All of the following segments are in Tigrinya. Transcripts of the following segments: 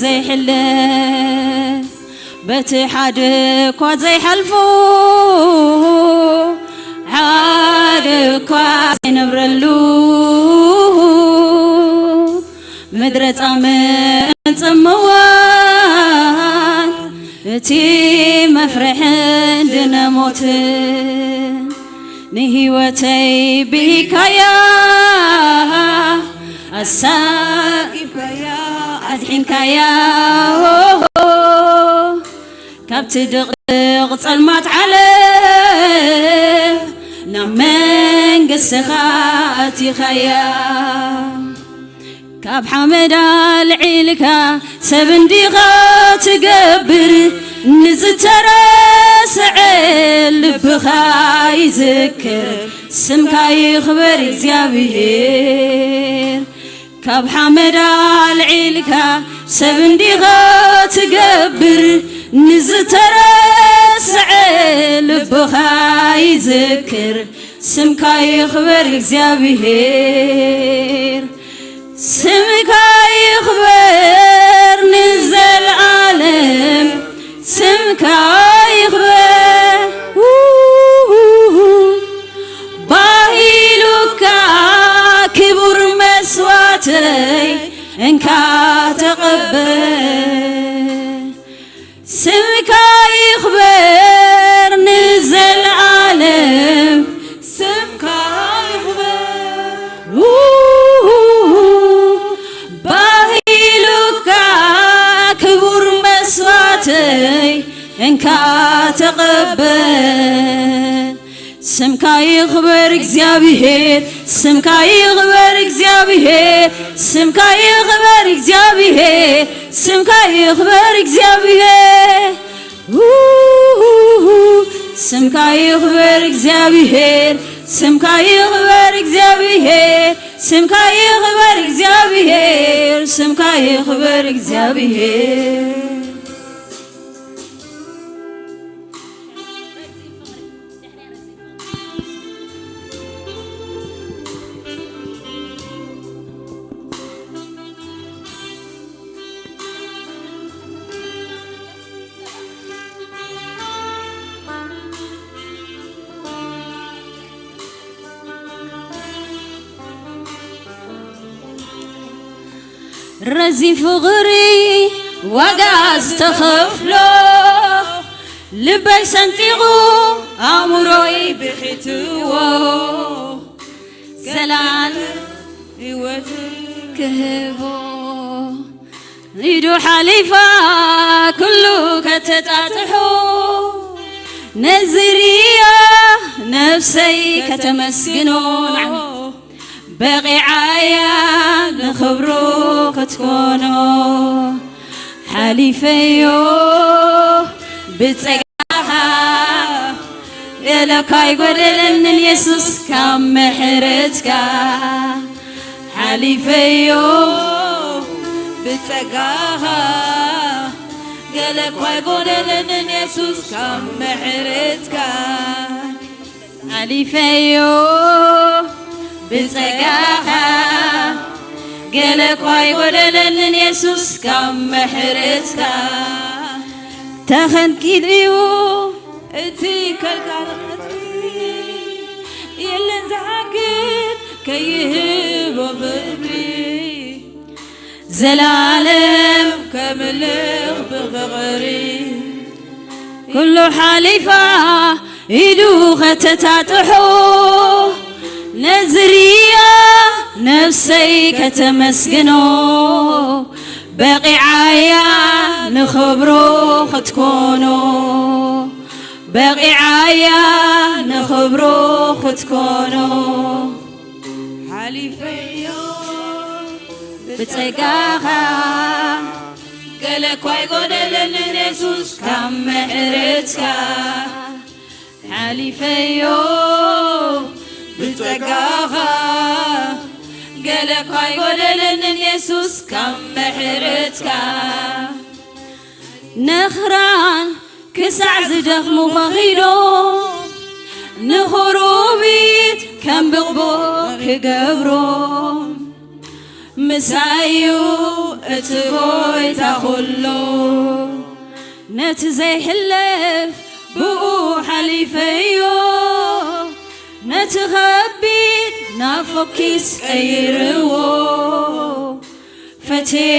ዘይሕለፍ፣ በቲ ሓደ እኳ ዘይሓልፎ፣ ሓደ እኳ ዘይነብረሉ፣ ምድረ ጻምን ጽምዋን እቲ መፍርሕን ድነ ሞትን ንህይወተይ ብሂካያ ኣሳጊብካያ ኣድሒንካያ ካብቲ ድቕድቕ ጸልማት ዓለም ናብ መንግስትኻ ኣቲኻያ። ካብ ሓመድ ኣልዒልካ ሰብ እንዲኻ ትገብር፣ ንዝተረስዐ ልብኻ ይዝክር፣ ስምካ ይኽበር እግዚኣብሔር። ካብ ሓመድ ኣልዒልካ ሰብ እንዲኻ ትገብር፣ ንዝተረስዐ ልብኻ ይዝክር፣ ስምካ ይኽበር እግዚኣብሔር። ስምካ ይኽበር ንዘለዓለም፣ ስምካ ይኽበር። ውውውው። ባሂሉካ ክቡር መስዋዕተይ እንካ ተቐበል። ስምካ ይኽበር ንዘለዓለም፣ ስምካ ይኽበር። ውውውው። ባሂሉካ ክቡር መስዋዕተይ እንካ ተቐበል። ስምካ ይኽበር እግዚኣብሔር፣ ስምካ ይኽበር እግዚኣብሔር፣ ስምካ ይኽበር እግዚኣብሔር፣ ስምካ ይኽበር እግዚኣብሔር። ውውውው። ስምካ ይኽበር እግዚኣብሔር፣ ስምካ ይኽበር እግዚኣብሔር፣ ስምካ ይኽበር እግዚኣብሔር፣ ስምካ ይኽበር እግዚኣብሔር። ረዚን ፍቕሪ ዋጋ ዝተኸፍሎ፣ ልበይ ሰንጢቑ ኣእምሮይ ብሒትዎ፣ ዘላለም ህይወት ክህቦ። ኢዱ ሓሊፋ ኩሉ ከተጣጥሖ፣ ነዚ ርእያ ነፍሰይ ከተመስግኖ። በቒዓያ ንኽብሩ ክትኮኖ፣ ሓሊፈዮ ብጸጋኻ። ገለ እኳ ኣይጎደለንን የሱስ ካብ ምሕረትካ፣ ሓሊፈዮ ብጸጋኻ። ገለ እኳ ኣይጎደለንን የሱስ ካብ ምሕረትካ፣ ሓሊፈዮ ብጸጋኻ። ገለ እኳ ኣይጎደለንን የሱስ ካብ ምሕረትካ። ተኸንኪልዩ እቲ ከልካል ቐጽሪ፣ የለን ዝሓግድ ከይህቦ ፍቕሪ። ዘላለም ከምልኽ ብፍቕሪ። ኩሉ ሓሊፋ ኢዱ ከተታጥሖ፣ ነዚ ርእያ ነፍሰይ ከተመስግኖ። በቒዓያ ንኽብሩ ክትኮኖ፣ በቒዓያ ንኽብሩ ክትኮኖ። ሓሊፈዮ ብጸጋኻ። ገለ እኳ ኣይጎደለንን የሱስ ካብ ምሕረትካ። ሓሊፈዮ ብጸጋኻ። ገለ እኳ ኣይጎደለንን የሱስ ካብ ምሕረትካ። ነኽራን ክሳዕ ዝደኽሙ ኸኺዶም፣ ንኽሩቢት ከም ብቕቡቕ ክገብሮም። ምሳዩ እቲ ጎይታ ኩሉ። ነቲ ዘይሕለፍ ብኡ ሓሊፈዮ፣ ነቲ ኸቢድ ናብ ፎኪስ ቀይርዎ። ፈትየ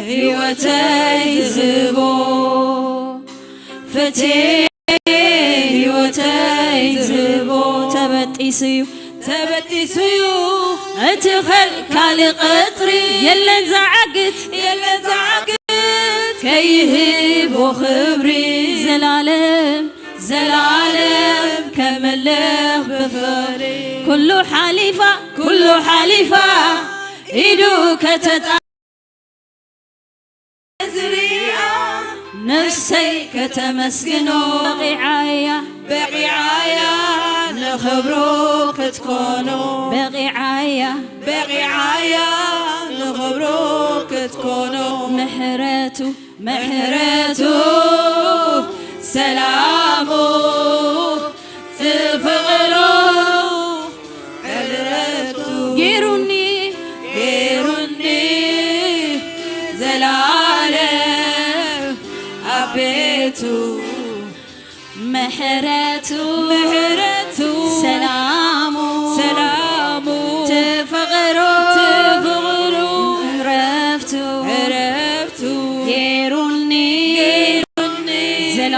ህይወተይ ዝህቦ፣ ፈትየ ህይወተይ ዝህቦ። ተበጢሱ እዩ፣ ተበጢሱ እዩ እቲ ኸልካሊ ቐጽሪ። የለን ዝዓግት፣ የለን ዝዓግት ከይህቦ ኽብሪ። ዘላለም፣ ዘላለም ከመልኽ ብፍቕሪ። ኩሉ ሓሊፋ፣ ኩሉ ሓሊፋ ኢዱ ከተጣ ዝሪኣ ነፍሰይ ከተመስግኖ። በቒዓያ፣ በቒዓያ ንኽብሩ ክትኮኖ። በቒዓያ፣ በቒዓያ ንኽብሩ ክትኮኖ። ምሕረቱ፣ ምሕረቱ፣ ሰላሙ፣ ፍቕሩ፣ ዕረፍቱ ገይሩኒ፣ ገይሩኒ ዘላለም ኣብ ቤቱ። ምሕረቱ፣ ምሕረቱ፣ ሰላሙ፣ ሰላሙ፣ ትፍቕሩ፣ ትፍቕሩ፣ ዕረፍቱ፣ ዕረፍቱ ገይሩኒ፣ ገይሩኒ ዘላ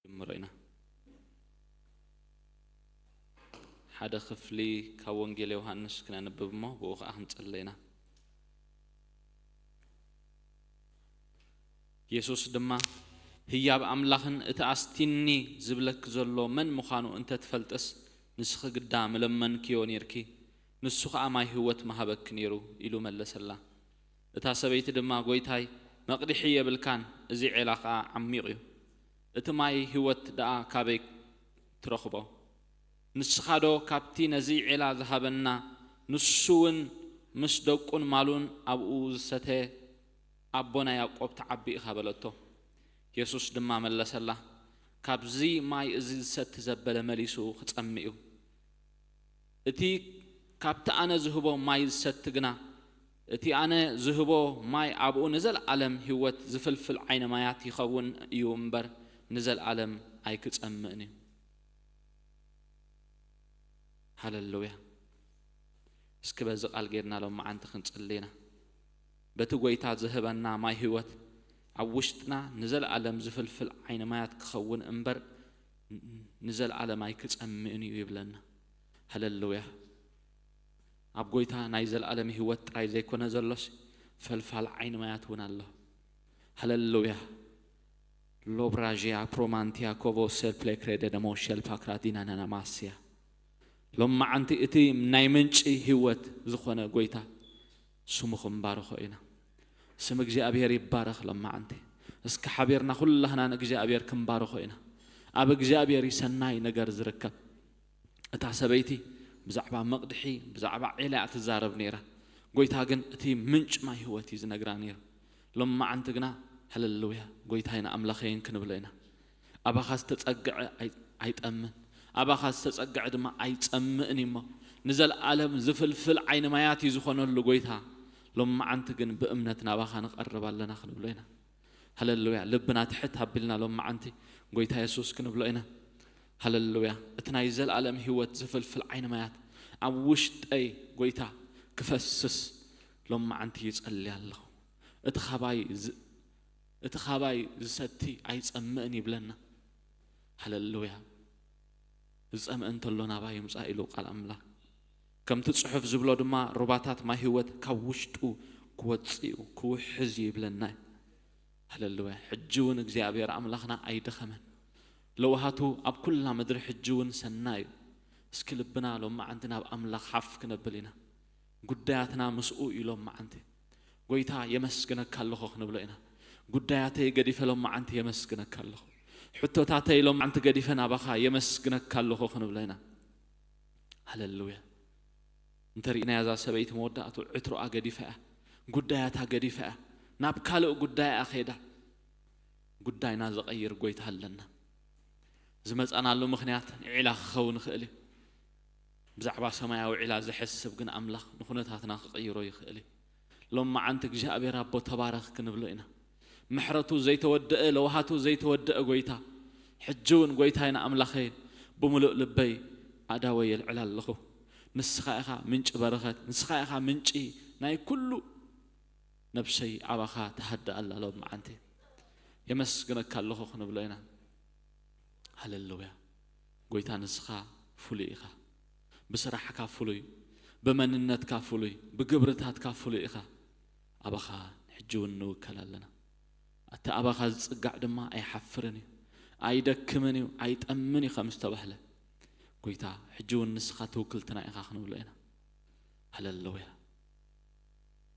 ጀምሮ ኢና። ሓደ ክፍሊ ካብ ወንጌል ዮሃንስ ክነንብብ እሞ ብኡ ኸዓ ክንጽሊ ኢና። የሱስ ድማ፣ ህያብ ኣምላኽን እቲ ኣስቲኒ ዝብለኪ ዘሎ መን ምዃኑ እንተ ትፈልጥስ፣ ንስኺ ግዳ ምለመንክዮ ኔርኪ፣ ንሱ ኸኣ ማይ ህይወት ምሃበኪ ኔሩ፣ ኢሉ መለሰላ። እታ ሰበይቲ ድማ፣ ጐይታይ፣ መቕድሒ የብልካን፣ እዚ ዔላ ኸኣ ዓሚቕ እዩ። እቲ ማይ ህይወት ደኣ ካበይ ትረኽቦ? ንስኻዶ ካብቲ ነዚ ዔላ ዝሃበና፣ ንሱ እውን ምስ ደቁን ማሉን ኣብኡ ዝሰተየ ኣቦና ያዕቆብ ትዓቢ ኢኻ በለቶ። የሱስ ድማ መለሰላ፣ ካብዚ ማይ እዚ ዝሰቲ ዘበለ መሊሱ ክጸምእ እዩ። እቲ ካብቲ ኣነ ዝህቦ ማይ ዝሰቲ ግና፣ እቲ ኣነ ዝህቦ ማይ ኣብኡ ንዘለኣለም ህይወት ዝፍልፍል ዓይኒ ማያት ይኸውን እዩ እምበር፣ ንዘለኣለም ኣይክጸምእን እዩ። ሃለሉያ። እስኪ በዚ ቃል ጌርና ሎመዓንቲ ክንጽሊ ኢና። በቲ ጐይታ ዝህበና ማይ ህይወት ኣብ ውሽጥና ንዘለኣለም ዝፍልፍል ዓይኒ ማያት ክኸውን እምበር፣ ንዘለኣለም ኣይክጸምእን እዩ ይብለና። ሃለሉያ። ኣብ ጐይታ ናይ ዘለኣለም ህይወት ጥራይ ዘይኮነ ዘሎስ፣ ፈልፋል ዓይኒ ማያት እውን ኣሎ። ሃለሉያ። ሎብራዥያ ፕሮማንቲያ ኮቮ ሴል ፕሌክሬደ ደሞ ሸል ፓክራዲና ናናማስያ። ሎመዓንቲ እቲ ናይ ምንጪ ህይወት ዝኾነ ጐይታ ስሙ ክንባርኾ ኢና። ስም እግዚኣብሔር ይባረኽ። ሎመዓንቲ እስኪ ሓቢርና ኩላህና ንእግዚኣብሔር ክንባርኾ ኢና። ኣብ እግዚኣብሔር እዩ ሰናይ ነገር ዝርከብ። እታ ሰበይቲ ብዛዕባ መቕድሒ፣ ብዛዕባ ዔላ እያ ትዛረብ ነይራ። ጐይታ ግን እቲ ምንጭ ማይ ህይወት እዩ ዝነግራ ነይሩ። ሎመዓንቲ ግና፣ ሃለሉያ፣ ጐይታይን ኣምላኸይን ክንብሎ ኢና። ኣባኻ ዝተጸግዐ ኣይ-፣ ኣይጠምን፣ ኣባኻ ዝተጸግዐ ድማ ኣይጸምእን እዩ እሞ፣ ንዘለኣለም ዝፍልፍል ዓይኒ ማያት እዩ ዝኾነሉ ጐይታ። ሎመዓንቲ ግን ብእምነት ናባኻ ንቐርብ ኣለና ክንብሎ ኢና። ሃለሉያ። ልብና ትሕት ኣቢልና ሎመዓንቲ ጐይታ የሱስ ክንብሎ ኢና። ሃለሉያ። እቲ ናይ ዘለኣለም ህይወት ዝፍልፍል ዓይኒ ማያት ኣብ ውሽጠይ ጐይታ ክፈስስ ሎመዓንቲ ይጸሊ ኣለኹ። እቲ ኻባይ ዝ-፣ እቲ ኻባይ ዝሰቲ ኣይጸምእን ይብለና። ሃለሉያ። ዝጸምእ እንተሎ ናባይ ይምጻእ ኢሉ ቃል ኣምላኽ። ከምቲ ጽሑፍ ዝብሎ ድማ ሩባታት ማይ ህይወት ካብ ውሽጡ ክወጽእ እዩ፣ ክውሕዝ እዩ ይብለና እዩ። ሃለሉያ። ሕጂ እውን እግዚኣብሔር ኣምላኽና ኣይደኸመን። ለውሃቱ ኣብ ኩላ ምድሪ ሕጂ እውን ሰናይ እዩ። እስኪ ልብና ሎመዓንቲ ናብ ኣምላኽ ሓፍ ክነብል ኢና። ጉዳያትና ምስኡ እዩ ሎመዓንቲ። ጐይታ የመስግነካ ኣለኹ ክንብሎ ኢና። ጉዳያተይ ገዲፈ ሎመዓንቲ የመስግነካ ኣለኹ። ሕቶታተይ ሎመዓንቲ ገዲፈ ናባኻ የመስግነካ ኣለኹ ክንብሎ ኢና። ሃለሉያ። እንተሪእናያ እዛ ሰበይቲ መወዳእቱ ዕትሮኣ ገዲፋ እያ፣ ጉዳያታ ገዲፋ እያ፣ ናብ ካልእ ጉዳያ እያ ኸይዳ። ጉዳይና ዘቐይር ጐይታ ኣለና። ዝመጻናሉ ምኽንያት ንዒላ ክኸውን ይኽእል እዩ። ብዛዕባ ሰማያዊ ዒላ ዝሕስብ ግን ኣምላኽ ንኹነታትና ክቕይሮ ይኽእል እዩ። ሎመዓንቲ እግዚኣብሔር ኣቦ ተባረኽ ክንብሎ ኢና። ምሕረቱ ዘይተወደአ፣ ለውሃቱ ዘይተወደአ ጐይታ፣ ሕጂ እውን ጐይታይን ኣምላኸይን ብምሉእ ልበይ ኣእዳወይ የልዕል ኣለኹ። ንስኻ ኢኻ ምንጪ በረኸት፣ ንስኻ ኢኻ ምንጪ ናይ ኩሉ። ነብሰይ ኣባኻ ትሃድእ ኣላ ሎመዓንቲ። የመስግነካ ኣለኹ ክንብሎ ኢና። ሃለሉያ። ጐይታ ንስኻ ፍሉይ ኢኻ። ብስራሕካ ፍሉይ፣ ብመንነትካ ፍሉይ፣ ብግብርታትካ ፍሉይ ኢኻ። ኣባኻ ሕጂ እውን ንውከል ኣለና። እቲ ኣባኻ ዝጽጋዕ ድማ ኣይሓፍርን እዩ፣ ኣይደክምን እዩ፣ ኣይጠምን እዩ ከም ዝተባህለ፣ ጐይታ ሕጂ እውን ንስኻ ትውክልትና ኢኻ ክንብሎ ኢና። ሃለሉያ።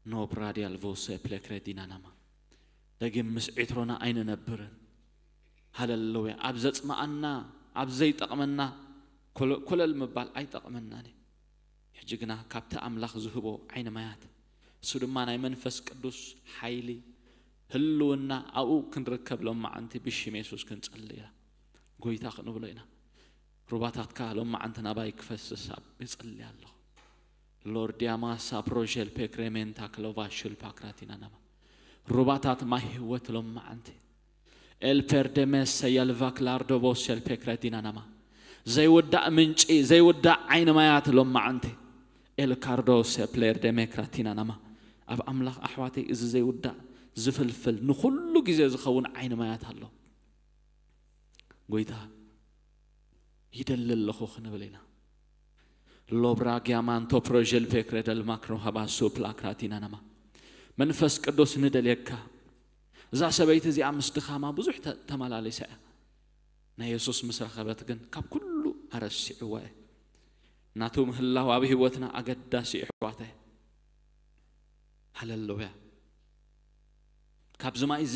ኖ ብራዲያል ቮሰ ፕሌክሬዲናናማ። ደጊም ምስ ዒትሮና ኣይንነብርን። ሃለሉያ። ኣብ ዘጽመኣና፣ ኣብ ዘይጠቕመና ኮለ-፣ ኮለል ምባል ኣይጠቕመናን እዩ። ሕጂ ግና ካብቲ ኣምላኽ ዝህቦ ዓይኒ ማያት፣ እሱ ድማ ናይ መንፈስ ቅዱስ ሓይሊ፣ ህልውና ኣብኡ ክንርከብ ሎመዓንቲ ብሽም የሱስ ክንጸሊ ኢና። ጐይታ ክንብሎ ኢና። ሩባታትካ ሎመዓንቲ ናባይ ክፈስስ ኣብ እጽሊ ኣለኹ። ሎርዲያማ ሳፕሮሸል ፔክሬሜንታ ክሎቫ ሹል ፓክራቲናናማ። ሩባታት ማይ ህይወት ሎመዓንቲ። ኤል ፔርዴሜስ ሰያልቫ ክላርዶቦስ ሸል ፔክራቲናናማ። ዘይውዳእ ምንጪ፣ ዘይውዳእ ዓይኒ ማያት ሎመዓንቲ። ኤል ካርዶስ ፕሌር ዴሜክራቲናናማ። ኣብ ኣምላኽ ኣሕዋተይ እዚ ዘይውዳእ ዝፍልፍል ንኹሉ ግዜ ዝኸውን ዓይኒ ማያት ኣሎ። ጎይታ ይደሊ ኣለኹ ክንብል ኢና። ሎብራ ጊያማንቶ ፕሮጀል ፔክሬደል ማክሮ ሃባሱ ፕላክራቲና ነማ መንፈስ ቅዱስ ንደልየካ። እዛ ሰበይቲ እዚኣ ምስ ድኻማ ብዙሕ ተ- ተመላሊሳ እያ። ናይ የሱስ ምስ ረኸበት ግን ካብ ኩሉ ኣረሲዕዋ እየ። ናቱ ምህላው ኣብ ህይወትና ኣገዳሲ እዩ ኣሕዋተይ። ሃለሉያ። ካብዚ ማይ እዚ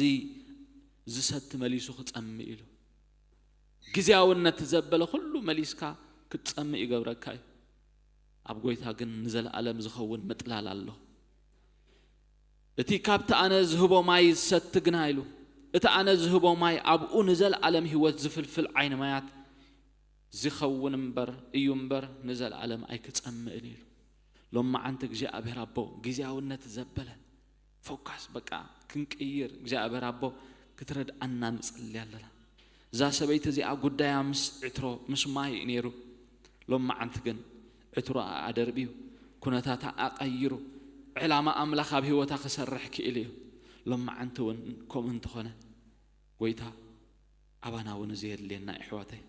ዝሰቲ መሊሱ ክጸምእ ኢሉ ግዜያውነት ዘበለ ኩሉ መሊስካ ክትጸምእ ይገብረካ እዩ። ኣብ ጎይታ ግን ንዘለኣለም ዝኸውን ምጥላል ኣሎ። እቲ ካብቲ ኣነ ዝህቦ ማይ ዝሰቲ ግና ኢሉ፣ እቲ ኣነ ዝህቦ ማይ ኣብኡ ንዘለኣለም ህይወት ዝፍልፍል ዓይኒ ማያት ዝኸውን እምበር እዩ እምበር ንዘለኣለም ኣይክጸምእን ኢሉ። ሎማዓንቲ እግዚኣብሔር ኣቦ ግዜያውነት ዘበለ ፎካስ በቃ ክንቅይር እግዚኣብሔር ኣቦ ክትረድኣና ንጽሊ ኣለና። እዛ ሰበይቲ እዚኣ ጉዳያ ምስ ዕትሮ ምስ ማይ እዩ ነይሩ። ሎማዓንቲ ግን ዕትሮ ኣደርብዩ ኩነታታ ኣቐይሩ ዕላማ ኣምላኽ ኣብ ህይወታ ክሰርሕ ክኢሉ እዩ። ሎማዓንቲ እውን ከምኡ እንተኾነ ጎይታ ኣባና እውን እዚ የድልየና ኣሕዋተይ።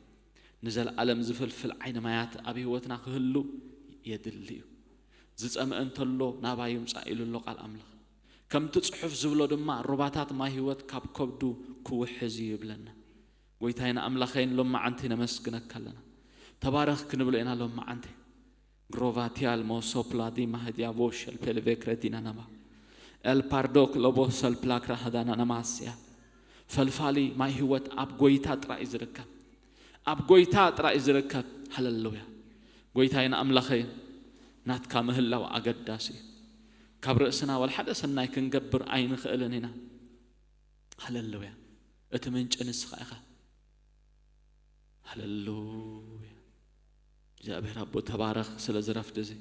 ንዘለኣለም ዝፍልፍል ዓይኒ ማያት ኣብ ህይወትና ክህሉ የድሊ እዩ። ዝጸምአ እንተሎ ናባይ ይምጻእ ኢሉ ኣሎ ቃል ኣምላኽ። ከምቲ ጽሑፍ ዝብሎ ድማ ሩባታት ማይ ህይወት ካብ ከብዱ ክውሕዝ እዩ ይብለና። ጎይታይን ኣምላኸይን ሎማዓንቲ ነመስግነካ ኣለና። ተባረኽ ክንብሎ ኢና ሎማዓንቲ። ግሮቫቲያል ሞሶፕላዲ ማህዲያ ቮሸል ፔልቬክረዲና ነማ ኤልፓርዶክ ለቦሰል ፕላክራ ሃዳና ነማስያ። ፈልፋሊ ማይ ህይወት ኣብ ጎይታ ጥራይ እዩ ዝርከብ። ኣብ ጎይታ ጥራይ እዩ ዝርከብ። ሃለሉያ። ጎይታይን ኣምላኸይን ናትካ ምህላው ኣገዳሲ እዩ። ካብ ርእስና ወላ ሓደ ሰናይ ክንገብር ኣይንኽእልን ኢና። ሃለሉያ። እቲ ምንጪ ንስኻ ኢኻ። ሃለሉያ። እግዚኣብሔር ኣቦ ተባረኽ። ስለዚ ረፍዲ እዚ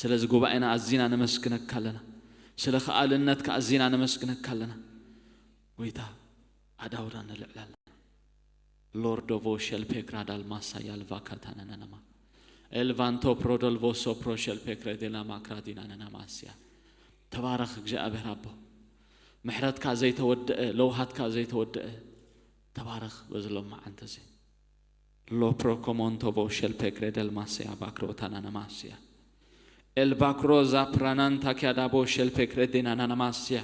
ስለዚ ጉባኤና ኣዚና ነመስግነካ ኣለና። ስለ ከኣልነትካ ኣዚና ነመስግነካ ኣለና። ጎይታ ኣዳውራ ንልዕል ኣለና። ሎርዶቮ ሸልፔክራ ዳልማሳ ያልቫካታነነነማ ኤልቫንቶ ፕሮዶልቮሶ ፕሮሸልፔክረ ዴላማክራ ዲናነነማስያ። ተባረኽ እግዚኣብሔር ኣቦ። ምሕረትካ ዘይተወደአ ለውሃትካ ዘይተወደአ። ተባረኽ በዚ ሎማዓንቲ እዚ። ሎፕሮኮሞንቶቮ ሸልፔክሬደል ማስያ ባክሮታናና ማስያ ኤልባክሮዛ ፕራናንታ ኪያዳቦ ሸልፔክሬዴናናና ማስያ።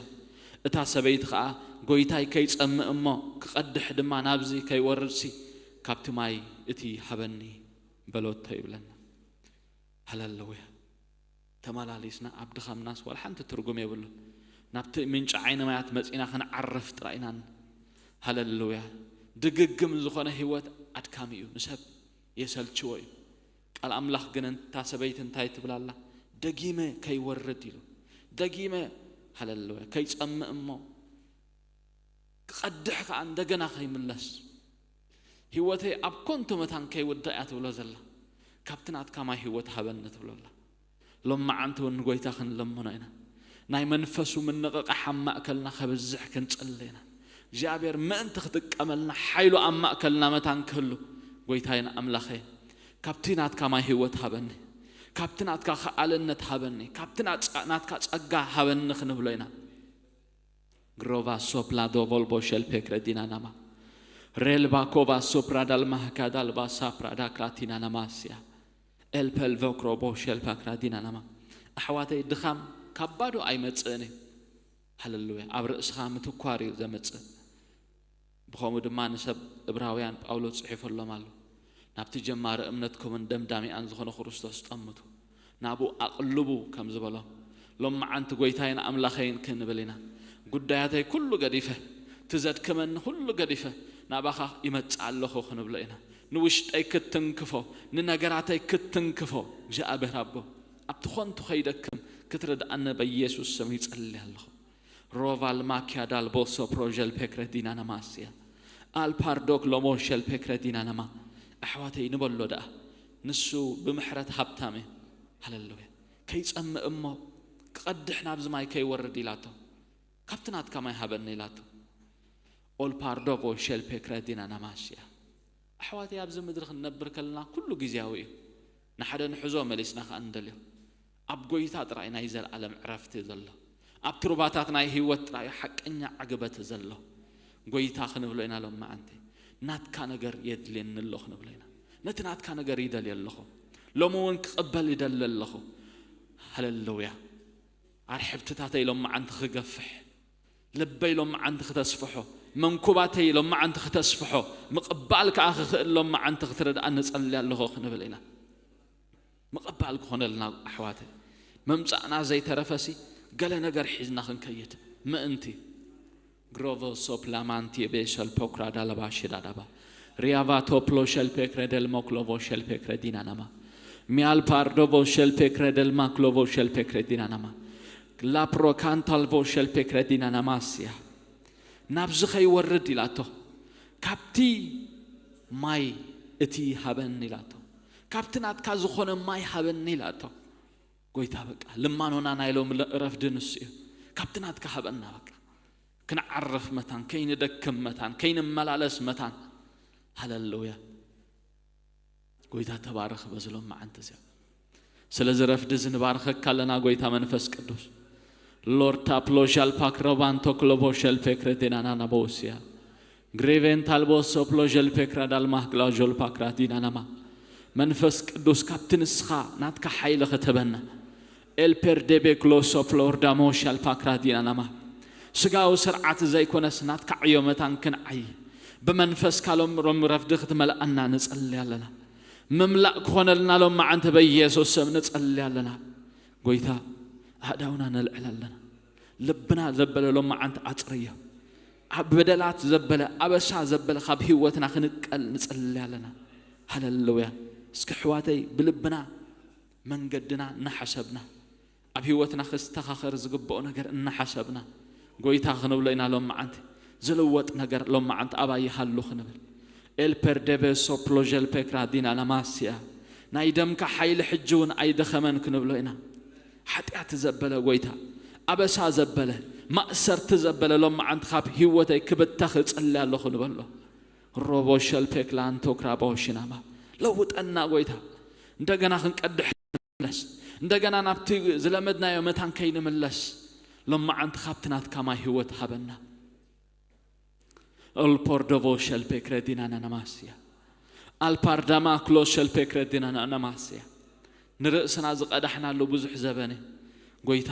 እታ ሰበይቲ ኸዓ ጎይታይ ከይጸምእ እሞ ክቐድሕ ድማ ናብዚ ከይወርድሲ ካብቲ ማይ እቲ ሃበኒ በሎቶ ይብለና። ሃለሉያ። ተመላሊስና ኣብ ድኻምናስ ዋላ ሓንቲ ትርጉም የብሉን። ናብቲ ምንጪ ዓይኒ ማያት መጺና ክንዓርፍ ጥራይ ኢና። ሃለሉያ። ድግግም ዝኾነ ህይወት ኣድካሚ እዩ፣ ንሰብ የሰልችዎ እዩ። ቃል ኣምላኽ ግን እታ ሰበይቲ እንታይ ትብል ኣላ? ደጊመ ከይወርድ ኢሉ። ደጊመ፣ ሃለሉያ፣ ከይጸምእ እሞ ክቐድሕ ከኣ እንደገና ከይምለስ ህይወተይ ኣብ ኮንቶ መታን ከይውዳእ እያ ትብሎ ዘላ። ካብቲ ናትካ ማይ ህይወት ሃበኒ ትብሎ ኣላ። ሎማዓንቲ እውን ንጎይታ ክንለምኖ ኢና። ናይ መንፈሱ ምንቕቓሕ ኣብ ማእከልና ከብዝሕ ክንጽሊ ኢና። እግዚኣብሔር ምእንቲ ክጥቀመልና ሓይሉ ኣብ ማእከልና መታን ክህሉ ጎይታይን ኣምላኸይ ካብቲ ናትካ ማይ ህይወት ሃበኒ። ካብቲ ናትካ ከኣልነት ሃበኒ። ካብቲ ናትካ ጸጋ ሃበኒ ክንብሎ ኢና። ግሮቫ ሶፕላ ዶቮልቦ ሸልፔክረ ዲናናማ ሬልባ ኮቫ ሶፕራ ዳልማህካ ዳልባ ሳፕራ ዳክራ ቲናናማስያ ኤልፐል ቮክሮቦ ሸልፓክራ ዲናናማ። ኣሕዋተይ፣ ድኻም ካብ ባዶ ኣይመጽእን እዩ። ሃለሉያ። ኣብ ርእስኻ ምትኳር እዩ ዘምጽእ። ብኸምኡ ድማ ንሰብ እብራውያን ጳውሎስ ጽሒፈሎም ኣሎ። ናብቲ ጀማሪ እምነትኩምን ደምዳሚኣን ዝኾነ ክርስቶስ ጠምቱ፣ ናብኡ ኣቕልቡ ከም ዝበሎም፣ ሎማዓንቲ ጎይታይን ኣምላኸይን ክንብል ኢና። ጉዳያተይ ኩሉ ገዲፈ፣ እቲ ዘድክመኒ ኩሉ ገዲፈ ናባኻ ይመጽእ ኣለኹ ክንብሎ ኢና። ንውሽጠይ ክትንክፎ፣ ንነገራተይ ክትንክፎ፣ እግዚኣብሔር ኣቦ ኣብቲ ኾንቱ ከይደክም ክትረድኣነ በኢየሱስ ስም ይጸሊ ኣለኹ። ሮቫል ማኪያ ዳልቦሶ ፕሮጀል ፔክረ ዲናና ማስያ ኣልፓርዶክ ሎሞ ሸል ፔክረ ዲናናማ። ኣሕዋተይ ንበሎ ደኣ፣ ንሱ ብምሕረት ሃብታም እዩ። ሃለሉያ። ከይጸምእ እሞ ክቐድሕ ናብዚ ማይ ከይወርድ ኢላቶ። ካብቲ ናትካ ማይ ሃበኒ ኢላቶ። ኦልፓርዶቮ ሸል ፔክረ ዲናና ማስያ። ኣሕዋተይ፣ ኣብዚ ምድሪ ክንነብር ከለና ኩሉ ግዜያዊ እዩ። ንሓደ ንሕዞ መሊስና ከኣ ንደልዮ። ኣብ ጎይታ ጥራይ ናይ ዘለኣለም ዕረፍቲ ዘሎ። ኣብቲ ሩባታት ናይ ህይወት ጥራይ ሓቀኛ ዕግበት ዘሎ። ጎይታ ክንብሎ ኢና ሎማዓንቲ። ናትካ ነገር የድልየኒ ኣሎ ክንብሎ ኢና። ነቲ ናትካ ነገር ይደልየ ኣለኹ። ሎሚ እውን ክቕበል ይደሊ ኣለኹ። ሃለሉያ። ኣርሕብትታተይ ሎመዓንቲ ክገፍሕ፣ ልበይ ሎመዓንቲ ክተስፍሖ፣ መንኩባተይ ሎመዓንቲ ክተስፍሖ፣ ምቕባል ከኣ ክኽእል ሎመዓንቲ ክትረድኣኒ እጸሊ ኣለኹ ክንብል ኢና። ምቕባል ክኾነልና ኣሕዋተይ፣ መምጻእና ዘይተረፈሲ ገለ ነገር ሒዝና ክንከይድ ምእንቲ። ግሮቮ ሶፕላማንቲ ቤሸል ፖክራ ዳለባ ሽዳዳባ ሪያቫ ቶፕሎ ሸልፔክረ ደልሞክሎቮ ሸልፔክረ ዲናናማ ሚያል ፓርዶቮ ሸልፔክረ ደልማክሎቮ ሸልፔክረ ዲናናማ ላፕሮ ካንታልቮ ሸልፔክረ ዲናናማስያ ናብዚ ከይወርድ ኢላቶ፣ ካብቲ ማይ እቲ ሃበን ኢላቶ፣ ካብቲ ናትካ ዝኾነ ማይ ሃበኒ ኢላቶ። ጎይታ በቃ ልማኖና ናይ ሎም ረፍዲ ንሱ እዩ። ካብቲ ናትካ ሃበና በቃ ክንዓርፍ መታን፣ ከይንደክም መታን፣ ከይንመላለስ መታን። ሃለሉያ። ጎይታ ተባረኽ በዚ ሎም መዓንቲ እዚኣ። ስለዚ ረፍዲ እዚ ንባርኸካ ኣለና ጎይታ መንፈስ ቅዱስ። ሎርታ ፕሎሻል ፓክረባንቶ ክሎቦ ሸልፔክረ ዴናናና በውስያ ግሬቬን ታልቦ ሶፕሎ ጀልፔክራ ዳልማህ ግላው ጆልፓክራ ዲናናማ መንፈስ ቅዱስ ካብቲ ንስኻ ናትካ ሓይሊ ክትህበና ኤልፔር ዴቤክሎ ሶፕሎ ኦርዳሞ ሻልፓክራ ዲናናማ ስጋዊ ስርዓት ዘይኮነስ ናትካ ዕዮ መታን ክንዓይ ብመንፈስካ ሎም ሮም ረፍዲ ክትመልኣና ንጸሊ ኣለና። ምምላእ ክኾነልና ሎም መዓንቲ በኢየሱስ ስም ንጸሊ ኣለና። ጎይታ ኣእዳውና ነልዕል ኣለና። ልብና ዘበለ ሎም መዓንቲ ኣጽርዮ። ኣብ በደላት ዘበለ ኣበሳ ዘበለ ካብ ህይወትና ክንቀል ንጸሊ ኣለና። ሃለሉያ። እስኪ ኣሕዋተይ ብልብና መንገድና እናሓሰብና ኣብ ህይወትና ክስተኻኸር ዝግብኦ ነገር እናሓሰብና ጎይታ ክንብሎ ኢና። ሎም መዓንቲ ዝልወጥ ነገር ሎም መዓንቲ ኣባይ ይሃሉ ክንብል ኤልፐር ደበ ሶፕሎ ጀልፔክራ ዲና ናማስያ ናይ ደምካ ሓይሊ ሕጂ እውን ኣይደኸመን ክንብሎ ኢና። ሓጢኣት ዘበለ ጎይታ ኣበሳ ዘበለ ማእሰርቲ ዘበለ ሎም መዓንቲ ካብ ህይወተይ ክብተኽ እጽሊ ኣለኹ ንበሎ። ሮቦ ሸልፔክላ ኣንቶክራ ባወሽናማ ለውጠና ጎይታ እንደገና ክንቀድሕ ንመለስ እንደገና ናብቲ ዝለመድናዮ መታን ከይንምለስ ሎም መዓንቲ ካብቲ ናትካ ማይ ህይወት ሃበና። ኦልፖርዶቮ ሸልፔክረ ዲናና ነማስያ ኣልፓርዳማ ክሎ ሸልፔክረ ዲናና ነማስያ ንርእስና ዝቐዳሕናሉ ብዙሕ ዘበነ ጎይታ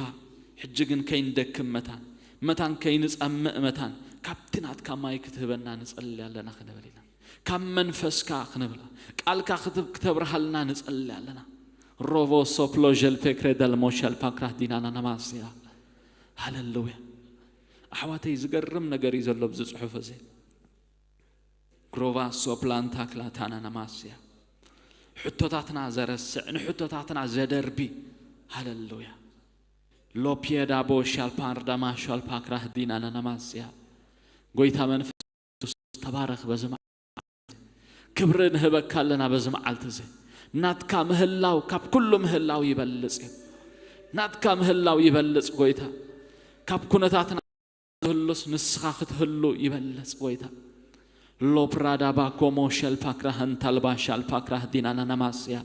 ሕጂ ግን ከይንደክም መታን መታን ከይንጸምእ መታን ካብቲ ናትካ ማይ ክትህበና ንጸሊ ኣለና ክንብል ኢና። ካብ መንፈስካ ክንብላ ቃልካ ክትብ- ክተብርሃልና ንጸሊ ኣለና። ሮቮ ሶፕሎ ጀልፔክሬ ደልሞ ሸልፓክራ ዲናና ነማስያ ሃለሉያ። ኣሕዋተይ ዝገርም ነገር እዩ ዘሎ ኣብዚ ጽሑፍ እዚ። ግሮቫ ሶፕላንታ ክላታና ነማስያ ሕቶታትና ዘረስዕ ንሕቶታትና ዘደርቢ ሃለሉያ። ሎፒየ ዳቦ ሻልፓር ዳማ ሻልፓክራ ህዲናና ነማስያ ጎይታ መንፈስ ቅዱስ ተባረኽ። በዚ መዓልቲ ክብሪ ንህበካ ኣለና። በዚ መዓልቲ እዚ ናትካ ምህላው ካብ ኩሉ ምህላው ይበልጽ እዩ። ናትካ ምህላው ይበልጽ ጎይታ። ካብ ኩነታትና ዝህሉስ ንስኻ ክትህሉ ይበልጽ ጎይታ። ሎፕራዳባ ኮሞ ሸልፓክራ ህንታልባ ሻልፓክራ ህዲናና ነማስያ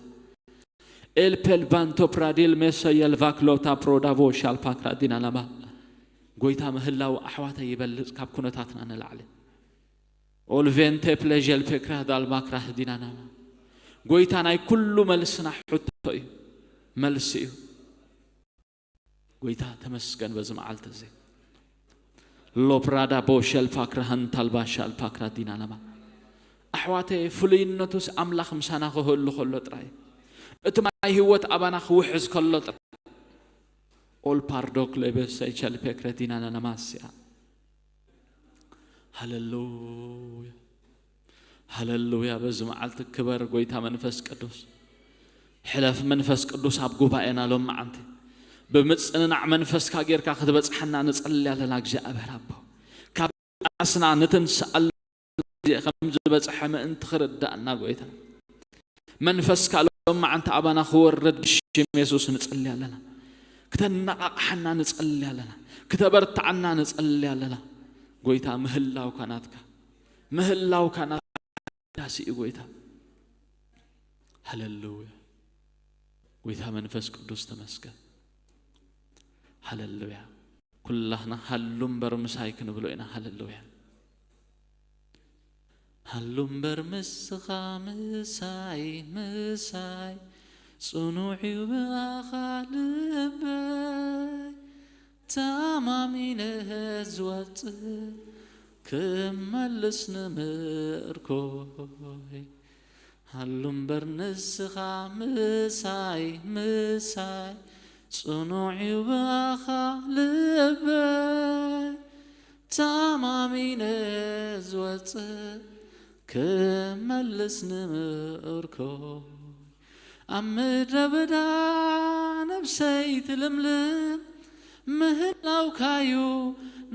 ኤልፔል ባንቶ ፕራዲል ሜሰ የልቫክሎታ ፕሮዳቮ ሻልፓክራ ዲናናማ ጎይታ ምህላው ኣሕዋተ ይበልጽ ካብ ኩነታትና ንላዕሊ። ኦልቬንቴ ፕሌ ጀልፔክራ ዳልባክራ ህዲናናማ ጎይታ ናይ ኩሉ መልስና ሕቶ እዩ፣ መልሲ እዩ። ጎይታ ተመስገን በዚ መዓልቲ እዚ። ሎፕራዳ ቦሸል ፓክራ ሃንታልባ ሻል ፓክራ ዲናናማ ኣሕዋተየ ፍሉይነቱስ ኣምላኽ ምሳና ክህሉ ከሎ ጥራይ እቲ ማይ ህይወት ኣባና ክውሕዝ ከሎ ጥራይ ኦል ፓርዶክ ሌቤሰ ቸል ፔክረ ዲናናናማስያ ሃለሉያ ሃለሉያ በዚ መዓልቲ ክበር ጎይታ መንፈስ ቅዱስ ሕለፍ መንፈስ ቅዱስ ኣብ ጉባኤና ሎም መዓንቲ ብምጽንናዕ መንፈስካ ጌርካ ክትበጽሓና ንጸሊ ኣለና እግዚኣብሔር ኣቦ ካብ ቃስና ንትንስኣሉ ግዜ ከም ዝበጽሐ ምእንቲ ክርዳእና ጎይታ መንፈስካ ሎም መዓንቲ ኣባና ክወርድ ብሽም የሱስ ንጸሊ ኣለና ክተነቃቅሓና ንጸሊ ኣለና ክተበርትዓና ንጸሊ ኣለና ጎይታ ምህላውካ ናትካ ምህላውካ ናትካ ዳሲ እዩ ጎይታ ሃለሉያ ጎይታ መንፈስ ቅዱስ ተመስገን ሃለሉያ ኩላህና ሃሉ እምበር ምሳይ ክንብሎ ኢና ሃለሉያ ሃሉ እምበር ምስኻ ምሳይ፣ ምሳይ ጽኑዕ እዩ ብኣኻ ልበይ። ተኣማሚነ ዝወጽእ ክመልስ ንምእርኮይ። ሃሉ እምበር ንስኻ ምሳይ፣ ምሳይ ጽኑዕ እዩ ብኣኻ ልበይ። ተኣማሚነ ዝወጽእ ክመልስ ንምእርኮይ። ኣብ ምድረ በዳ ነብሰይ ትልምልም ምህላውካዩ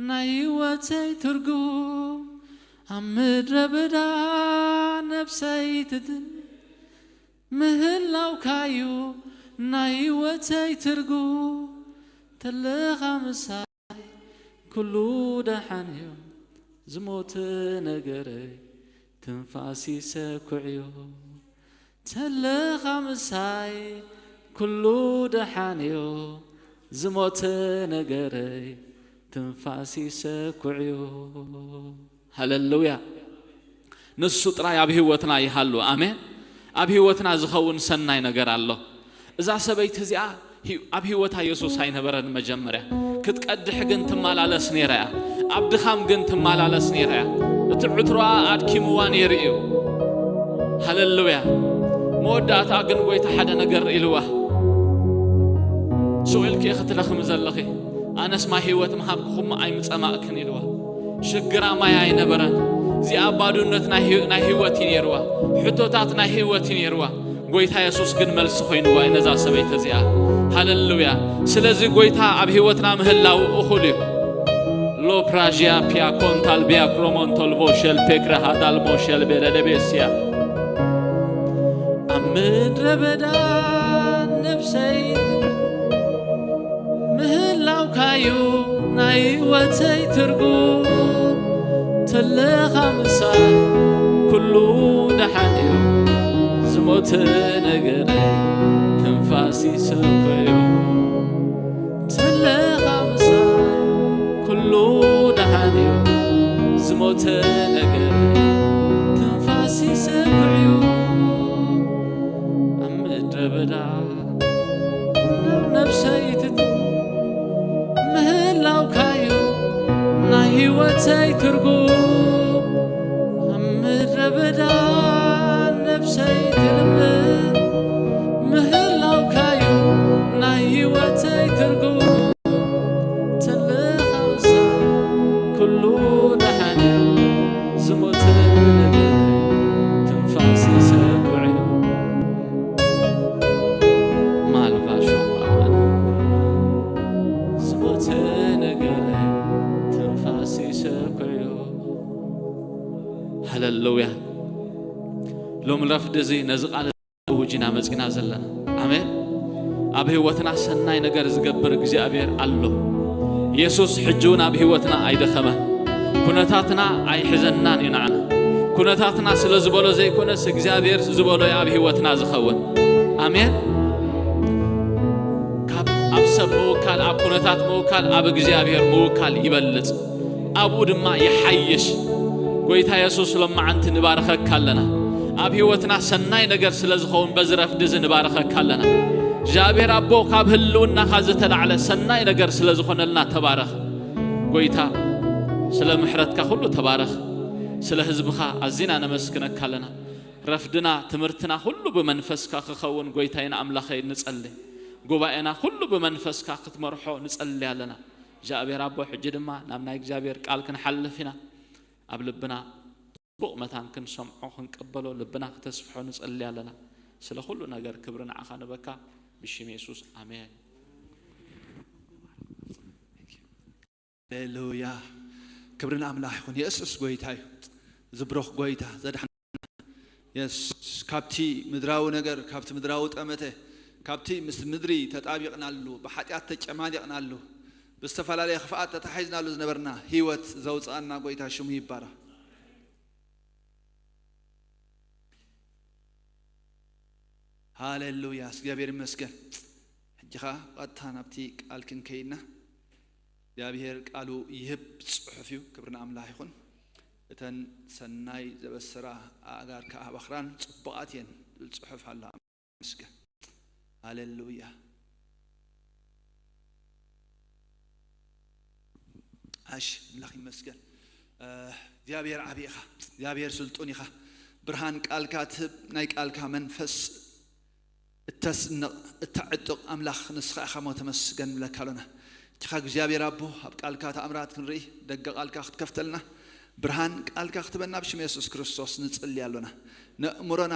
ናይ ህይወተይ ትርጉም። ኣብ ምድረ በዳ ነብሰይ ትትል ምህላውካዩ ናይ ህይወተይ ትርጉም። ተለኻ ምሳይ ኩሉ ደሓን እዩ፣ ዝሞተ ነገረይ ትንፋስ ይሰኩዕዮ። ተለኻ ምሳይ ኩሉ ደሓን እዩ፣ ዝሞተ ነገረይ ትንፋስ ይሰኩዕዮ። ሃለሉያ። ንሱ ጥራይ ኣብ ህይወትና ይሃሉ። ኣሜን። ኣብ ህይወትና ዝኸውን ሰናይ ነገር ኣሎ። እዛ ሰበይቲ እዚኣ ሂ-፣ ኣብ ህይወታ የሱስ ኣይነበረን። መጀመርያ ክትቀድሕ ግን ትመላለስ ነይራ እያ። ኣብ ድኻም ግን ትመላለስ ነይራ እያ። እቲ ዕትሮኣ ኣድኪምዋ ነይሩ እዩ። ሃለሉያ። መወዳእታ ግን ጎይታ ሓደ ነገር ኢልዋ። ስቕ ኢልኪ ክትለኽሚ ዘለኺ፣ ኣነስ ማይ ህይወት ምሃብኩኹም ኣይምጸማእክን ኢልዋ። ሽግራ ማይ ኣይነበረን። እዚኣ ባዶነት ናይ ህይ-፣ ናይ ህይወት እዩ ነይርዋ። ሕቶታት ናይ ህይወት እዩ ነይርዋ። ጎይታ የሱስ ግን መልሲ ኮይንዋ እዩ ነዛ ሰበይቲ እዚኣ። ሃለሉያ። ስለዚ ጎይታ ኣብ ህይወትና ምህላው እኹል እዩ። ሎፕራዥያ ፒያ ኮንታል ቢያ ክሮሞንቶልቮ ሸል ፔክረ ሃዳልሞ ሸል ቤለደቤስያ። ኣብ ምድረ በዳ ነብሰይ ምህላውካዩ ናይ ህይወተይ ትርጉም። ተለኻ ምሳይ ኩሉ ደሓን እዩ፣ ዝሞተ ነገረይ ትንፋስ ይሰኮ እዩ። ተለኻ ምሳይ ኩሉ ደሓን እዩ፣ ዝሞተ ነገረይ ትንፋስ ይሰኮ እዩ። ኣብ ምድረ በዳ ናብ ነብሰይ ትት-፣ ምህላውካዩ ናይ ህይወተይ ትርጉም። ኣብ ምድረ በዳ ነብሰይ ትልምልም ምህላውካዩ ናይ ህይወተይ ትርጉም። ተለኻ ምሳይ ኩሉ ደሓን እዩ፣ ዝሞተ ነገር ትንፋስ ይሰኩዕ እዩ። ማልባሾ ዝሞተ ነገር ትንፋስ ይሰኩዕ እዩ። ሃለሉያ። ሎም ረፍዲ እዚ ነዚ ቃል እውጅና መጺና ዘለና። ኣሜን። ኣብ ህይወትና ሰናይ ነገር ዝገብር እግዚኣብሔር ኣሎ። የሱስ ሕጂ እውን ኣብ ህይወትና ኣይደኸመን። ኩነታትና ኣይሕዘናን እዩ ንዓና። ኩነታትና ስለ ዝበሎ ዘይኮነስ እግዚኣብሔር ዝበሎ እዩ ኣብ ህይወትና ዝኸውን። ኣሜን። ካብ ኣብ ሰብ ምውካል፣ ኣብ ኩነታት ምውካል፣ ኣብ እግዚኣብሔር ምውካል ይበልጽ፣ ኣብኡ ድማ ይሓይሽ። ጎይታ የሱስ ሎማዓንቲ ንባርኸካ ኣለና። ኣብ ህይወትና ሰናይ ነገር ስለ ዝኸውን በዚ ረፍዲ እዚ ንባርኸካ ኣለና። እግዚኣብሔር ኣቦ ካብ ህልውናኻ ዝተላዕለ ሰናይ ነገር ስለ ዝኾነልና ተባረኽ። ጎይታ ስለ ምሕረትካ ኩሉ ተባረኽ። ስለ ህዝብኻ ኣዚና ነመስግነካ ኣለና። ረፍድና ትምህርትና ኩሉ ብመንፈስካ ክኸውን ጎይታይን ኣምላኸይ ንጸሊ። ጉባኤና ኩሉ ብመንፈስካ ክትመርሖ ንጸሊ ኣለና። እግዚኣብሔር ኣቦ ሕጂ ድማ ናብ ናይ እግዚኣብሔር ቃል ክንሓልፍ ኢና። ኣብ ልብና ጽቡቕ መታን ክንሰምዖ ክንቀበሎ ልብና ክተስፍሖ ንጸሊ ኣለና። ስለ ኩሉ ነገር ክብሪ ንዓኻ ንበካ ብሽም የሱስ ኣሜን። ሃሌሉያ። ክብሪ ንኣምላኽ ይኹን። የሱስ ጎይታ እዩ። ዝብሮኽ ጎይታ ዘድሓን የስ ካብቲ ምድራዊ ነገር፣ ካብቲ ምድራዊ ጠመተ፣ ካብቲ ምስ ምድሪ ተጣቢቕናሉ፣ ብሓጢኣት ተጨማሊቕናሉ፣ ብዝተፈላለየ ክፍኣት ተታሒዝናሉ ዝነበርና ህይወት ዘውፅኣና ጎይታ ሽሙ ይባረኽ። ሃሌሉያ፣ እግዚኣብሔር ይመስገን። ሕጂ ኸዓ ቀጥታ ናብቲ ቃል ክንከይድና። እግዚኣብሔር ቃሉ ይህብ፣ ጽሑፍ እዩ። ክብሪ ንኣምላኽ ይኹን። እተን ሰናይ ዘበሰራ ኣእጋር ከኣ በኽራን ጽቡቓት እየን ዝብል ጽሑፍ ኣሎ። መስገን። ሃሌሉያ። ኣሽ፣ ኣምላኽ ይመስገን። እ፣ እግዚኣብሔር ዓቢ ኢኻ። እግዚኣብሔር ስልጡን ኢኻ። ብርሃን ቃልካ ትህብ፣ ናይ ቃልካ መንፈስ እተስንቕ፣ እተዕጥቕ ኣምላኽ ንስኻ ኢኻ እሞ ተመስገን ንብለካ ኣሎና። እቲኻ እግዚኣብሔር ኣቦ፣ ኣብ ቃልካ ተኣምራት ክንርኢ፣ ደገ ቃልካ ክትከፍተልና፣ ብርሃን ቃልካ ክትበና ብሽም የሱስ ክርስቶስ ንጽሊ ኣሎና። ነእምሮና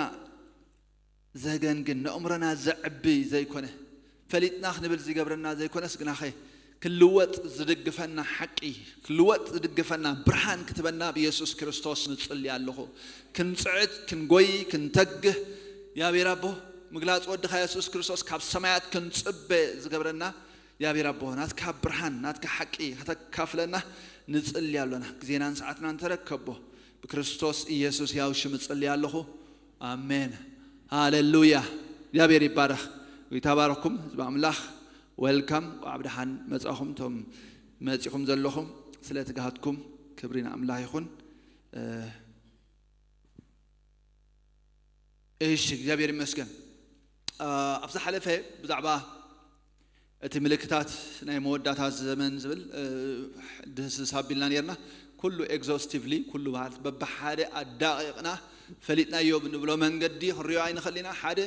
ዘገንግን፣ ነእምሮና ዘዕቢ ዘይኮነ፣ ፈሊጥና ክንብል ዝገብረና ዘይኮነስ፣ ግናኸ ክልወጥ ዝድግፈና ሓቂ፣ ክልወጥ ዝድግፈና ብርሃን ክትበና ብየሱስ ክርስቶስ ንጽሊ ኣለኹ። ክንጽዕት፣ ክንጎይ፣ ክንተግህ፣ ያቤር ኣቦ፣ ምግላጽ ወድኻ የሱስ ክርስቶስ ካብ ሰማያት ክንጽበ ዝገብረና፣ ያቤር ኣቦ፣ ናትካ ብርሃን፣ ናትካ ሓቂ ከተካፍለና ንጽሊ ኣሎና። ግዜናን ሰዓትናን ተረከቦ። ብክርስቶስ ኢየሱስ ያው ሽም እጽሊ ኣለኹ። ኣሜን። ሃሌሉያ። እግዚኣብሔር ይባረኽ። ይታባረኩም ህዝቢ ኣምላኽ። ወልካም። እንኳዕ ብደሓን መጻኹም። እቶም መጺኹም ዘለኹም ስለ ትግሃትኩም ክብሪ ንኣምላኽ ይኹን። እ፣ እሺ፣ እግዚኣብሔር ይመስገን። እ፣ ኣብ ዝሓለፈ ብዛዕባ እቲ ምልክታት ናይ መወዳእታ ዘመን ዝብል፣ እ፣ ድህስስ ኣቢልና ነርና። ኩሉ ኤግዞስቲቭሊ፣ ኩሉ በሃል-፣ በብሓደ ኣዳቂቕና ፈሊጥናዮ ብንብሎ መንገዲ ክንሪኦ ኣይንኽእል ኢና። ሓደ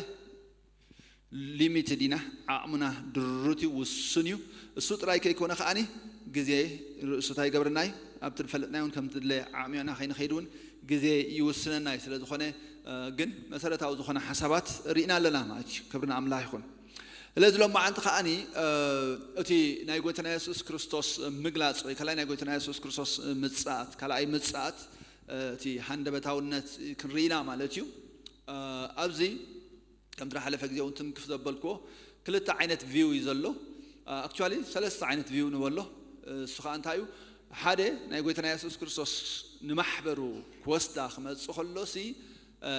ሊሚትድ ኢና፣ ዓቕምና ድሩት እዩ፣ ውሱን እዩ። እሱ ጥራይ ከይኮነ ከኣኒ ግዜ ርእሱ እንታይ ይገብረና እዩ? ኣብቲ ዝፈለጥናዮ እውን ከምቲ ድለ ዓቕሚና ከይንኸይድ እውን ግዜ ይውስነና እዩ። ስለ ዝኾነ፣ እ፣ ግን መሰረታዊ ዝኾነ ሓሳባት ርኢና ኣለና ማለት እዩ። ክብሪ ንኣምላኽ ይኹን። ስለዚ ሎማዓንቲ ከኣኒ፣ እ፣ እቲ ናይ ጎይታና የሱስ ክርስቶስ ምግላጽ ወይ ካልኣይ ናይ ጎይታና የሱስ ክርስቶስ ምጽኣት፣ ካልኣይ ምጽኣት፣ እ፣ እቲ ሃንደበታውነት ክንርኢና ማለት እዩ። እ፣ ኣብዚ ከምቲ ዝሓለፈ ግዜ እውን ትንክፍ ዘበልክዎ ክልተ ዓይነት ቪው እዩ ዘሎ። እ፣ ኣክቹዋሊ ሰለስተ ዓይነት ቪው ንበሎ። እ፣ እሱ ኸኣ እንታይ እዩ? ሓደ ናይ ጎይታና የሱስ ክርስቶስ ንማሕበሩ ክወስዳ ክመጽእ ከሎ ሲ፣ እ፣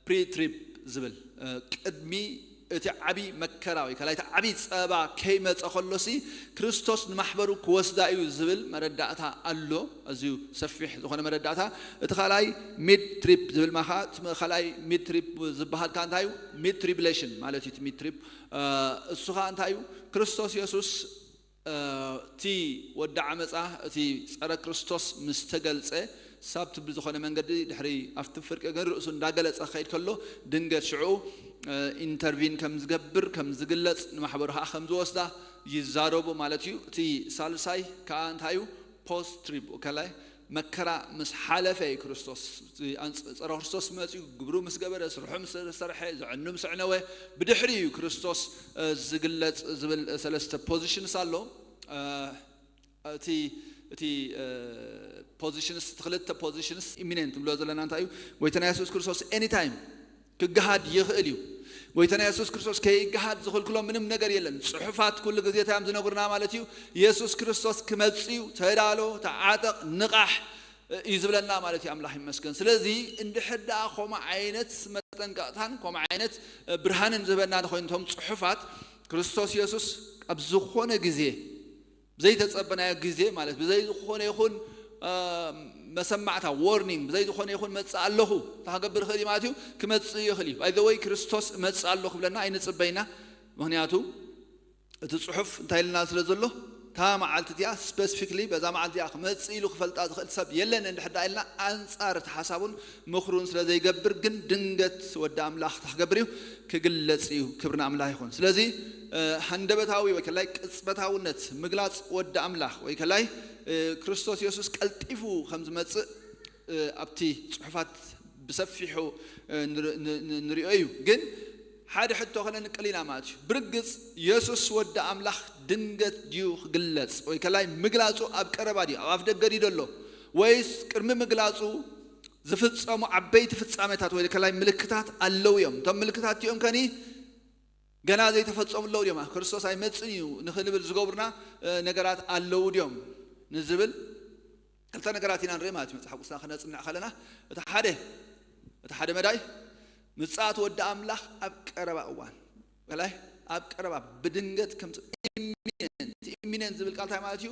ፕሪ ትሪፕ ዝብል፣ እ፣ ቅድሚ እቲ ዓቢ መከራ ወይ ካልኣይ እቲ ዓቢ ጸባ ከይመጸ ከሎ ሲ ክርስቶስ ንማሕበሩ ክወስዳ እዩ ዝብል መረዳእታ ኣሎ። ኣዝዩ ሰፊሕ ዝኾነ መረዳእታ። እቲ ካልኣይ ሚድ ትሪፕ ዝብል ማኻ፣ እቲ ካልኣይ ሚድ ትሪፕ ዝበሃል ከኣ እንታይ እዩ? ሚድ ትሪብሌሽን ማለት እዩ። እቲ ሚድ ትሪፕ፣ እ፣ እሱ ኸኣ እንታይ እዩ? ክርስቶስ የሱስ እ፣ እቲ ወዲ ዓመጻ፣ እቲ ጸረ ክርስቶስ ምስ ተገልጸ፣ ሳብቲ ብዝኾነ መንገዲ ድሕሪ ኣብቲ ፍርቂ ግን ርእሱ እንዳገለጸ ክኸይድ ከሎ፣ ድንገት ሽዑ፣ እ፣ ኢንተርቪን ከም ዝገብር፣ ከም ዝግለጽ፣ ንማሕበሩ ኸኣ ከም ዝወስዳ ይዛረቡ ማለት እዩ። እቲ ሳልሳይ ከኣ እንታይ እዩ? ፖስት ትሪፕ፣ ካልኣይ መከራ ምስ ሓለፈ እዩ ክርስቶስ፣ እቲ ኣንጽ-፣ ጸረ ክርስቶስ መጺኡ፣ ግብሩ ምስ ገበረ፣ ስርሑ ምስ ሰርሐ፣ ዘዕኑ ምስ ኣዕነወ፣ ብድሕሪ እዩ ክርስቶስ፣ እ፣ ዝግለጽ ዝብል ሰለስተ ፖዚሽንስ ኣሎ። እ፣ እቲ፣ እቲ፣ እ፣ ፖዚሽንስ፣ እቲ ክልተ ፖዚሽንስ ኢሚነንት ንብሎ ዘለና እንታይ እዩ? ጎይታና የሱስ ክርስቶስ ኤኒታይም ክገሃድ ይኽእል እዩ። ጎይታና የሱስ ክርስቶስ ከይገሃድ ዝኽልክሎ ምንም ነገር የለን። ጽሑፋት ኩሉ ግዜ እንታይ እዮም ዝነግሩና ማለት እዩ? የሱስ ክርስቶስ ክመጽእ እዩ፣ ተዳሎ፣ ተዓጠቕ፣ ንቓሕ እዩ ዝብለና ማለት እዩ። ኣምላኽ ይመስገን። ስለዚ እንድሕር ደኣ ከምኡ ዓይነት መጠንቀቕታን ከምኡ ዓይነት ብርሃንን ዝህበና እንተኾይኑ እቶም ጽሑፋት፣ ክርስቶስ የሱስ ኣብ ዝኾነ ግዜ ብዘይተጸበናዮ ግዜ ማለት ብዘይ ዝኾነ ይኹን፣ እ፣ መሰማዕታ፣ ዎርኒንግ፣ ብዘይ ዝኾነ ይኹን መጽእ ኣለኹ እንተ ክገብር ይኽእል እዩ ማለት እዩ፣ ክመጽእ ይኽእል እዩ። ባይ ዘ ወይ ክርስቶስ እመጽእ ኣለኹ ክብለና ኣይንጽበይና። ምኽንያቱ እቲ ጽሑፍ እንታይ ኢልና ስለ ዘሎ፣ እታ መዓልቲ እቲኣ ስፔሲፊክሊ በዛ መዓልቲ እቲኣ ክመጽእ ኢሉ ክፈልጣ ዝኽእል ሰብ የለን እንድሕር ደኣ ኢልና ኣንጻር እቲ ሓሳቡን ምኽሩን ስለ ዘይገብር፣ ግን ድንገት ወዲ ኣምላኽ እንታይ ክገብር እዩ? ክግለጽ እዩ። ክብሪ ንኣምላኽ ይኹን። ስለዚ፣ እ፣ ሃንደበታዊ ወይ ከላይ ቅጽበታውነት ምግላጽ ወዲ ኣምላኽ ወይ ከላይ፣ እ፣ ክርስቶስ የሱስ ቀልጢፉ ከም ዝመጽእ፣ እ፣ ኣብቲ ጽሑፋት ብሰፊሑ፣ እ፣ ንር-፣ ን-፣ ን-፣ ንሪኦ እዩ። ግን ሓደ ሕቶ ከነንቅል ኢና ማለት እዩ። ብርግጽ የሱስ ወዲ ኣምላኽ ድንገት ድዩ ክግለጽ ወይ ከላይ ምግላጹ ኣብ ቀረባ ድዩ? ኣብ ኣፍ ደገ ድዩ ዘሎ? ወይስ ቅድሚ ምግላጹ ዝፍጸሙ ዓበይቲ ፍጻሜታት ወይ ከላይ ምልክታት ኣለዉ እዮም? እቶም ምልክታት እቲኦም ከኒ ገና ዘይተፈጸሙ ኣለዉ ድዮም? ክርስቶስ ኣይመጽእን እዩ ንኽንብል ዝገብሩና፣ እ፣ ነገራት ኣለዉ ድዮም ንዝብል ክልተ ነገራት ኢና ንርኢ ማለት እዩ። መጽሓፍ ቅዱስና ክነጽንዕ ከለና፣ እቲ ሓደ፣ እቲ ሓደ መዳይ ምጽኣት ወዲ ኣምላኽ ኣብ ቀረባ እዋን፣ ከላይ ኣብ ቀረባ ብድንገት ከም ኢሚነንት፣ ኢሚነንት ዝብል ቃል እንታይ ማለት እዩ?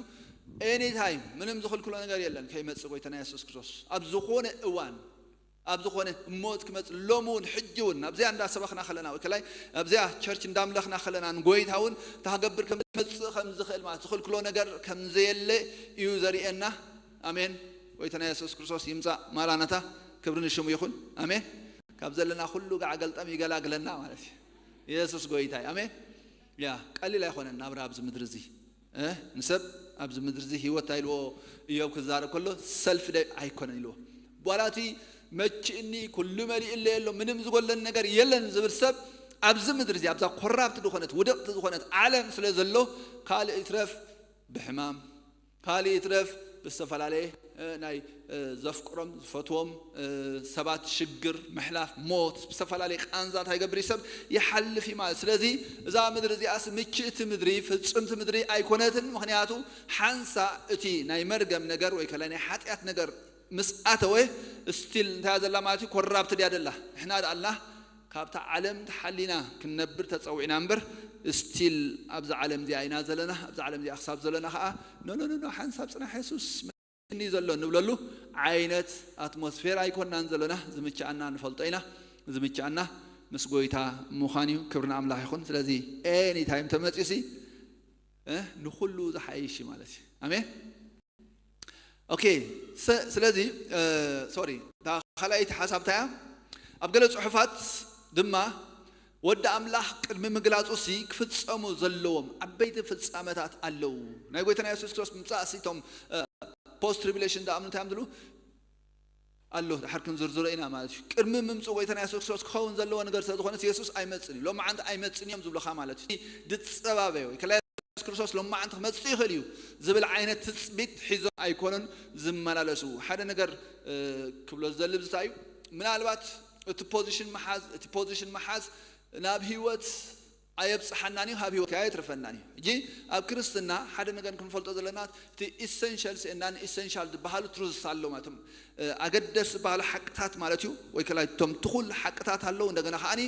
ኤኒ ታይም ምንም ዝኽልክሎ ነገር የለን ከይመጽእ ጎይታና የሱስ ክርስቶስ ኣብ ዝኾነ እዋን ኣብ ዝኾነ ሞት ክመጽእ ሎም እውን ሕጂ እውን ኣብዚኣ እንዳሰበኽና ከለና ወይ ከላይ ኣብዚኣ ቸርች እንዳምለኽና ከለና ንጎይታ እውን ታገብር ከም ዝመጽእ ከም ዝኽእል ማለት ዝኽልክሎ ነገር ከም ዘየለ እዩ ዘርእየና። ኣሜን። ጎይታና የሱስ ክርስቶስ ይምጻእ። ማራናታ። ክብሪ ንሽሙ ይኹን። ኣሜን። ካብ ዘለና ኩሉ ጋዕ ገልጠም ይገላግለና ማለት እዩ። የሱስ ጎይታ እዩ። ኣሜን። ያ ቀሊል ኣይኮነን ናብራ ኣብዚ ምድሪ እዚ ንሰብ ኣብዚ ምድሪ እዚ ህይወት ኣይልዎ። እዮብ ክዛረብ ከሎ ሰልፍ ደ ኣይኮነን ኢልዎ። ቧላቲ መችእኒ ኩሉ መሊእለ የሎ ምንም ዝጎለን ነገር የለን ዝብል ሰብ ኣብዚ ምድሪ እዚ ኣብዛ ኮራፕት ዝኾነት ውድቕቲ ዝኾነት ዓለም ስለ ዘሎ ካልእ ይትረፍ ብሕማም ካልእ ይትረፍ ብዝተፈላለየ ናይ ዘፍቅሮም ዝፈትዎም ሰባት ሽግር ምሕላፍ ሞት ብዝተፈላለየ ቃንዛት ኣይገብር ሰብ ይሓልፍ እዩ ማለት። ስለዚ እዛ ምድሪ እዚኣስ ምችእቲ ምድሪ ፍጽምቲ ምድሪ ኣይኮነትን። ምክንያቱ ሓንሳ እቲ ናይ መርገም ነገር ወይ ከላይ ናይ ሓጢኣት ነገር ምስ ኣተወ ስቲል እንታይ ዘላ ማለት እዩ ኮራፕት ድያ ደላ ንሕና ደኣልና ካብታ ዓለም ተሓሊና ክንነብር ተጸዊዕና እምበር ስቲል ኣብዛ ዓለም እዚኣ ኢና ዘለና። ኣብዛ ዓለም እዚኣ ክሳብ ዘለና ከዓ ኖ ኖ ኖ ሓንሳብ ፅናሕ የሱስ እኒ ዘሎ ንብለሉ ዓይነት ኣትሞስፌር ኣይኮናን ዘለና። ዝምችኣና ንፈልጦ ኢና። ዝምችኣና ምስ ጎይታ ምዃን እዩ። ክብሪ ንኣምላኽ ይኹን። ስለዚ ኤኒ ታይም ተመፂኡ ሲ ንኩሉ ዝሓይሽ እዩ ማለት እዩ። ኣሜን። ኦኬ። ስለዚ ሶሪ ካልኣይቲ ሓሳብታ እያ። ኣብ ገለ ፅሑፋት ድማ ወዲ ኣምላኽ ቅድሚ ምግላጹ ሲ ክፍጸሙ ዘለዎም ዓበይቲ ፍጻመታት ኣለዉ። ናይ ጎይታና የሱስ ክርስቶስ ምምጻእ ሲ እቶም ፖስት ትሪቢሌሽን ዝኣምኑ እንታይ እዮም ዝብሉ ኣሎ። ድሓር ክንዝርዝሮ ኢና ማለት እዩ። ቅድሚ ምምጽኡ ጎይታና የሱስ ክርስቶስ ክኸውን ዘለዎ ነገር ስለ ዝኾነ የሱስ ኣይመጽን እዩ። ሎማዓንቲ ኣይመጽን እዮም ዝብሉኻ ማለት እዩ። ድጸባበ ወይ ከላይ የሱስ ክርስቶስ ሎማዓንቲ ክመጽእ ይኽእል እዩ ዝብል ዓይነት ትጽቢት ሒዞም ኣይኮኑን ዝመላለሱ። ሓደ ነገር ክብሎ ዝደሊ ብዝታ እዩ። ምናልባት እቲ ፖዚሽን መሓዝ እቲ ፖዚሽን መሓዝ ናብ ህይወት ኣየብፅሓናን እዩ፣ ካብ ህይወት ኣየትርፈናን እዩ። እጂ ኣብ ክርስትና ሓደ ነገር ክንፈልጦ ዘለና እቲ ኢሰንሻልስ እና ኢሰንሻል ዝበሃሉ ትሩዝስ ኣሎ ማለት እዮም። ኣገደስ ዝበሃሉ ሓቅታት ማለት እዩ ወይ ከላይ እቶም ትኹል ሓቅታት ኣለዉ። እንደገና ከዓኒ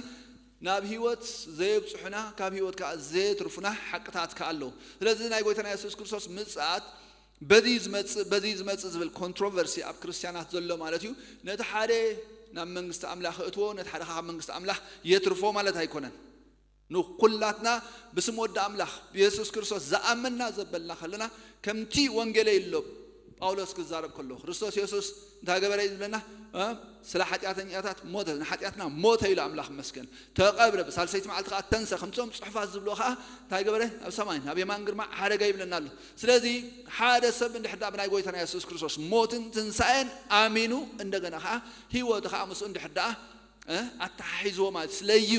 ናብ ህይወት ዘየብፅሑና ካብ ህይወት ከዓ ዘየትርፉና ሓቅታት ከዓ ኣለዉ። ስለዚ ናይ ጎይታና የሱስ ክርስቶስ ምፅኣት በዚ ዝመፅእ በዚ ዝመፅእ ዝብል ኮንትሮቨርሲ ኣብ ክርስትያናት ዘሎ ማለት እዩ። ነቲ ሓደ ናብ መንግስቲ ኣምላኽ እእትዎ ነቲ ሓደ ካብ መንግስቲ ኣምላኽ የትርፎ ማለት ኣይኮነን። ንኩላትና ብስም ወዲ ኣምላኽ ብየሱስ ክርስቶስ ዝኣመንና ዘበልና ከለና ከምቲ ወንጌለይ ኣሎ ጳውሎስ ክዛረብ ከሎ ክርስቶስ የሱስ እንታይ ገበረ እዩ ዝብለና? ስለ ሓጢኣተኛታት ሞተ፣ ንሓጢኣትና ሞተ ኢሉ ኣምላኽ መስገን ተቐብረ ብሳልሰይቲ መዓልቲ ከዓ ተንሰ ከምቶም ፅሑፋት ዝብሎ ከዓ እንታይ ገበረ? ኣብ ሰማይ ናብ የማን ግርማ ዓረገ ይብለና ኣሎ። ስለዚ ሓደ ሰብ እንድሕዳ ብናይ ጎይታና የሱስ ክርስቶስ ሞትን ትንሳኤን ኣሚኑ እንደገና ከዓ ህይወቱ ከዓ ምስኡ እንድሕዳ ኣተሓሒዝዎ ማለት ስለዩ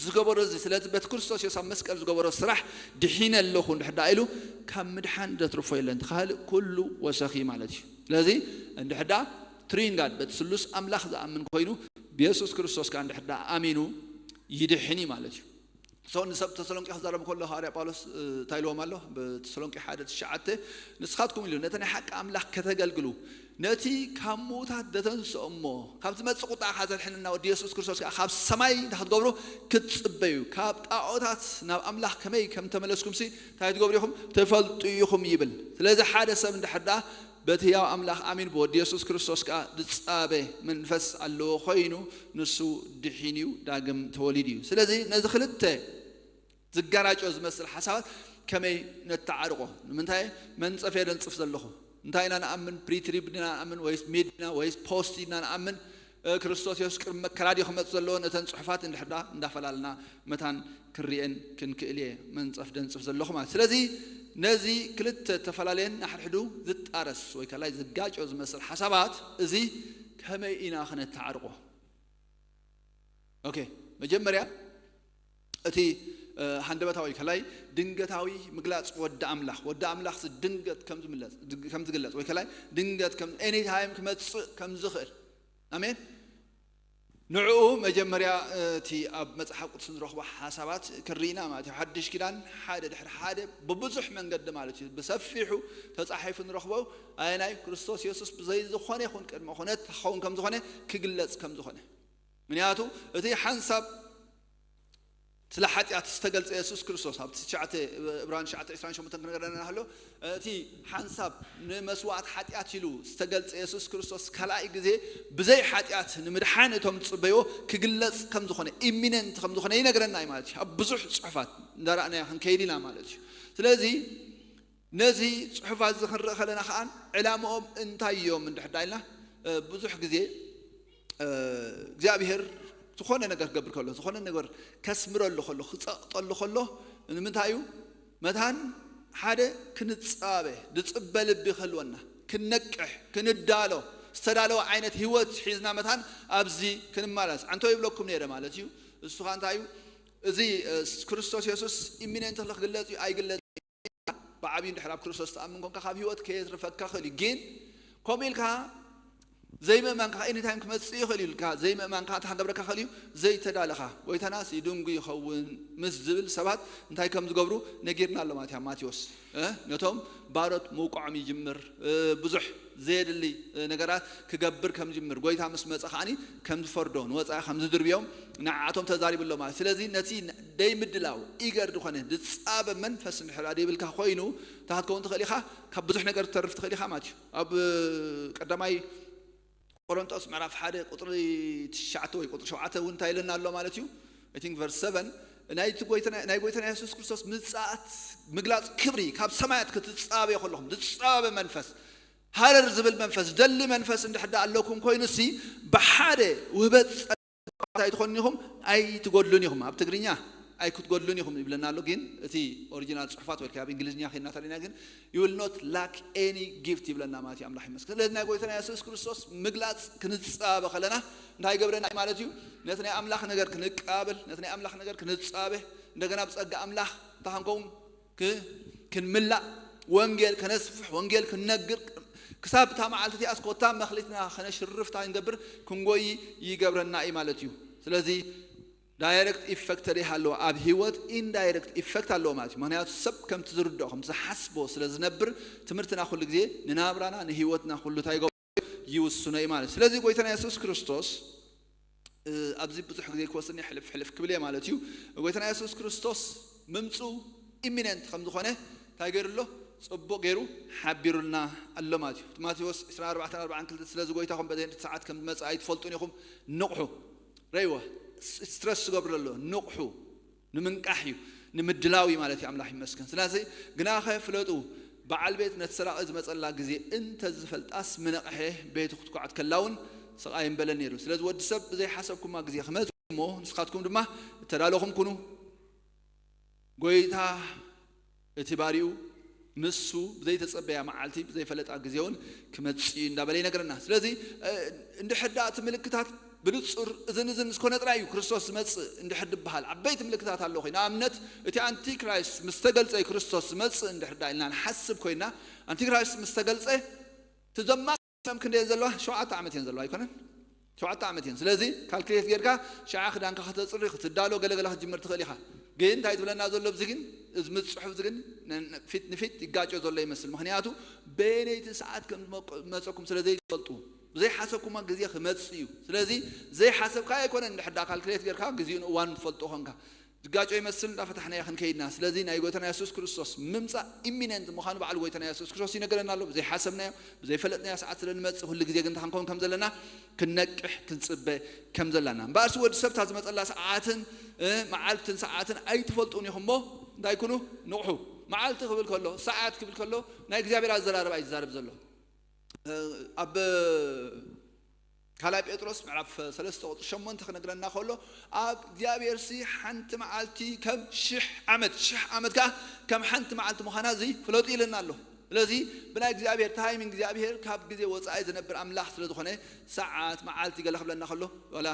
ዝገበሮ እዚ ስለዚ በቲ ክርስቶስ የሱስ ኣብ መስቀል ዝገበሮ ስራሕ ድሒነ ኣለኹ እንድሕዳ ኢሉ ካብ ምድሓን ዘትርፎ የለን። ካልእ ኩሉ ወሰኺ ማለት እዩ። ስለዚ እንድሕዳ ትሪንጋድ በቲ ስሉስ ኣምላኽ ዝኣምን ኮይኑ ብየሱስ ክርስቶስ ከዓ እንድሕዳ ኣሚኑ ይድሕን እዩ ማለት እዩ። ሰው ንሰብ ተሰሎንቄ ክዛረብ ከሎ ሃዋርያ ጳውሎስ እንታይ ኢልዎም ኣሎ? ብተሰሎንቄ ሓደ ትሽዓተ ንስኻትኩም ኢሉ ነቲ ናይ ሓቂ ኣምላኽ ከተገልግሉ ነቲ ካብ ምዉታት ዘተንስኦ እሞ ካብ ዝመጽእ ቁጣ ከዓ ዘድሕነና ወዲ የሱስ ክርስቶስ ከዓ ካብ ሰማይ እንታይ ክትገብሩ ክትጽበዩ ካብ ጣዖታት ናብ ኣምላኽ ከመይ ከም ተመለስኩም ሲ እንታይ ትገብሩ ኢኹም ትፈልጡ ኢኹም ይብል። ስለዚ ሓደ ሰብ እንድሕር ደኣ በቲ ህያው ኣምላኽ ኣሚን ብወዲ የሱስ ክርስቶስ ከዓ ዝጻበ መንፈስ ኣለዎ ኮይኑ ንሱ ድሒን እዩ ዳግም ተወሊዱ እዩ። ስለዚ ነዚ ክልተ ዝጋራጮ ዝመስል ሓሳባት ከመይ ነተዓርቆ? ንምንታይ መንጸፍ የደንጽፍ ዘለኹ? እንታይ ኢና ንኣምን? ፕሪትሪብ ድና ንኣምን ወይስ ሚድ ድና ወይስ ፖስት ድና ንኣምን? ክርስቶስ የሱስ ቅድሚ መከራ ድዩ ክመጽእ ዘለዎ? ነተን ጽሑፋት እንድሕዳ እንዳፈላለና መታን ክርኤን ክንክእል እየ መንጸፍ ደንጽፍ ዘለኹ ማለት። ስለዚ ነዚ ክልተ ተፈላለየን ንሓድሕዱ ዝጣረስ ወይ ካልኣይ ዝጋጮ ዝመስል ሓሳባት እዚ ከመይ ኢና ክነተዓርቆ? ኦኬ፣ መጀመርያ እቲ ሃንደበታዊ ከላይ ድንገታዊ ምግላጽ ወዲ ኣምላኽ ወዲ ኣምላኽ ድንገት ከም ዝግለጽ ወይ ከላይ ድንገት ኤኒታይም ክመጽእ ከም ዝኽእል ኣሜን። ንዕኡ መጀመርያ እቲ ኣብ መጽሓፍ ቅዱስ ንረኽቦ ሓሳባት ክርኢና ማለት እዩ። ሓድሽ ኪዳን ሓደ ድሕሪ ሓደ ብብዙሕ መንገዲ ማለት እዩ ብሰፊሑ ተጻሒፉ ንረኽቦ ኣየናይ ክርስቶስ የሱስ ብዘይ ዝኾነ ይኹን ቅድመ ኩነት ክኸውን ከም ዝኾነ ክግለጽ ከም ዝኾነ ምክንያቱ እቲ ሓንሳብ እቲ ስለ ሓጢኣት ዝተገልጸ የሱስ ክርስቶስ ኣብቲ ትሽዓተ፣ ዕብራን ትሽዓተ ዕስራን ሸሞንተን ክነገረና ከሎ፣ እቲ ሓንሳብ ንመስዋእቲ ሓጢኣት ኢሉ ዝተገልጸ የሱስ ክርስቶስ ካልኣይ ግዜ ብዘይ ሓጢኣት ንምድሓን እቶም ዝጽበይዎ ክግለጽ ከም ዝኾነ፣ ኢሚነንት ከም ዝኾነ ይነግረና እዩ ማለት እዩ። ኣብ ብዙሕ ጽሑፋት እንዳረኣናዮ ክንከይድ ኢና ማለት እዩ። ስለዚ ነዚ ጽሑፋት እዚ ክንርኢ ከለና ከኣ ዕላምኦም እንታይ እዮም እንድሕር ዳ ኢልና፣ እ፣ ብዙሕ ግዜ፣ እ፣ እግዚኣብሔር ዝኾነ ነገር ክገብር ከሎ፣ ዝኾነ ነገር ከስምረሉ ከሎ፣ ክጸቕጠሉ ከሎ፣ ንምንታይ እዩ? መታን ሓደ ክንጻበ፣ ዝጽበ ልቢ ክህልወና፣ ክንነቅሕ፣ ክንዳሎ፣ ዝተዳለወ ዓይነት ህይወት ሒዝና መታን ኣብዚ ክንመላለስ። ኣንቶ ይብለኩም ነይረ ማለት እዩ። እሱ ኸኣ እንታይ እዩ? እዚ፣ እ፣ ክርስቶስ የሱስ ኢሚነንት ክግለጽ እዩ ኣይግለጽ ብዓብዩ እንድሕር ኣብ ክርስቶስ ትኣምን ኮንካ ካብ ህይወት ከየትርፈካ ክእል እዩ። ግን ከምኡ ኢልካ ዘይምእማንካ ኤኒታይም ክመጽእ ይኽእል እዩ ኢልካ ዘይምእማንካ እንታይ ክገብረካ ክእል እዩ? ዘይተዳለኻ። ጎይታናስ ይድንጉ ይኸውን ምስ ዝብል ሰባት እንታይ ከም ዝገብሩ ነጊርና ኣሎ ማለት እዩ ኣብ ማቴዎስ። እ? ነቶም ባሮት ምውቃዖም ይጅምር። እ፣ ብዙሕ ዘየድሊ፣ እ፣ ነገራት ክገብር ከም ዝጅምር፣ ጎይታ ምስ መጸ ከኣኒ ከም ዝፈርዶ፣ ንወጻኢ ከም ዝድርብዮም ንዓኣቶም ተዛሪቡ ኣሎ ማለት። ስለዚ ነቲ ደይ ምድላው ኢገር ዝኾነ ዝጻበ መንፈስ እንድሕር ደይብልካ ኮይኑ፣ እንታይ ክትከውን ትኽእል ኢኻ? ካብ ብዙሕ ነገር ትተርፍ ትኽእል ኢኻ ማለት እዩ። ኣብ ቀዳማይ ቆሮንቶስ ምዕራፍ ሓደ ቁጥሪ ትሽዓተ ወይ ቁጥሪ ሸውዓተ እውን እንታይ ኢለና ኣሎ ማለት እዩ? I think verse seven፣ ናይ እቲ ጎይታና፣ ናይ ጎይታና የሱስ ክርስቶስ ምጽኣት ምግላጽ ክብሪ ካብ ሰማያት ክትጻበዩ ከለኹም፣ ዝጻበ መንፈስ፣ ሃረር ዝብል መንፈስ፣ ደሊ መንፈስ እንድሕር ደኣ ኣለኩም ኮይኑሲ፣ ብሓደ ውህበት ጸጋ እንታይ ትኾኑ ኢኹም? ኣይትጎድሉን ኢኹም። ኣብ ትግርኛ ኣይክትጎድሉን ኢኹም ይብለና ኣሎ፣ ግን እቲ ኦሪጂናል ጽሑፋት ወይ ኣብ እንግሊዝኛ ከይና ተሪና ግን you will not lack any gift ይብለና ማለት እዩ። ኣምላኽ ይመስገን። ስለዚ ናይ ጎይታና የሱስ ክርስቶስ ምግላጽ ክንጻበ ከለና እንታይ ይገብረና ማለት እዩ? ነቲ ናይ ኣምላኽ ነገር ክንቃበል፣ ነቲ ናይ ኣምላኽ ነገር ክንጻበ፣ እንደገና ብጸጋ ኣምላኽ እንታይ ክንከውን ክ-፣ ክንምላእ፣ ወንጌል ከነስፍሕ፣ ወንጌል ክንነግር፣ ክሳብ እታ መዓልቲ እቲኣስ ኮታ መኽሊትና ከነሽርፍ እንታይ ክንገብር፣ ክንጎይ ይገብረና እዩ ማለት እዩ። ስለዚ ዳይሬክት ኢፌክት ተደይ ሃለዎ ኣብ ህይወት ኢንዳይሬክት ኢፌክት ኣለዎ ማለት እዩ። ምኽንያቱ ሰብ ከምቲ ዝርድኦ፣ ከምቲ ዝሓስቦ ስለ ዝነብር ትምህርትና ኩሉ ግዜ ንናብራና ንህይወትና ኩሉ እንታይ ይገብሮ? ይውስኖ እዩ ማለት እዩ። ስለዚ ጎይታና የሱስ ክርስቶስ፣ እ፣ ኣብዚ ብዙሕ ግዜ ክወስድኒ ሕልፍ ሕልፍ ክብል እየ ማለት እዩ። ጎይታና የሱስ ክርስቶስ ምምፅኡ ኢሚነንት ከም ዝኾነ እንታይ ገይሩ ኣሎ? ጽቡቕ ገይሩ ሓቢሩልና ኣሎ ማለት እዩ። እቲ ማቴዎስ ዕስራን ኣርባዕተን ኣርባዓን ክልተ ስለዚ ጎይታኹም በዘይ ሰዓት ከም ዝመጽእ ኣይትፈልጡን ኢኹም፣ ንቕሑ። ረይዋ ስትረስ ዝገብር ዘሎ ንቕሑ ንምንቃሕ እዩ፣ ንምድላው እዩ ማለት እዩ። ኣምላኽ ይመስገን። ስለዚ ግናኸ ፍለጡ፣ በዓል ቤት ነቲ ሰራቒ ዝመጸላ ግዜ እንተ ዝፈልጣስ ምነቕሐ፣ ቤቱ ክትኳዕ ከላ እውን ስቓይ እምበለ ነይሩ። ስለዚ ወዲ ሰብ ብዘይሓሰብኩማ ግዜ ክመጽእ እሞ ንስኻትኩም ድማ እተዳለኹም ኩኑ። ጎይታ እቲ ባሪኡ ንሱ ብዘይተጸበያ መዓልቲ ብዘይፈለጣ ግዜ እውን ክመጽእ እዩ እንዳበለ ይነግረና። ስለዚ፣ እ፣ እንድሕር ደኣ እቲ ምልክታት ብንጹር እዝን እዝን ምስ ኮነ ጥራይ እዩ ክርስቶስ ዝመጽእ እንድሕር ድበሃል ዓበይቲ ምልክታት ኣሎ ኮይኑ፣ ንኣብነት እቲ ኣንቲክራይስት ምስ ተገልጸ እዩ ክርስቶስ ዝመጽእ እንድሕር ደኣ ኢልና ንሓስብ ኮይና፣ ኣንቲክራይስት ምስ ተገልጸ እቲ ዘማ ክንደየን ዘለዋ? ሸውዓተ ዓመት እየን ዘለዋ ኣይኮነን? ሸውዓተ ዓመት እየን። ስለዚ ካልኩሌት ጌርካ ሽዓ ክዳንካ ከተጽሪ፣ ክትዳሎ፣ ገለገለ ክትጅምር ትኽእል ኢኻ። ግን እንታይ ትብለና ዘሎ ኣብዚ ግን፣ እዚ ምጽሑፍ እዚ ግን ን-፣ ን-፣ ፊት ንፊት ይጋጮ ዘሎ ይመስል። ምኽንያቱ በየነይቲ ሰዓት ከም ዝመቆ-፣ መጸኩም ስለ ዘይትፈልጡ፣ ብዘይሓሰብኩማ ግዜ ክመጽእ እዩ። ስለዚ ዘይሓሰብካ ኣይኮነን፣ እንድሕር ደኣ ካልኩሌት ጌርካ ግዜኡን እዋኑን ትፈልጦ ኾንካ። ዝጋጮ ይመስል እንዳፈታሕናዮ ክንከይድና። ስለዚ ናይ ጎይታና የሱስ ክርስቶስ ምምጻእ ኢሚነንት ምዃኑ ባዕሉ ጎይታና የሱስ ክርስቶስ ይነገረና ኣሎ። ብዘይሓሰብናዮ፣ ብዘይፈለጥናዮ ሰዓት ስለ ንመጽእ፣ ኩሉ ግዜ ግን እንታይ ክንከውን ከም ዘለና፣ ክንነቅሕ፣ ክንጽበ ከም ዘለና። እምበኣርሲ ወዲ ሰብ እታ ዝመጸላ ሰዓትን፣ እ፣ መዓልትን ሰዓትን ኣይትፈልጡን ኢኹም እሞ፣ እንታይ ኩኑ? ንቕሑ። መዓልቲ ክብል ከሎ፣ ሰዓት ክብል ከሎ፣ ናይ እግዚኣብሔር ኣዘራርባ እዩ ዝዛረብ ዘሎ። እ፣ ኣብ ካልኣይ ጴጥሮስ ምዕራፍ ሰለስተ ቁጽሪ ሸሞንተ ክነግረና ከሎ፣ ኣብ እግዚኣብሔር ሲ ሓንቲ መዓልቲ ከም ሽሕ ዓመት፣ ሽሕ ዓመት ከኣ ከም ሓንቲ መዓልቲ ምዃና እዚ ፍለጡ ኢለና ኣሎ። ስለዚ ብናይ እግዚኣብሔር ታይሚንግ፣ እግዚኣብሔር ካብ ግዜ ወጻኢ ዝነብር ኣምላኽ ስለ ዝኾነ፣ ሰዓት፣ መዓልቲ ገለ ክብለና ከሎ፣ ዋላ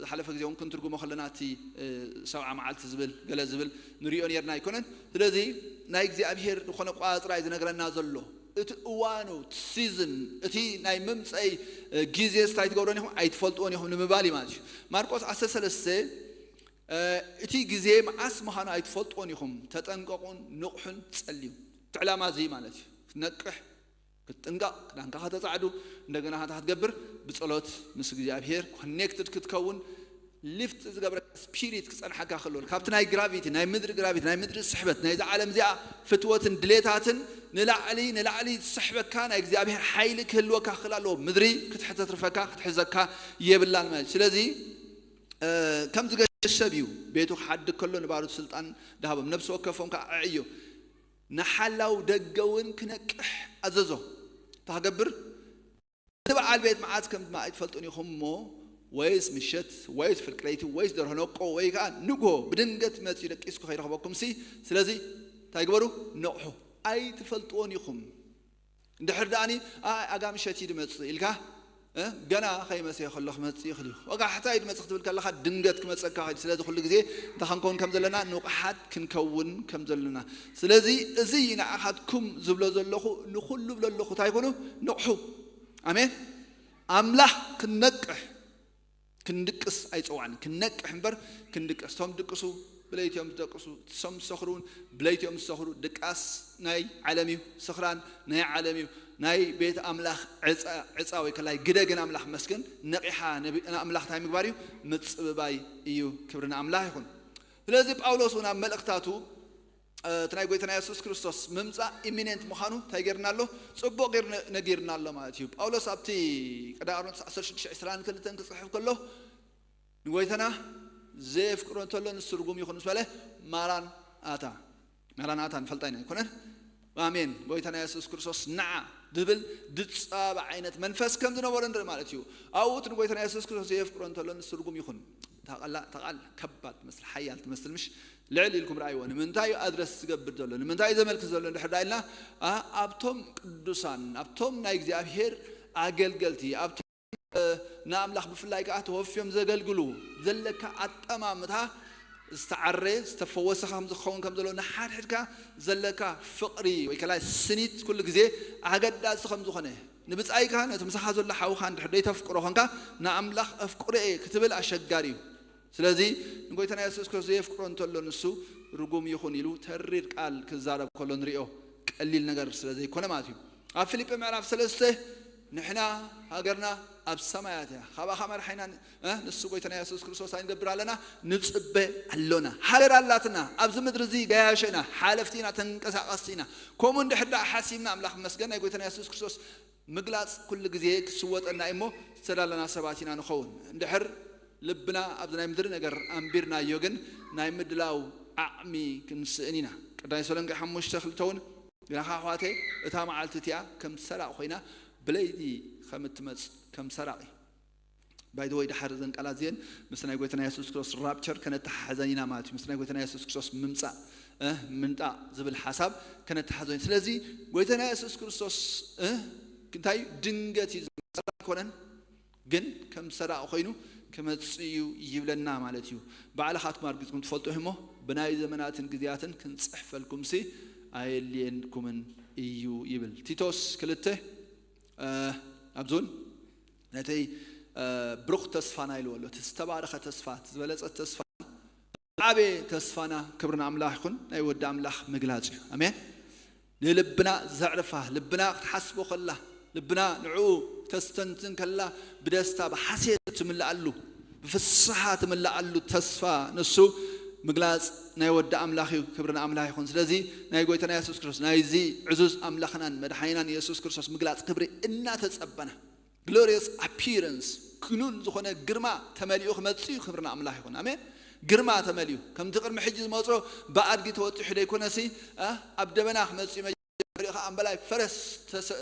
ዝሓለፈ ግዜ እውን ክንትርጉሞ ከለና እቲ፣ እ፣ ሰብዓ መዓልቲ ዝብል፣ ገለ ዝብል ንሪኦ ነርና ኣይኮነን። ስለዚ ናይ እግዚኣብሔር ዝኾነ ቋጽራ እዩ ዝነግረና ዘሎ። እቲ እዋኑ፣ እቲ ሲዝን፣ እቲ ናይ ምምፀይ፣ እ፣ ግዜ እንታይ ትገብሮን ኢኹም? ኣይትፈልጥዎን ኢኹም ንምባል እዩ ማለት እዩ። ማርቆስ ዓሰርተ ሰለስተ፣ እ፣ እቲ ግዜ መዓስ ምዃኑ ኣይትፈልጥዎን ኢኹም፣ ተጠንቀቑን ንቕሑን ጸልዩ። እቲ ዕላማ እዚ ማለት እዩ። ክትነቅሕ፣ ክትጥንቀቕ፣ ክዳንካ ከተጻዕዱ፣ እንደገና እንታይ ክትገብር? ብጸሎት ምስ እግዚኣብሔር ኮኔክትድ ክትከውን፣ ሊፍት ዝገብረካ ስፒሪት ክጸንሓካ ከሎ፣ ካብቲ ናይ ግራቪቲ፣ ናይ ምድሪ ግራቪቲ፣ ናይ ምድሪ ስሕበት፣ ናይዛ ዓለም እዚኣ ፍትወትን ድሌታትን ንላዕሊ ንላዕሊ ዝስሕበካ ናይ እግዚኣብሔር ሓይሊ ክህልወካ ክኽእል ኣለዎ። ምድሪ ክትሕተትርፈካ ክትሕዘካ የብላን ማለት እዩ። ስለዚ ከምዚ ገሸብ እዩ። ቤቱ ክሓድግ ከሎ ንባሮት ስልጣን ድሃቦም፣ ነብሲ ወከፎም ከዓ ኣዕዮ። ንሓላው ደገ እውን ክነቅሕ ኣዘዞ። እንታይ ክገብር? እቲ በዓል ቤት መዓስ ከም ድማ ኣይትፈልጡን ኢኹም እሞ፣ ወይስ ምሸት ወይስ ፍርቂ ለይቲ ወይስ ደርሆ ነቆ ወይ ከዓ ንግሆ ብድንገት መፂኡ ደቂስኩ ከይረኽበኩምሲ፣ ስለዚ እንታይ ግበሩ? ንቕሑ። ኣይትፈልጥዎን ኢኹም። እንድሕር ደኣኒ ኣይ ኣጋ ምሸት እዩ ድመፅእ ኢልካ፣ እ፣ ገና ከይመሰየ ከሎ ክመፅእ ይኽእል እዩ። ወጋሕታ እዩ ድመፅእ ክትብል ከለኻ ድንገት ክመፀካ ይኽእል እዩ። ስለዚ ኩሉ ግዜ እንታይ ክንከውን ከም ዘለና፣ ንቑሓት ክንከውን ከም ዘለና። ስለዚ እዚ ንዓኻትኩም ዝብሎ ዘለኹ፣ ንኹሉ ብሎ ኣለኹ፣ እንታይ ኩኑ? ንቕሑ። ኣሜን። ኣምላኽ ክንነቅሕ ክንድቅስ ኣይፀዋዕን። ክንነቅሕ እምበር ክንድቅስ። እቶም ድቅሱ ብለይቲ እዮም ዝደቅሱ፣ እቶም ዝሰኽሩ እውን ብለይቲ እዮም ዝሰኽሩ። ድቃስ ናይ ዓለም እዩ፣ ስኽራን ናይ ዓለም እዩ። ናይ ቤት ኣምላኽ ዕፃ፣ ዕፃ ወይ ከላይ ግደ ግን ኣምላኽ መስገን ነቂሓ ነቢ-፣ ንኣምላኽ እንታይ ምግባር እዩ? ምፅብባይ እዩ። ክብሪ ንኣምላኽ ይኹን። ስለዚ ጳውሎስ እውን ኣብ መልእኽታቱ እቲ ናይ ጎይታና የሱስ ክርስቶስ ምምጻእ ኢሚኔንት ምዃኑ እንታይ ጌርና ኣሎ? ጽቡቕ ጌሩ ነ-፣ ነጊርና ኣሎ ማለት እዩ። ጳውሎስ ኣብቲ ቀዳማይ ቆሮንቶስ ዓሰርተ ሽዱሽተ ዕስራን ክልተን ክጽሕፍ ከሎ ንጎይታና ዘየፍቅሮ እንተሎ ንሱ ርጉም ይኹን ምስ በለ ማራን ኣታ፣ ማራን ኣታ ንፈልጣ ኢና ኣይኮነን? ኣሜን። ጎይታና የሱስ ክርስቶስ ንዓ ድብል ድጻባ ዓይነት መንፈስ ከም ዝነበሮ ንርኢ ማለት እዩ። ኣብኡ እቲ ንጎይታና የሱስ ክርስቶስ ዘየፍቅሮ እንተሎ ንሱ ርጉም ይኹን። እታ ቃላ-፣ እታ ቃል ከባድ ትመስል፣ ሓያል ትመስል፣ ምሽ? ልዕል ኢልኩም ረኣይዎ። ንምንታይ እዩ ኣድረስ ዝገብር ዘሎ? ንምንታይ እዩ ዘመልክት ዘሎ? እንድሕር ደኣ ኢልና፣ ኣ-፣ ኣብቶም ቅዱሳን፣ ኣብቶም ናይ እግዚኣብሔር ኣገልገልቲ፣ ኣብቶም፣ እ፣ ንኣምላኽ ብፍላይ ከኣ ተወፍዮም ዘገልግሉ ዘለካ ኣጠማምታ ዝተዓረ፣ ዝተፈወሰ ከም ዝኸውን ከም ዘሎ፣ ንሓድሕድካ ዘለካ ፍቕሪ ወይ ከላይ ስኒት ኩሉ ግዜ ኣገዳሲ ከም ዝኾነ፣ ንብጻይካ ነቲ ምሳኻ ዘሎ ሓውኻ እንድሕር ደይተፍቅሮ ኾንካ፣ ንኣምላኽ ኣፍቅሮ እየ ክትብል ኣሸጋሪ እዩ። ስለዚ ንጎይታና የሱስ ክርስቶስ ዘየፍቅሮ እንተሎ ንሱ ርጉም ይኹን ኢሉ ተሪር ቃል ክዛረብ ከሎ ንሪኦ። ቀሊል ነገር ስለ ዘይኮነ ማለት እዩ። ኣብ ፊልጲ ምዕራፍ ሰለስተ ንሕና ሃገርና ኣብ ሰማያት እያ፣ ካባኻ መርሓይና ን-፣ እ፣ ንሱ ጎይታና የሱስ ክርስቶስ ኣይንገብር ኣለና፣ ንጽበ ኣሎና። ሃገር ኣላትና፣ ኣብዚ ምድሪ እዚ ገያሾ ኢና፣ ሓለፍቲ ኢና፣ ተንቀሳቐስቲ ኢና። ከምኡ እንድሕር ደኣ ሓሲብና ኣምላኽ መስገን ናይ ጎይታና የሱስ ክርስቶስ ምግላጽ ኩሉ ግዜ ክስወጠና እዩ እሞ ዝተዳለና ሰባት ኢና ንኸውን። እንድሕር ልብና ኣብዚ ናይ ምድሪ ነገር ኣንቢርናዮ ግን ናይ ምድላው ዓቕሚ ክንስእን ኢና። ቀዳማይ ተሰሎንቄ ሓሙሽተ ክልተ እውን ግናኻ ኣሕዋተይ እታ መዓልቲ እቲኣ ከም ሰራቕ ኮይና ብለይቲ ከም እትመጽእ ከም ሰራቕ እዩ። ባይ ዘ ወይ ድሓር እዘን ቃላት እዚአን ምስ ናይ ጎይታና የሱስ ክርስቶስ ራፕቸር ከነተሓሕዘን ኢና ማለት እዩ። ምስ ናይ ጎይታና የሱስ ክርስቶስ ምምጻእ፣ እ፣ ምንጣቕ ዝብል ሓሳብ ከነተሓሕዞ ኢና። ስለዚ ጎይታና የሱስ ክርስቶስ፣ እ፣ እንታይ ድንገት እዩ ዝመጽእ ኣይኮነን፣ ግን ከም ሰራቕ ኮይኑ ክመጽእ እዩ ይብለና ማለት እዩ። ባዕልኻትኩም ኣርጊጽኩም ትፈልጡ እሞ ብናይ ዘመናትን ግዜያትን ክንጽሕፈልኩምሲ ኣየድልየንኩምን እዩ ይብል። ቲቶስ ክልተ፣ እ፣ ኣብዙን ነቲ፣ እ፣ ብሩኽ ተስፋና ኢልዎ ኣሎ። እቲ ዝተባረኸ ተስፋ፣ እቲ ዝበለጸ ተስፋ፣ ዓበየ ተስፋና፣ ክብሪ ንኣምላኽ ይኹን፣ ናይ ወዲ ኣምላኽ ምግላጽ እዩ። ኣሜን። ንልብና ዘዕርፋ፣ ልብና ክትሓስቦ ከላ፣ ልብና ንዕኡ ተስተንትን ከላ፣ ብደስታ ብሓሴት ትምልኣሉ፣ ብፍስሓ ትምልኣሉ ተስፋ ንሱ ምግላጽ ናይ ወዲ ኣምላኽ እዩ። ክብሪ ንኣምላኽ ይኹን። ስለዚ ናይ ጎይታና የሱስ ክርስቶስ፣ ናይዚ ዕዙዝ ኣምላኽናን መድሓኒናን የሱስ ክርስቶስ ምግላጽ ክብሪ እናተጸበና፣ ግሎሪየስ ኣፒረንስ፣ ክኑን ዝኾነ ግርማ ተመሊኡ ክመጽእ እዩ። ክብሪ ንኣምላኽ ይኹን። ኣሜን። ግርማ ተመሊኡ፣ ከምቲ ቅድሚ ሕጂ ዝመጾ ብኣድጊ ተወጢሑ ደይኮነሲ፣ ኣ፣ ኣብ ደበና ክመጽእ እዩ። መጀመርያ ከዓ እምበላይ ፈረስ ተሰ-፣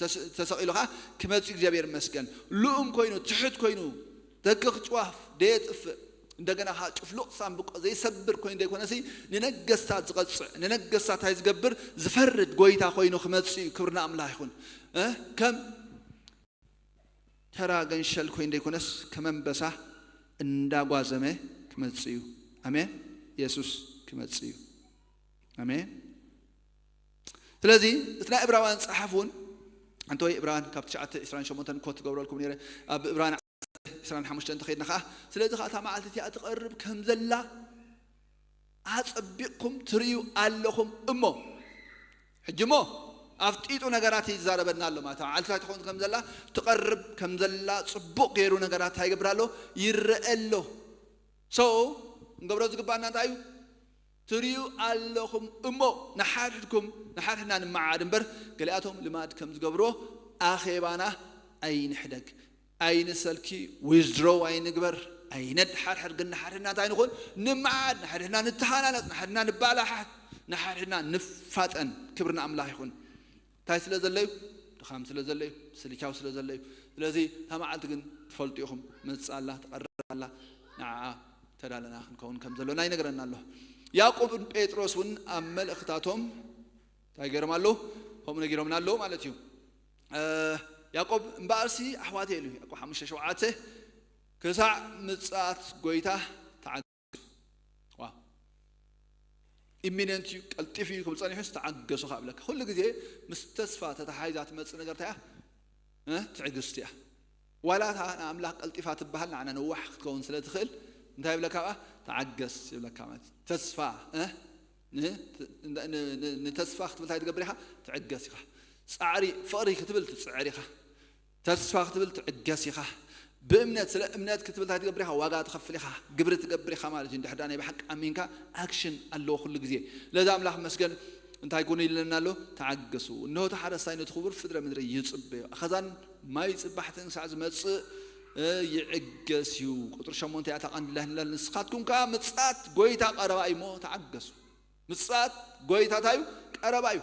ተሰ-፣ ተሰቒሉ ከዓ ክመጽእ እዩ። እግዚኣብሔር ይመስገን። ልኡም ኮይኑ፣ ትሑት ኮይኑ፣ ደቂ ክጭዋፍ ደየጥፍእ፣ እንደገና ከዓ ጭፍሉቕ ሳንብቆ ዘይሰብር ኮይኑ ደይኮነሲ፣ ንነገስታት ዝቐጽዕ፣ ንነገስታት እንታይ ዝገብር፣ ዝፈርድ ጎይታ ኮይኑ ክመጽእ እዩ። ክብሪ ንኣምላኽ ይኹን። እ፣ ከም ተራ ገንሸል ኮይኑ ደይኮነስ፣ ከም ኣንበሳ እንዳጓዘመ ክመጽእ እዩ። ኣሜን። የሱስ ክመጽእ እዩ። ኣሜን። ስለዚ እቲ ናይ ዕብራውያን ጸሓፊ እውን፣ ኣንተ ወይ ዕብራውያን ካብ ትሽዓተ ዕስራን ሸሞንተን ኮት ትገብረልኩም ነይረ፣ ኣብ ዕብራውያን ዕስራን ሓሙሽተን እንተኸይድና ኸዓ፣ ስለዚ ኸዓ እታ መዓልቲ እቲኣ ትቐርብ ከም ዘላ ኣጸቢቕኩም ትርእዩ ኣለኹም እሞ። ሕጂ እሞ ኣፍጢጡ ነገራት እዩ ዝዛረበና ኣሎ ማለት እዩ። መዓልቲ እንታይ ትኸውን ከም ዘላ፣ ትቐርብ ከም ዘላ ጽቡቕ ገይሩ ነገራት እንታይ ይገብር ኣሎ? ይረአ ኣሎ። So ክንገብሮ ዝግባና እንታይ እዩ? ትሪኡ ኣለኹም እሞ ንሓድሕድኩም ንሓድሕድና ንመዓድ እምበር፣ ገሊኣቶም ልማድ ከም ዝገብርዎ ኣኼባና ኣይንሕደግ፣ ኣይንሰልኪ፣ ዊዝድሮው ኣይንግበር፣ ኣይነድሓድሕድ። ግን ንሓድሕድና እንታይ ንኹን? ንመዓድ፣ ንሓድሕድና ንተሃናነጽ፣ ንሓድሕድና ንባላሓት፣ ንሓድሕድና ንፋጠን። ክብሪ ንኣምላኽ ይኹን። እንታይ ስለ ዘለዩ? ድኻም ስለ ዘለዩ፣ ስልቻው ስለ ዘለዩ። ስለዚ እታ መዓልቲ ግን ትፈልጡ ኢኹም፣ መጽእ ኣላ፣ ትቐርብ ኣላ። ንዓኣ ተዳለና ክንከውን ከም ዘሎና ይነግረና ኣሎ። ያዕቆብን ጴጥሮስ እውን ኣብ መልእኽታቶም እንታይ ገይሮም ኣለዉ? ከምኡ ነጊሮምና ኣለዉ ማለት እዩ። ያዕቆብ እምበኣርሲ ኣሕዋተይ ኢሉ፣ ያዕቆብ ሓሙሽተ ሸውዓተ፣ ክሳዕ ምጽኣት ጎይታ ተዓገሱ። ኢሚነንት እዩ፣ ቀልጢፉ እዩ ክብል ጸኒሑ፣ ዝተዓገሱ ካብ ብለካ። ኩሉ ግዜ ምስ ተስፋ ተተሓሒዛ ትመጽእ ነገር እንታይ እያ? ትዕግስቲ እያ። ዋላ እታ ንኣምላኽ ቀልጢፋ ትበሃል ንዓና ነዋሕ ክትከውን ስለ ትኽእል፣ እንታይ ይብለካ ብኣ? ተዓገስ ይብለካ ማለት እዩ። ተስፋ ንተስፋ ክትብል እንታይ ትገብር ኢኻ? ትዕገስ ኢኻ። ጻዕሪ ፍቕሪ ክትብል ትጽዕር ኢኻ። ተስፋ ክትብል ትዕገስ ኢኻ። ብእምነት፣ ስለ እምነት ክትብል እንታይ ትገብር ኢኻ? ዋጋ ትኸፍል ኢኻ፣ ግብሪ ትገብር ኢኻ ማለት እዩ። እንድሕዳ ናይ ብሓቂ ኣሚንካ ኣክሽን ኣለዎ ኩሉ ግዜ። ለዛ ኣምላኽ መስገን። እንታይ ኩኑ ኢለና ኣሎ? ተዓገሱ፣ እነሆ እቲ ሓረስታይ ነቲ ክቡር ፍጥረ ምድሪ ይጽበዮ፣ ኣኸዛን ማይ ጽባሕትን ክሳዕ ዝመጽእ ይዕገስ እዩ። ቁጥሪ ሸሞንተ እያ እታ ቀንዲ ላህንላ። ንስኻትኩም ከኣ ምጽኣት ጎይታ ቀረባ እዩ እሞ ተዓገሱ። ምጽኣት ጎይታ እንታይ እዩ? ቀረባ እዩ።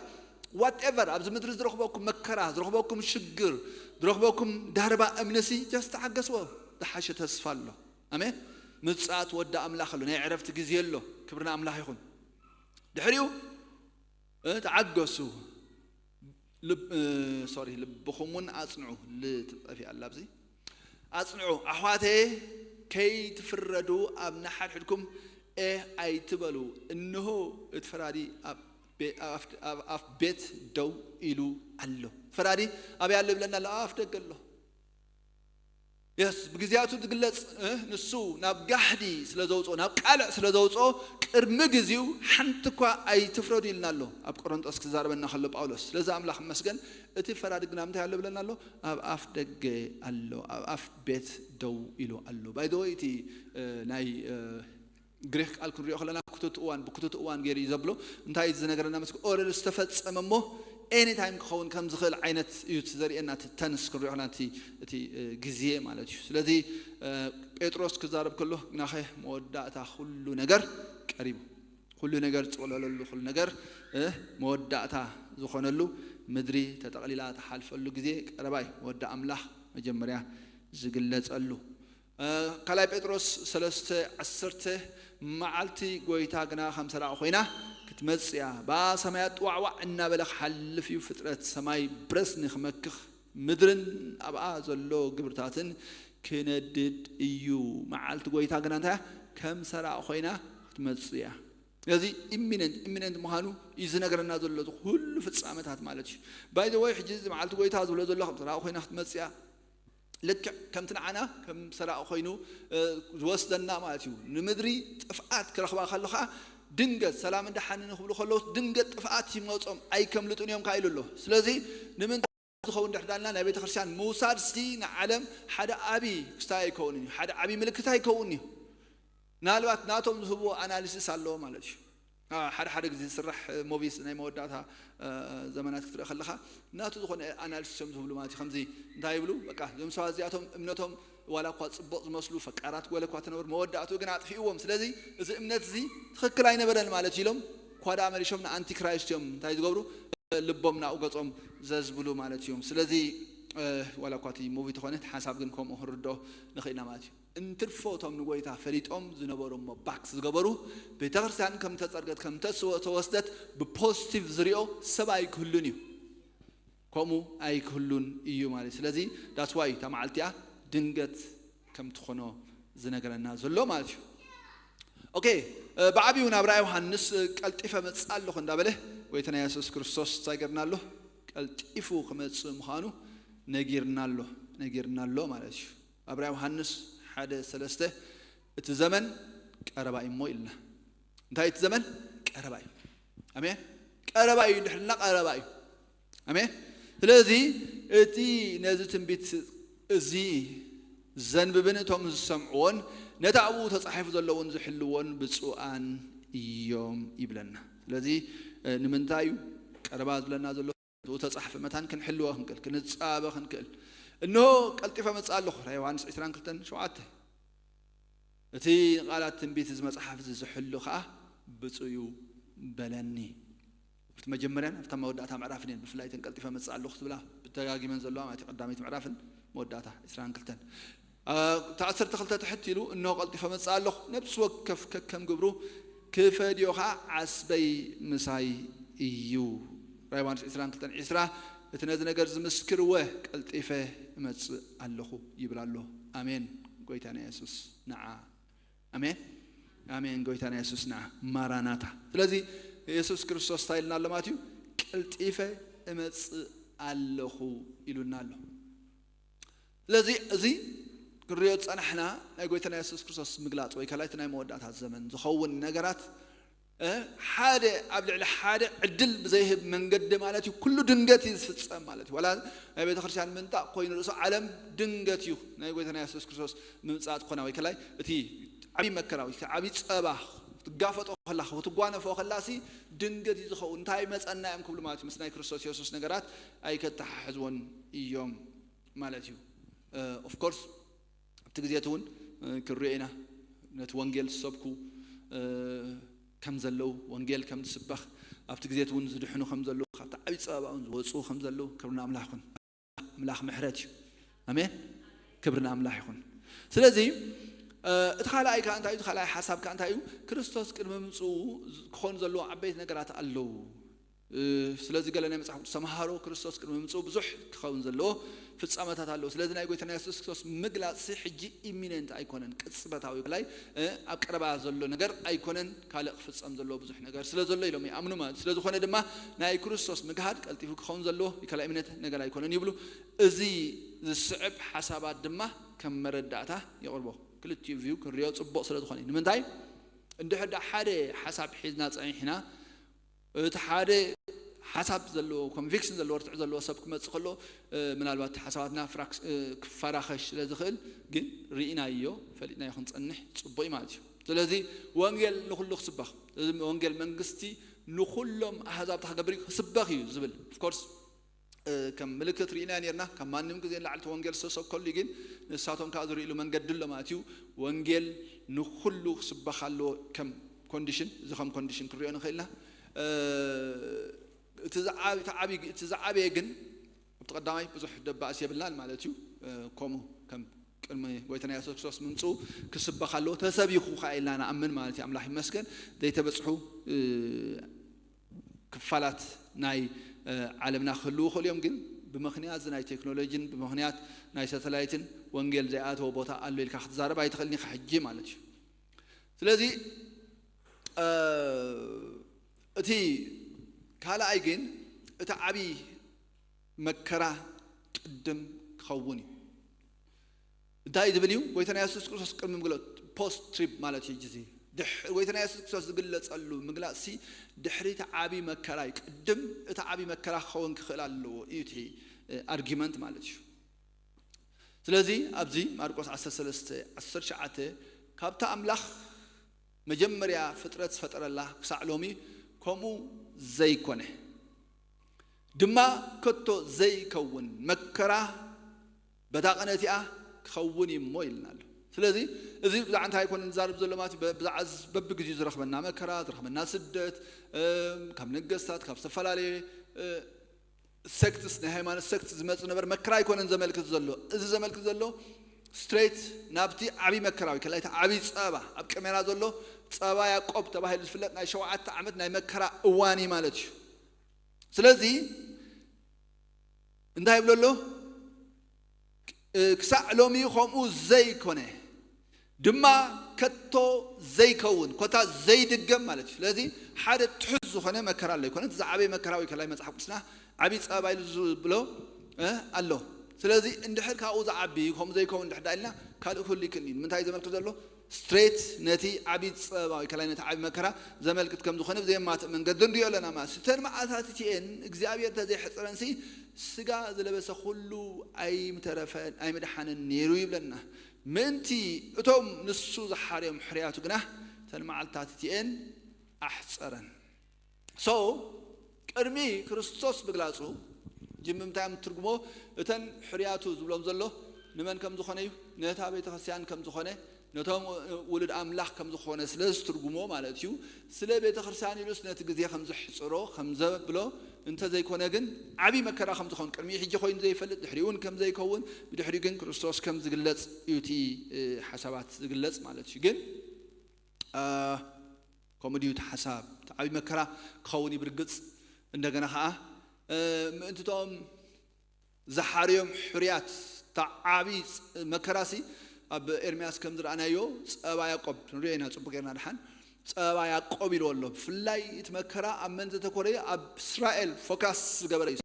ዋትኤቨር ኣብዚ ምድሪ ዝረኽበኩም መከራ፣ ዝረኽበኩም ሽግር፣ ዝረኽበኩም ዳርባ እምንሲ ጀስት ተዓገስዎ። ዝሓሸ ተስፋ ኣሎ። ኣሜን። ምጽኣት ወዲ ኣምላኽ ኣሎ፣ ናይ ዕረፍቲ ግዜ ኣሎ። ክብርና ኣምላኽ ይኹን። ድሕሪኡ ተዓገሱ። ሶሪ፣ ልብኹም እውን ኣጽንዑ። ልትጠፊ ኣላ ኣብዚ። ኣጽንዑ ኣሕዋተየ፣ ከይትፍረዱ ኣብ ንሓድሕድኩም ኤ ኣይትበሉ። እንሆ እቲ ፈራዲ ኣብ ኣፍ ቤት ደው ኢሉ ኣሎ። ፈራዲ ኣበይ ኣሎ ይብለና ኣሎ? ኣብ ኣፍ ደገ ኣሎ። የስ ብግዜያቱ ዝግለጽ ንሱ ናብ ጋህዲ ስለ ዘውፅኦ፣ ናብ ቃልዕ ስለ ዘውፅኦ፣ ቅድሚ ግዜኡ ሓንቲ እኳ ኣይትፍረዱ ኢልና ኣሎ ኣብ ቆሮንጦስ ክዛረበና ከሎ ጳውሎስ። ስለዚ ኣምላኽ መስገን። እቲ ፈራዲ ግና ምንታይ ኣሎ ብለና ኣሎ? ኣብ ኣፍ ደገ ኣሎ፣ ኣብ ኣፍ ቤት ደው ኢሉ ኣሎ። ባይዘወይ እቲ ናይ ግሪክ ቃል ክንሪኦ ከለና ክቱት እዋን፣ ብክቱት እዋን ገይሩ እዩ ዘብሎ። እንታይ እዩ ዝነገረና? ምስ ኦረል ዝተፈጸመ እሞ ኤኒታይም ክኸውን ከም ዝኽእል ዓይነት እዩ እቲ ዘርእየና። እቲ ተንስ ክንሪኦ ከለና እቲ ግዜ ማለት እዩ። ስለዚ ጴጥሮስ ክዛረብ ከሎ፣ ግናኸ መወዳእታ ኩሉ ነገር ቀሪቡ፣ ኩሉ ነገር ዝጥቕለለሉ፣ ኩሉ ነገር መወዳእታ ዝኾነሉ፣ ምድሪ ተጠቕሊላ ተሓልፈሉ ግዜ ቀረባ እዩ። ወዲ ኣምላኽ መጀመርያ ዝግለጸሉ። ካልኣይ ጴጥሮስ ሰለስተ ዓሰርተ፣ መዓልቲ ጎይታ ግና ከም ሰራቂ ኮይና ክትመጽእ እያ። ብኣ ሰማያት ጥዋዕዋዕ እናበለ ክሓልፍ እዩ። ፍጥረት ሰማይ ብረስኒ ክመክኽ፣ ምድርን ኣብኣ ዘሎ ግብርታትን ክነድድ እዩ። መዓልቲ ጎይታ ግና እንታይ እያ? ከም ሰራቂ ኮይና ክትመጽእ እያ። ስለዚ ኢሚነንት ኢሚነንት ምዃኑ እዩ ዝነገረና ዘሎ፣ እዚ ኩሉ ፍጻመታት ማለት እዩ። ባይ ዘ ወይ ሕጂ እዚ መዓልቲ ጎይታ ዝብሎ ዘሎ ከም ሰራቂ ኮይና ክትመጽእ እያ። ልክዕ ከምቲ ንዓና ከም ሰራቂ ኮይኑ ዝወስደና ማለት እዩ። ንምድሪ ጥፍኣት ክረኽባ ከሎ ከዓ ድንገት ሰላምን ደሓንን ክብሉ ከለዉ ድንገት ጥፍኣት ይመጾም ኣይከምልጡን እዮም ከዓ ኢሉ ኣሎ። ስለዚ ንምንታይ ዝኸውን ድሕዳልና ናይ ቤተ ክርስቲያን ምውሳድ ሲ ንዓለም ሓደ ዓቢ ክስታይ ኣይከውንን እዩ፣ ሓደ ዓቢ ምልክት ኣይከውንን እዩ። ምናልባት ናቶም ዝህብዎ ኣናሊሲስ ኣለዎ ማለት እዩ። ሓደ ሓደ ግዜ ዝስራሕ ሞቪስ ናይ መወዳእታ ዘመናት ክትርኢ ከለኻ ናቱ ዝኾነ ኣናሊሲስ እዮም ዝህብሉ ማለት እዩ። ከምዚ እንታይ ይብሉ? በቃ እዞም ሰባት እዚኣቶም እምነቶም ዋላ እኳ ጽቡቕ ዝመስሉ ፈቃራት ወለ እኳ ተነበሩ፣ መወዳእትኡ ግን ኣጥፊእዎም። ስለዚ እዚ እምነት እዚ ትኽክል ኣይነበረን ማለት ኢሎም እኳ ደኣ መሊሾም ንኣንቲክራይስት እዮም እንታይ ዝገብሩ? ልቦም ናብኡ ገጾም ዘዝብሉ ማለት እዮም። ስለዚ ዋላ እኳ እቲ ሙቪ ተኾነ እቲ ሓሳብ ግን ከምኡ ክንርድኦ ንኽእል ኢና ማለት እዩ። እንትርፎ እቶም ንጎይታ ፈሊጦም ዝነበሩ እሞ ባክስ ዝገበሩ፣ ቤተክርስትያን ከም ተጸርገት ከም ተወስደት ብፖዚቲቭ ዝሪኦ ሰብ ኣይክህሉን እዩ። ከምኡ ኣይክህሉን እዩ ማለት እዩ። ስለዚ that's why እታ መዓልቲኣ ድንገት ከም ትኾኖ ዝነገረና ዘሎ ማለት እዩ። ኦኬ፣ ብዓቢኡ ናብ ራእይ ዮሃንስ ቀልጢፈ መጽእ ኣለኹ እንዳበለ ጎይታና የሱስ ክርስቶስ እንታይ ገርና ኣሎ? ቀልጢፉ ክመጽእ ምዃኑ ነጊርና ኣሎ፣ ነጊርና ኣሎ ማለት እዩ። ኣብ ራእይ ዮሃንስ ሓደ ሰለስተ እቲ ዘመን ቀረባ እዩ እሞ ኢልና። እንታይ እቲ ዘመን ቀረባ እዩ። ኣሜን። ቀረባ እዩ እንድሕልና ቀረባ እዩ። ኣሜን። ስለዚ እቲ ነዚ ትንቢት እዚ ዘንብብን እቶም ዝሰምዕዎን ነታ ኣብኡ ተጻሒፉ ዘለውን ዝሕልዎን ብፁዓን እዮም ይብለና። ስለዚ ንምንታይ እዩ ቀረባ ዝብለና ዘሎ? ተጻሕፈ መታን ክንሕልዎ ክንክእል፣ ክንጻበ ክንክእል። እንሆ ቀልጢፈ መጽእ ኣለኹ። ራእይ ዮሃንስ ዕስራን ክልተን ሸውዓተ። እቲ ቃላት ትንቢት እዚ መጽሓፍ እዚ ዝሕሉ ኸኣ ብፁዕ እዩ በለኒ። ኣብቲ መጀመርያን ኣብታ መወዳእታ ምዕራፍን እየን ብፍላይ እተን ቀልጢፈ መጽእ ኣለኹ ትብላ ብተጋጊመን ዘለዋ ማለት እዩ። ቀዳመይቲ ምዕራፍን መወዳእታ ዕስራን ክልተን። እታ ዓሰርተ ክልተ ትሕት ኢሉ፣ "እንሆ ቀልጢፈ መጽእ ኣለኹ፣ ነፍሲ ወከፍ ከከም ግብሩ ክፈድዮ ኸዓ ዓስበይ ምሳይ እዩ።" ራእይ ዮሃንስ ዕስራን ክልተን ዕስራ፣ "እቲ ነዚ ነገር ዝምስክር እወ ቀልጢፈ እመጽእ ኣለኹ" ይብል ኣሎ። ኣሜን። ጎይታና የሱስ ንዓ። ኣሜን። ኣሜን። ጎይታና የሱስ ንዓ። ማራናታ። ስለዚ የሱስ ክርስቶስ እንታይ ኢልና ኣሎ ማለት እዩ? "ቀልጢፈ እመጽእ ኣለኹ" ኢሉና ኣሎ። ስለዚ እዚ ክንሪኦ ዝጸናሕና ናይ ጎይታና የሱስ ክርስቶስ ምግላጽ ወይ ካልኣይቲ ናይ መወዳእታ ዘመን ዝኸውን ነገራት፣ እ፣ ሓደ ኣብ ልዕሊ ሓደ ዕድል ብዘይህብ መንገዲ ማለት እዩ። ኩሉ ድንገት እዩ ዝፍጸም ማለት እዩ። ዋላ ናይ ቤተ ክርስቲያን ምንጣቕ ኮይኑ ርእሱ ዓለም ድንገት እዩ። ናይ ጎይታና የሱስ ክርስቶስ ምምጻእ ትኾና ወይ ከላይ እቲ ዓብዪ መከራ ወይ እቲ ዓብዪ ጸባ ክትጋፈጦ ከላኻ፣ ክትጓነፎ ከላሲ ድንገት እዩ ዝኸውን። እንታይ መጸና እዮም ክብሉ ማለት እዩ። ምስ ናይ ክርስቶስ የሱስ ነገራት ኣይከተሓሕዝዎን እዮም ማለት እዩ። ኦፍ ኮርስ ኣብቲ ግዜ እቲ እውን፣ እ፣ ክንሪኦ ኢና። ነቲ ወንጌል ዝሰብኩ፣ እ፣ ከም ዘለዉ፣ ወንጌል ከም ዝስበኽ፣ ኣብቲ ግዜ እቲ እውን ዝድሕኑ ከም ዘለዉ፣ ካብቲ ዓብዪ ጸበባ እውን ዝወጹ ከም ዘለዉ፣ ክብሪ ንኣምላኽ ይኹን። ኣምላኽ ምሕረት እዩ። ኣሜን። ክብሪ ንኣምላኽ ይኹን። ስለዚ፣ እ፣ እቲ ካልኣይ ከኣ እንታይ እዩ? እቲ ካልኣይ ሓሳብ ከኣ እንታይ እዩ? ክርስቶስ ቅድሚ ምምጽኡ ክኾኑ ዘለዉ ዓበይቲ ነገራት ኣለዉ። እ፣ ስለዚ ገለ ናይ መጽሓፍ ቅዱስ ተምሃሮ ክርስቶስ ቅድሚ ምምጽኡ ብዙሕ ክኸውን ዘለዎ ፍጻመታት ኣለዎ። ስለዚ ናይ ጎይታና የሱስ ክርስቶስ ምግላጽ ሕጂ ኢሚነንት ኣይኮነን፣ ቅጽበታዊ ብላይ፣ እ፣ ኣብ ቀረባ ዘሎ ነገር ኣይኮነን፣ ካልእ ክፍጸም ዘለዎ ብዙሕ ነገር ስለ ዘሎ ኢሎም ይኣምኑ ማለት። ስለ ዝኾነ ድማ ናይ ክርስቶስ ምግሃድ ቀልጢፉ ክኸውን ዘለዎ ካልእ ኢሚነንት ነገር ኣይኮነን ይብሉ። እዚ ዝስዕብ ሓሳባት ድማ ከም መረዳእታ የቕርቦ። ክልቲኡ ቪው ክንሪኦ ጽቡቕ ስለ ዝኾነ እዩ። ንምንታይ? እንድሕር ደኣ ሓደ ሓሳብ ሒዝና ጸኒሕና፣ እቲ ሓደ ሓሳብ ዘለዎ፣ ኮንቪክሽን ዘለዎ፣ ርትዕ ዘለዎ ሰብ ክመጽእ ከሎ፣ እ፣ ምናልባት ሓሳባትና ፍራክስ-፣ እ፣ ክፈራኸሽ ስለ ዝኽእል፣ ግን ርኢናዮ፣ ፈሊጥናዮ ክንጸንሕ ጽቡቕ እዩ ማለት እዩ። ስለዚ ወንጌል ንኹሉ ክስበኽ፣ እዚ ወንጌል መንግስቲ ንኹሎም ኣህዛብ እንታይ ክገብር እዩ? ክስበኽ እዩ ዝብል። ኦፍ ኮርስ፣ እ፣ ከም ምልክት ርኢና ኔርና፣ ካብ ማንም ግዜ ንላዕሊ እቲ ወንጌል ዝተሰብከሉ እዩ። ግን ንሳቶም ከኣ ዝርእይሉ መንገዲ ኣሎ ማለት እዩ። ወንጌል ንኹሉ ክስበኽ ኣለዎ ከም ኮንዲሽን፣ እዚ ከም ኮንዲሽን ክንሪኦ ንኽእል ኢና። እ፣ እቲ ዝዓብ-፣ እቲ ዓብይ-፣ እቲ ዝዓበየ ግን ኣብቲ ቀዳማይ ብዙሕ ደባእስ የብልናን ማለት እዩ። እ፣ ከምኡ ከም ቅድሚ ጎይታና የሱስ ክርስቶስ ምምጽኡ ክስበኽ ኣለዎ፣ ተሰቢኹ ከኣ ኢልና ንኣምን ማለት እዩ። ኣምላኽ ይመስገን። ዘይተበጽሑ፣ እ፣ ክፋላት ናይ፣ እ፣ ዓለምና ክህልዉ ይኽእሉ እዮም፣ ግን ብምኽንያት እዚ ናይ ቴክኖሎጂን ብምኽንያት ናይ ሳተላይትን ወንጌል ዘይኣተወ ቦታ ኣሎ ኢልካ ክትዛረብ ኣይትኽእልን ኢኻ ሕጂ ማለት እዩ። ስለዚ፣ እ፣ እቲ ካልኣይ ግን እቲ ዓብዪ መከራ ቅድም ክኸውን እዩ። እንታይ ዝብል እዩ? ጎይታና የሱስ ክርስቶስ ቅድሚ ምግለጽ፣ ፖስት ትሪፕ ማለት እዩ። እዚ ድሕ-፣ ጎይታና የሱስ ክርስቶስ ዝግለጸሉ ምግላጽሲ ድሕሪ እቲ ዓቢ መከራ እዩ። ቅድም እቲ ዓቢ መከራ ክኸውን ክኽእል ኣለዎ እዩ እቲ፣ እ፣ ኣርጊመንት ማለት እዩ። ስለዚ ኣብዚ ማርቆስ ዓሰርተ ሰለስተ ዓሰርተ ትሽዓተ፣ "ካብታ ኣምላኽ መጀመርያ ፍጥረት ዝፈጠረላ ክሳዕ ሎሚ ከምኡ ዘይኮነ፣ ድማ ከቶ ዘይከውን መከራ በታ ቅነ እቲኣ ክኸውን እዩ እሞ" ኢልና ኣሎ። ስለዚ እዚ ብዛዕባ እንታይ ኣይኮነን ዝዛረብ ዘሎ ማለት እዩ። ብ-፣ ብዛዕባ ዝ-፣ በብግዜኡ ዝረኽበና መከራ፣ ዝረኽበና ስደት፣ እም፣ ካብ ነገስታት፣ ካብ ዝተፈላለየ፣ እ፣ ሴክትስ፣ ናይ ሃይማኖት ሴክት ዝመጽእ ዝነበረ መከራ ኣይኮነን ዘመልክት ዘሎ። እዚ ዘመልክት ዘሎ ስትሬት ናብቲ ዓብዪ መከራ ወይ ከላይታ ዓብዪ ጸባ፣ ኣብ ቀሜራ ዘሎ ጸባ ያዕቆብ ተባሂሉ ዝፍለጥ ናይ ሸውዓተ ዓመት ናይ መከራ እዋን እዩ ማለት እዩ። ስለዚ እንታይ ይብሎ ኣሎ? እ፣ ክሳዕ ሎሚ ከምኡ ዘይኮነ፣ ድማ ከቶ ዘይከውን፣ ኮታ ዘይድገም ማለት እዩ። ስለዚ ሓደ ትሑት ዝኾነ መከራ ኣሎ ይኮነ፣ እቲ ዝዓበየ መከራ ወይ ከላይ መጽሓፍ ቅዱስና ዓብዪ ጸባ ኢሉ ዝብሎ፣ እ፣ ኣሎ። ስለዚ እንድሕር ካብኡ ዝዓቢ ከምኡ ዘይከውን እንድሕር ደኣ ኢልና ካልእ ክህሉ ይክእል እዩ። ንምንታይ ዘመልክት ዘሎ? ስትሬት ነቲ ዓብዪ ጸባ ወይ ከላይ ነቲ ዓብዪ መከራ ዘመልክት ከም ዝኾነ ብዘየማትእ መንገዲ ንሪኦ ኣለና ማለት እዩ። እተን መዓልታት እቲኤን እግዚኣብሔር እንተዘይሕጽረንሲ ስጋ ዝለበሰ ኩሉ ኣይምተረፈን፣ ኣይምድሓንን ነይሩ ይብለና። ምእንቲ እቶም ንሱ ዝሓርዮም ሕርያቱ ግና እተን መዓልትታት እቲኤን ኣሕጸረን። So ቅድሚ ክርስቶስ ምግላጹ ጅምምታዮም ትርጉሞ እተን ሕርያቱ ዝብሎም ዘሎ ንመን ከም ዝኾነ እዩ፣ ነታ ቤተ ክርስቲያን ከም ዝኾነ፣ ነቶም ውሉድ ኣምላኽ ከም ዝኾነ ስለ ዝትርጉሞ ማለት እዩ። ስለ ቤተ ክርስቲያን ኢሉስ ነቲ ግዜ ከም ዘሕጽሮ ከም ዘብሎ እንተ ዘይኮነ ግን ዓብዪ መከራ ከም ዝኾን ቅድሚ ሕጂ ኮይኑ ዘይፈልጥ ድሕሪኡ እውን ከም ዘይከውን ብድሕሪኡ ግን ክርስቶስ ከም ዝግለጽ እዩ እቲ ሓሳባት ዝግለጽ ማለት እዩ። ግን ከምኡ ድዩ እቲ ሓሳብ? እቲ ዓብዪ መከራ ክኸውን እዩ ብርግጽ። እንደገና ከዓ ምእንትቶም ዝሓርዮም ሕርያት እታ ዓብዪ መከራሲ ኣብ ኤርምያስ ከም ዝረኣናዮ ጸባ ያዕቆብ ንሪኦ ኢና። ጽቡቅ ጌርና ድሓን ጸባ ያዕቆብ ኢልዎ ኣሎ። ብፍላይ እቲ መከራ ኣብ መን ዘተኮረ እዩ? ኣብ እስራኤል ፎካስ ዝገበረ እዩ።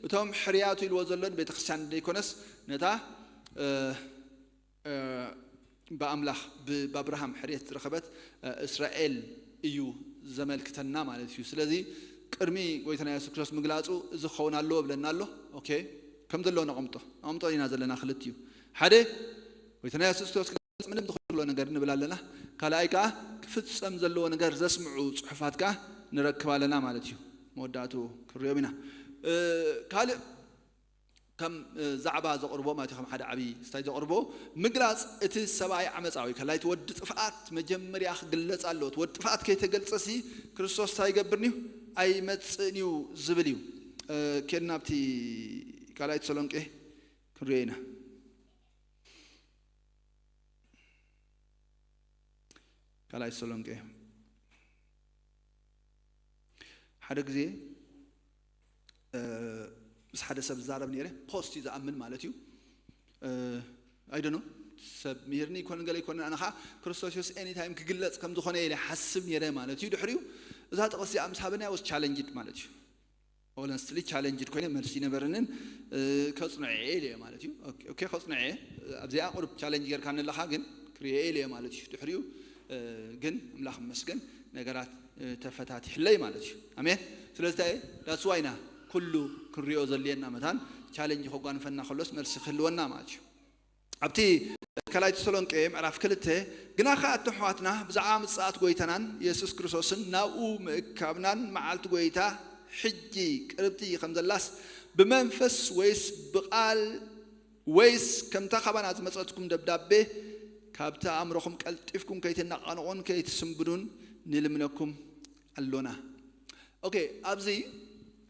እቶም ሕርያቱ ኢልዎ ዘሎ ንቤተክርስትያን ዘይኮነስ ነታ ብኣምላኽ ብኣብርሃም ሕርየት ዝረኸበት እስራኤል እዩ ዘመልክተና ማለት እዩ። ስለዚ ቅድሚ ጎይታና የሱስ ክርስቶስ ምግላጹ እዚ ክኸውን ኣለዎ ብለና ኣሎ። ኦኬ፣ ከም ዘለዎ ነቐምጦ ነቐምጦ ኢና ዘለና። ክልት እዩ። ሓደ ጎይታና የሱስ ክርስቶስ ክገልጽ ምንም ዝኽእሎ ነገር ንብል ኣለና። ካልኣይ ከዓ ክፍጸም ዘለዎ ነገር ዘስምዑ ጽሑፋት ከዓ ንረክብ ኣለና ማለት እዩ። መወዳእቱ ክንሪኦም ኢና። ካልእ ከም ዛዕባ ዘቕርቦ ማለት ከም ሓደ ዓብዪ ስታይ ዘቕርቦ ምግላጽ እቲ ሰብኣይ ዓመፃ ወይ ከላይ እቲ ወዲ ጥፍኣት መጀመርያ ክግለጽ ኣለዎ። እቲ ወዲ ጥፍኣት ከይተገልጸሲ ክርስቶስ እንታይ ይገብርን እዩ? ኣይመጽእን እዩ ዝብል እዩ። ኬድና ኣብቲ ካልኣይ ተሰሎንቄ ክንሪኦ ኢና። ካልኣይ ተሰሎንቄ ሓደ ግዜ ምስ ሓደ ሰብ ዝዛረብ ነይረ። ፖስት እዩ ዝኣምን ማለት እዩ። ኣይደኖ ሰብ ምሂርኒ ይኮን ገለ ይኮን ኣነ ከዓ ክርስቶስ የሱስ ኤኒታይም ክግለጽ ከም ዝኾነ ኢለ ሓስብ ነይረ ማለት እዩ። ድሕሪኡ እዛ ጥቕስ እዚኣ ምስ ሃበና ወስ ቻለንጅድ ማለት እዩ። ኦነስትሊ ቻለንጅድ ኮይነ መልሲ ይነበረንን ከጽንዖ እየ ኢለ ማለት እዩ። ኦኬ ከጽንዖ እየ ኣብዚኣ ቁሩብ ቻለንጅ ጌርካ ኣለኻ ግን ክሪኦ እየ ኢለ ማለት እዩ። ድሕሪኡ ግን ኣምላኽ ይመስገን ነገራት ተፈታቲሕለይ ማለት እዩ። ኣሜን። ስለዚ እንታይ ዳትስ ዋይና ኩሉ ክንሪኦ ዘልየና መታን ቻለንጅ ከጓንፈና ከሎስ መልሲ ክህልወና ማለት እዩ። ኣብቲ ካልኣይ ተሰሎንቄ ምዕራፍ ክልተ ግና ኸኣ ኣቶም ኣሕዋትና ብዛዕባ ምጽኣት ጎይታናን የሱስ ክርስቶስን ናብኡ ምእካብናን መዓልቲ ጎይታ ሕጂ ቅርብቲ ከም ዘላስ ብመንፈስ ወይስ ብቓል ወይስ ከምታ ካባና ዝመጸትኩም ደብዳቤ ካብቲ ኣእምሮኹም ቀልጢፍኩም ከይትነቓነቑን ከይትስንብዱን ንልምነኩም ኣሎና። ኦኬ ኣብዚ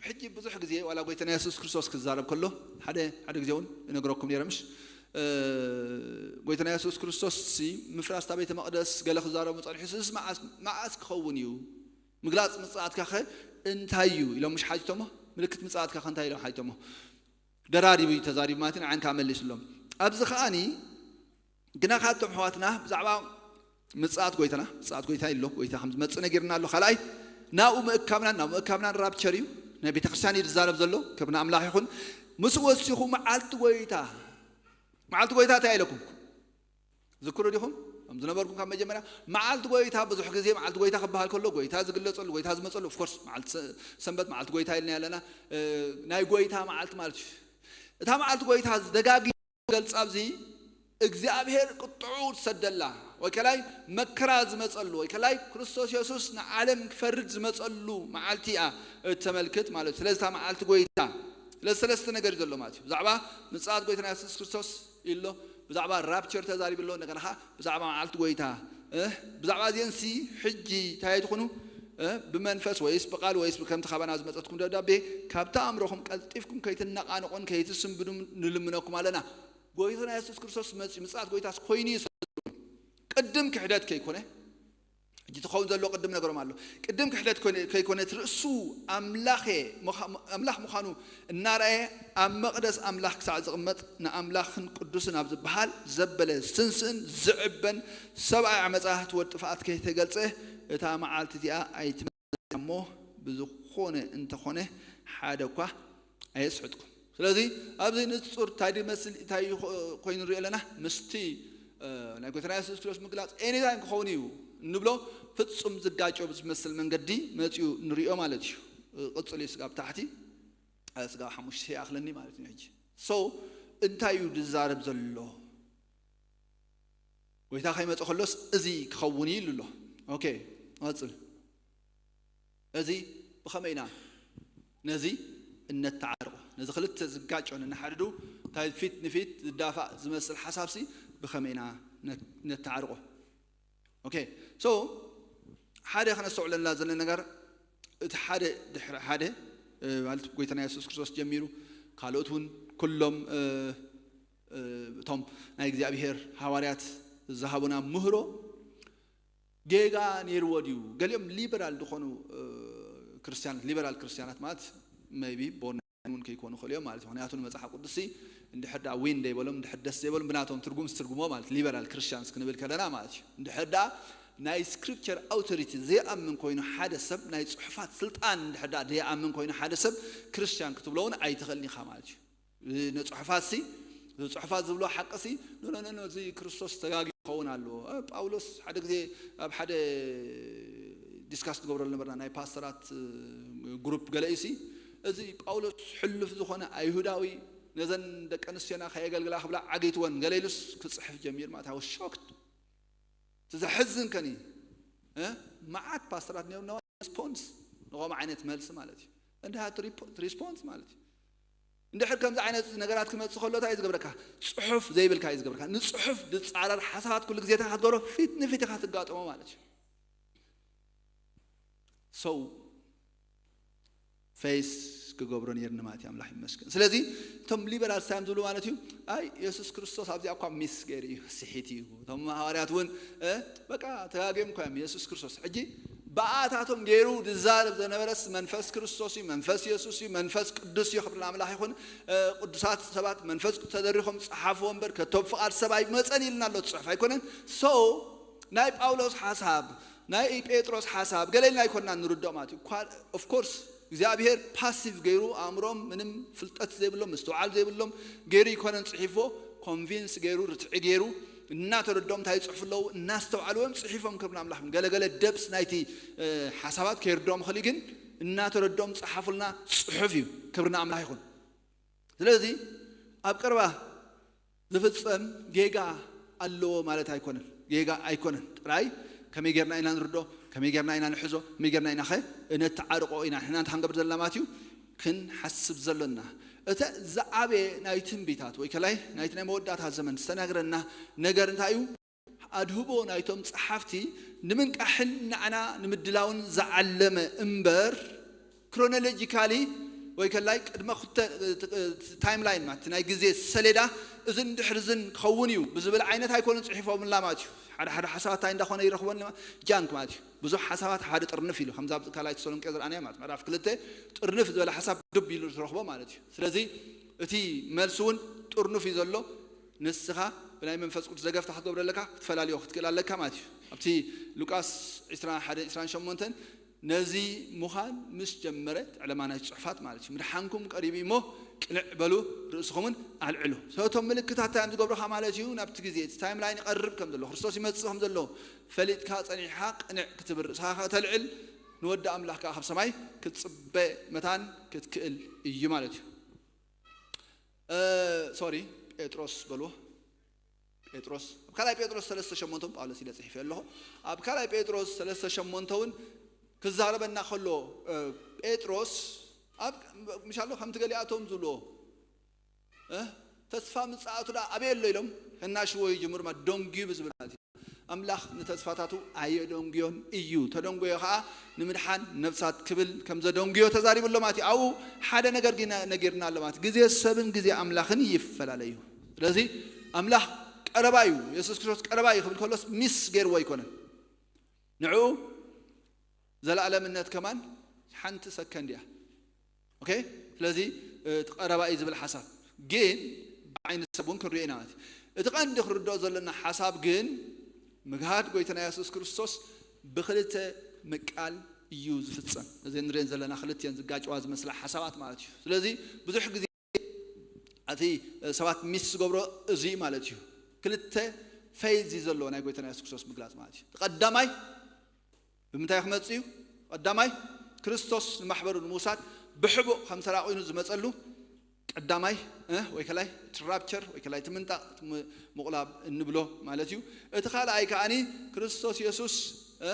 ሕጂ ብዙሕ ግዜ ዋላ ጎይታና የሱስ ክርስቶስ ክዛረብ ከሎ ሓደ ሓደ ግዜ እውን እነግረኩም ነይረ ምሽ ጎይታና የሱስ ክርስቶስ ምፍራስታ ቤተ መቅደስ ገለ ክዛረቡ ጸኒሑ ስስ መዓስ ክኸውን እዩ ምግላፅ ምፅኣትካ ከ እንታይ እዩ ኢሎም ምሽ ሓቲቶሞ ምልክት ምፅኣትካ ከ እንታይ ኢሎም ሓቲቶሞ ደራሪቡ እዩ ተዛሪቡ ማለት ንዓን ከዓ መሊስሎም ኣብዚ ከዓኒ ግና ካቶም ኣሕዋትና ብዛዕባ ምጽኣት ጎይታና ምጽኣት ጎይታ ኢሎ ጎይታ ከም ዝመጽእ ነጊርና ኣሎ ካልኣይ ናብኡ ምእካብናን ናብ ምእካብናን ራፕቸር እዩ ናይ ቤተ ክርስቲያን እዩ ዝዛረብ ዘሎ ክብሪ ኣምላኽ ይኹን ምስ ወሲኹ መዓልቲ ጎይታ መዓልቲ ጎይታ እንታይ ኢለኩም ዝክሩ ዲኹም ከም ዝነበርኩም ካብ መጀመርያ መዓልቲ ጎይታ ብዙሕ ግዜ መዓልቲ ጎይታ ክበሃል ከሎ ጎይታ ዝግለጸሉ ጎይታ ዝመጸሉ ኦፍኮርስ መዓልቲ ሰንበት መዓልቲ ጎይታ ኢልና ኣለና ናይ ጎይታ መዓልቲ ማለት እዩ እታ መዓልቲ ጎይታ ዝደጋጊ ገልጻ ኣብዚ እግዚኣብሔር ቁጥዑ ዝሰደላ ወይ ከላይ መከራ ዝመጸሉ ወይ ከላይ ክርስቶስ የሱስ ንዓለም ክፈርድ ዝመጸሉ መዓልቲ እያ እተመልክት ማለት እዩ ስለዚ እታ መዓልቲ ጎይታ ስለዚ ሰለስተ ነገር እዩ ዘሎ ማለት እዩ ብዛዕባ ምጽኣት ጎይታና የሱስ ክርስቶስ ኢሎ ብዛዕባ ራፕቸር ተዛሪቡ ኣሎ እንደገና ብዛዕባ መዓልቲ ጎይታ ብዛዕባ እዚአንሲ ሕጂ እንታይ ትኾኑ ብመንፈስ ወይስ ብቃል ወይስ ከምቲ ካባና ዝመፀትኩም ደብዳቤ ካብቲ ኣእምሮኹም ቀልጢፍኩም ከይትነቃንቁን ከይትስንብዱን ንልምነኩም ኣለና ጎይታና የሱስ ክርስቶስ መፂ ምፅኣት ጎይታስ ኮይኑ እዩ ቅድም ክሕደት ከይኮነ ሕጂ ትኸውን ዘሎ ቅድም ነገሮም ኣሎ ቅድም ክሕደት ከይኮነ እቲ ርእሱ ኣምላኽ ምዃኑ እናረኣየ ኣብ መቕደስ ኣምላኽ ክሳዕ ዝቕመጥ ንኣምላኽን ቅዱስን ኣብ ዝበሃል ዘበለ ስንስእን ዝዕበን ሰብኣይ ዓመፃ እቲ ወዲ ጥፍኣት ከይተገልፀ እታ መዓልቲ እዚኣ ኣይትመፅእ እሞ ብዝኾነ እንተኾነ ሓደ እኳ ኣየስሕጥኩም ስለዚ ኣብዚ ንፁር እንታይ ድመስል እንታይ ኮይኑ ንሪኦ ኣለና ምስቲ ናይ ጎይታና የሱስ ክርስቶስ ምግላፅ ኤኒታይም ክኸውን እዩ እንብሎ ፍፁም ዝጋጮ ብዝመስል መንገዲ መፅኡ ንሪኦ ማለት እዩ ቅፅል እዩ ስጋብ ታሕቲ ስጋብ ሓሙሽተ ይኣኽለኒ ማለት እዩ ሕጂ so እንታይ እዩ ዝዛረብ ዘሎ ጎይታ ከይመፀ ከሎስ እዚ ክኸውን እዩ ኢሉ ኣሎ። ኦኬ፣ ቐፅል። እዚ ብኸመይ ኢና ነዚ እነተዓርቆ? ነዚ ክልተ ዝጋጮ ነናሓድዱ እንታይ ፊት ንፊት ዝዳፋእ ዝመስል ሓሳብሲ ብኸመይ ኢና ነ- ነተዓርቆ? ኦኬ፣ ሶ ሓደ ከነስተውዕለላ ዘለና ነገር፣ እቲ ሓደ ድሕሪ ሓደ ማለት ጎይታና የሱስ ክርስቶስ ጀሚሩ ካልኦት እውን ኩሎም እቶም ናይ እግዚኣብሔር ሃዋርያት ዝሃቡና ምህሮ ጌጋ ነይርዎ ድዩ? ገሊኦም ሊበራል ዝኾኑ ክርስትያናት፣ ሊበራል ክርስትያናት ማለት maybe born again እውን ከይኮኑ ይኽእሉ እዮም ማለት እዩ። ምክንያቱ ንመፅሓፍ ቅዱስ እንድሕር ዳ ዊን ዘይበሎም፣ እንድሕር ደስ ዘይበሎም ብናቶም ትርጉም ዝትርጉሞ ማለት ሊበራል ክርስትያንስ ክንብል ከለና ማለት እዩ። እንድሕር ዳ ናይ ስክሪፕቸር ኣውቶሪቲ ዘይኣምን ኮይኑ ሓደ ሰብ፣ ናይ ፅሑፋት ስልጣን እንድሕር ዳ ዘይኣምን ኮይኑ ሓደ ሰብ ክርስትያን ክትብሎ እውን ኣይትኽእልን ኢኻ ማለት እዩ። ንፅሑፋት ሲ፣ ንፅሑፋት ዝብሎ ሓቂ ሲ፣ ኖ ኖ ኖ፣ እዚ ክርስቶስ ተጋጊ ይኸውን ኣለዎ። ጳውሎስ ሓደ ግዜ ኣብ ሓደ ዲስካስ ትገብረሉ ነበርና ናይ ፓስተራት ግሩፕ ገለ እዩ ሲ፣ እዚ ጳውሎስ ሕሉፍ ዝኾነ ኣይሁዳዊ ነዘን ደቂ ኣንስትዮና ከየገልግላ ክብላ ዓገይትወን ገለ ኢሉስ ክፅሕፍ ጀሚር ማለት ኣወ ሾክድ። እቲ ዘሕዝን ከኒ መዓት ፓስተራት ነርና ሪስፖንስ ንኸምኡ ዓይነት መልሲ ማለት እዩ። እንድሃት ሪስፖንስ ማለት እዩ። እንድሕር ከምዚ ዓይነት ነገራት ክመፅእ ከሎ እንታይ እዩ ዝገብረካ? ፅሑፍ ዘይብልካ እዩ ዝገብረካ። ንፅሑፍ ዝፃረር ሓሳባት ኩሉ ግዜ እንታይ ክትገብሮ? ፊት ንፊት ኢኻ ትጋጠሞ ማለት እዩ። ሰው ፌስ ክገብሮ ነይርኒ ማለት እዩ። ኣምላኽ ይመስገን። ስለዚ እቶም ሊበራል ሳይም ዝብሉ ማለት እዩ፣ ኣይ የሱስ ክርስቶስ ኣብዚኣ እኳ ሚስ ገይሩ እዩ፣ ስሒት እዩ። እቶም ሃዋርያት እውን በቃ ተጋግዮም እኳ እዮም። የሱስ ክርስቶስ ሕጂ ብኣታቶም ገይሩ ዝዛረብ ዘነበረስ መንፈስ ክርስቶስ እዩ፣ መንፈስ የሱስ እዩ፣ መንፈስ ቅዱስ እዩ። ክብሪ ንኣምላኽ ይኹን። ቅዱሳት ሰባት መንፈስ ቅዱስ ተደሪኾም ጸሓፍዎ እምበር ከቶም ፍቓድ ሰብ ኣይመጸን ኢልና ኣሎ ጽሑፍ ኣይኮነን። ሶ ናይ ጳውሎስ ሓሳብ ናይ ጴጥሮስ ሓሳብ ገለ ኢልና ኣይኮንና ንርድኦ ማለት እዩ። ኦፍ ኮርስ እግዚኣብሔር ፓሲቭ ገይሩ ኣእምሮም ምንም ፍልጠት ዘይብሎም ምስትውዓል ዘይብሎም ገይሩ ይኮነን ጽሒፎ። ኮንቪንስ ገይሩ ርትዒ ገይሩ እናተረድኦም እንታይ ይጽሕፉ ኣለዉ እናስተውዓልዎም ጽሒፎም ክብሪ ኣምላኽ። ገለገለ ደብስ ናይቲ ሓሳባት ከይርድኦም ኽእል ግን እናተረድኦም ጸሓፉልና ጽሑፍ እዩ። ክብሪ ንኣምላኽ ይኹን። ስለዚ ኣብ ቀረባ ዝፍጸም ጌጋ ኣለዎ ማለት ኣይኮነን። ጌጋ ኣይኮነን ጥራይ ከመይ ጌርና ኢና ንርዶ፣ ከመይ ጌርና ኢና ንሕዞ፣ ከመይ ጌርና ኢና ኸ እነተዓርቆ ኢና ንሕና እንታይ ክንገብር ዘለና ማለት እዩ ክንሓስብ ዘሎና። እተ ዝዓበየ ናይ ትንቢታት ወይ ከላይ ናይቲ ናይ መወዳእታ ዘመን ዝተነግረና ነገር እንታይ እዩ? ኣድህቦ ናይቶም ጸሓፍቲ ንምንቃሕን ንዓና ንምድላውን ዝዓለመ እምበር ክሮኖሎጂካሊ ወይ ከላይ ቅድመ ታይም ላይን ማለት ናይ ግዜ ሰሌዳ እዝን ድሕሪ ዝን ክኸውን እዩ ብዝብል ዓይነት ኣይኮኑን ጽሒፎምላ ማለት እዩ። ሓደ ሓደ ሓሳባት እንታይ እንዳኾነ ይረኽቦን ጃንክ ማለት እዩ። ብዙሕ ሓሳባት ሓደ ጥርንፍ ኢሉ ከምዛ ካልኣይ ተሰሎንቄ ዝረኣናዮ ማለት ምዕራፍ ክልተ ጥርንፍ ዝበለ ሓሳብ ድብ ኢሉ ትረኽቦ ማለት እዩ። ስለዚ እቲ መልሲ እውን ጥርንፍ እዩ ዘሎ። ንስኻ ብናይ መንፈስ ቅዱስ ደገፍታ ክትገብረለካ ክትፈላልዮ ክትክእል ኣለካ ማለት እዩ። ኣብቲ ሉቃስ ዕስራን ሓደን ዕስራን ሸሞንተን ነዚ ምዃን ምስ ጀመረ ዕለማ ናይ ጽሑፋት ማለት እዩ። ምድሓንኩም ቀሪቡ እሞ ቅንዕ በሉ ርእስኹምን ኣልዕሉ። ሰቶም ምልክታት እንታይ እዮም ዝገብሩኻ ማለት እዩ? ናብቲ ግዜ እቲ ታይም ላይን ይቐርብ ከም ዘሎ ክርስቶስ ይመጽእ ከም ዘሎ ፈሊጥካ ጸኒሕኻ ቅንዕ ክትብል ርእስኻ ከተልዕል ንወዲ ኣምላኽ ከዓ ካብ ሰማይ ክትጽበ መታን ክትክእል እዩ ማለት እዩ። ሶሪ ጴጥሮስ በልዎ። ጴጥሮስ ኣብ ካልኣይ ጴጥሮስ ሰለስተ ሸሞንተ እውን ጳውሎስ ኢለ ጽሒፈ ኣለኹ። ኣብ ካልኣይ ጴጥሮስ ሰለስተ ሸሞንተ እውን ክዛረበና ከሎ ጴጥሮስ ኣብ ምሻሎ ከምቲ ገሊኣቶም ዝብልዎ ተስፋ ምጽኣቱ ዳ ኣበይ ኣሎ ኢሎም ከናሽዎ ይጅምሩ ማለት ደንጉዩ ብዝብል ማለት እዩ። ኣምላኽ ንተስፋታቱ ኣየደንጉዮን እዩ። ተደንጎዮ ኸዓ ንምድሓን ነፍሳት ክብል ከም ዘደንጉዮ ተዛሪቡ ኣሎ ማለት እዩ። ኣብኡ ሓደ ነገር ግን ነጊርና ኣሎ ማለት ግዜ ሰብን ግዜ ኣምላኽን ይፈላለ እዩ። ስለዚ ኣምላኽ ቀረባ እዩ፣ የሱስ ክርስቶስ ቀረባ እዩ ክብል ከሎስ ሚስ ገይርዎ ኣይኮነን። ንዕኡ ዘለኣለምነት ከማን ሓንቲ ሰከንድ እያ። ኦኬ፣ ስለዚ እቲ ቀረባ እዩ ዝብል ሓሳብ ግን ብዓይኒ ሰብ እውን ክንሪኦ ኢና ማለት እዩ። እቲ ቀንዲ ክንርድኦ ዘለና ሓሳብ ግን ምግሃድ ጎይታና የሱስ ክርስቶስ ብክልተ ምቃል እዩ ዝፍጸም። እዚ ንሪኦን ዘለና ክልቲኦን ዝጋጭዋ ዝመስላ ሓሳባት ማለት እዩ። ስለዚ ብዙሕ ግዜ እቲ ሰባት ሚስ ዝገብሮ እዚ ማለት እዩ። ክልተ ፌዝ እዩ ዘለዎ ናይ ጎይታና የሱስ ክርስቶስ ምግላጽ ማለት እዩ። ቀዳማይ ብምንታይ ክመጽእ እዩ? ቀዳማይ ክርስቶስ ንማሕበሩ ንምውሳድ ብሕቡእ ከም ተራ ኮይኑ ዝመጸሉ ቀዳማይ እ፣ ወይ ከላይ እቲ ራፕቸር ወይ ከላይ እቲ ምንጣቕ፣ እቲ ም- ምቑላብ እንብሎ ማለት እዩ። እቲ ካልኣይ ከዓኒ ክርስቶስ የሱስ እ፣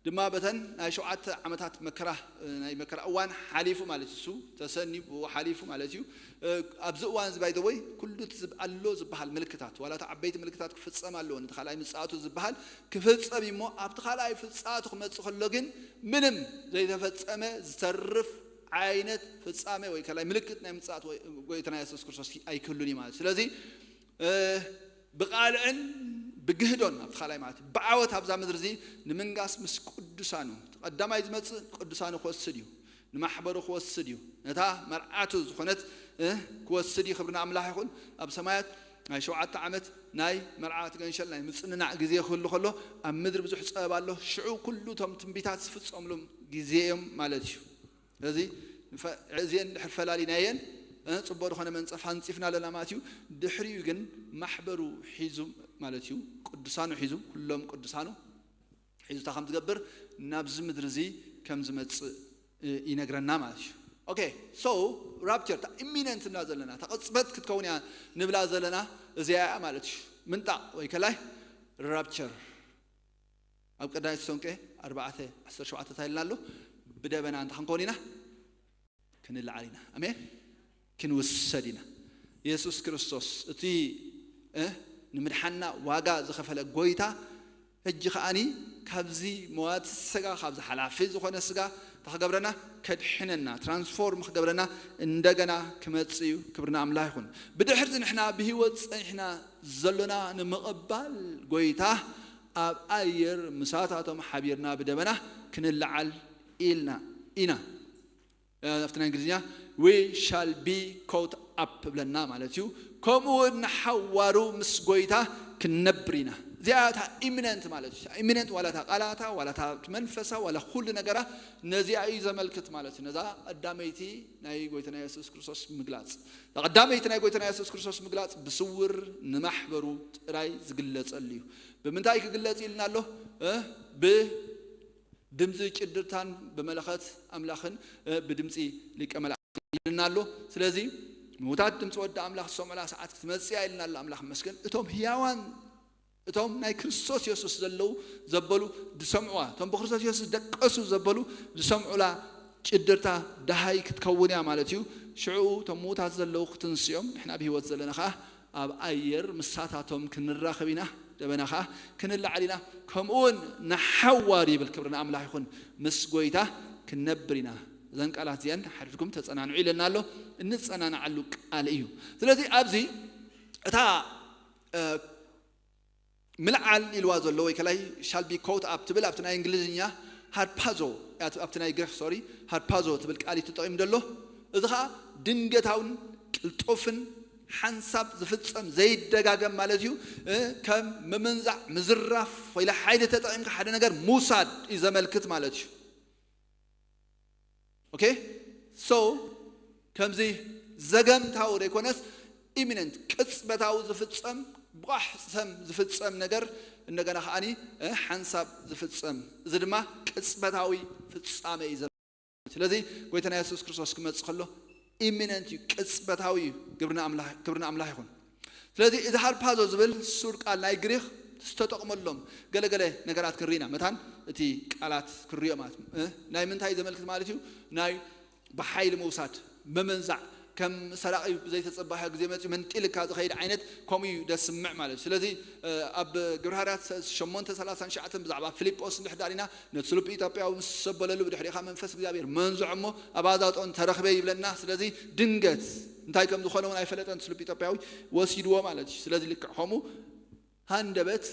ድማ በተን ናይ ሸውዓተ ዓመታት መከራ እ፣ ናይ መከራ እዋን ሓሊፉ ማለት እዩ። እሱ ተሰኒ ብኡ ሓሊፉ ማለት እዩ። እ፣ ኣብዚ እዋን እዚ ባይ ዘ ወይ ኩሉ እቲ ዝብ- ኣሎ ዝበሃል ምልክታት ዋላ እቲ ዓበይቲ ምልክታት ክፍጸም ኣለዎ ነቲ ካልኣይ ምጽኣቱ ዝበሃል ክፍጸም እዩ እሞ ኣብቲ ካልኣይ ፍጻቱ ክመጽእ ከሎ ግን ምንም ዘይተፈጸመ ዝተርፍ ዓይነት ፍጻሜ ወይ ከላይ ምልክት ናይ ምጽኣት ወይ ጎይታና የሱስ ክርስቶስ ኣይክህሉን እዩ ማለት እዩ። ስለዚ እ፣ ብቓልዕን ብግህዶን ኣብቲ ካልኣይ ማለት እዩ ብዓወት ኣብዛ ምድሪ እዚ ንምንጋስ ምስ ቅዱሳኑ እቲ ቀዳማይ ዝመጽእ ቅዱሳኑ ክወስድ እዩ፣ ንማሕበሩ ክወስድ እዩ፣ ነታ መርዓቱ ዝኾነት እ፣ ክወስድ እዩ። ክብሪ ንኣምላኽ ይኹን። ኣብ ሰማያት ናይ ሸውዓተ ዓመት ናይ መርዓት ገንሸል ናይ ምጽንናዕ ግዜ ክህሉ ከሎ ኣብ ምድሪ ብዙሕ ጸበባ ኣሎ። ሽዑ ኩሉ እቶም ትንቢታት ዝፍጸምሎም ግዜ እዮም ማለት እዩ። ስለዚ ንፈ- እዚአን ድሕር ፈላሊናየን እ፣ ጽቡቕ ዝኾነ መንጸፍ ኣንጺፍና ኣለና ማለት እዩ። ድሕሪኡ ግን ማሕበሩ ሒዙ ማለት እዩ፣ ቅዱሳኑ ሒዙ፣ ኩሎም ቅዱሳኑ ሒዙ እንታይ ከም ዝገብር ናብዚ ምድሪ እዚ ከም ዝመጽእ እ፣ ይነግረና ማለት እዩ። ኦኬ፣ so ራፕቸር እታ ኢሚነንት ንብላ ዘለና እታ ቅጽበት ክትከውን እያ ንብላ ዘለና እዚኣ እያ ማለት እዩ። ምንጣቕ ወይ ከላይ ራፕቸር ኣብ ቀዳማይ ተሰሎንቄ ኣርባዕተ ዓሰርተ ሸውዓተ እንታይ ኢልና ኣሎ? ብደበና እንታይ ክንከውን ኢና? ክንለዓል ኢና። ኣሜን። ክንውሰድ ኢና። የሱስ ክርስቶስ እቲ እ፣ ንምድሓና ዋጋ ዝኸፈለ ጎይታ ሕጂ ከዓኒ ካብዚ መዋቲ ስጋ ካብዚ ሓላፊ ዝኾነ ስጋ እንታይ ክገብረና? ከድሕነና ትራንስፎርም ክገብረና እንደገና ክመጽእ እዩ። ክብርና ኣምላኽ ይኹን። ብድሕርቲ ንሕና ብህይወት ጸኒሕና ዘሎና ንምቕባል ጎይታ ኣብ ኣየር ምሳታቶም ሓቢርና ብደበና ክንለዓል ኢልና ኢና። ኣብቲ ናይ እንግሊዝኛ we shall be caught up ብለና ማለት እዩ። ከምኡ እውን ንሓዋሩ ምስ ጎይታ ክንነብር ኢና። እዚኣ እታ ኢሚነንት ማለት እዩ። ኢሚነንት ዋላ እታ ቃላታ ዋላ እታ መንፈሳ ዋላ ኩሉ ነገራ ነዚኣ እዩ ዘመልክት ማለት እዩ። ነዛ ቀዳመይቲ ናይ ጎይታና የሱስ ክርስቶስ ምግላጽ፣ እታ ቀዳመይቲ ናይ ጎይታና የሱስ ክርስቶስ ምግላጽ ብስውር ንማሕበሩ ጥራይ ዝግለጸሉ እዩ። ብምንታይ ክግለጽ ኢልና ኣሎ? እ፣ ብ ድምፂ ጭድርታን ብመለኸት ኣምላኽን እ፣ ብድምፂ ሊቀ መላእክት ይልና ኣሎ። ስለዚ ምውታት ድምፂ ወዲ ኣምላኽ ዝሰምዑላ ሰዓት ክትመፅእ እያ ኢልና ኣሎ። ኣምላኽ መስገን እቶም ህያዋን እቶም ናይ ክርስቶስ የሱስ ዘለዉ ዘበሉ ዝሰምዑዋ እቶም ብክርስቶስ የሱስ ደቀሱ ዘበሉ ዝሰምዑላ ጭድርታ ደሃይ ክትከውን እያ ማለት እዩ። ሽዑ እቶም ምውታት ዘለዉ ክትንስኦም ንሕና ብህይወት ዘለና ከዓ ኣብ ኣየር ምሳታቶም ክንራኸብ ኢና። ደበና ከዓ ክንለዓል ኢና። ከምኡውን ንሓዋር ይብል። ክብሪ ንኣምላኽ ይኹን። ምስ ጎይታ ክንነብር ኢና። እዘን ቃላት እዚአን ሓድርኩም ተጸናንዑ ኢለና ኣሎ። እንጸናንዓሉ ቃል እዩ። ስለዚ ኣብዚ እታ እ፣ ምልዓል ኢልዋ ዘሎ ወይ ከላይ shall be caught up ትብል ኣብቲ ናይ እንግሊዝኛ ሃርፓዞ ኣብቲ ናይ ግሪክ ሶሪ ሃርፓዞ ትብል ቃል እዩ ተጠቂሙ ዘሎ። እዚ ከዓ ድንገታውን ቅልጡፍን ሓንሳብ ዝፍጸም ዘይደጋገም ማለት እዩ። እ፣ ከም ምምንዛዕ፣ ምዝራፍ ወይ ሓይሊ ተጠቂምካ ሓደ ነገር ምውሳድ እዩ ዘመልክት ማለት እዩ። ኦኬ፣ so ከምዚ ዘገምታዊ ዘይኮነስ ኢሚነንት ቅጽበታዊ ዝፍጸም ቧሕ ሰም ዝፍጸም ነገር እንደገና ከዓኒ እ፣ ሓንሳብ ዝፍጸም እዚ ድማ ቅጽበታዊ ፍጻመ እዩ ዘ- ስለዚ ጎይታና የሱስ ክርስቶስ ክመጽእ ከሎ ኢሚነንት እዩ፣ ቅጽበታዊ እዩ። ግብርና ኣምላኽ ክብርና ኣምላኽ ይኹን። ስለዚ እዚ ሃርፓዞ ዝብል ሱር ቃል ናይ ግሪክ ዝተጠቕመሎም ገለገለ ነገራት ክንርኢና መታን እቲ ቃላት ክንሪኦ ማለት እዩ። እ፣ ናይ ምንታይ ዘመልክት ማለት እዩ? ናይ ብሓይሊ ምውሳድ ምምንዛዕ ከም ሰራቒ ብዘይተጸባኸ ግዜ መጺኡ መንጢልካ ዝኸይድ ዓይነት ከምኡ እዩ ደስምዕ ማለት እዩ። ስለዚ ኣብ ግብሪ ሃርያት ሸሞንተ ሰላሳን ትሽዓተን ብዛዕባ ፊልጶስ እንድሕር ዳሪና ነቲ ስሉብ ኢትዮጵያዊ ምስ ሰበለሉ ብድሕሪኻ መንፈስ እግዚኣብሔር መንዝዖ እሞ ኣብ ኣዛጦን ተረኽበ ይብለና። ስለዚ ድንገት እንታይ ከም ዝኾነ እውን ኣይፈለጠን ስሉብ ኢትዮጵያዊ ወሲድዎ ማለት እዩ። ስለዚ ልክዕ ከምኡ ሃንደበት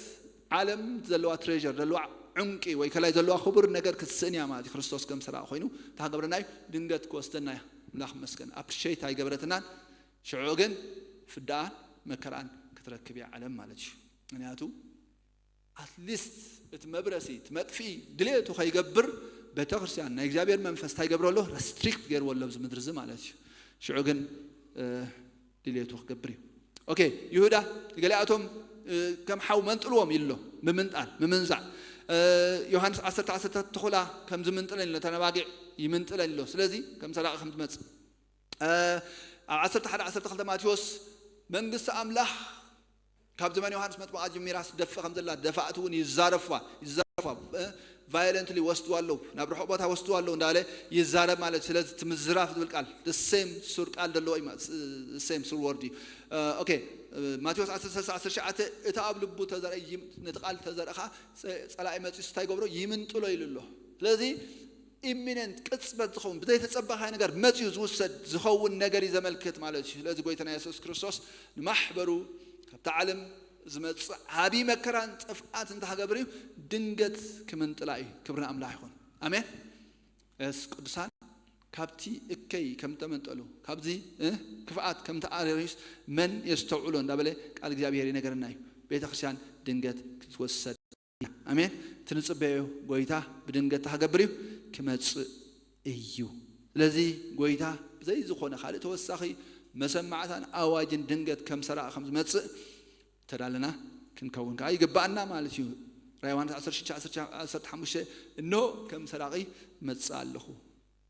ዓለም ዘለዋ ትሬር ዘለዋ ዕንቂ ወይ ከላይ ዘለዋ ክቡር ነገር ክትስእን እያ ማለት እዩ። ክርስቶስ ከም ሰራቂ ኮይኑ እንታይ ክገብረና እዩ? ድንገት ክወስደና እያ። ኣምላኽ ይመስገን ኣፕሪሼት ኣይገበረትናን። ሽዑ ግን ፍዳኣን መከራን ክትረክብ እያ ዓለም ማለት እዩ። ምክንያቱ ኣትሊስት እቲ መብረሲ እቲ መጥፍኢ ድሌቱ ከይገብር ቤተክርስትያን ናይ እግዚኣብሔር መንፈስ እንታይ ይገብሮ ኣሎ? ረስትሪክት ገይርዎ ኣሎ ኣብዚ ምድሪ እዚ ማለት እዩ። ሽዑ ግን ድሌቱ ክገብር እዩ። ኦኬ፣ ይሁዳ ገሊኣቶም ከም ሓው መንጥልዎም ኢሎ። ምምንጣል ምምንዛዕ። ዮሃንስ ዓሰርተ ዓሰርተ ተኹላ ከም ዝምንጥለን ኢሎ ተነባጊዕ ይምንጥለን ኢሎ። ስለዚ ከም ሰራቂ ከም ዝመፅእ ኣብ ዓሰርተ ሓደ ዓሰርተ ክልተ ማቴዎስ መንግስቲ ኣምላኽ ካብ ዘመን ዮሃንስ መጥምቓ ጀሚራ ትደፍእ ከም ዘላ ደፋእቲ እውን ይዛረፉዋ ይዛረፉዋ violently ወስድዋ ኣለዉ ናብ ርሑቕ ቦታ ወስድዋ ኣለዉ እንዳለ ይዛረብ ማለት እዩ። ስለዚ እቲ ምዝራፍ ዝብል ቃል the same ሱር ቃል ዘለዎ እዩ። Same ሱር ወርድ እዩ። ኦኬ። ማቴዎስ ዓሰርተ ሰለስተ ዓሰርተ ትሽዓተ እቲ ኣብ ልቡ ተዘርአ ይም- ነቲ ቃል ተዘርአ ከዓ ፀ- ፀላኢ መፂኡ እንታይ ይገብሮ ይምንጥሎ ኢሉ ኣሎ። ስለዚ ኢሚነንት ቅፅበት ዝኸውን ብዘይተፀበኻይ ነገር መፂኡ ዝውሰድ ዝኸውን ነገር እዩ ዘመልክት ማለት እዩ። ስለዚ ጎይታና የሱስ ክርስቶስ ንማሕበሩ ካብታ ዓለም ዝመፅእ ዓብዪ መከራን ጥፍኣት እንተሃገብር እዩ ድንገት ክምንጥላ እዩ። ክብሪ ንኣምላኽ ይኹን። ኣሜን። የስ ቅዱሳን ካብቲ እከይ ከም ተመንጠሉ ካብዚ እ፣ ክፍኣት ከም ተኣረዩስ መን የስተውዕሎ እንዳበለ ቃል እግዚኣብሔር ይነገረና እዩ። ቤተ ክርስቲያን ድንገት ክትወሰድ እያ። ኣሜን። እቲ ንጽበዮ ጎይታ ብድንገት ተሃገብር እዩ ክመጽእ እዩ። ስለዚ ጎይታ ብዘይ ዝኾነ ካልእ ተወሳኺ መሰማዕታን ኣዋጅን ድንገት ከም ሰራቒ ከም ዝመጽእ ተዳለና ክንከውን ከዓ ይግባኣና ማለት እዩ። ራይ ዮሃንስ ዓሰርተ ሽዱሽተ ዓሰርተ ሓሙሽተ እንሆ ከም ሰራቒ መጽእ ኣለኹ።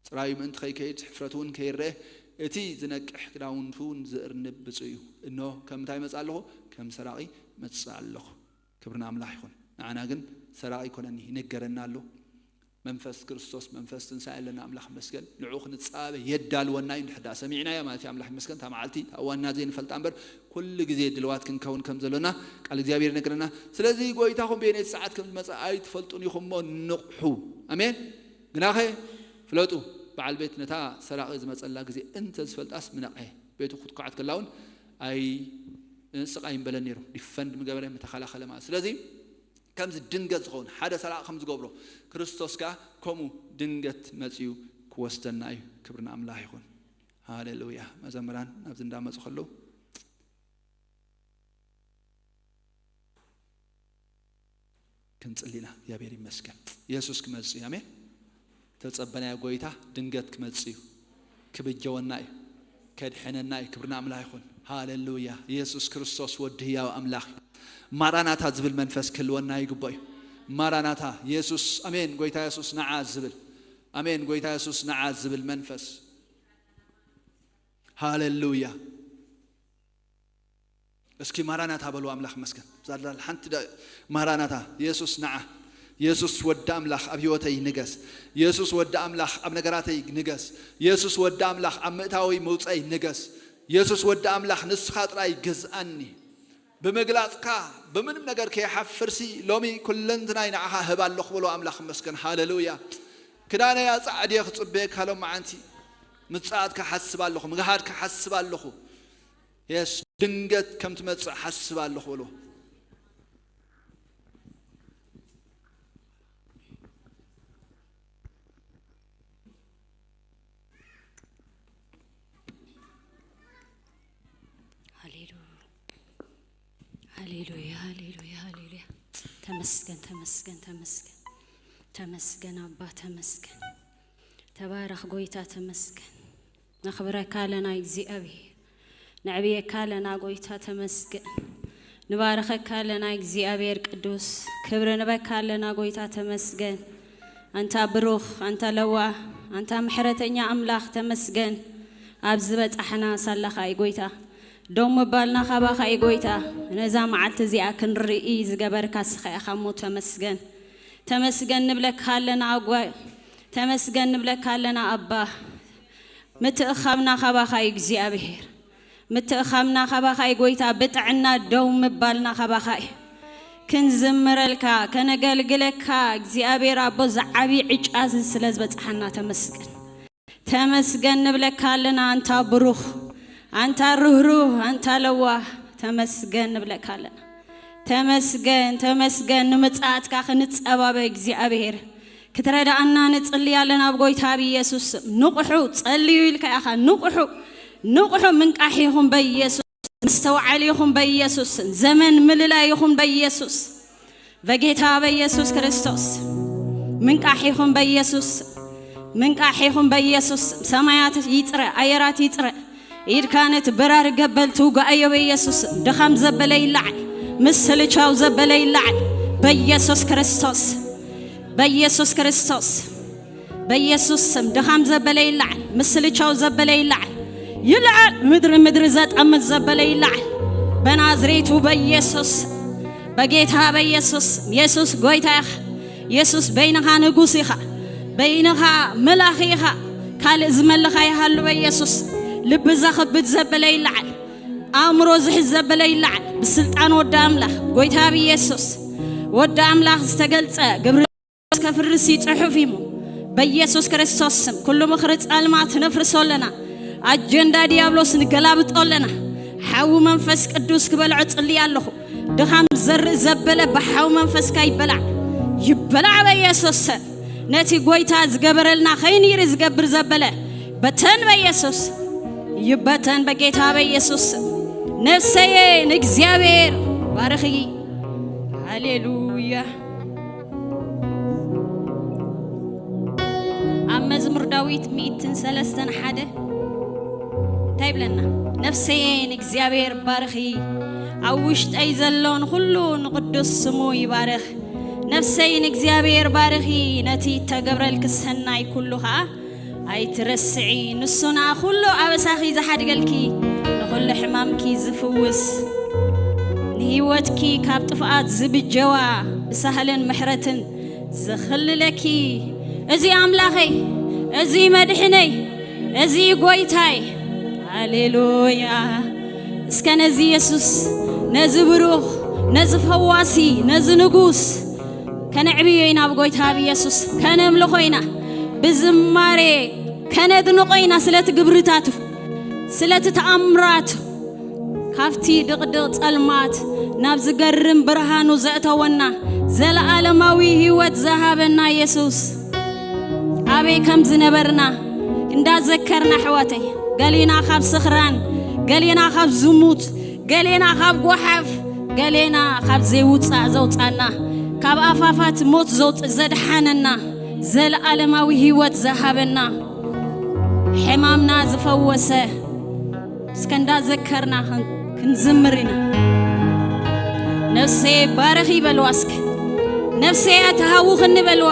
ጽራዩ ምእንቲ ከይከይድ ሕፍረት እውን ከይረአ እቲ ዝነቅሕ ክዳውንቱ እውን ዝእርንብ ብፁዕ እዩ። እንሆ ከም እንታይ መጽእ ኣለኹ? ከም ሰራቒ መጽእ ኣለኹ። ክብሪ ንኣምላኽ ይኹን። ንዓና ግን ሰራቒ ይኮነኒ ይነገረና ኣሎ። መንፈስ ክርስቶስ መንፈስ ትንሳኤ ኣለና። ኣምላኽ መስገን ንዕኡ ክንጻበ የዳልወና እዩ። እንድሕዳ ሰሚዕናዮ ማለት እዩ። ኣምላኽ ይመስገን እታ መዓልቲ እታ እዋንና ዘይንፈልጣ እምበር ኩሉ ግዜ ድልዋት ክንከውን ከም ዘሎና ቃል እግዚኣብሔር ይነግረና። ስለዚ ጎይታኹም በየነይቲ ሰዓት ከም ዝመጽእ ኣይትፈልጡን ኢኹም እሞ ንቕሑ። ኣሜን። ግናኸ ፍለጡ በዓል ቤት ነታ ሰራቒ ዝመጸላ ግዜ እንተ ዝፈልጣስ ምነቕሐ ቤቱ ክትኳዓት ከላ እውን ኣይ ስቓይ ምበለን ነይሩ። ዲፈንድ ምገበረ ምተኸላኸለ ማለት ስለዚ ከምዚ ድንገት ዝኸውን ሓደ ሰራቒ ከም ዝገብሮ ክርስቶስ ከኣ ከምኡ ድንገት መጺኡ ክወስደና እዩ። ክብሪ ንኣምላኽ ይኹን። ሃሌሉያ። መዘምራን ናብዚ እንዳመፁ ከለዉ ክንጽሊ ኢና። እግዚኣብሔር ይመስገን። የሱስ ክመጽእ እዩ። ኣሜን። ተጸበናዮ ጎይታ ድንገት ክመጽእ እዩ። ክብጀወና እዩ። ከድሕነና እዩ። ክብርና ኣምላኽ ይኹን። ሃሌሉያ። የሱስ ክርስቶስ ወዲ ህያው ኣምላኽ እዩ። ማራናታ ዝብል መንፈስ ክህልወና ይግባእ እዩ። ማራናታ የሱስ ኣሜን። ጎይታ የሱስ ንዓ ዝብል ኣሜን። ጎይታ የሱስ ንዓ ዝብል መንፈስ ሃሌሉያ። እስኪ ማራናታ በሉ። ኣምላኽ መስገን ዛላል ሓንቲ ዳ ማራናታ የሱስ ንዓ። የሱስ ወዲ ኣምላኽ ኣብ ህይወተይ ንገስ። የሱስ ወዲ ኣምላኽ ኣብ ነገራተይ ንገስ። የሱስ ወዲ ኣምላኽ ኣብ ምእታወይ መውፀይ ንገስ። የሱስ ወዲ ኣምላኽ ንስኻ ጥራይ ግዝኣኒ። ብምግላፅካ ብምንም ነገር ከይሓፍርሲ ሎሚ ኩለንትናይ ንዓኻ ህብ ኣለኹ በሎ። ኣምላኽ መስገን ሃሌሉያ። ክዳነይ ኣፃዕድየ ክፅበየካ ሎም መዓንቲ ምፅኣትካ ሓስብ ኣለኹ። ምግሃድካ ሓስብ ኣለኹ። የስ ድንገት ከም ትመጽእ ሓስብ ኣለኹ በሎ። ሃሌሉያ። ሃሌሉያ ሃሌሉያ ሃሌሉያ። ተመስገን ተመስገን ተመስገን። ተመስገን ኣባ ተመስገን። ተባረኽ ጎይታ ተመስገን። ነኽብረካ ኣለና እግዚኣብሔር። ነዕብየካ ኣለና ጎይታ ተመስገን። ንባረኸካ ኣለና እግዚኣብሔር ቅዱስ። ክብሪ ንበካ ኣለና ጎይታ ተመስገን። ኣንታ ብሩኽ ኣንታ ለዋህ ኣንታ ምሕረተኛ ኣምላኽ ተመስገን። ኣብ ዝበጻሕና ሳላኻ እዩ ጎይታ። ደው ምባልና ካባኻ እዩ ጎይታ። ነዛ መዓልቲ እዚኣ ክንርኢ ዝገበርካ ስኻ ኢኻ እሞ ተመስገን። ተመስገን ንብለካ ኣለና ኣጓ ተመስገን ንብለካ ኣለና ኣባ። ምትእኻብና ካባኻ እዩ እግዚኣብሔር። ምትእኻብና ካባኻ እዩ ጎይታ። ብጥዕና ደው ምባልና ካባኻ እዩ። ክንዝምረልካ ከነገልግለካ እግዚኣብሔር ኣቦ ዝዓብይ ዕጫ እዚ ስለ ዝበፅሓና ተመስገን። ተመስገን ንብለካ ኣለና ኣንታ ብሩኽ ኣንታ ርህሩህ ኣንታ ለዋህ ተመስገን ንብለካ ኣለና። ተመስገን ተመስገን ንምጽኣትካ ክንጸባበ እግዚኣብሔር ክትረዳኣና ንጽሊ ኣለና ኣብ ጎይታ ኣብ ኢየሱስ ስም። ንቕሑ ጸልዩ ኢልካ ኢኻ ንቕሑ ንቕሑ ምንቃሕ ይኹን በኢየሱስ መስተውዓሊ ይኹን በኢየሱስ ዘመን ምልላይ ይኹን በኢየሱስ በጌታ በኢየሱስ ክርስቶስ ምንቃሕ ይኹን በኢየሱስ ምንቃሕ ይኹን በኢየሱስ ሰማያት ይጽረ ኣየራት ይጽረ ኢድካ ነቲ በራሪ ገበል ትውጋኣዮ በኢየሱስ ድኻም ዘበለ ይለዓል ምስልቻው ዘበለ ይለዓል በኢየሱስ ክርስቶስ በኢየሱስ ክርስቶስ በኢየሱስ ስም ድኻም ዘበለ ይለዓል ምስልቻው ዘበለ ይለዓል ይልዓል። ምድሪ ምድሪ ዘጠምት ዘበለ ይልዓል። በናዝሬቱ በኢየሱስ፣ በጌታ በኢየሱስ። ኢየሱስ ጎይታ ኢኻ። ኢየሱስ በይንኻ ንጉስ ኢኻ። በይንኻ መላኺ ኢኻ። ካልእ ዝመልኻ ይሃሉ በኢየሱስ። ልቢ ዘኽብድ ዘበለ ይልዓል። ኣእምሮ ዝሕዝ ዘበለ ይልዓል። ብስልጣን ወዲ ኣምላኽ ጎይታ ብኢየሱስ፣ ወዲ ኣምላኽ ዝተገልጸ ግብሪ ከፍርስ እዩ ጽሑፍ እዩ። በኢየሱስ ክርስቶስ ስም ኩሉ ምኽሪ ጸልማት ነፍርሶ ኣለና። ኣጀንዳ ዲያብሎስ ንገላብጦ ኣለና። ሓዊ መንፈስ ቅዱስ ክበልዖ ጽልይ ኣለኹ። ድኻም ዘርኢ ዘበለ ብሓዊ መንፈስካ ይበላዕ፣ ይበላዕ በኢየሱስ ስም። ነቲ ጎይታ ዝገበረልና ከይንርኢ ዝገብር ዘበለ በተን በኢየሱስ ይበተን በጌታ በኢየሱስ ስም። ነፍሰየ ንእግዚኣብሔር ባርኺ። ሃሌሉያ። ኣብ መዝሙር ዳዊት ሚእትን ሰለስተን ሓደ እንታይ ይብለና? ነፍሰየ ንእግዚኣብሔር ባርኺ፣ ኣብ ውሽጠይ ዘሎ ንኹሉ ንቕዱስ ስሙ ይባርኽ። ነፍሰይ ንእግዚኣብሔር ባርኺ፣ ነቲ እተገብረልኪ ሰናይ ኩሉ ኸኣ ኣይትረስዒ። ንሱ ንኣ ኩሉ ኣበሳኺ ዝሓድገልኪ፣ ንኹሉ ሕማምኪ ዝፍውስ፣ ንህይወትኪ ካብ ጥፍኣት ዝብጀዋ ብሳህልን ምሕረትን ዝኽልለኪ፣ እዚ ኣምላኸይ፣ እዚ መድሕነይ፣ እዚ ጎይታይ። ሃሌሉያ። እስከ ነዚ የሱስ፣ ነዚ ብሩኽ፣ ነዚ ፈዋሲ፣ ነዚ ንጉስ ከነዕብዮ ኢና። ብጎይታ ብየሱስ ከነምልኾ ኢና። ብዝማሬ ከነድንቖ ኢና ስለቲ ግብርታቱ፣ ስለቲ ተኣምራቱ። ካብቲ ድቕድቕ ጸልማት ናብ ዝገርም ብርሃኑ ዘእተወና፣ ዘለኣለማዊ ህይወት ዝሃበና የሱስ፣ ኣበይ ከም ዝነበርና እንዳዘከርና፣ ኣሕዋተይ፣ ገሌና ካብ ስኽራን፣ ገሌና ካብ ዝሙት፣ ገሌና ካብ ጓሓፍ፣ ገሌና ካብ ዘይውጻእ ዘውጻና፣ ካብ ኣፋፋት ሞት ዘውጽ-፣ ዘድሓነና፣ ዘለኣለማዊ ህይወት ዝሃበና፣ ሕማምና ዝፈወሰ፣ እስከ እንዳዘከርና ክን-፣ ክንዝምር ኢና። ነፍሰየ ባረኺ በልዋ እስከ። ነፍሰየ ተሃውኽኒ በልዋ።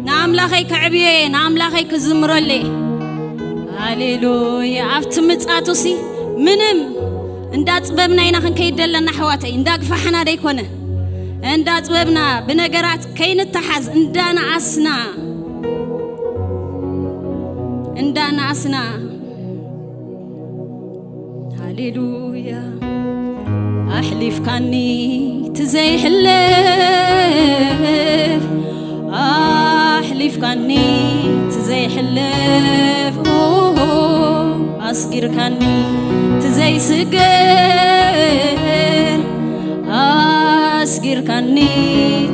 ንኣምላኸይ ከዕብዮ እየ፣ ንኣምላኸይ ክዝምረሉ እየ። ሃሌሉያ። ኣብቲ ምጻቱሲ ምንም እንዳ ጥበብና ኢና ክንከይድ ደለና ኣሕዋተይ፣ እንዳ ግፋሕና ደይኮነ። እንዳ ጥበብና ብነገራት ከይንተሓዝ እንዳነኣስና፣ እንዳነኣስና። ሃሌሉያ። ኣሕሊፍካኒ ትዘይሕለፍ፣ ኣሕሊፍካኒ ትዘይሕለፍ፣ ኦሆ፣ ኣስጊርካኒ ትዘይስገር፣ ኣስጊርካኒ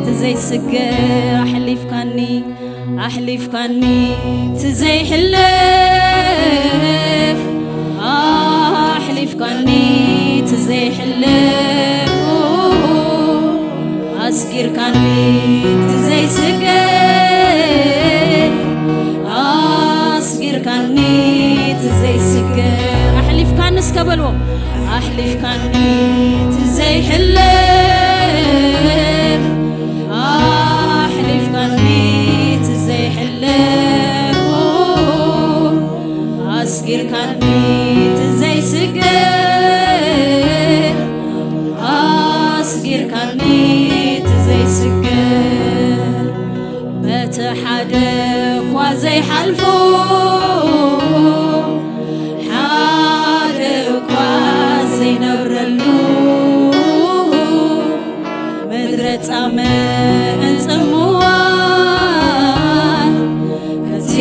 ትዘይስገር፣ ኣሕሊፍካኒ ኣሕሊፍካኒ ትዘይሕለፍ፣ ኣሕሊፍካኒ ትዘይሕለፍ፣ ኣስጊርካኒ ትዘይስገር፣ ኣስጊርካኒ ትዘይስገር። ኣሕሊፍካኒ እስከ በልዎ። ኣሕሊፍካኒ ትዘይሕለፍ፣ ኣሕሊፍካኒ ትዘይሕለፍ፣ ኣስጊርካኒ ትዘይስገር፣ ኣስጊርካኒ ትዘይስገር። በቲ ሓደ እኳ ዘይሓልፎ፣ ሓደ እኳ ዘይነብረሉ፣ ምድረ ጻምእን ጽምዋን፣ እቲ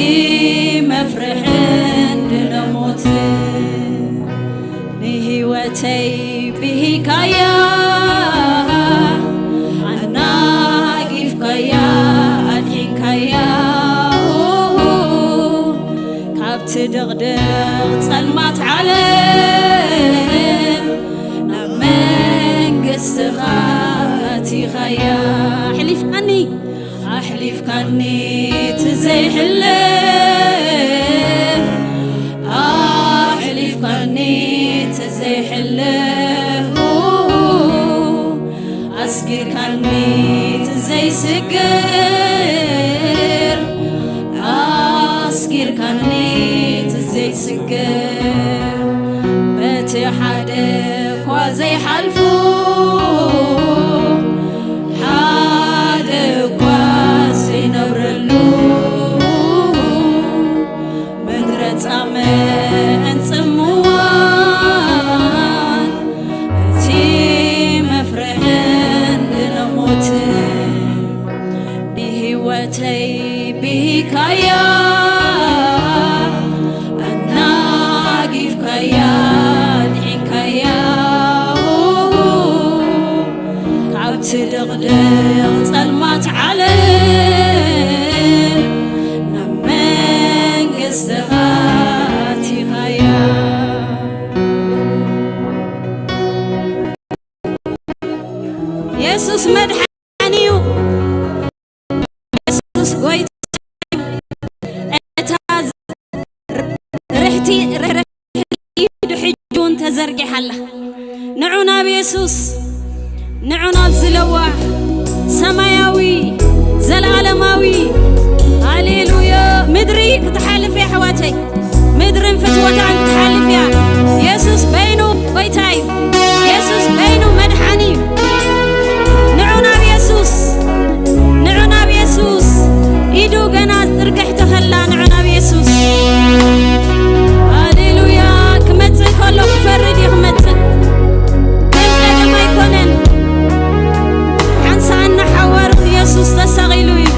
መፍርሕን ድነ ሞትን፣ ንህይወተይ ብሂካያ፣ ኣናጊፍካያ፣ ኣድሒንካያ፣ ካብቲ ድቕድቕ ጸልማት ዓለም ናብ መንግስትኻ ኣቲኻያ። ኣሕሊፍካኒ፣ ኣሕሊፍካኒ ትዘይሕለፍ፣ ኣሕሊፍካኒ ትዘይሕለፍ፣ ኣስጊርካኒ ትዘይስገር፣ ኣስጊርካኒ ሪካያ ኣናጊፍካያ ድሒንካያ ካብቲ ድቕድቕ ጸልማት ዓለም ናብ መንግስትኻ ኣቲኻያ። የሱስ መድሓኒ እዩ። የሱስ ጎይታ እዩ። እታ ርሕቲ ርሕቲ ኢዱ ሕጂ እውን ተዘርጊሓ ኣላ። ንዑ ናብ የሱስ፣ ንዑ ናብዚ ለዋህ ሰማያዊ ዘለዓለማዊ። ሃሌሉያ። ምድሪ ክትሓልፍ እያ ኣሕዋተይ፣ ምድርን ፍትወታን ክትሓልፍ እያ። የሱስ በይኑ ጎይታ እዩ። የሱስ በይኑ መድሓኒ እዩ። ንዑ ናብ የሱስ፣ ንዑ ናብ የሱስ። ኢዱ ገና ዝርግሕ ተኸላ፣ ንዑ ናብ የሱስ። ሃሌሉያ። ክመጽእ ከሎ ክፈርድ እዩ ክመጽእ። ከም ቀደም ኣይኮነን። ሓንሳእ እናሓወሩ ንየሱስ ተሰቒሉ እዩ።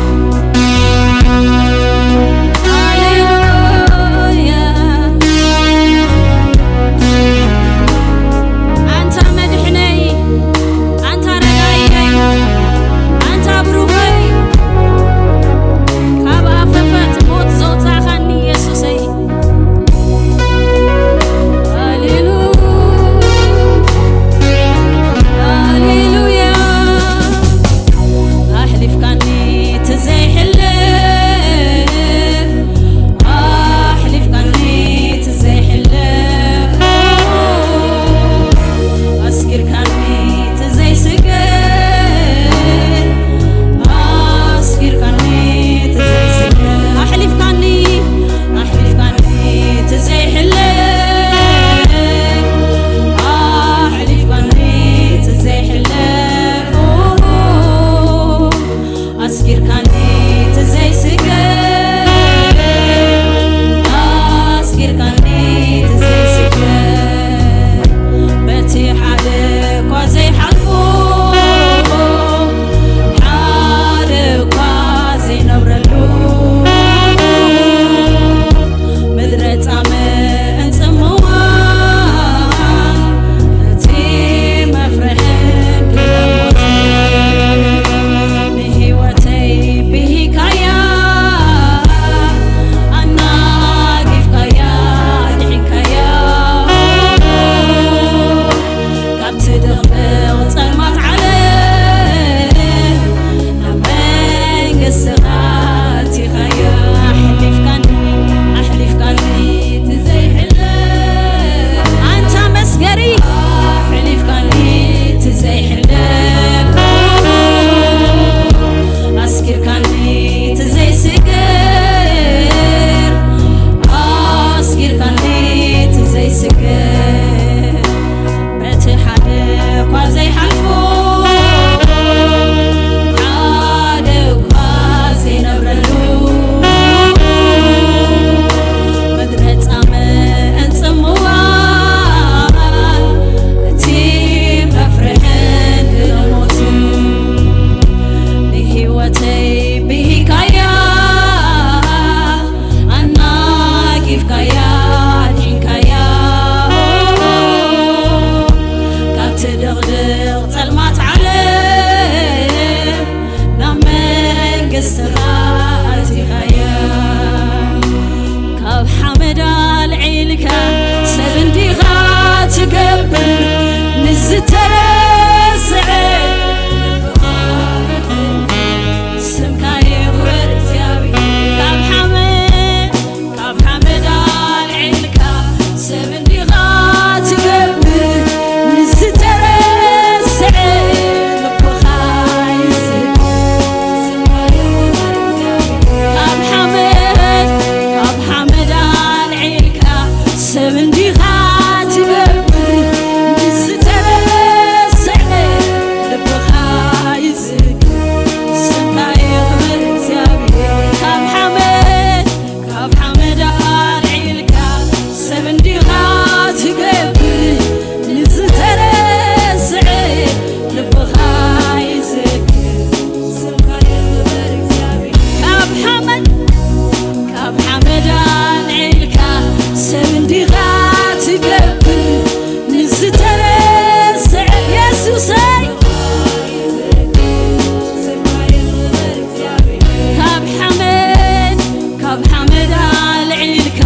ካብ ሓመድ ኣልዒልካ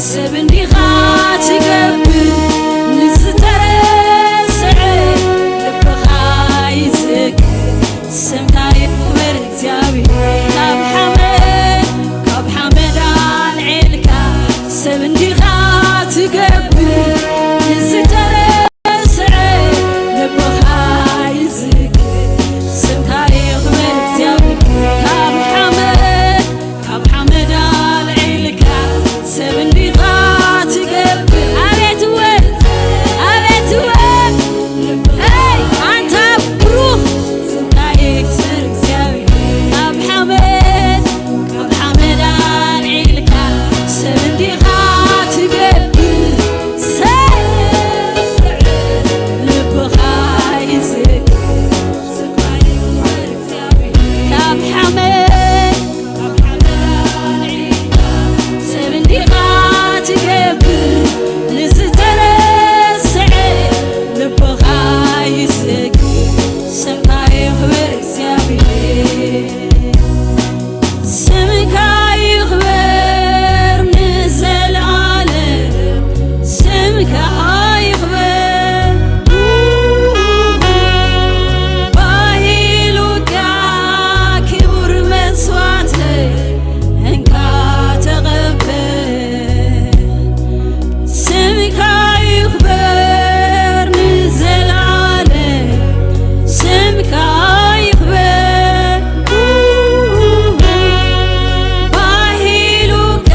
ሰብ እንዲኻ ትገብር፣ ንዝተረስዐ ልብኻ ይዝክር፣ ስምካ ይኽበር እግዚኣብሔር። ካብ ሓመድ፣ ካብ ሓመድ ኣልዒልካ ሰብ እንዲኻ ትገብር፣ ንዝተረ ስዐ ልብኻ ይዝክር፣ ስምካ ይኽበር እግዚኣብሔር። ካብ ሓመድ፣ ካብ ሓመድ ኣልዒልካ ሰብ እንዲኻ ትገብር። ኣቤት ውበት፣ ኣቤት ውበት። ኣይ፣ ኣንታ ብሩኽ፣ ስምካ ይክበር እግዚኣብሔር። ካብ ሓመድ፣ ካብ ሓመድ ኣልዒልካ ሰብ እንዲኻ ትገብር። ልብኻ ይዝክር፣ ካብ ሓመድ፣ ካብ ሓመድ ኣልዒልካ ሰብ እንዲኻ ትገብር፣ ንዝተረስዐ ልብኻ ይዝክር፣ ስምካ ይኽበር እግዚኣብሔር። ስምካ ይኽበር ንዘለዓለም፣ ስምካ ይኽበር። ባሂሉካ ክቡር መስዋዕተይ እንካ ተቐበል። ስምካ ይኽበር ንዘለዓለም፣ ስምካ ይኽበር። ባሂሉካ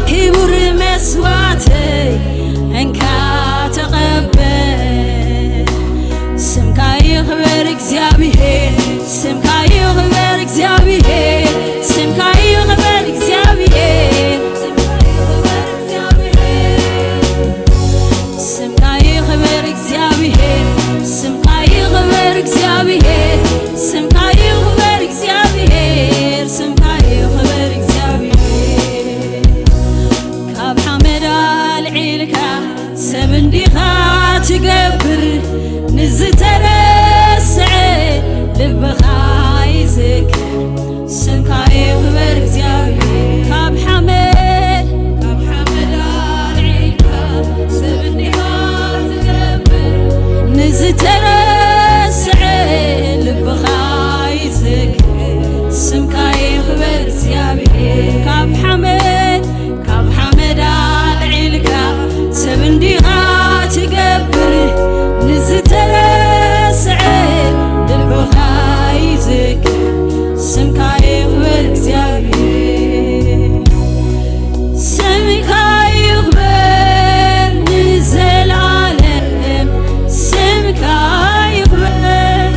ክቡር መስዋዕተይ እንካ ተቐበል። ስምካ ይኽበር እግዚኣብሔር፣ ስምካ ይኽበር እግዚኣብሔር፣ ስምካ ይኽበር እግዚኣብሔር። ስምካ ይኽበር እግዚኣብሔር፣ ስምካ ይኽበር እግዚኣብሔር፣ ስምካ ይኽበር እግዚኣብሔር፣ ስምካ ይኽበር እግዚኣብሔር። ካብ ሓመድ ኣልዒልካ ሰብ እንዲኻ ትገብር፣ ንዝተረስዐ ልብኻ ይዝክር። ስምካ ይኽበር እግዚኣብሔር። ካብ ሓመድ፣ ካብ ሓመድ ኣልዒልካ ሰብ እንዲኻ ትገብር፣ ንዝተረስዐ ልብኻ ይዝክር። ስምካ ይኽበር እግዚኣብሔር። ካብ ሓመድ፣ ካብ ሓመድ ኣልዒልካ ሰብ እንዲኻ ትገብር፣ ንዝተረስዐ ልብኻ ይዝክር። ስምካ ይኽበር እግዚኣብሔር፣ ስምካ ይኽበር ንዘለዓለም፣ ስምካ ይኽበር።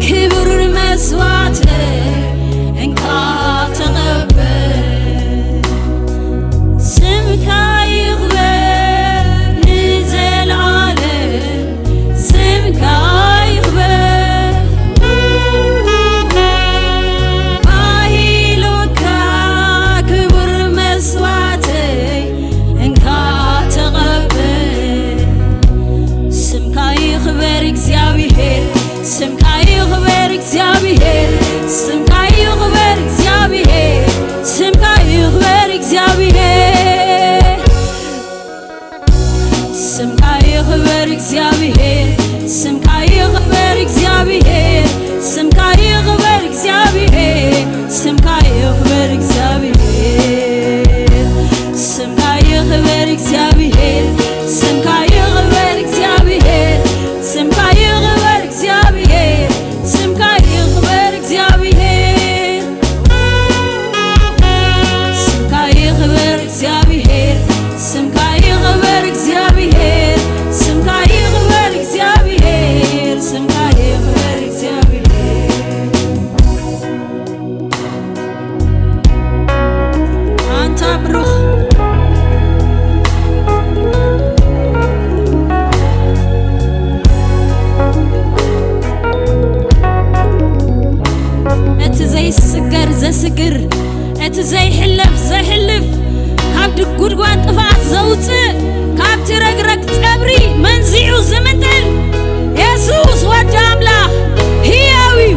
ክቡር መስዋዕተይ እንካ ተቐበል። ስምካ ይኽበር ንዘለዓለም፣ ስምካ ይኽበር። ባሂሉካ ክቡር መስዋዕተይ እንካ ተቐበል። ስምካ ይኽበር እግዚኣብሔር፣ ስምካ ይኽበር እግዚኣብሔር፣ ስምካ ይኽበር እግዚኣብሔር፣ ስምካ ይኽበር እግዚኣብሔር። ስምካ ይኽበር እግዚኣብሔር፣ ስምካ ይኽበር እግዚኣብሔር፣ ስምካ ይኽበር እግዚኣብሔር፣ ስምካ ይኽበር እግዚኣብሔር። ስምካ ይኽበር እግዚኣብሔር፣ ስምካ ይኽበር እግዚኣብሔር፣ ስምካ ይኽበር እግዚኣብሔር፣ ስምካ ይኽበር እግዚኣብሔር። ስምካ ይኽበር እግዚኣብሔር፣ ስምካ ይኽበር እግዚኣብሔር፣ ስምካ ይኽበር እግዚኣብሔር፣ ስምካ ይኽበር እግዚኣብሔር። ኣንታ ብሩኽ። እቲ ዘይስገር ዘስግር፣ እቲ ዘይሕለፍ ዘሕልፍ፣ ካብ ድጉድጓድ ጥፍኣት ዘውፅእ፣ ካብቲ ረግረግ ጸብሪ መንዚዑ ዝምንጥል የሱስ ወዲ ኣምላኽ ህያው እዩ።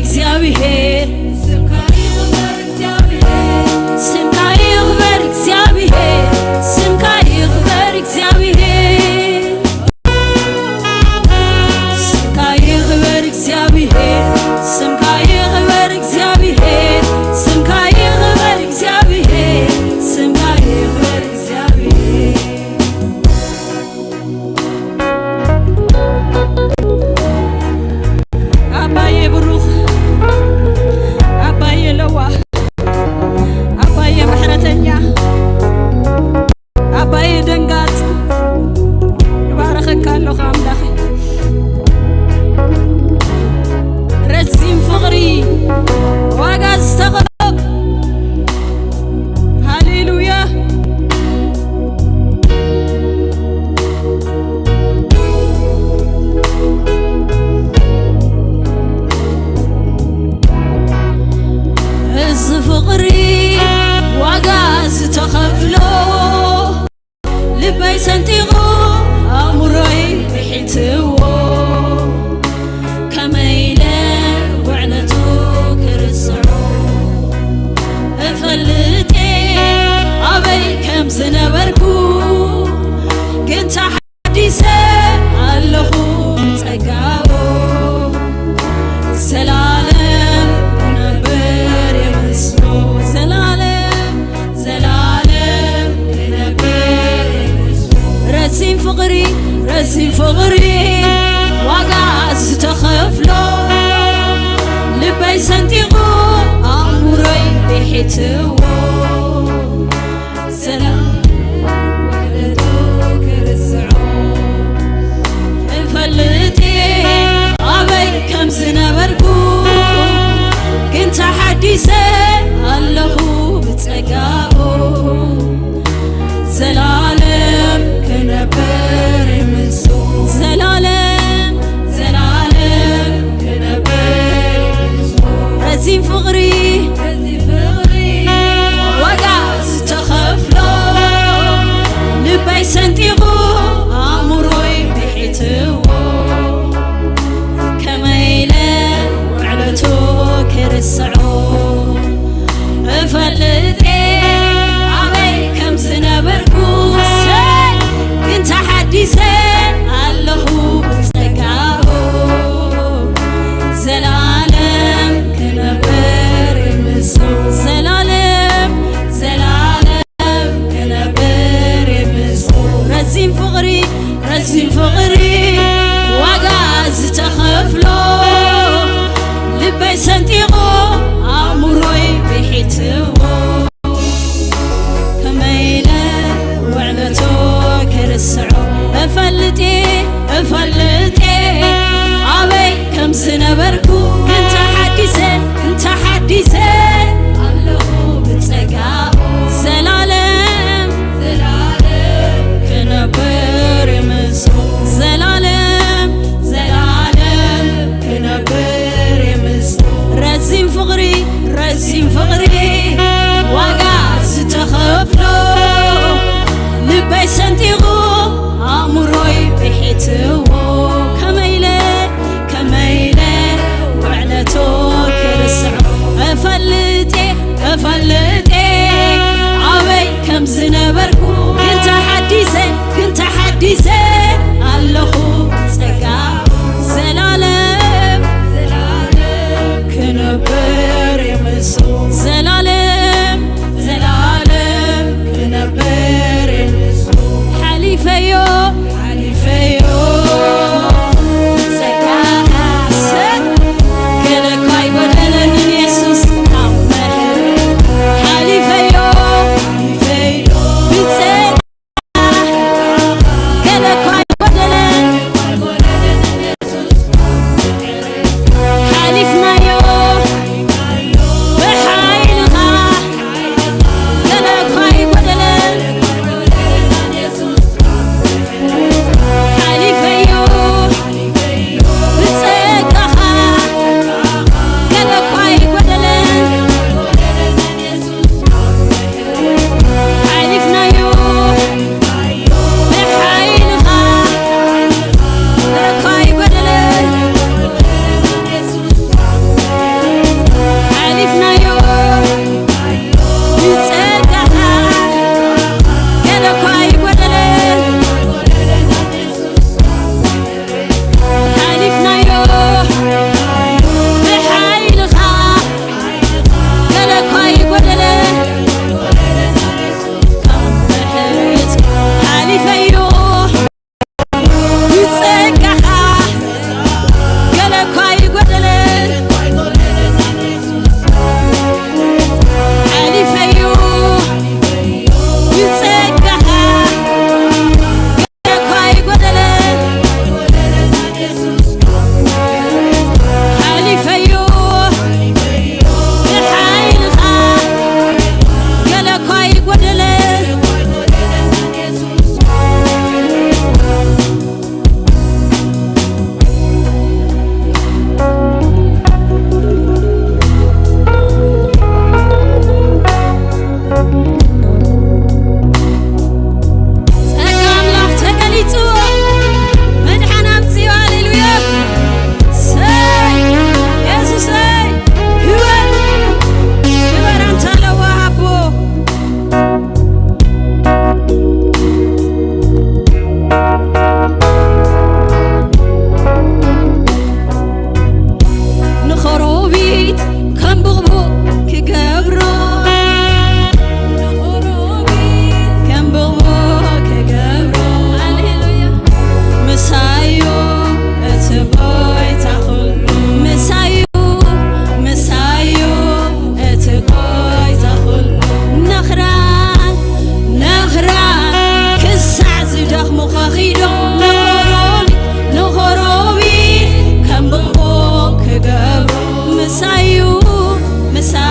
እግዚኣብሔር፣ ስምካ ይኽበር እግዚኣብሔር፣ ስምካ ይኽበር እግዚኣብሔር፣ ስምካ ይኽበር እግዚኣብሔር። ስምካ ይኽበር እግዚኣብሔር፣ ስምካ ይኽበር እግዚኣብሔር፣ ስምካ ይኽበር እግዚኣብሔር፣ ስምካ ይኽበር እግዚኣብሔር። ኣባዬ ብሩኽ፣ ኣባዬ ለዋህ፣ ኣባዬ ምሕረተኛ፣ ኣባዬ ደንጋጽ፣ እባርኸካ ኣለኹ ኣምላኸይ። ረዚን ፍቕሪ ዋጋ ዝተኸፍሎ። ሃሌሉያ። እዚ ፍቕሪ ዋጋ ዝተኸፍሎ፣ ልበይ ሰንጢቑ ኣእምሮይ ብሒትዎ፣ ከመይ ኢለ ውዕለቱ ክርስዖ? እፈልጥ ኣበይ ከም ዝነበርኩ፣ ግን ተሓዲሰ ኣለኹ ብጸጋኡ። ዘላለም ክነብር የመስሎ፣ ዘላለም፣ ዘላለም ክነብር የመስሎ። ረዚን ፍቕሪ፣ ረዚን ፍቕሪ ዋጋ ዝተኸፍሎ፣ ልበይ ሰንጢቑ ኣእምሮይ ብሒትዎ። ሰላም ውዕለቱ ክርስዖ። እፈልጥ ኣበይ ከም ዝነበርኩ፣ ግን ተሓዲሰ ኣለኹ ብጸጋኡ። ዘላለም ክነብር የመስሎ፣ ዘላለም፣ ዘላለም ክነብር የመስሎ። ረዚን ፍቕሪ፣ ረዚን ፍቕሪ ዋጋ ዝተኸፍሎ፣ ልበይ ሰንጢቑ ኣእምሮይ ብሒትዎ፣ ከመይ ኢለ ውዕለቱ ክርስዖ? እፈልጥ ኣበይ ከም ዝነበርኩ፣ ግን ተሓዲሰ ኣለኹ ብጸጋኡ። ዘላለም ክነብር የመስሎ፣ ዘላለም፣ ዘላለም ክነብር የመስሎ። ረዚን ፍቕሪ፣ ረዚን ፍቕሪ ዋጋ ዝተኸፍሎ፣ ልበይ ሰንጢቑ ኣእምሮይ ብሒትዎ፣ ከመይ ኢለ ውዕለቱ ክርስዖ? እፈልጥ፣ እፈልጥ ኣበይ ከም ዝነበርኩ፣ ግን ተሓዲሰ፣ ግን ተሓዲሰ ኣለኹ ብጸጋኡ። ዘላለም፣ ዘላለም ክነብር የመስሎ፣ ዘላለም፣ ዘላለም ክነብር የመስሎ። ረዚን ፍቕሪ፣ ረዚን ፍቕሪ ዋጋ ዝተኸፍሎ፣ ልበይ ሰንጢቑ ኣእምሮይ ብሒትዎ፣ ከመይ ኢለ፣ ከመይ ኢለ ውዕለቱ ክርስዖ? እፈልጥ፣ እፈልጥ ኣበይ ከም ዝነበርኩ፣ ግን ተሓዲሰ፣ ግን ተሓዲሰ ኣለኹ ጸጋ። ዘላለም፣ ዘላለም ክነብር የመስሎ፣ ዘላለም፣ ዘላለም ክነብር የመስሎ። ሓሊፈዮ፣ ሓሊፈዮ ብጸጋኻ ሰብ፣ ገለ እኳ ኣይጎደለንን የሱስ ኣብ ምሕረት። ሓሊፈዮ፣ ሓሊፈዮ ብጸጋ፣ ገለ እኳ ኣይጎደለን። ሓሊፍናዮ፣ ከም ብቕቡቕ ክገብሮ፣ ንኽሩቢት ከም ብቕቡቕ ክገብሮ። ሃሌሉያ። ምሳዩ እቲ ጎይታ ኩሉ፣ ምሳዩ፣ ምሳዩ እቲ ጎይታ ኩሉ። ነኽራን፣ ነኽራን ክሳዕ ዝደኽሙ ከኺዶም፣ ንኽሩቢት፣ ንኽሩቢት ከም ብቕቡቕ ክገብሮ። ምሳዩ፣ ምሳዩ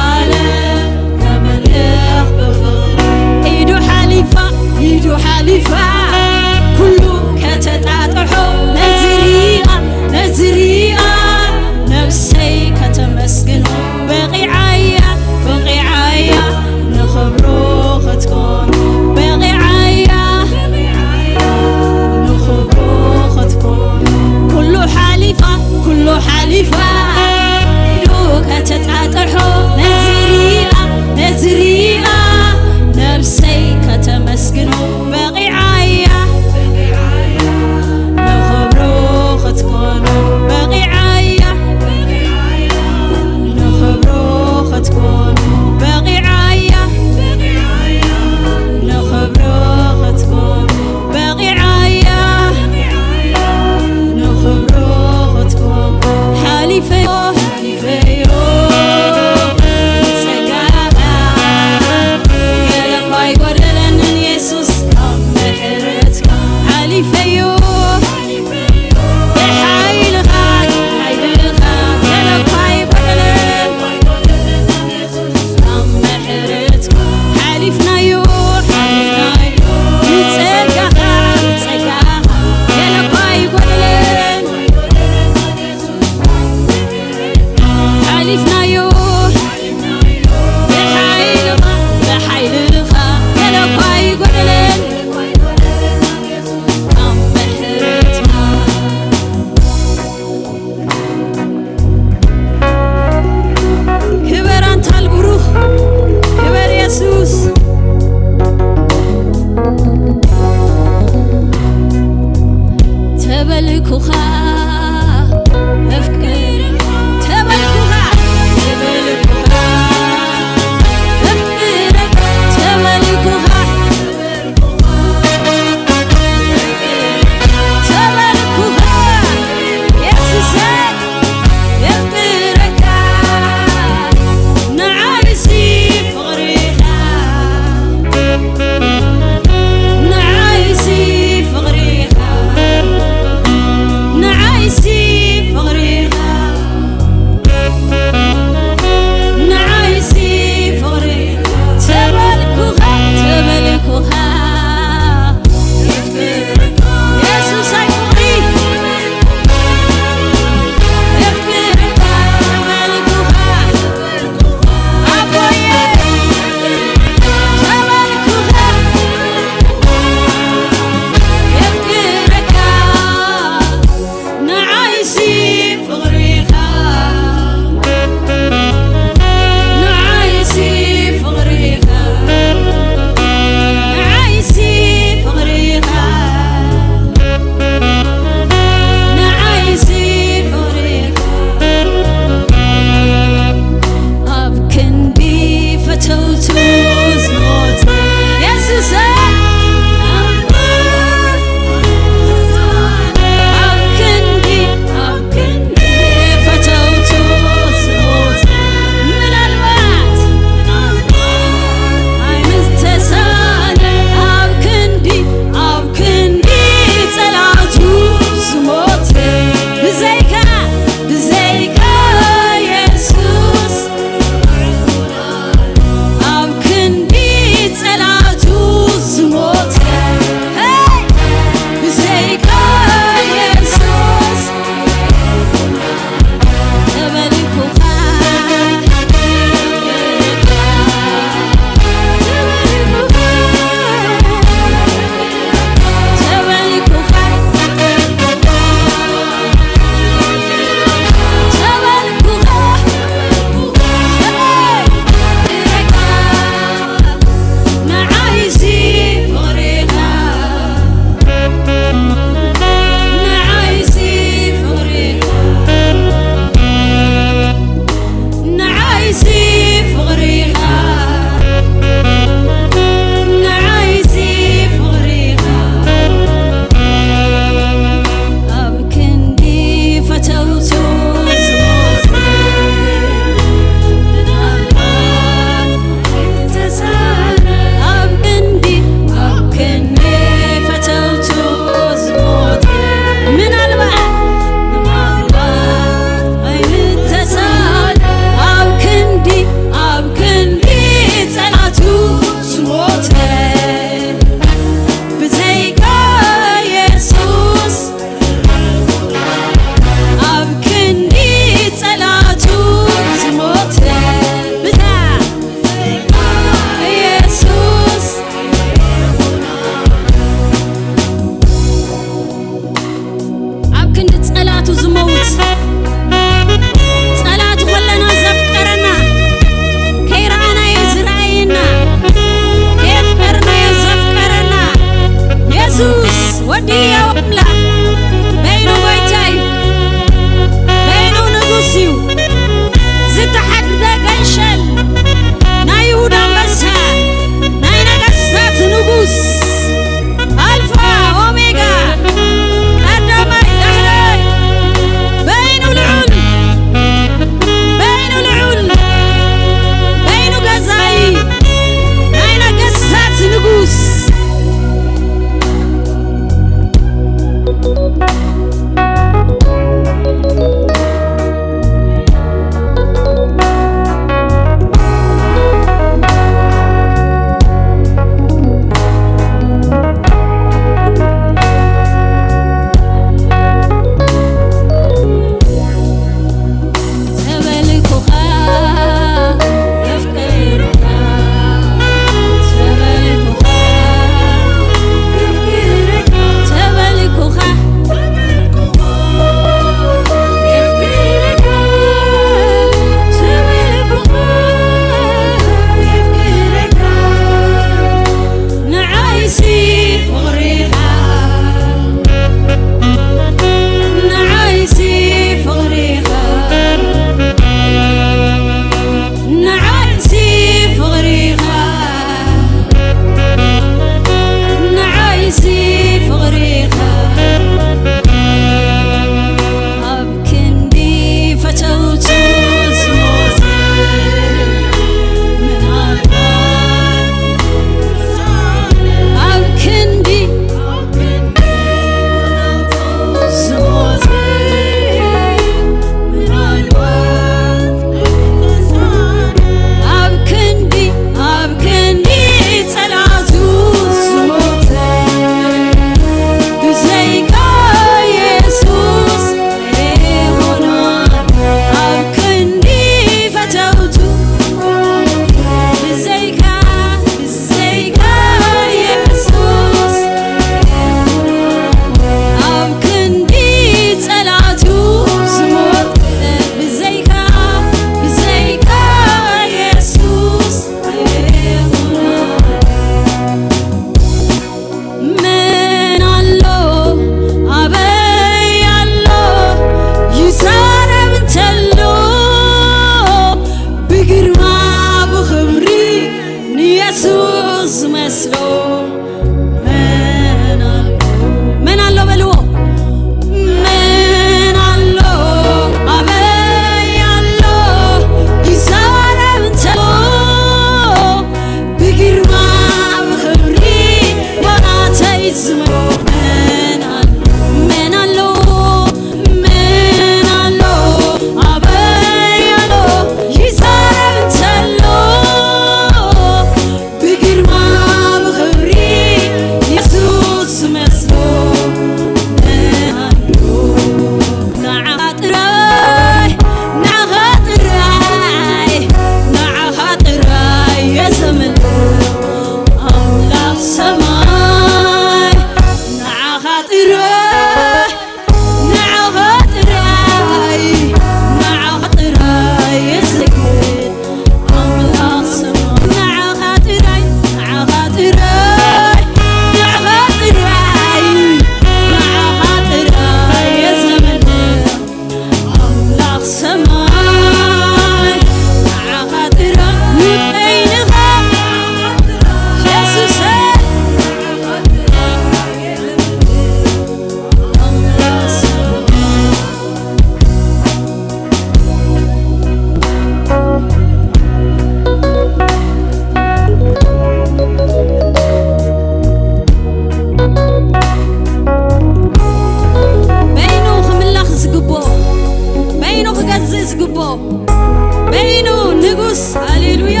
በይኑ ንጉስ፣ ሃሌሉያ።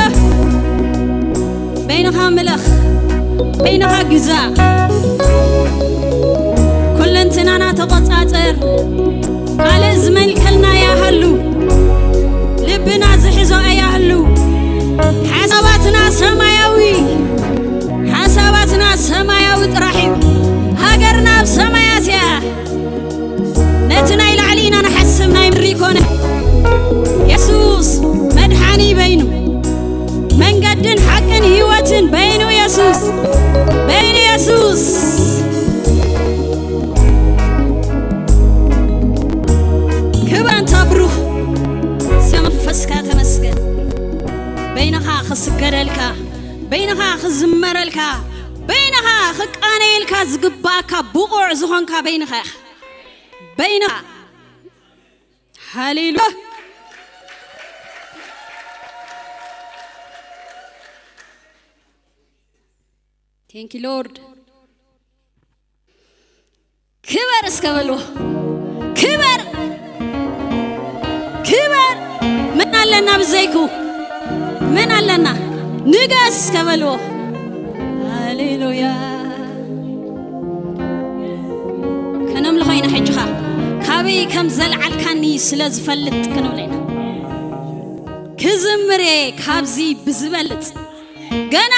በይንኻ ምለኽ፣ በይንኻ ግዛእ። ኩለንትናና ተቆጻጸር። ካልእ ዝመልከልና ያህሉ፣ ልብና ዝሕዞ ያህሉ፣ ሓሳባትና ሰማያዊ፣ ሓሳባትና ሰማያዊ ጥራሕ እዩ። ሃገርና ኣብ ሰማያት እያ። ነቲ ናይ ላዕሊ ኢና ንሓስብ፣ ናይ ምድሪ ይኮነ። የሱስ መድሓኒ በይኑ፣ መንገድን ሓቅን ህይወትን በይኑ የሱስ፣ በይኑ የሱስ። ክብር ኣንታ ብሩኽ ስም መንፈስካ ተመስገን። በይንኻ ክስገደልካ፣ በይንኻ ክዝመረልካ፣ በይንኻ ክቃነየልካ ዝግባእካ ብቑዕ ዝኾንካ በይንኻ ኢኻ። በይንኻ። ሃሌሉያ። Thank you Lord። ክበር እስከ በልዎ። ክበር፣ ክበር። መን ኣለና ብዘይኩ? መን ኣለና? ንገስ እስከ በልዎ። ሃሌሉያ። ከነምልኾ ኢና ሕጂ ኸኣ። ካበይ ከም ዘልዓልካኒ ስለ ዝፈልጥ ክንብል ኢና። ክዝምር እየ ካብዚ ብዝበልጽ። ገና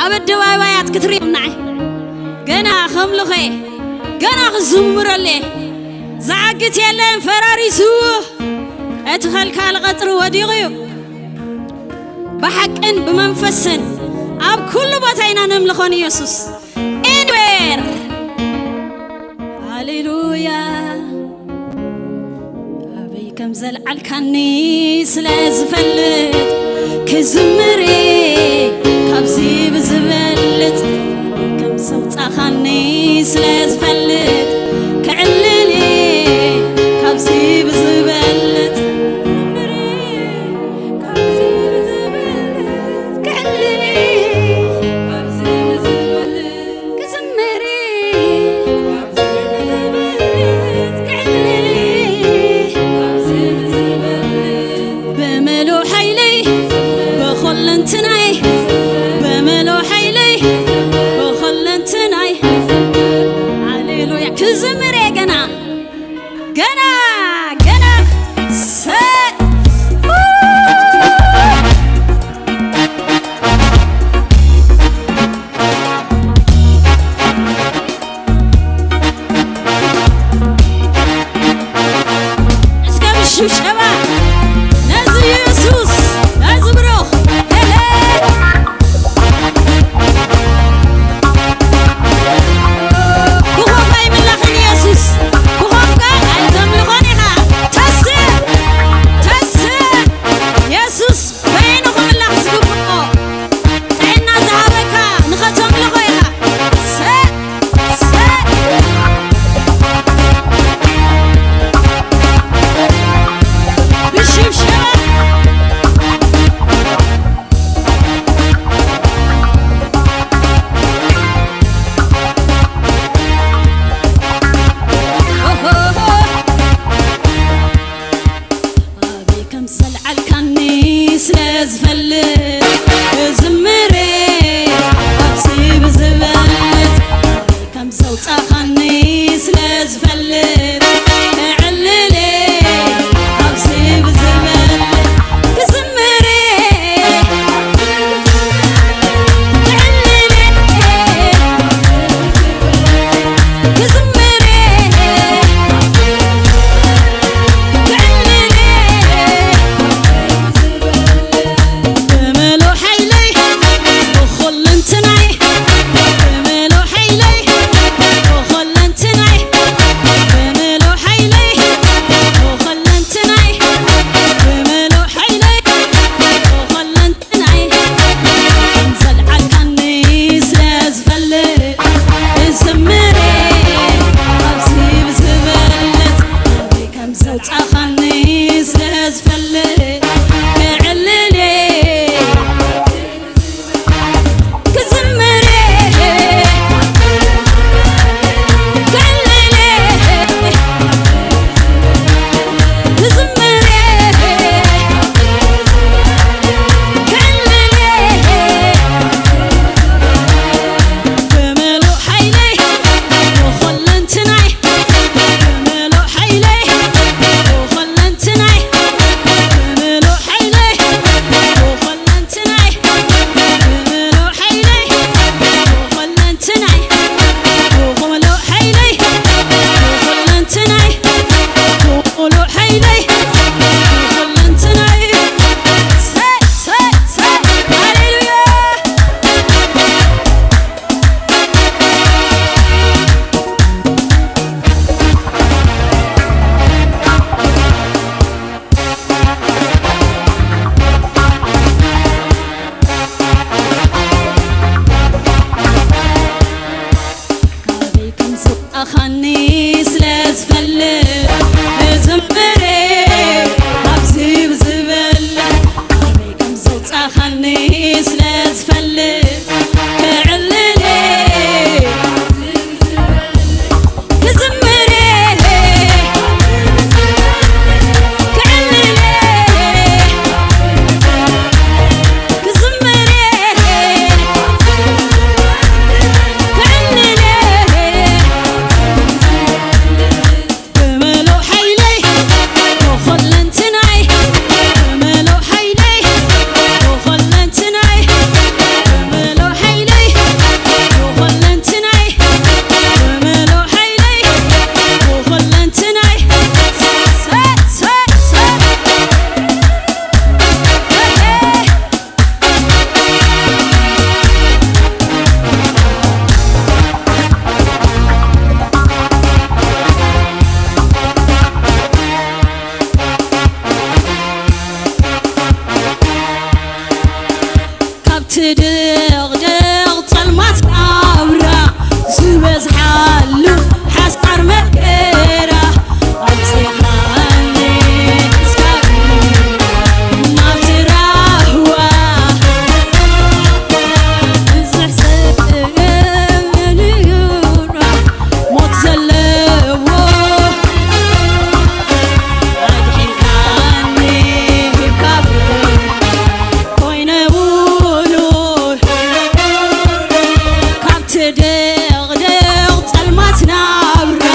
ኣብ ኣደባባያት ክትርእዮም ንዓይ። ገና ከምልኾ እየ። ገና ክዝምረሉ እየ። ዝዓግት የለን ፈራሪሱ። እቲ ኸልካል ቐጽሪ ወዲቑ እዩ። ብሓቅን ብመንፈስን ኣብ ኩሉ ቦታ ኢና ነምልኾ ንየሱስ። Anywhere። ሃሌሉያ። ኣበይ ከም ዘልዓልካኒ ስለ ዝፈልጥ ክዝምር እየ ካብዚ ብዝበልጽ። ኣበይ ከም ዘውጻኻኒ ስለ ዝፈልጥ ክዕልል እየ ካብዚ ብዝበልጽ። ክዕልል እየ ክዝምር እየ ብምሉእ ሓይለይ ብኹለንትናይ ብምሉእ ሓይለይ ብኹለንትናይ። ሃሌሉያ። ክዝምር እየ ገና፣ ገና፣ ገና። ሰ- እስከ ብሽብሸባ ነዚ የሱስ፣ ነዚ ብሩኽ፣ ሄይ፣ ሄይ። ብኾፍካ ኣይምለኽን የሱስ፣ ብኾፍካ ኣይተምልኾን ኢኻ። ተስእ፣ ተስእ። የሱስ በይኑ ክምለኽ ዝግብኦ ጥዕና ዝሃበካ ንኸተምልኾ ኢኻ። ሰ-፣ ሰ-፣ ብሽብሸባ። ኦሆሆ። ኣበይ ከም ዘልዓልካኒ ስለ ዝፈልጥ ክዝምር እየ ካብዚ ብዝበልጽ። ኣበይ ከም ዘውጻኻኒ ስለ ዝፈልጥ ክዕልል እየ ካብዚ ብዝበልጽ። ክዝምር እየ ክዕልል እየ ክዝምር እየ ክዕልል እየ ብመሎ ትድቕድቕ ጸልማት ናብራ ዝበዝሓሉ ሓሳር መከራ ኣውጺኻኒ እስካብ ናብቲ ራህዋ። ብዙሕ ሰብ ሞት ዘለዎ ኣድሒንካኒ ሂብካ ኮይነ ውሉድ ካብቲ ድቕድቕ ጸልማት ናብራ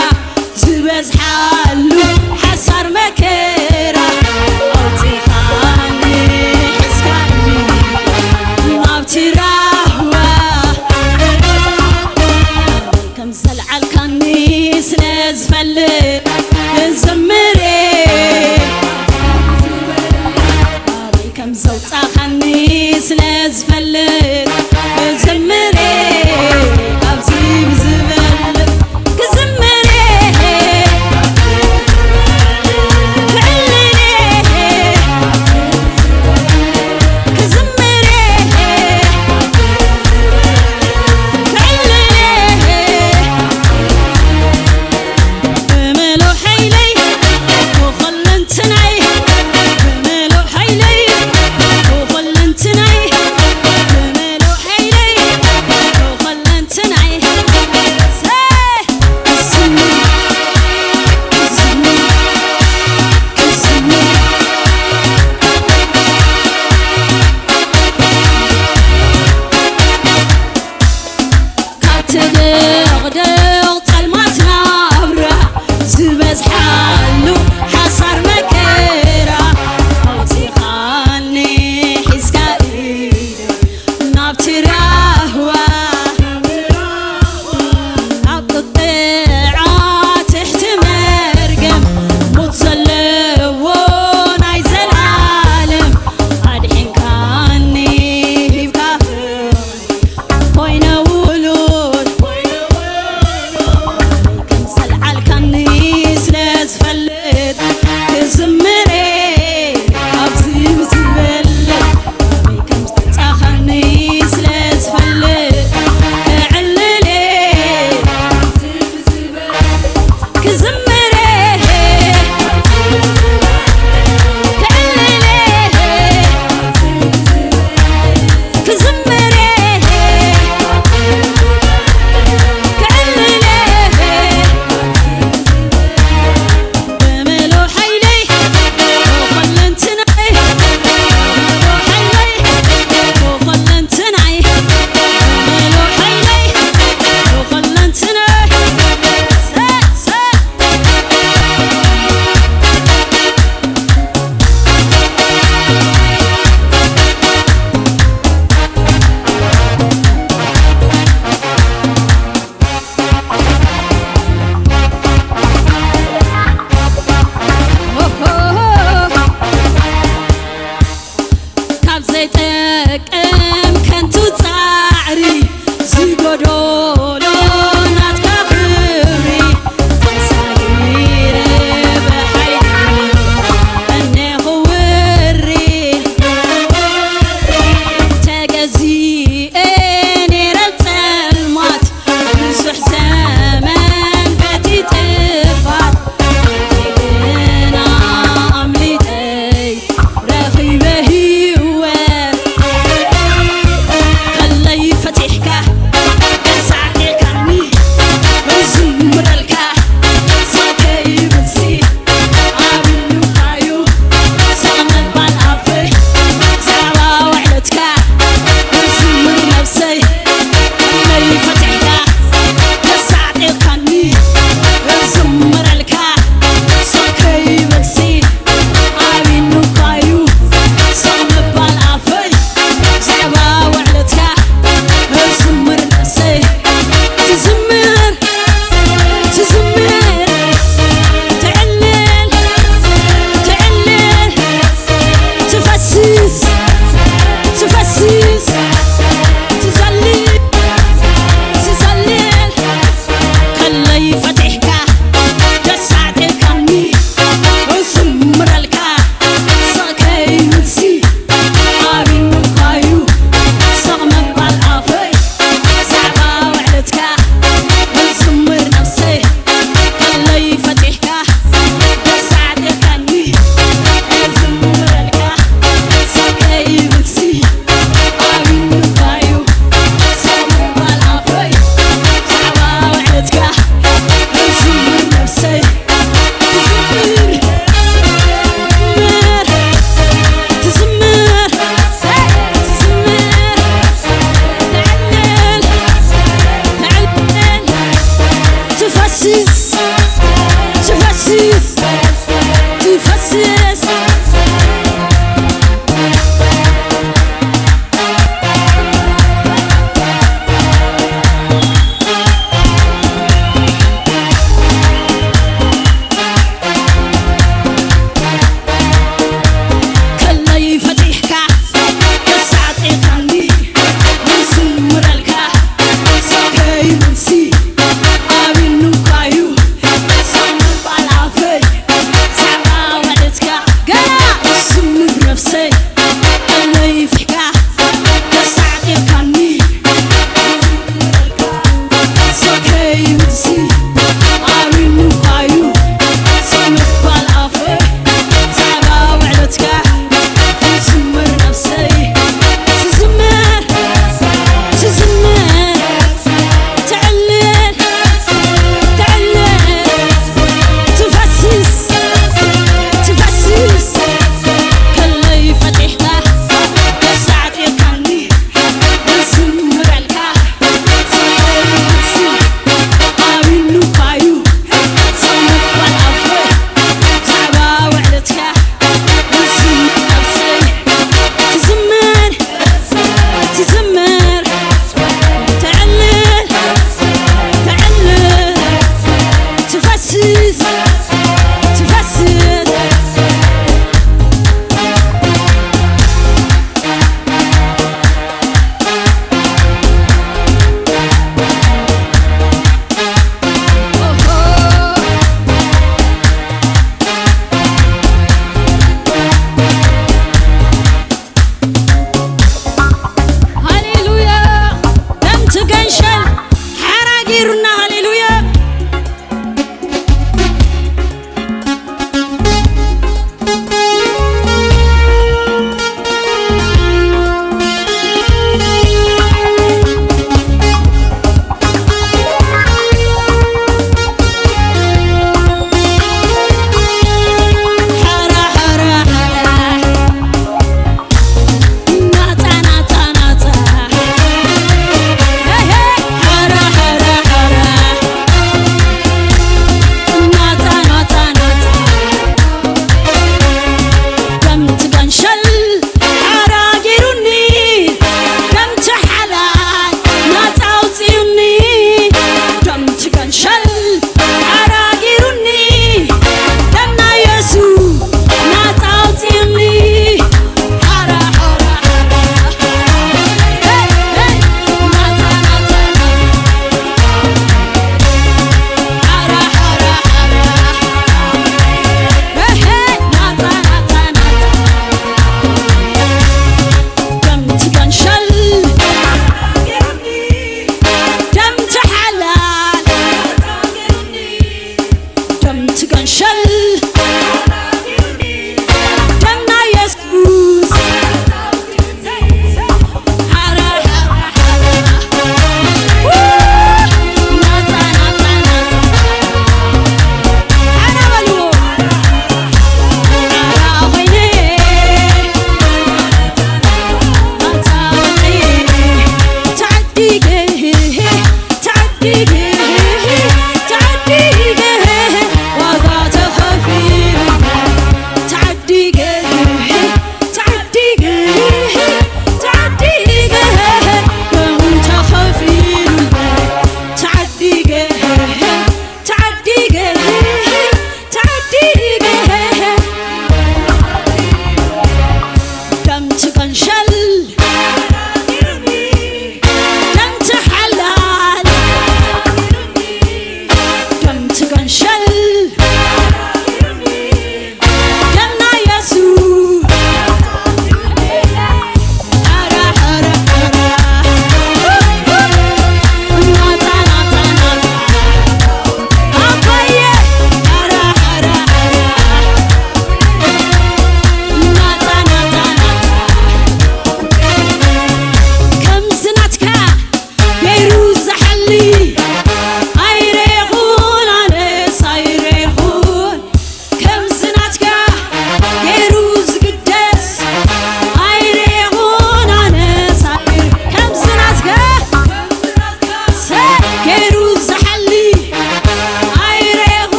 ዝበዝሓሉ ሓሳር መከራ ኣውጺኻኒ ሒዝካኒ ናብቲ ራህዋ። ከም ዘልዓልካኒ ስለ ዝፈልጥ ክዝምር እየ። ኣበይ ከም ዘውጻኻኒ ስለ ዝፈልጥ ክዝምር እየ። ካብዚ ብዝበልጥ ክዝምር እየ። ክዕልል እየ። ክዝምር እየ። ክዕልል እየ። ብምሉእ ሓይለይ ብኹለንትናይ፣ ብምሉእ ሓይለይ ብኹለንትናይ፣ ብምሉእ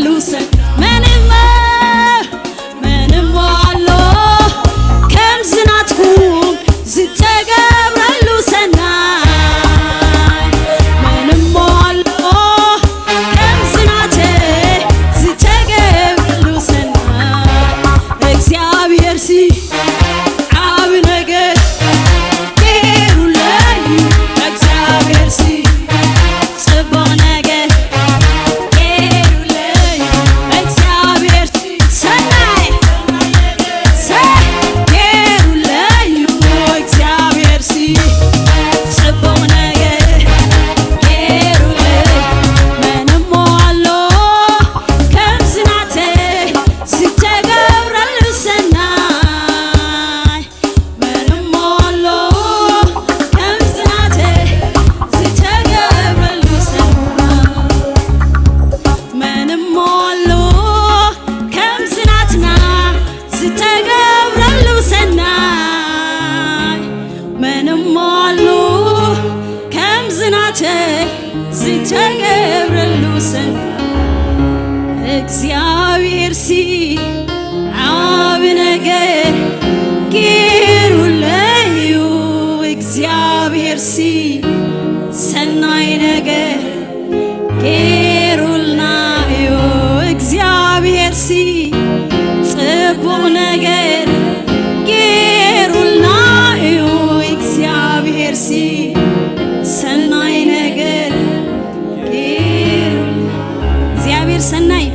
ሉሰ መን እሞ መን እሞ ኣሎ ከምዚ ናትኩም ዝተገብረሉ ሰናይ? መን እሞ ኣሎ ከምዚ ናተይ ዝተገብረሉ ሰናይ? እግዚኣብሔርሲ ዓቢ ነገር ገይሩለይ፣ እግዚኣብሔርሲ ጽቡቕ ነገር ገይሩለይ፣ እግዚኣብሔር ሰናይ ሰ-፣ ገይሩለይ፣ እግዚኣብሔርሲ ጽቡቕ ነገር ገይሩለይ። መን እሞ ኣሎ ከምዚ ናተይ ዝተገብረሉ ሰናይ? መን እሞ ኣሎ ከምዚ ናተይ ዝተገብረሉ ሰናይ? መን እሞ ኣሎ ከምዚ ናትና ዝተገብረሉ ሰናይ? መን እሞ ኣሎ ከምዚ ናተይ ዝተገብረሉ ሰናይ? እግዚኣብሔርሲ ዓቢ ነገር ገይሩለይ እዩ። እግዚኣብሔርሲ ሰናይ ነገር ገይሩልና እዩ። እግዚኣብሔርሲ ጽቡቕ ነገር ገይሩልና እዩ። እግዚኣብሔርሲ ሰናይ ነገር ገይሩልና። እግዚኣብሔር ሰናይ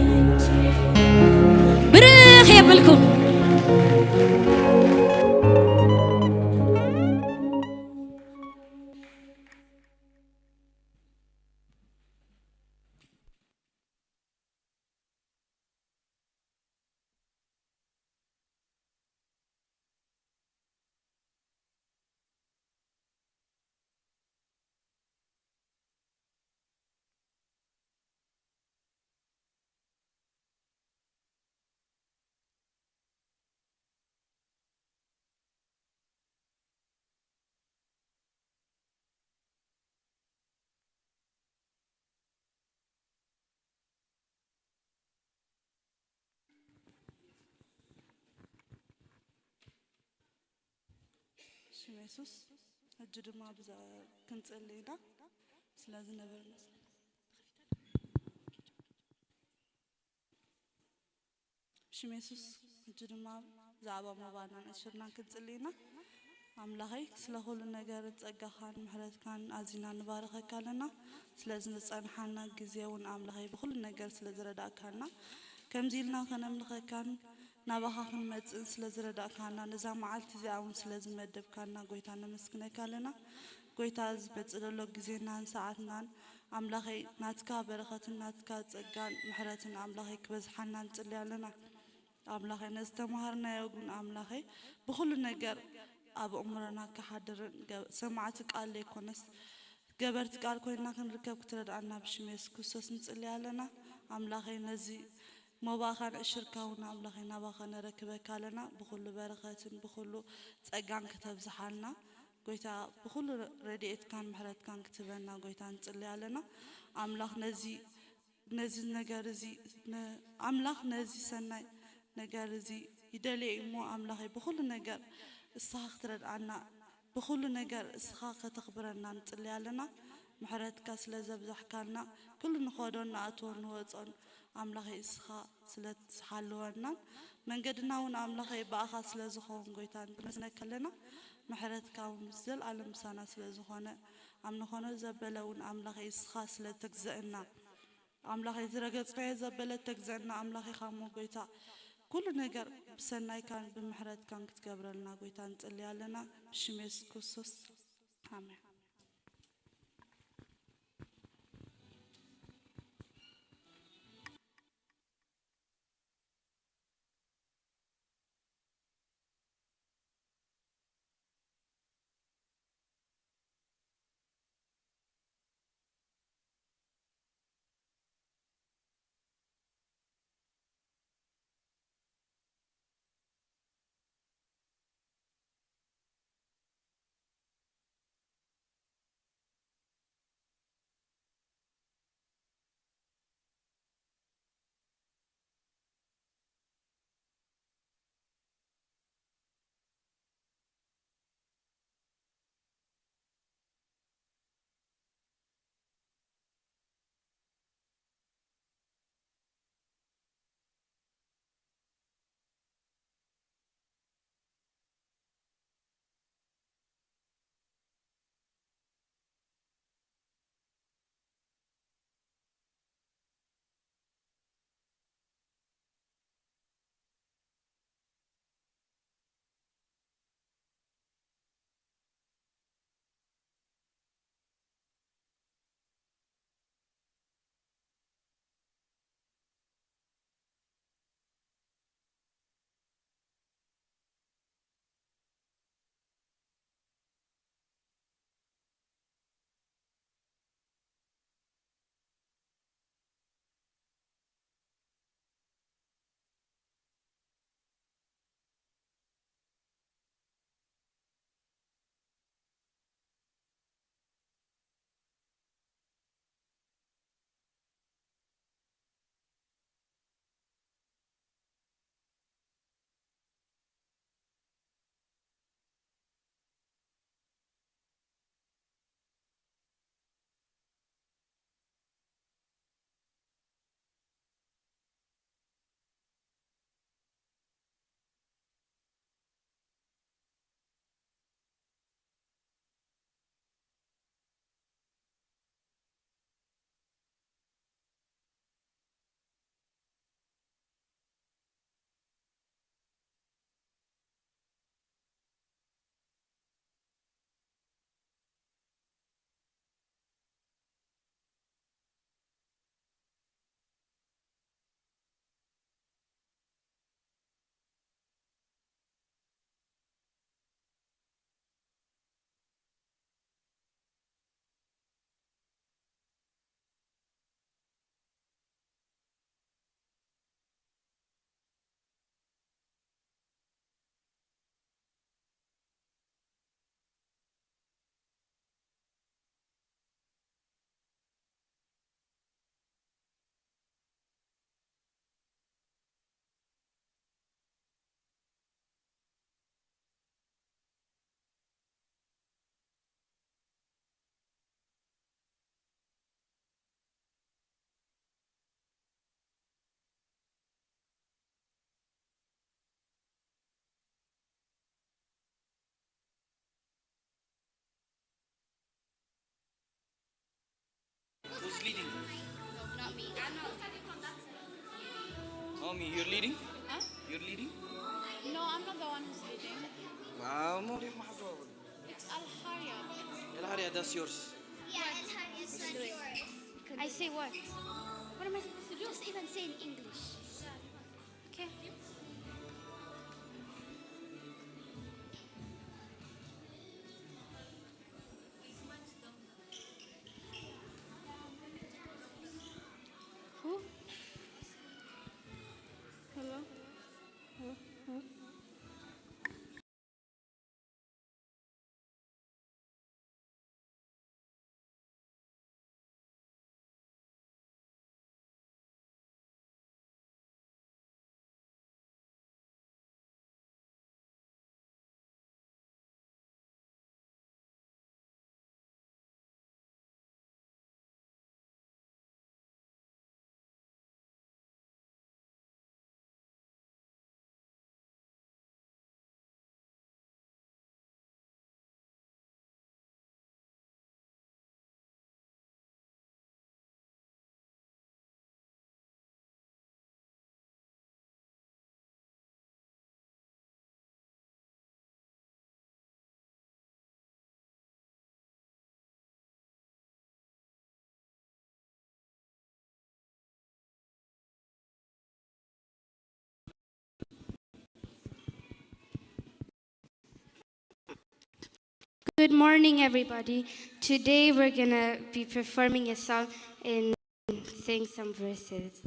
ብርኽ የብልኩም። ሽም የሱስ። ሕጂ ድማ ብዛ ክንጽሊ ኢና። ስለዚ ነበር ሽም የሱስ። ሕጂ ድማ ብዛዕባ ሞባይልናን ዕሽርናን ክንጽሊ ኢና። ኣምላኸይ ስለ ኩሉ ነገር ጸጋኻን ምሕረትካን ኣዚና ንባረኸካ ኣለና። ስለዚ ዝጸንሓና ግዜ እውን ኣምላኸይ ብኩሉ ነገር ስለ ዝረዳእካና ከምዚ ኢልና ከነምልኸካን ናባኻ ክንመጽእን ስለ ዝረዳእካና ነዛ መዓልቲ እዚኣ እውን ስለ ዝመደብካና ጎይታ ነመስግነካ ኣለና። ጎይታ ዝመጽእ ዘሎ ግዜናን ሰዓትናን ኣምላኸይ ናትካ በረኸትን ናትካ ጸጋን ምሕረትን ኣምላኸይ ክበዝሓና ንጽሊ ኣለና። ኣምላኸይ ነዚ ተማሃርናዮ እውን ኣምላኸይ ብኹሉ ነገር ኣብ እምሮና ክሓድርን ገ-፣ ሰማዕቲ ቃል ዘይኮነስ ገበርቲ ቃል ኮይንና ክንርከብ ክትረድኣና ብሽም የሱስ ክርስቶስ ንጽሊ ኣለና። ኣምላኸይ ነዚ ሞባኻን ዕሽርካ እውን ኣምላኸይ ናባኻ ነረክበካ ኣለና። ብኹሉ በረኸትን ብኹሉ ጸጋን ክተብዝሓልና ጎይታ ብኹሉ ረድኤትካን ምሕረትካን ክትህበና ጎይታ ንጽሊ ኣለና። ኣምላኽ ነዚ ነዚ ነገር እዚ ነ-፣ ኣምላኽ ነዚ ሰናይ ነገር እዚ ይደልዮ እዩ እሞ ኣምላኸይ ብኹሉ ነገር እስኻ ክትረድኣና ብኹሉ ነገር እስኻ ከተኽብረና ንጽሊ ኣለና። ምሕረትካ ስለ ዘብዛሕካልና ኩሉ ንኸዶን ንኣትዎን ንወጾን ኣምላኸይ እስኻ ስለ ትሓልወናን መንገድና እውን ኣምላኸይ ብኣኻ ስለ ዝኸውን ጎይታ ንመስነካ ኣለና። ምሕረትካ እውን ምስ ዘለኣለም ምሳና ስለ ዝኾነ ኣብ ንኾኖ ዘበለ እውን ኣምላኸይ እስኻ ስለ ተግዘእና ኣምላኸይ ዝረገጽናዮ ዘበለ ተግዘእና ኣምላኸይ ኻሞ ጎይታ ኩሉ ነገር ብሰናይካን ብምሕረትካን ክትገብረልና ጎይታ ንጽሊ ኣለና ብሽም የሱስ ክርስቶስ ኣሜን። Leading. No, not me. I'm not. Mommy, you're leading? Huh? You're leading? No, I'm not the one who's leading. Wow, Mommy, محظوظ. It's Al Haria. Al Haria, that's yours. Yeah, it's hard. It's not yours. I say what? What am I supposed to do? Just even say in English. Okay. Who? Hello? Hello? Hello? Good morning, everybody. Today we're gonna be performing a song and sing some verses.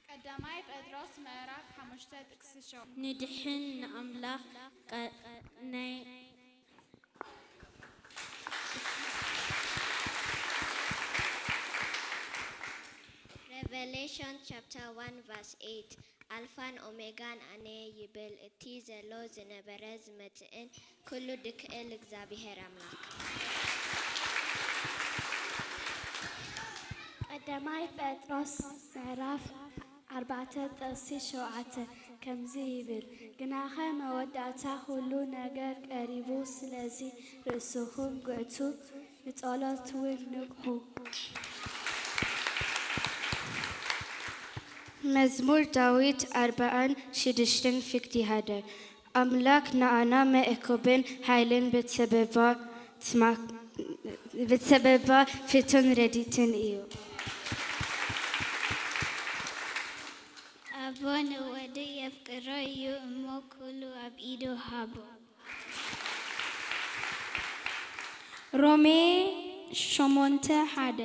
ቀዳማይ ጴጥሮስ ምዕራፍ ሓሙሽተ ጥቅሲ ሸው ንድሕን ንኣምላኽ ቀ- ናይ Revelation chapter one verse eight. ኣልፋን ኦሜጋን ኣነ ይብል፣ እቲ ዘሎ ዝነበረ ዝመጽእን ኩሉ ድክእል እግዚኣብሄር ኣምላክ። ቀዳማይ ጴጥሮስ ምዕራፍ ኣርባዕተ ጥቕሲ ሸውዓተ ከምዚ ይብል፣ ግናኸ መወዳእታ ኩሉ ነገር ቀሪቡ፣ ስለዚ ርእስኹም ግዕቱ፣ ብጸሎት እውን ንቕሑ። መዝሙር ዳዊት ኣርባዓን ሽዱሽተን ፍቅዲ ሃደ። ኣምላክ ንኣና መእኮብን ሓይልን ብትሰበባ ትማ- ብትሰበባ ፍቶን ረዲትን እዩ። ኣቦ ንወዱ የፍቅሮ እዩ እሞ ኩሉ ኣብ ኢዱ ሃቦ። ሮሜ ሸሞንተ ሓደ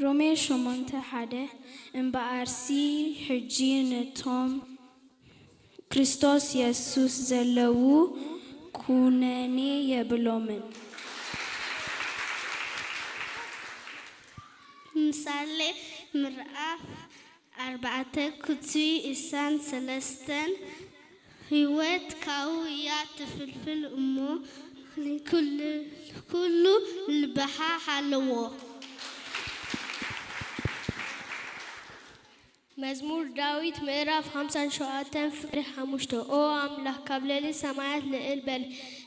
ሮሜ ሸሞንተ ሓደ እምበኣርሲ ሕጂ ነቶም ክርስቶስ የሱስ ዘለዉ ኩነኔ የብሎምን። ምሳሌ ምዕራፍ ኣርባዕተ ቁጽሪ ዕስራን ሰለስተን ህይወት ካብኡ እያ ትፍልፍል እሞ ኩሉ ልብኻ ሓልዎ። መዝሙር ዳዊት ምዕራፍ ሓምሳን ሸውዓተን ፍቕዲ ሓሙሽተ። ኦ ኣምላኽ፣ ካብ ልዕሊ ሰማያት ልዕል በል፣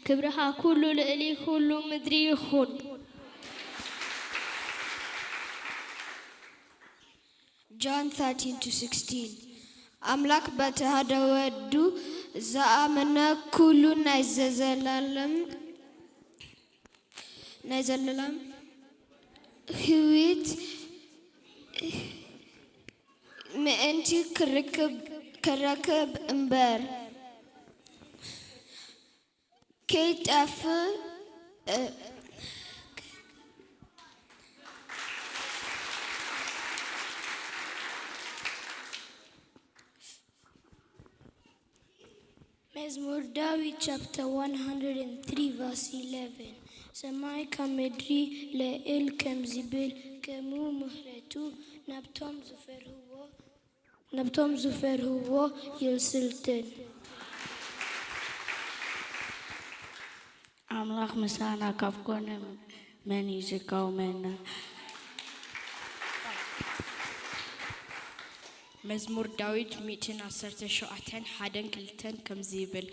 ክብርኻ ኩሉ ልዕሊ ኩሉ ምድሪ ይኹን። John thirteen to sixteen ኣምላክ በቲ ሓደ ወዱ ዝኣመነ ኩሉ ናይ ዘዘላለም ናይ ዘላለም ህይወት ምእንቲ ክርክብ ክረክብ እምበር ከይጠፍእ መዝሙር ዳዊት chapter one hundred and three verse eleven ሰማይ ካብ ምድሪ ልዕል ከም ዝብል ከምኡ ምሕረቱ ናብቶም ዝፈርህዎ ናብቶም ዝፈርህዎ የስልጥን። ኣምላኽ ምሳና ካብ ኮነ መን እዩ ዝቃወመና? መዝሙር ዳዊት ሚእትን ዓሰርተ ሸውዓተን ሓደን ክልተን ከምዚ ይብል፣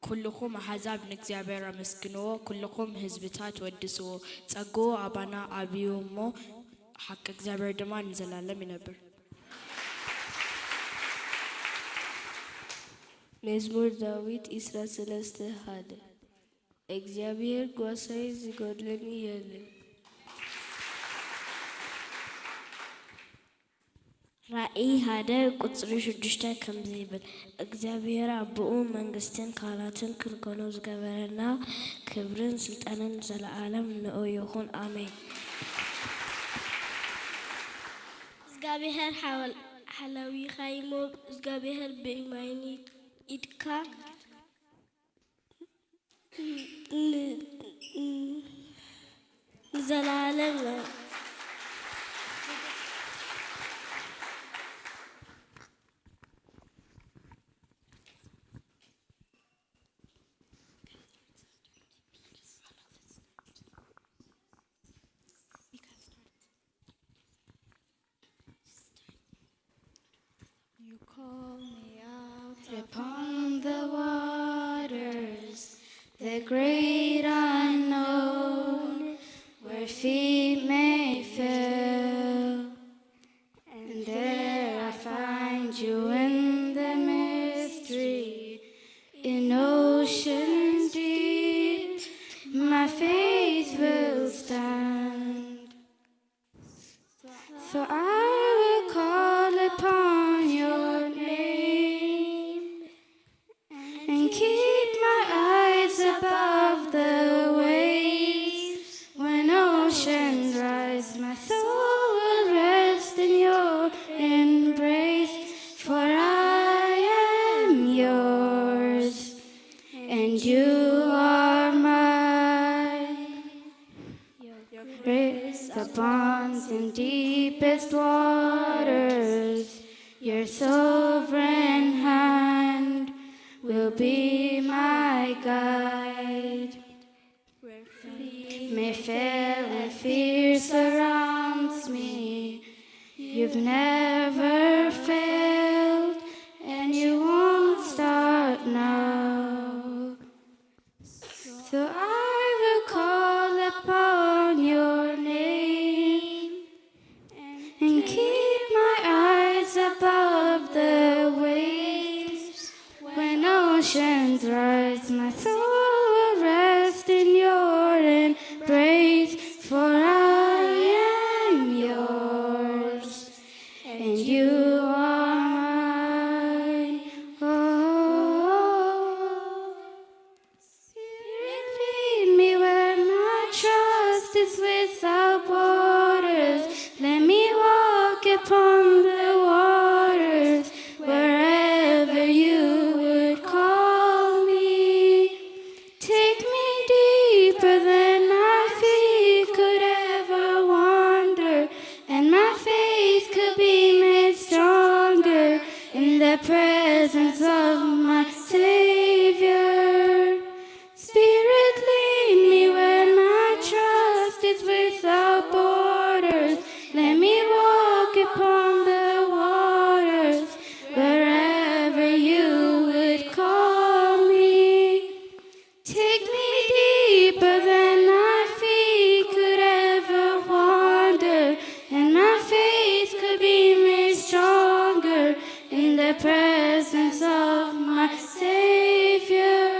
ኩልኹም ኣሕዛብ ንእግዚኣብሔር ኣመስግንዎ፣ ኩልኹም ህዝብታት ወድስዎ። ጸግኡ ኣባና ዓብዩ እሞ፣ ሓቂ እግዚኣብሔር ድማ ንዘላለም ይነብር። መዝሙር ዳዊት ዕስራ ሰለስተ ሓደ። እግዚኣብሔር ጓሳይ፣ ዝጎድለኒ የለን። ራእይ ሓደ ቁጽሪ ሽዱሽተ ከምዚ ይብል፣ እግዚኣብሔር ኣቦኡ መንግስትን ካህናትን ክንኮኖ ዝገበረና፣ ክብርን ስልጣንን ንዘለዓለም ንኡ ይኹን፣ ኣሜን። እግዚኣብሔር ሓወል-፣ ሓላዊኻ እሞ፣ እግዚኣብሔር ብየማን ኢድካ ን-፣ ን-፣ ንዘለዓለም። You call me out upon the waters, the great unknown, where feet may fail. And there I find you in the mystery, in oceans deep, my faith will stand. So I will call upon your name and keep my eyes above the waves. When oceans rise, my soul will rest in your embrace. For I am yours, and you are mine. Your grace abounds in deepest waters. Your sovereign hand will be my guide. Where feet may fail and fear surrounds me, you've never failed, and you won't start now. So I will call upon your name and keep my eyes above the waves. When oceans rise, my soul will rest in your embrace. For I am yours, and you are mine. Oh. Spirit, lead me where my trust is without borders. Let me walk upon the waters wherever you would call me. Take me deeper than my feet could ever wander, and my faith could be made stronger in the presence of my Savior. Spirit, lead me where my trust is without borders. Let me walk upon the waters wherever you would call me. Take me deeper than my feet could ever wander, and my faith could be made stronger in the presence of my Savior.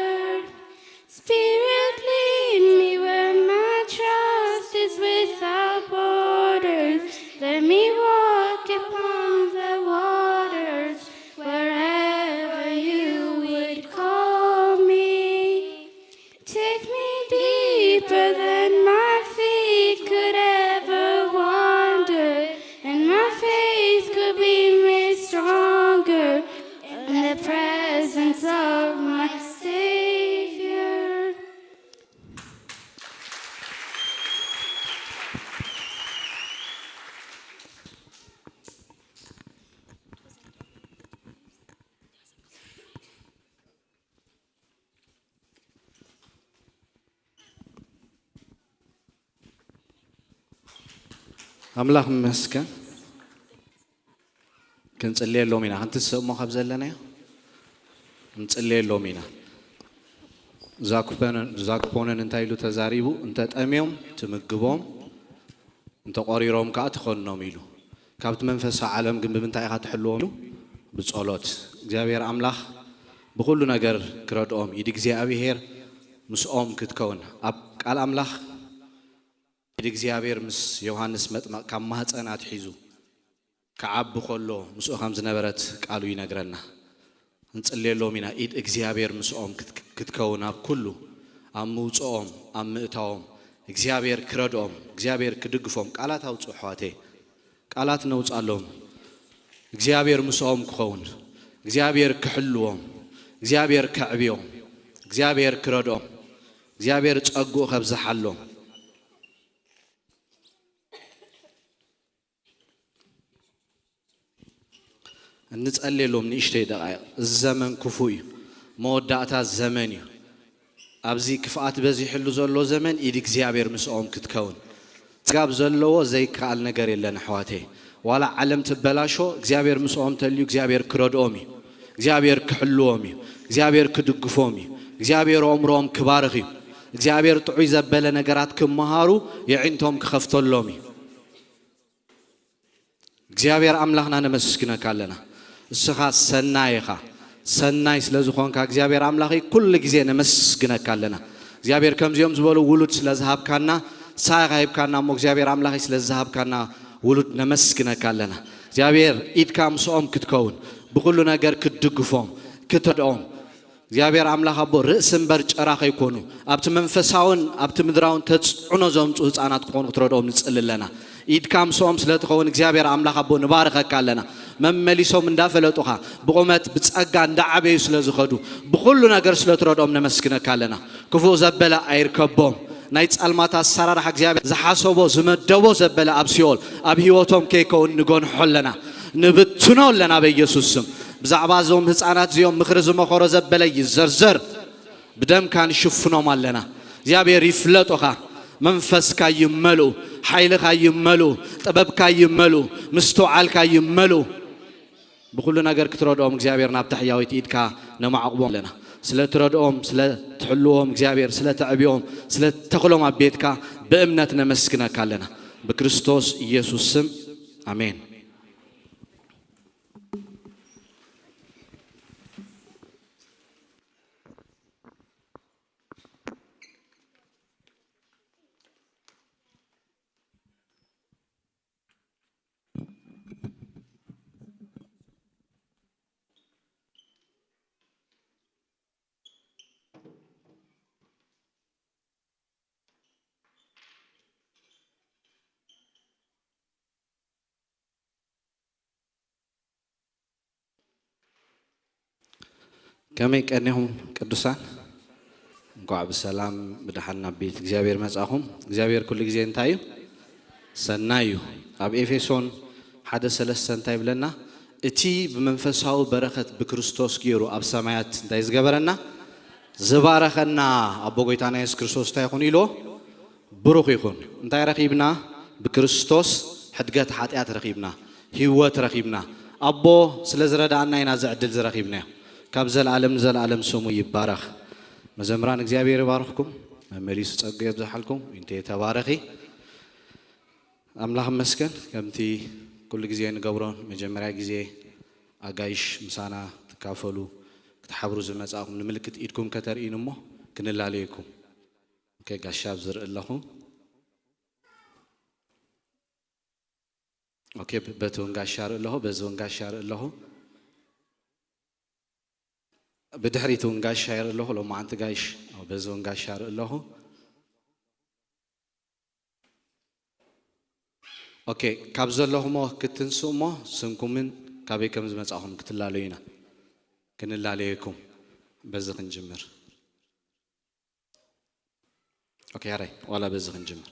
Spirit, lead me where my trust is without borders. Let me walk upon the waters wherever you would call me. Take me deeper than my feet could ever wander, and my faith could be made stronger in the presence of my Savior. ኣምላኽ ይመስገን። ክንጽልየሎም ኢና። ክንትስእ እሞ ካብ ዘለናዮ ክንጽልየሎም ኢና። ዛኩፐነን- ዛኩፖነን እንታይ ኢሉ ተዛሪቡ? "እንተ ጠምዮም ትምግቦም፣ እንተ ቆሪሮም ከኣ ትኸኖም" ኢሉ። ካብቲ መንፈሳዊ ዓለም ግን ብምንታይ ኢኻ ትሕልዎም? ብጸሎት። እግዚኣብሔር ኣምላኽ ብኹሉ ነገር ክረድኦም፣ ኢድ እግዚኣብሔር ምስኦም ክትከውን። ኣብ ቃል ኣምላኽ ኢድ እግዚኣብሔር ምስ ዮሃንስ መጥመቕ ካብ ማህፀን ኣትሒዙ ክዓቢ ከሎ ምስኡ ከም ዝነበረት ቃሉ ይነግረና። ክንጽልየሎም ኢና። ኢድ እግዚኣብሔር ምስኦም ክት- ክትከውን ኣብ ኩሉ፣ ኣብ ምውፅኦም፣ ኣብ ምእታዎም እግዚኣብሔር ክረድኦም፣ እግዚኣብሔር ክድግፎም። ቃላት ኣውፅኡ ኣሕዋተይ፣ ቃላት ነውፃሎም። እግዚኣብሔር ምስኦም ክኸውን፣ እግዚኣብሔር ክሕልዎም፣ እግዚኣብሔር ከዕብዮም፣ እግዚኣብሔር ክረድኦም፣ እግዚኣብሔር ጸግኡ ከብዝሓሎም። እንጸልየሎም ንእሽተይ ደቓይቕ። እዚ ዘመን ክፉእ እዩ። መወዳእታ ዘመን እዩ። ኣብዚ ክፍኣት በዚሕሉ ዘሎ ዘመን ኢድ እግዚኣብሔር ምስኦም ክትከውን። ጽጋብ ዘለዎ ዘይከኣል ነገር የለን ኣሕዋተይ። ዋላ ዓለም ትበላሾ እግዚኣብሔር ምስኦም ተልዩ እግዚኣብሔር ክረድኦም እዩ። እግዚኣብሔር ክሕልዎም እዩ። እግዚኣብሔር ክድግፎም እዩ። እግዚኣብሔር ኣእምሮኦም ክባርኽ እዩ። እግዚኣብሔር ጥዑይ ዘበለ ነገራት ክመሃሩ የዒንቶም ክኸፍተሎም እዩ። እግዚኣብሔር ኣምላኽና ነመስግነካ ኣለና። እስኻ ሰናይ ኢኻ። ሰናይ ስለ ዝኾንካ እግዚኣብሔር ኣምላኸይ ኩሉ ግዜ ነመስግነካ ኣለና። እግዚኣብሔር ከምዚኦም ዝበሉ ውሉድ ስለ ዝሃብካና፣ ንስኻ ኢኻ ሂብካና እሞ እግዚኣብሔር ኣምላኸይ ስለ ዝሃብካና ውሉድ ነመስግነካ ኣለና። እግዚኣብሔር ኢድካ ምስኦም ክትከውን፣ ብኹሉ ነገር ክትድግፎም፣ ክትረድኦም፣ እግዚኣብሔር ኣምላኽ ኣቦ ርእሲ እምበር ጨራ ከይኮኑ ኣብቲ መንፈሳውን ኣብቲ ምድራውን ተጽዕኖ ዘምፁ ህፃናት ክኾኑ ክትረድኦም ንጽሊ ኣለና። ኢድካ ምስኦም ስለ ትኸውን እግዚኣብሔር ኣምላኽ ኣቦ ንባርኸካ ኣለና። መመሊሶም እንዳፈለጡኻ ብቑመት ብጸጋ እንዳዓበዩ ስለ ዝኸዱ ብኹሉ ነገር ስለ ትረድኦም ነመስግነካ ኣለና። ክፉእ ዘበለ ኣይርከቦም። ናይ ጻልማት ኣሰራርሓ እግዚኣብሔር ዝሓሰቦ ዝመደቦ ዘበለ ኣብ ሲኦል ኣብ ህይወቶም ከይከውን ንገንሖ ኣለና። ንብትኖ ኣለና በኢየሱስ ስም። ብዛዕባ እዞም ህፃናት እዚኦም ምኽሪ ዝመኸሮ ዘበለ ይዘርዘር። ብደምካ ንሽፍኖም ኣለና። እግዚኣብሔር ይፍለጡኻ። መንፈስካ ይመልኡ፣ ሓይልኻ ይመልኡ፣ ጥበብካ ይመልኡ፣ ምስትውዓልካ ይመልኡ። ብኹሉ ነገር ክትረድኦም እግዚኣብሔር ናብታ ሕያዊት ኢድካ ነማዕቑቦም ኣለና። ስለ ትረድኦም፣ ስለ ትሕልዎም እግዚኣብሔር፣ ስለ ተዕብዮም፣ ስለ ተኽሎም ኣብ ቤትካ ብእምነት ነመስግነካ ኣለና። ብክርስቶስ ኢየሱስ ስም ኣሜን። ከመይ ቀኒኹም ቅዱሳን? እንኳዕ ብሰላም ብደሓን ናብ ቤት እግዚኣብሔር መጻኹም። እግዚኣብሔር ኩሉ ግዜ እንታይ እዩ? ሰናይ እዩ። ኣብ ኤፌሶን ሓደ ሰለስተ እንታይ ይብለና? እቲ ብመንፈሳዊ በረኸት ብክርስቶስ ገይሩ ኣብ ሰማያት እንታይ ዝገበረና? ዝባረኸና ኣቦ ጎይታና የሱስ ክርስቶስ እንታይ ይኹን ኢልዎ? ብሩኽ ይኹን። እንታይ ረኺብና? ብክርስቶስ ሕድገት ሓጢኣት ረኺብና፣ ህይወት ረኺብና። ኣቦ ስለ ዝረዳእና ኢና እዚ ዕድል ዝረኺብናዮ። ካብ ዘለኣለም ንዘለኣለም ስሙ ይባረኽ። መዘምራን እግዚኣብሔር ይባርኽኩም፣ መመሊሱ ጸጉ የብዝሓልኩም። ዊንቴ ተባረኺ። ኣምላኽ ይመስገን። ከምቲ ኩሉ ግዜ ንገብሮ፣ መጀመርያ ግዜ ኣጋይሽ ምሳና ትካፈሉ ክትሓብሩ ዝመጻእኹም ንምልክት ኢድኩም ከተርእዩን እሞ ክንላለየኩም። ኦኬ፣ ጋሻ ኣብዚ ርኢ ኣለኹ። ኦኬ፣ በቲ እውን ጋሻ ርኢ ኣለኹ፣ በዚ እውን ጋሻ ርኢ ኣለኹ። ብድሕሪት እውን ጋሻ ይርኢ ኣለኹ፣ ሎማዓንቲ ጋይሽ፣ በዚ እውን ጋሻ ርኢ ኣለኹ። ኦኬ፣ ካብ ዘለኹሞ ክትንስኡ እሞ ስምኩምን ካበይ ከም ዝመጻኹም ክትላለዩ ኢና። ክንላለየኩም በዚ ክንጅምር። ኦኬ፣ ያራይ፣ ዋላ በዚ ክንጅምር።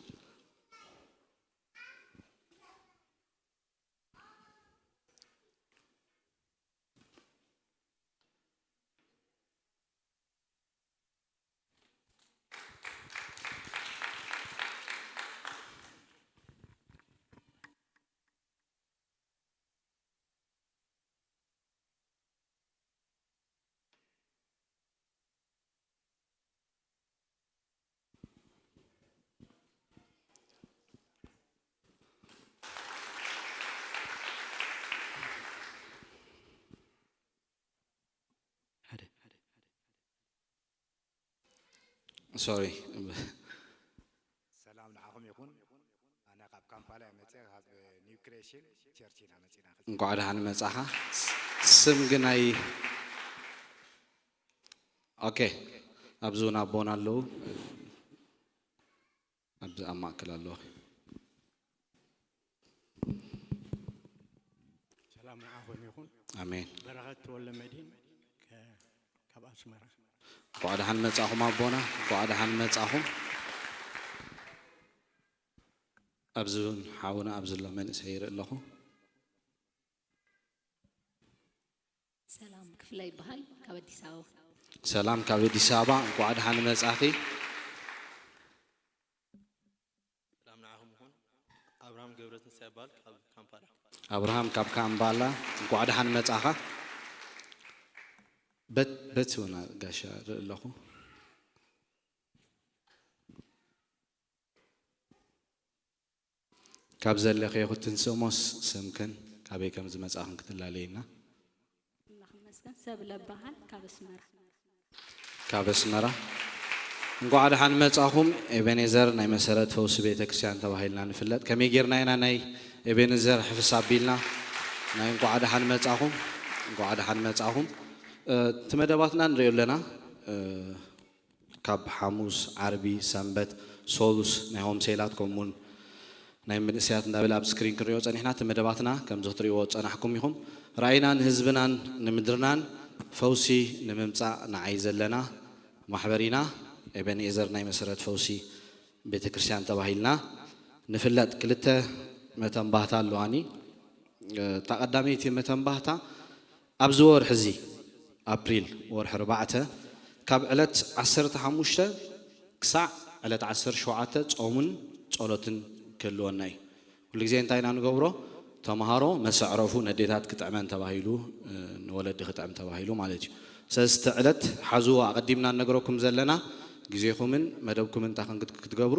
ሶሪ። ሰላም ንዓኹም ይኹን። ኣነ ካብ ካምፓላ እየ መፅእ፣ ካብ ኒው ክሬሽን ቸርች ኢና መፂና። እንኳዕ ደሓን መጻኻ። ስም ግናይ። ኦኬ፣ ኣብዚ እውን ኣቦና ኣለዉ። ኣብዚ ኣብ ማእከል ኣለዉ። ሰላም ንዓኹም ይኹን። ኣሜን። በረኸት ተወልደ መድህን ከ- ካብ ኣስመራ። እንኳዕ ደሓን መጻኹም ኣቦና፣ እንኳዕ ደሓን መጻኹም። ኣብዚ እውን ሓውና ኣብዚ ዘሎ መንእሰይ ይርኢ ኣለኹ። ሰላም ክፍለ ይበሃል ካብ ኣዲስ ኣበባ። ሰላም ካብ ኣዲስ ኣበባ፣ እንኳዕ ደሓን መጻኺ። ሰላም ንዓኹም ይኹን። ኣብርሃም ገብረትንሳኤ ይበሃል ካብ ካምፓላ። ኣብርሃም ካብ ካምባላ፣ እንኳዕ ደሓን መጻኻ። በት በት ሆና ጋሻ ርኢ ኣለኹ። ካብ ዘለኸዮ ክትንስእሞስ ስምክን ካበይ ከም ዝመጻኽን ክትላለየና። ኣምላኽ ይመስገን። ሰብ ለበሃል ካብ ኣስመራ። ካብ ኣስመራ፣ እንኳዕ ደሓን መጻኹም። ኤቤኔዘር ናይ መሰረት ፈውሲ ቤተ ክርስቲያን ተባሂልና ንፍለጥ። ከመይ ጌርና ኢና ናይ ኤቤኔዘር ሕፍስ ኣቢልና ናይ እንኳዕ ደሓን መጻኹም፣ እንኳዕ ደሓን መጻኹም። እ፣ እቲ መደባትና ንሪኦ ኣለና። እ፣ ካብ ሓሙስ፣ ዓርቢ፣ ሰንበት፣ ሶሉስ ናይ ሆም ሴላት ከምኡውን ናይ መንእሰያት እንዳበለ ኣብ ስክሪን ክንሪኦ ጸኒሕና። እቲ መደባትና ከምዚ ክትሪእዎ ጸናሕኩም ኢኹም። ራእይና ንህዝብናን ንምድርናን ፈውሲ ንምምጻእ ንዓይ ዘለና ማሕበር ኢና። ኤቤንኤዘር ናይ መሰረት ፈውሲ ቤተ ክርስቲያን ተባሂልና ንፍለጥ። ክልተ መተንባህታ ኣለዋኒ። እታ ቀዳመይቲ መተንባህታ ኣብዚ ወርሒ እዚ ኣፕሪል ወርሒ ኣርባዕተ ካብ ዕለት ዓሰርተ ሓሙሽተ ክሳዕ ዕለት ዓሰርተ ሸውዓተ ጾምን ጸሎትን ክህልወና እዩ። ኩሉ ግዜ እንታይ ኢና ንገብሮ? ተምሃሮ መሰዕረፉ ነዴታት ክጥዕመን ተባሂሉ፣ እ፣ ንወለዲ ክጥዕም ተባሂሉ ማለት እዩ። ስለዚ እቲ ዕለት ሓዝዎ ኣቐዲምና ንነግረኩም ዘለና ግዜኹምን መደብኩምን እንታይ ከም ክት- ክትገብሩ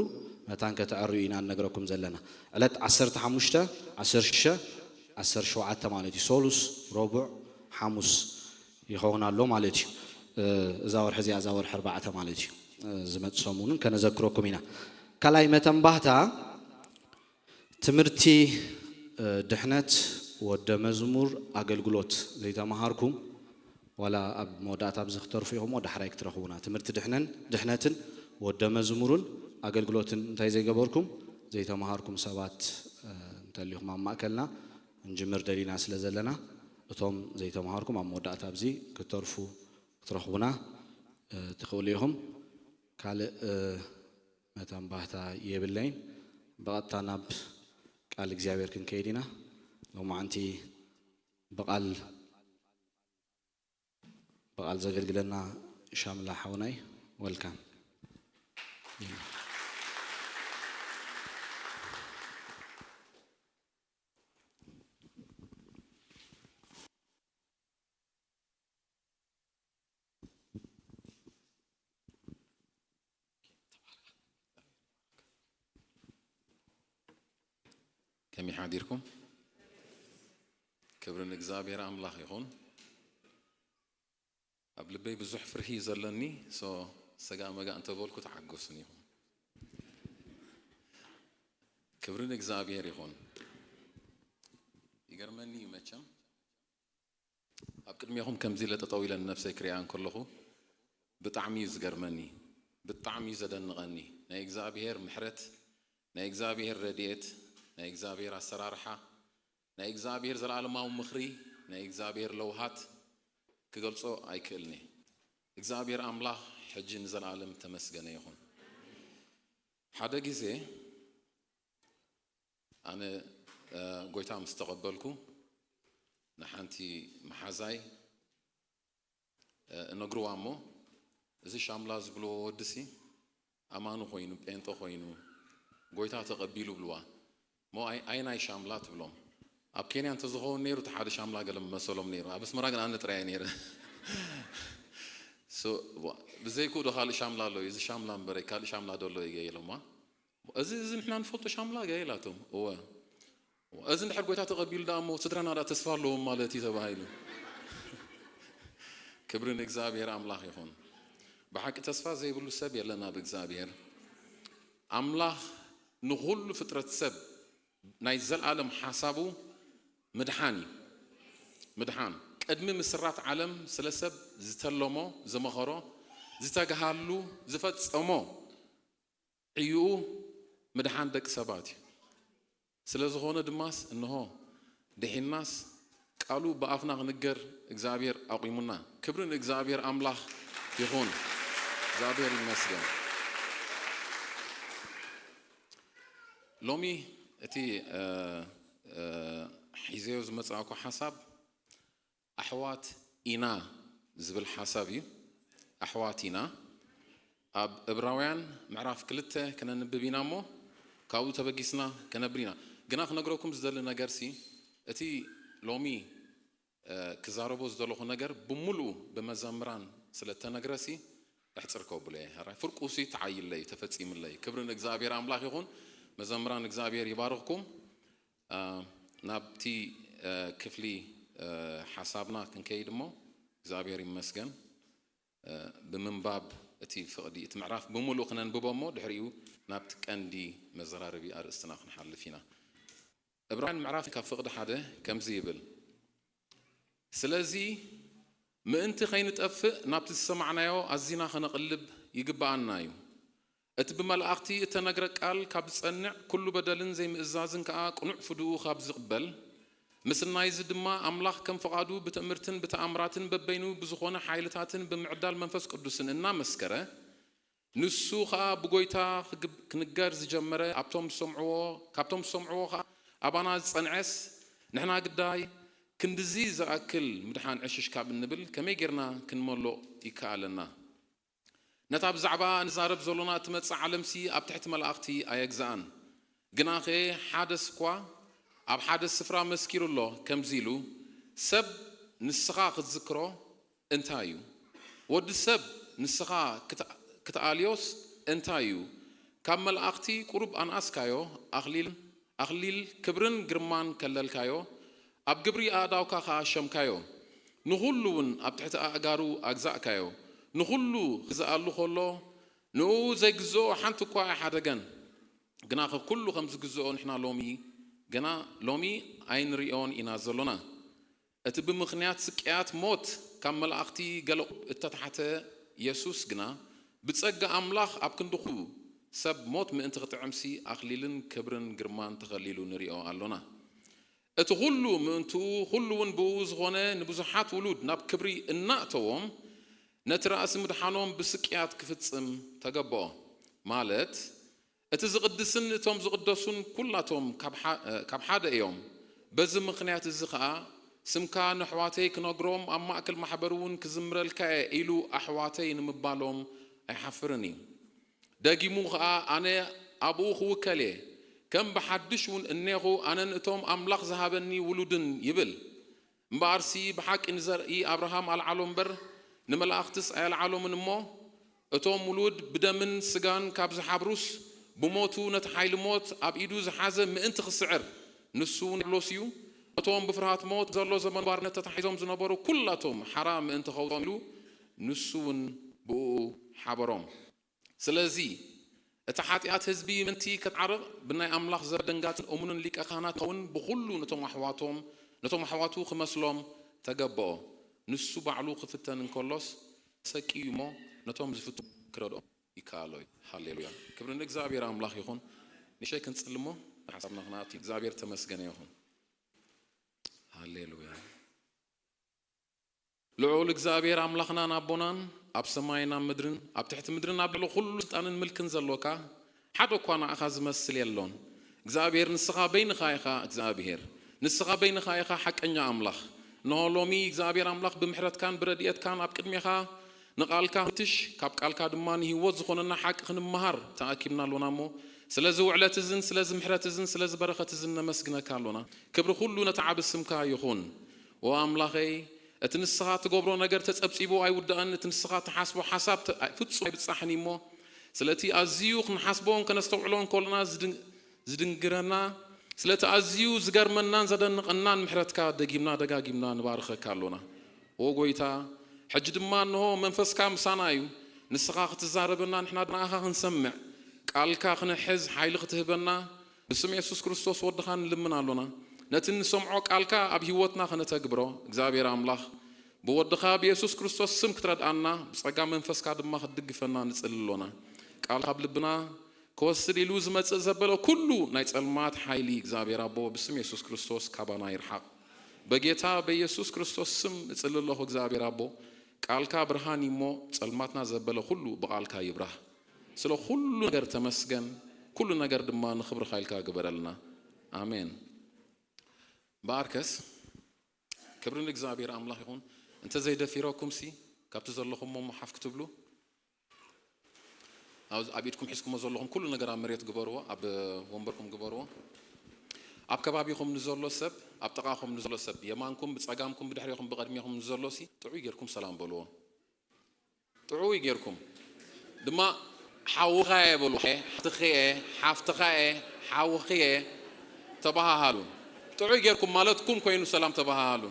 መታን ከተዕርዩ ኢና ንነግረኩም ዘለና። ዕለት ዓሰርተ ሓሙሽተ፣ ዓሰርተ ሽዱሽተ፣ ዓሰርተ ሸውዓተ ማለት እዩ። ሶሉስ፣ ረቡዕ፣ ሓሙስ ይኸውን ኣሎ ማለት እዩ። እ፣ እዛ ወርሒ እዚኣ እዛ ወርሒ ኣርባዕተ ማለት እዩ። እ፣ ዝመጽእ ሰሙንን ከነዘክረኩም ኢና። ካልኣይ መተንባህታ ትምህርቲ፣ እ፣ ድሕነት፣ ወደ መዝሙር፣ ኣገልግሎት ዘይተምሃርኩም ዋላ ኣብ መወዳእታ ኣብዚ ክተርፉ ኢኹም፣ ዳሕራይ ክትረኽቡና። ትምህርቲ ድሕነን ድሕነትን ወደ መዝሙርን ኣገልግሎትን እንታይ ዘይገበርኩም ዘይተምሃርኩም ሰባት፣ እ፣ እንተሊኹም ኣብ ማእከልና እንጅምር ደሊና ስለ ዘለና እቶም ዘይተምሃርኩም ኣብ መወዳእታ ኣብዚ ክትተርፉ ክትረኽቡና፣ እ፣ ትኽእሉ ኢኹም። ካልእ፣ እ፣ መተንባህታ የብለይን። ብቐጥታ ናብ ቃል እግዚኣብሔር ክንከይድ ኢና። ሎማዓንቲ ብቓል ብቓል ዘገልግለና ሻምላ ሓውናይ፣ ወልካም። ከመይ ሓዲርኩም? ክብሪ ንእግዚኣብሔር ኣምላኽ ይኹን። ኣብ ልበይ ብዙሕ ፍርሂ እዩ ዘለኒ። ሶ ሰጋእ መጋእ እንተበልኩ ተሓጎስኒ ኢኹም። ክብሪ ንእግዚኣብሔር ይኹን። ይገርመኒ እዩ መቸም ኣብ ቅድሜኹም ከምዚ ኢለ ጠጠው ኢለ ንነፍሰይ ክሪኣ እንከለኹ ብጣዕሚ እዩ ዝገርመኒ፣ ብጣዕሚ እዩ ዘደንቐኒ። ናይ እግዚኣብሔር ምሕረት፣ ናይ እግዚኣብሔር ረድኤት፣ ናይ እግዚኣብሔር ኣሰራርሓ፣ ናይ እግዚኣብሔር ዘለኣለማዊ ምኽሪ፣ ናይ እግዚኣብሔር ለውሃት ክገልጾ ኣይክእልኒ። እግዚኣብሔር ኣምላኽ ሕጂ ንዘለኣለም ተመስገነ ይኹን። ሓደ ግዜ ኣነ ጎይታ ምስ ተቐበልኩ ንሓንቲ መሓዛይ እነግርዋ እሞ እዚ ሻምላ ዝብልዎ ወድሲ ኣማኒ ኮይኑ ጴንጠ ኮይኑ ጎይታ ተቐቢሉ ብልዋ እሞ ኣይ- ኣየናይ ሻምላ ትብሎም። ኣብ ኬንያ እንተዝኸውን ነይሩ እቲ ሓደ ሻምላ ገለ መሰሎም ነይሩ። ኣብ ኣስመራ ግን ኣነ ጥራይ ነይረ። So, ዋ- ብዘይክኡ ዶ ካልእ ሻምላ ኣሎ እዩ? እዚ ሻምላ እምበረይ ካልእ ሻምላ ዶ ኣሎ እዩ ኢሎማ። እዚ እዚ ንሕና ንፈልጦ ሻምላ ገ ኢላቶም። እወ እወ፣ እዚ እንድሕር ጎይታ ተቐቢሉ ደኣ እሞ ስድራና ደኣ ተስፋ ኣለዎም ማለት እዩ ተባሂሉ። ክብሪ ንእግዚኣብሔር ኣምላኽ ይኹን። ብሓቂ ተስፋ ዘይብሉ ሰብ የለን ኣብ እግዚኣብሔር። ኣምላኽ ንኹሉ ፍጥረት ሰብ ናይ ዘልኣለም ሓሳቡ ምድሓን እዩ። ምድሓን ቅድሚ ምስራት ዓለም ስለ ሰብ ዝተለሞ፣ ዝመኸሮ፣ ዝተግሃሉ፣ ዝፈጸሞ ዕዩኡ ምድሓን ደቂ ሰባት እዩ። ስለ ዝኾነ ድማስ እንሆ ድሒንናስ ቃሉ ብኣፍና ክንገር እግዚኣብሔር ኣቑሙና። ክብሪ ንእግዚኣብሔር ኣምላኽ ይኹን። እግዚኣብሔር ይመስገን። ሎሚ እቲ እ፣ እ፣ ሒዘዮ ዝመጻእኩ ሓሳብ ኣሕዋት ኢና ዝብል ሓሳብ እዩ። ኣሕዋት ኢና። ኣብ እብራውያን ምዕራፍ ክልተ ክነንብብ ኢና እሞ ካብኡ ተበጊስና ከነብር ኢና። ግና ክነግረኩም ዝደሊ ነገር ሲ እቲ ሎሚ እ፣ ክዛረቦ ዝደለኹ ነገር ብምሉኡ ብመዘምራን ስለ ተነግረ ሲ እሕጽር ከብሎ እየ። ሕራይ ፍርቁ ሲ ተዓይለይ ተፈጺምለይ። ክብሪ ንእግዚኣብሔር ኣምላኽ ይኹን። መዘምራን እግዚኣብሔር ይባርኽኩም። እ፣ ናብቲ እ፣ ክፍሊ እ፣ ሓሳብና ክንከይድ እሞ እግዚኣብሔር ይመስገን። እ፣ ብምንባብ እቲ ፍቕዲ እቲ ምዕራፍ ብምሉእ ክነንብቦ እሞ ድሕሪኡ ናብቲ ቀንዲ መዘራረቢ ኣርእስትና ክንሓልፍ ኢና። ዕብራውያን ምዕራፍ ካብ ፍቕዲ ሓደ ከምዚ ይብል፣ ስለዚ ምእንቲ ከይንጠፍእ ናብቲ ዝሰማዕናዮ ኣዚና ከነቕልብ ይግብኣና እዩ። እቲ ብመላእኽቲ እተነግረ ቃል ካብ ዝጸንዕ፣ ኩሉ በደልን ዘይምእዛዝን ከኣ ቅኑዕ ፍድኡ ካብ ዝቕበል፣ ምስናይዚ ድማ ኣምላኽ ከም ፍቓዱ ብትእምርትን ብተኣምራትን በበይኑ ብዝኾነ ሓይልታትን ብምዕዳል መንፈስ ቅዱስን እናመስከረ፣ ንሱ ኸኣ ብጎይታ ክግብ-፣ ክንገር ዝጀመረ ኣብቶም ዝሰምዕዎ፣ ካብቶም ዝሰምዕዎ ኸኣ ኣባና ዝጸንዐስ፣ ንሕና ግዳይ ክንድዚ ዝኣክል ምድሓን ዕሽሽ ካብ እንብል፣ ከመይ ጌርና ክንመልኦ ይከኣለና? ነታ ብዛዕባ ንዛረብ ዘሎና እትመጽእ ዓለምሲ ኣብ ትሕቲ መላእኽቲ ኣየግዝኣን። ግናኸ ሓደስ እኳ ኣብ ሓደ ስፍራ መስኪሩ ኣሎ፣ ከምዚ ኢሉ፣ ሰብ ንስኻ ክትዝክሮ እንታይ እዩ? ወዲ ሰብ ንስኻ ክት-፣ ክትኣልዮስ እንታይ እዩ? ካብ መላእኽቲ ቁሩብ ኣንኣስካዮ፣ ኣኽሊል፣ ኣኽሊል ክብርን ግርማን ከለልካዮ፣ ኣብ ግብሪ ኣእዳውካ ኸኣ ሸምካዮ። ንኹሉ እውን ኣብ ትሕቲ ኣእጋሩ ኣግዛእካዮ። ንኹሉ ክግዝኣሉ ኸሎ፣ ንእኡ ዘይግዝኦ ሓንቲ እኳ ኣይሓደገን። ግናኸ ኩሉ ከም ዝግዝኦ ንሕና ሎሚ፣ ግና ሎሚ ኣይንርእዮን ኢና ዘሎና። እቲ ብምኽንያት ስቅያት ሞት ካብ መላእኽቲ ገለ እተታሕተ የሱስ ግና፣ ብጸጋ ኣምላኽ ኣብ ክንዲ ኩሉ ሰብ ሞት ምእንቲ ክጥዕምሲ ኣኽሊልን ክብርን ግርማን ተኸሊሉ ንርእዮ ኣሎና። እቲ ኩሉ ምእንትኡ፣ ኩሉ እውን ብእኡ ዝኾነ፣ ንብዙሓት ውሉድ ናብ ክብሪ እናእተዎም፣ ነቲ ራእሲ ምድሓኖም ብስቅያት ክፍጽም ተገብኦ። ማለት፣ እቲ ዝቕድስን እቶም ዝቕደሱን ኩላቶም ካብ ሓ-፣ ካብ ሓደ እዮም። በዚ ምኽንያት እዚ ኸኣ፣ ስምካ ንኣሕዋተይ ክነግሮም፣ ኣብ ማእከል ማሕበር እውን ክዝምረልካ እየ ኢሉ ኣሕዋተይ ንምባሎም ኣይሓፍርን እዩ። ደጊሙ ኸኣ፣ ኣነ ኣብኡ ክውከል እየ፣ ከም ብሓድሽ እውን እኔኹ፣ ኣነን እቶም ኣምላኽ ዝሃበኒ ውሉድን ይብል። እምበኣርሲ ብሓቂ ንዘርኢ ኣብርሃም ኣልዓሎ እምበር፣ ንመላእኽትስ ኣየልዓሎምን እሞ፣ እቶም ውሉድ ብደምን ስጋን ካብ ዝሓብሩስ፣ ብሞቱ ነቲ ሓይሊ ሞት ኣብ ኢዱ ዝሓዘ ምእንቲ ክስዕር፣ ንሱ እውን ዲያብሎስ እዩ። ነቶም ብፍርሃት ሞት ዘሎ ዘመን ባርነት ተታሒዞም ዝነበሩ ኩላቶም ሓራ ምእንቲ ኸውጾም ኢሉ፣ ንሱ እውን ብእኡ ሓበሮም። ስለዚ፣ እቲ ሓጢኣት ህዝቢ ምእንቲ ከትዓርቕ፣ ብናይ ኣምላኽ ዘበ ደንጋጽን እሙንን ሊቀ ካህናት ክኸውን፣ ብኹሉ ነቶም ኣሕዋቶም፣ ነቶም ኣሕዋቱ ክመስሎም ተገብኦ። ንሱ ባዕሉ ክፍተን እንከሎስ፣ ተሰቅዩ እሞ፣ ነቶም ዝፍትኑ ክረድኦም ይከኣሎ እዩ። ሃሌሉያ። ክብሪ ንእግዚኣብሔር ኣምላኽ ይኹን። ንእሽተይ ክንጽሊ እሞ፣ ሓሳብና ክነኣቱ። እግዚኣብሔር ተመስገነ ይኹን። ሃሌሉያ። ልዑል እግዚኣብሔር ኣምላኽናን ኣቦናን፣ ኣብ ሰማይን ኣብ ምድርን፣ ኣብ ትሕቲ ምድርን ኣብ ልዕሊ ኩሉ ስልጣንን ምልክን ዘሎካ፣ ሓደ እኳ ንዓኻ ዝመስል የሎን። እግዚኣብሔር ንስኻ በይንኻ ኢኻ እግዚኣብሔር። ንስኻ በይንኻ ኢኻ ሓቀኛ ኣምላኽ። እንሆ ሎሚ እግዚኣብሔር ኣምላኽ ብምሕረትካን ብረድኤትካን ኣብ ቅድሜኻ ንቓልካ ንፍትሽ፣ ካብ ቃልካ ድማ ንህይወት ዝኾነና ሓቂ ክንመሃር ተኣኪብና ኣሎና እሞ፣ ስለዚ ውዕለት እዝን ስለዚ ምሕረት እዝን ስለዚ በረኸት እዝን ነመስግነካ ኣሎና። ክብሪ ኩሉ ነቲ ዓቢ ስምካ ይኹን። ኦ ኣምላኸይ፣ እቲ ንስኻ ትገብሮ ነገር ተጸብጺቡ ኣይውዳእን፣ እቲ ንስኻ ትሓስቦ ሓሳብ ተ-፣ ኣይ-፣ ፍጹም ኣይብጻሕን እዩ እሞ፣ ስለቲ ኣዝዩ ክንሓስቦን ከነስተውዕሎን ከሎና ዝድን-፣ ዝድንግረና፣ ስለቲ ኣዝዩ ዝገርመናን ዘደንቐናን ምሕረትካ ደጊምና ደጋጊምና ንባርኸካ ኣሎና። ኦ ጎይታ፣ ሕጂ ድማ እንሆ መንፈስካ ምሳና እዩ። ንስኻ ክትዛረበና፣ ንሕና ንኣኻ ክንሰምዕ፣ ቃልካ ክንሕዝ ሓይሊ ክትህበና ብስም የሱስ ክርስቶስ ወድኻ ንልምን ኣሎና። ነቲ እንሰምዖ ቃልካ ኣብ ህይወትና ከነተግብሮ፣ እግዚኣብሔር ኣምላኽ ብወድኻ ብየሱስ ክርስቶስ ስም ክትረድኣና፣ ብጸጋ መንፈስካ ድማ ክትድግፈና ንጽሊ ኣሎና። ቃልካ ኣብ ልብና ክወስድ ኢሉ ዝመጽእ ዘበለ ኩሉ ናይ ጸልማት ሓይሊ እግዚኣብሔር ኣቦ ብስም የሱስ ክርስቶስ ካባና ይርሓቕ። በጌታ በየሱስ ክርስቶስ ስም እጽሊ ኣለኹ እግዚኣብሔር ኣቦ፣ ቃልካ ብርሃን እዩ እሞ ጸልማትና ዘበለ ኩሉ ብቓልካ ይብራህ። ስለ ኩሉ ነገር ተመስገን፣ ኩሉ ነገር ድማ ንኽብርኻ ኢልካ ግበረልና። ኣሜን። በኣርከስ ክብሪ ንእግዚኣብሔር ኣምላኽ ይኹን። እንተ ዘይደፊረኩምሲ ካብቲ ዘለኹሞ ሓፍ ክትብሉ ኣብ ኣብ ኢድኩም ሒዝኩሞ ዘለኹም ኩሉ ነገር ኣብ መሬት ግበርዎ፣ ኣብ ወንበርኩም ግበርዎ። ኣብ ከባቢኹም ንዘሎ ሰብ፣ ኣብ ጥቓኹም ንዘሎ ሰብ፣ የማንኩም፣ ብጸጋምኩም፣ ብድሕሬኹም፣ ብቐድሜኹም ንዘሎ ሲ ጥዑይ ጌርኩም ሰላም በልዎ። ጥዑይ ጌርኩም ድማ ሓውኻ እየ በሉ። ሓትኻ እየ፣ ሓፍትኻ እየ፣ ሓውኺ እየ ተባሃሃሉ። ጥዑይ ጌርኩም ማለትኩም ኮይኑ ሰላም ተባሃሃሉ።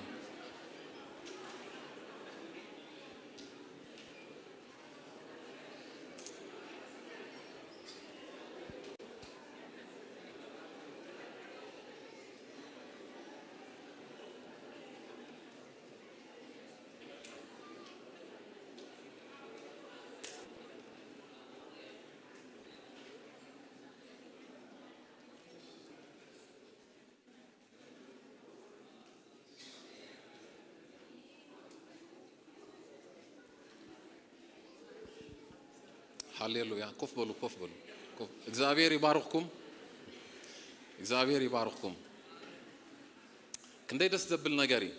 ሃሌሉያ። ኮፍ በሉ፣ ኮፍ በሉ። ኮፍ። እግዚኣብሔር ይባርኽኩም። እግዚኣብሔር ይባርኽኩም። ክንደይ ደስ ዘብል ነገር እዩ።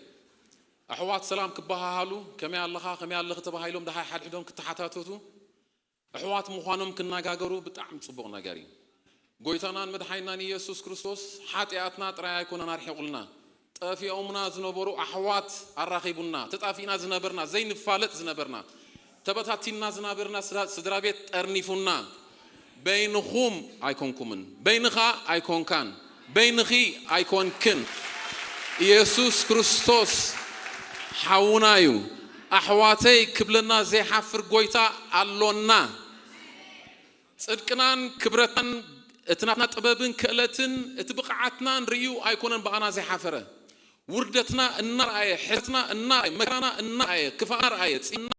ኣሕዋት ሰላም ክበሃሃሉ፣ ከመይ ኣለኻ፣ ከመይ ኣለኺ ተባሂሎም ደሃይ ሓድሕዶም ክተሓታተቱ፣ ኣሕዋት ምዃኖም ክነጋገሩ ብጣዕሚ ጽቡቕ ነገር እዩ። ጎይታናን መድሓኒናን ኢየሱስ ክርስቶስ ሓጢኣትና ጥራይ ኣይኮነን ኣርሒቑልና። ጠፊኦምና ዝነበሩ ኣሕዋት ኣራኺቡና። ተጣፊእና ዝነበርና፣ ዘይንፋለጥ ዝነበርና፣ ተበታቲንና ዝነበርና ስድራ፣ ስድራ ቤት ጠርኒፉና። በይንኹም ኣይኮንኩምን። በይንኻ ኣይኮንካን። በይንኺ ኣይኮንክን። ኢየሱስ ክርስቶስ ሓውና እዩ። ኣሕዋተይ ክብለና ዘይሓፍር ጎይታ ኣሎና። ጽድቅናን ክብረትናን፣ እቲ ናትና ጥበብን ክእለትን፣ እቲ ብቕዓትናን ርእዩ ኣይኮነን ብኣና ዘይሓፈረ። ውርደትና እናረኣየ፣ ሕትና እናረኣየ፣ መከራና እናረኣየ፣ ክፋእና ረኣየ፣ ጺምና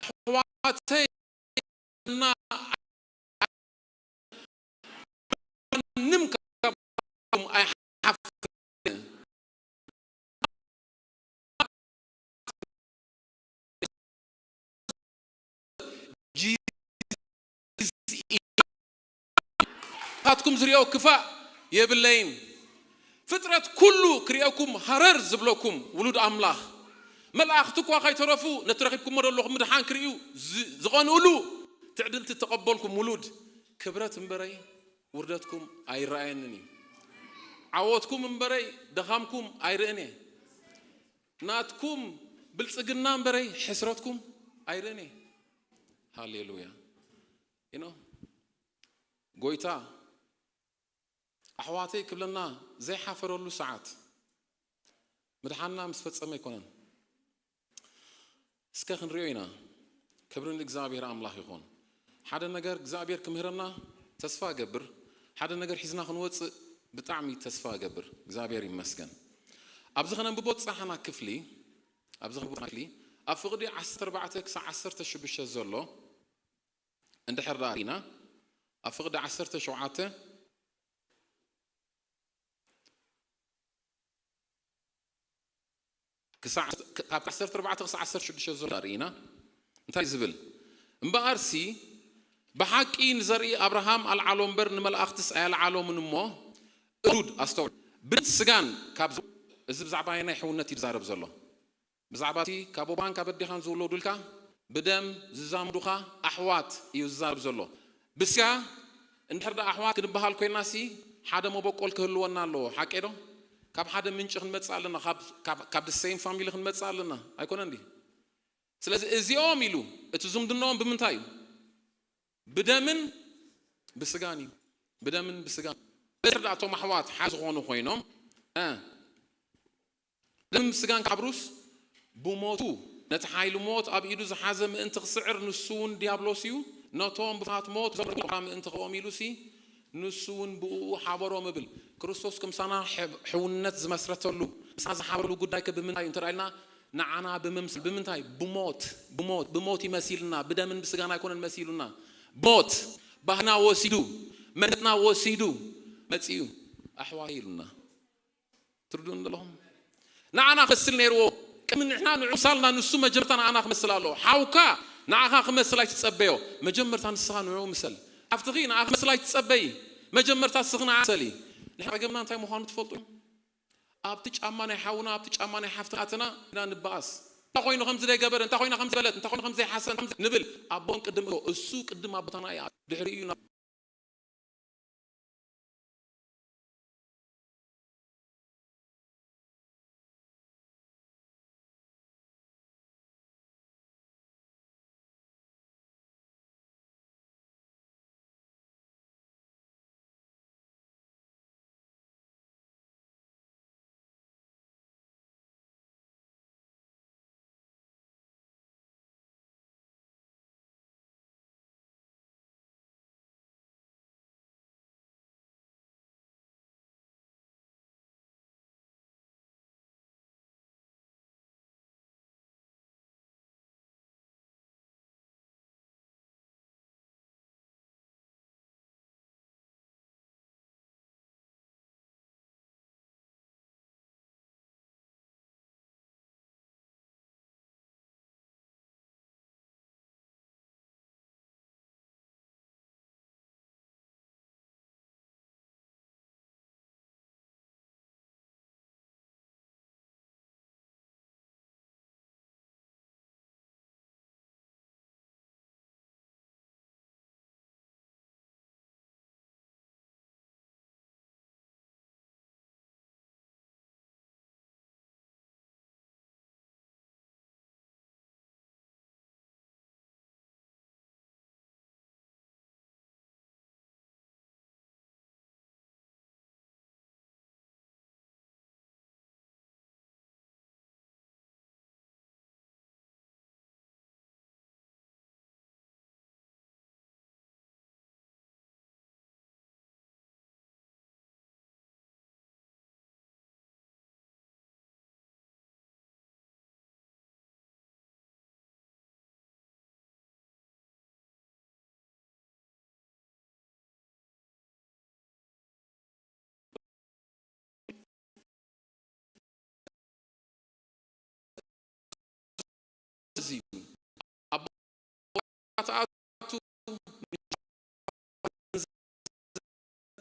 ኣሕዋተይ እና ማንም ካብኩም ኣይሓፍርን። ካትኩም ዝሪኦ ክፋእ የብለይን። ፍጥረት ኩሉ ክሪኤኩም ሃረር ዝብለኩም ውሉድ ኣምላኽ። መላእኽቲ እኳ ከይተረፉ ነቲ ረኺብኩሞ ዘለኹም ምድሓን ክርእዩ ዝ-፣ ዝቐንኡሉ ትዕድልቲ እተቐበልኩም ውሉድ፣ ክብረት እምበረይ ውርደትኩም ኣይረኣየንን እዩ። ዓወትኩም እምበረይ ድኻምኩም ኣይርእን እየ። ናትኩም ብልጽግና እምበረይ ሕስረትኩም ኣይርእን እየ። ሃሌሉያ። You know፣ ጎይታ ኣሕዋተይ ክብለና ዘይሓፈረሉ ሰዓት ምድሓንና ምስ ፈጸመ ኣይኮነን። እስከ ክንሪኦ ኢና። ክብሪ ንእግዚኣብሔር ኣምላኽ ይኹን። ሓደ ነገር እግዚኣብሔር ክምህረና ተስፋ እገብር። ሓደ ነገር ሒዝና ክንወፅእ ብጣዕሚ ተስፋ እገብር። እግዚኣብሔር ይመስገን። ኣብዚ ከነንብቦ ዝፀሓና ክፍሊ ኣብዚ ከነንብቦ ዝፀሓና ክፍሊ ኣብ ፍቕዲ ዓሰርተ ኣርባዕተ ክሳብ ዓሰርተ ሽዱሽተ ዘሎ እንድሕር ደኣ ርኢና ኣብ ፍቕዲ ዓሰርተ ሸውዓተ ክሳዕ ካብ ዓሰርተ ኣርባዕተ ክሳዕ ዓሰርተ ሽዱሽተ ዘሎ ርኢና እንታይ ዝብል እምበኣርሲ ብሓቂ ንዘርኢ ኣብርሃም ኣልዓሎ እምበር ንመላእኽትስ ኣያልዓሎምን እሞ እሩድ ኣስተውዕል ብደምን ስጋን ካብ እዚ ብዛዕባ ናይ ሕውነት እዩ ዝዛረብ ዘሎ ብዛዕባ እቲ ካብ ኣቦኻን ካብ ኣዴኻን ዝውለዱልካ ብደም ዝዛመዱኻ ኣሕዋት እዩ ዝዛረብ ዘሎ ብስጋ እንድሕር ደኣ ኣሕዋት ክንበሃል ኮይና ሲ ሓደ መበቆል ክህልወና ኣለዎ ሓቂ ዶ ካብ ሓደ ምንጭ ክንመጽእ ኣለና ካብ the same family ክንመጽእ ኣለና ኣይኮነ እንዲ ስለዚ እዚኦም ኢሉ እቲ ዝምድናኦም ብምንታይ እዩ ብደምን ብስጋን እዩ ብደምን ብስጋን እንድሕር ደኣ እቶም ኣሕዋት ሓደ ዝኾኑ ኮይኖም ደምን ስጋን ካብሩስ ብሞቱ ነቲ ሓይሊ ሞት ኣብ ኢዱ ዝሓዘ ምእንቲ ክስዕር ንሱ እውን ዲያብሎስ እዩ ነቶም ብፍርሃት ሞት ዘምርቑ ምእንቲ ክኦም ኢሉሲ ንሱ እውን ብእኡ ሓበሮም እብል ክርስቶስ ክምሳና ሕውነት ዝመስረተሉ ምሳና ዝሓበረሉ ጉዳይ ከ ብምንታይ እዩ እንተ ኢልና ንዓና ብምምስል ብምንታይ ብሞት ብሞት ብሞት ይመሲልና ብደምን ብስጋን ኣይኮነን መሲሉና ብሞት ባህና ወሲዱ መንነትና ወሲዱ መፂኡ ኣሕዋይ ኢሉና ትርድኡን ዘለኹም ንዓና ክመስል ነይርዎ ቅድሚ ንሕና ንዑ ምሳልና ንሱ መጀመርታ ንዓና ክመስል ኣለዎ ሓውካ ንዓኻ ክመስል ኣይትጸበዮ መጀመርታ ንስኻ ንዑ ምሰል ሓፍትኺ ንዓኻ ክመስል ኣይትጸበይ መጀመርታ ንስኺ ንዓ ምሰሊ ንሕና ጸገምና እንታይ ምዃኑ ትፈልጡ ኣብቲ ጫማ ናይ ሓውና ኣብቲ ጫማ ናይ ሓፍትና ኣትና ኢና ንበኣስ እንታይ ኮይኑ ከምዚ ዘይገበረ እንታይ ኮይና ከምዚ በለት እንታይ ኮይኑ ከምዚ ዘይሓሰን ንብል ኣቦን ቅድም እሱ ቅድም ኣቦታና እዩ ድሕሪኡ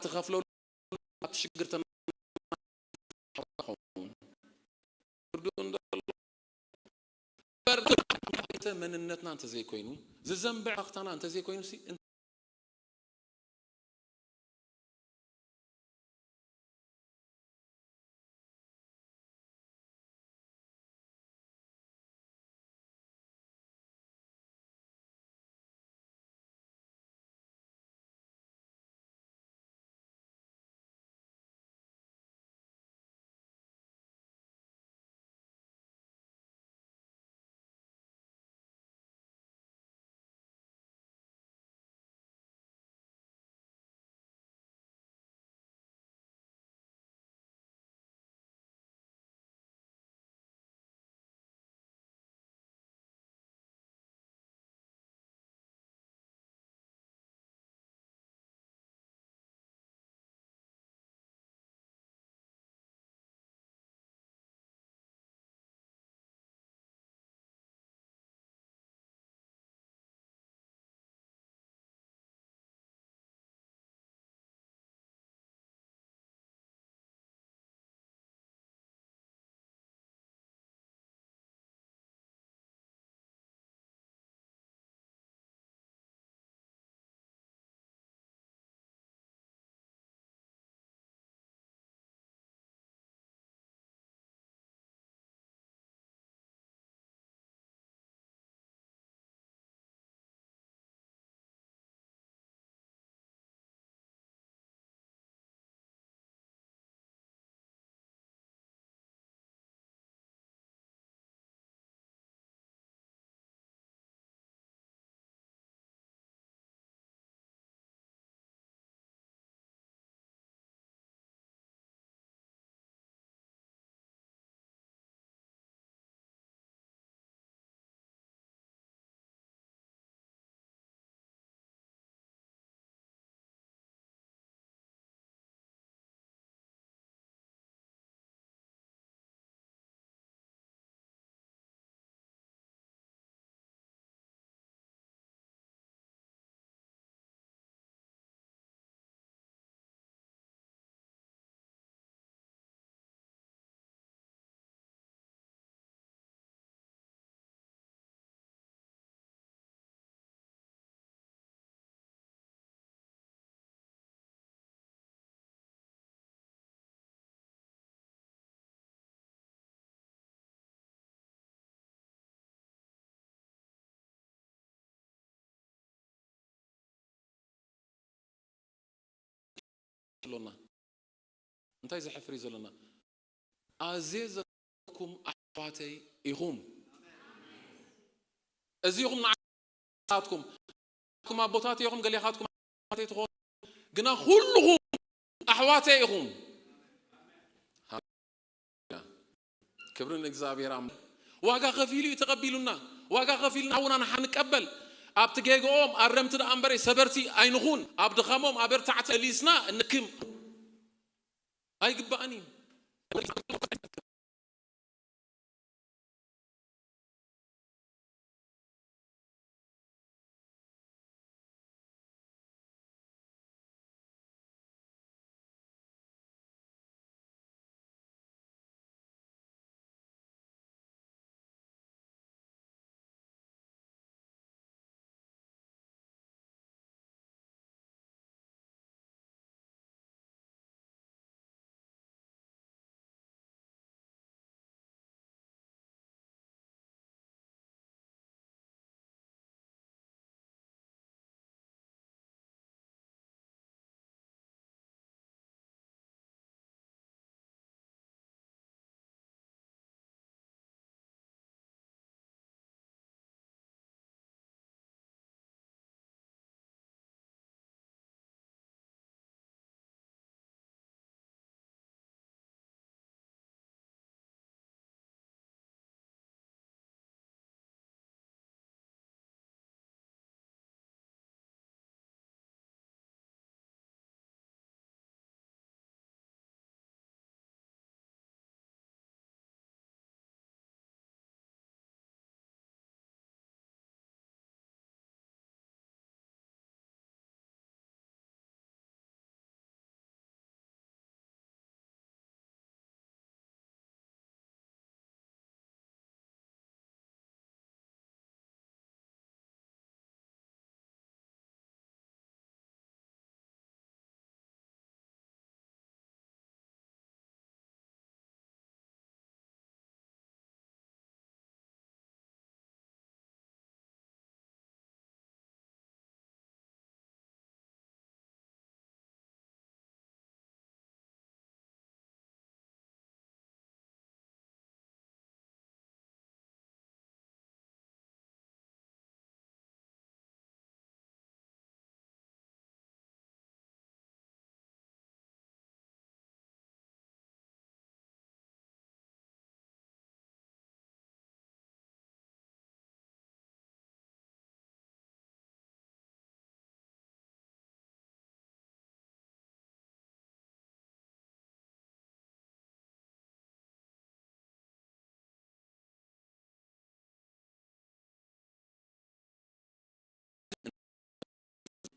ትኸፍለሉ ኣብ ሽግር ተመ- ትርድኡ እንዶ ኣሎ። መንነትና እንተዘይኮይኑ ዝዘንብዕ ኣኽታና እንተዘይኮይኑ ሲ ዘሎና? እንታይ ዘሕፍር እዩ ዘሎና? ኣዜ ዘኩም ኣሕዋተይ ኢኹም። እዚ ኢኹም ንዓትኩም ኣቦታት ኢኹም፣ ገሊኻትኩም ኣሕዋተይ ትኾኑ፣ ግና ኩልኹም ኣሕዋተይ ኢኹም። ክብሪ ንእግዚኣብሔር ኣምላኽ። ዋጋ ከፊሉ እዩ ተቐቢሉና። ዋጋ ከፊልና ሓውና ንሓ ንቀበል። ኣብቲ ጌግኦም ኣረምቲ ደኣ እምበረይ ሰበርቲ ኣይንኹን። ኣብ ድኻሞም ኣበርታዕቲ መሊስና እንክም ኣይግባእን እዩ።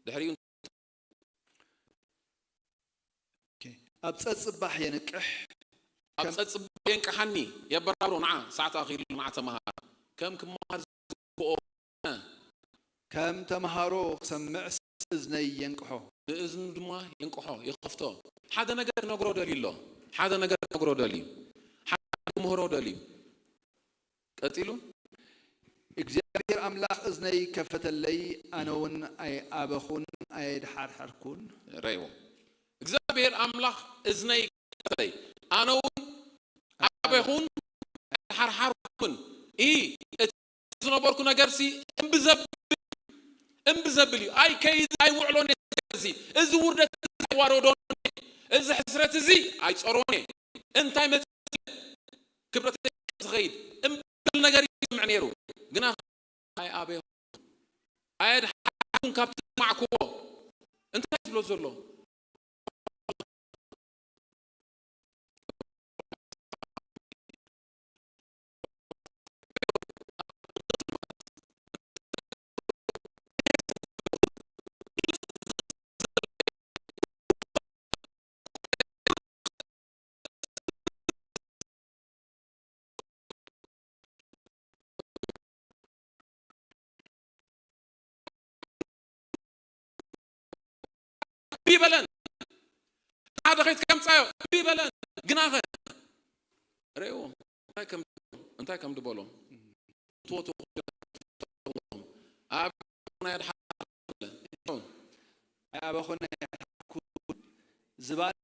ድሕሪኡ ኣብ ጸጽባሕ የንቅሕ ኣብ ጸጽባሕ የንቅሓኒ የበራብሮ ንዓ ሳዕት ኣኺሉ ንዓ ተመሃር ከም ክመሃር ዝግብኦ ከም ተመሃሮ ክሰምዕስ እዝነይ የንቅሖ። ንእዝኑ ድማ የንቅሖ ይኸፍቶ። ሓደ ነገር ክነግሮ ደልዩ ኣሎ። ሓደ ነገር ክነግሮ ደልዩ። ሓደ ክምህሮ ደልዩ። ቀጺሉ። እግዚኣብሔር ኣምላኽ እዝነይ ከፈተለይ፣ ኣነውን ኣይኣበኹን ኣየድሓርሐርኩን። ረእይዎ። እግዚኣብሔር ኣምላኽ እዝነይ ከፈተለይ፣ ኣነውን ኣበኹን ኣይሓርሓርኩን። ኢ እቲ ዝነበርኩ ነገርሲ እምቢ ዘብል እምቢ ዘብል እዩ። ኣይ ከይድ ኣይውዕሎን እዚ እዚ ውርደት ኣይዋረዶን እዚ ሕስረት እዚ ኣይጸሮን እንታይ መጽ ክብረት ዝኸይድ እምብል ነገር ይስምዕ ነይሩ ግና ኣይ ኣበይ ኣየድሓኩም ካብቲ ዝሰማዕክዎ እንታይ ትብሎ ዘሎ ይበለን ሓደ ኸይት ከምፃዮ ይበለን ግናኸ ርእዎ እንታይ ከም ድበሎ ትወቱ ኣብ ናይ ኣድሓ ኣበኹን ዝባን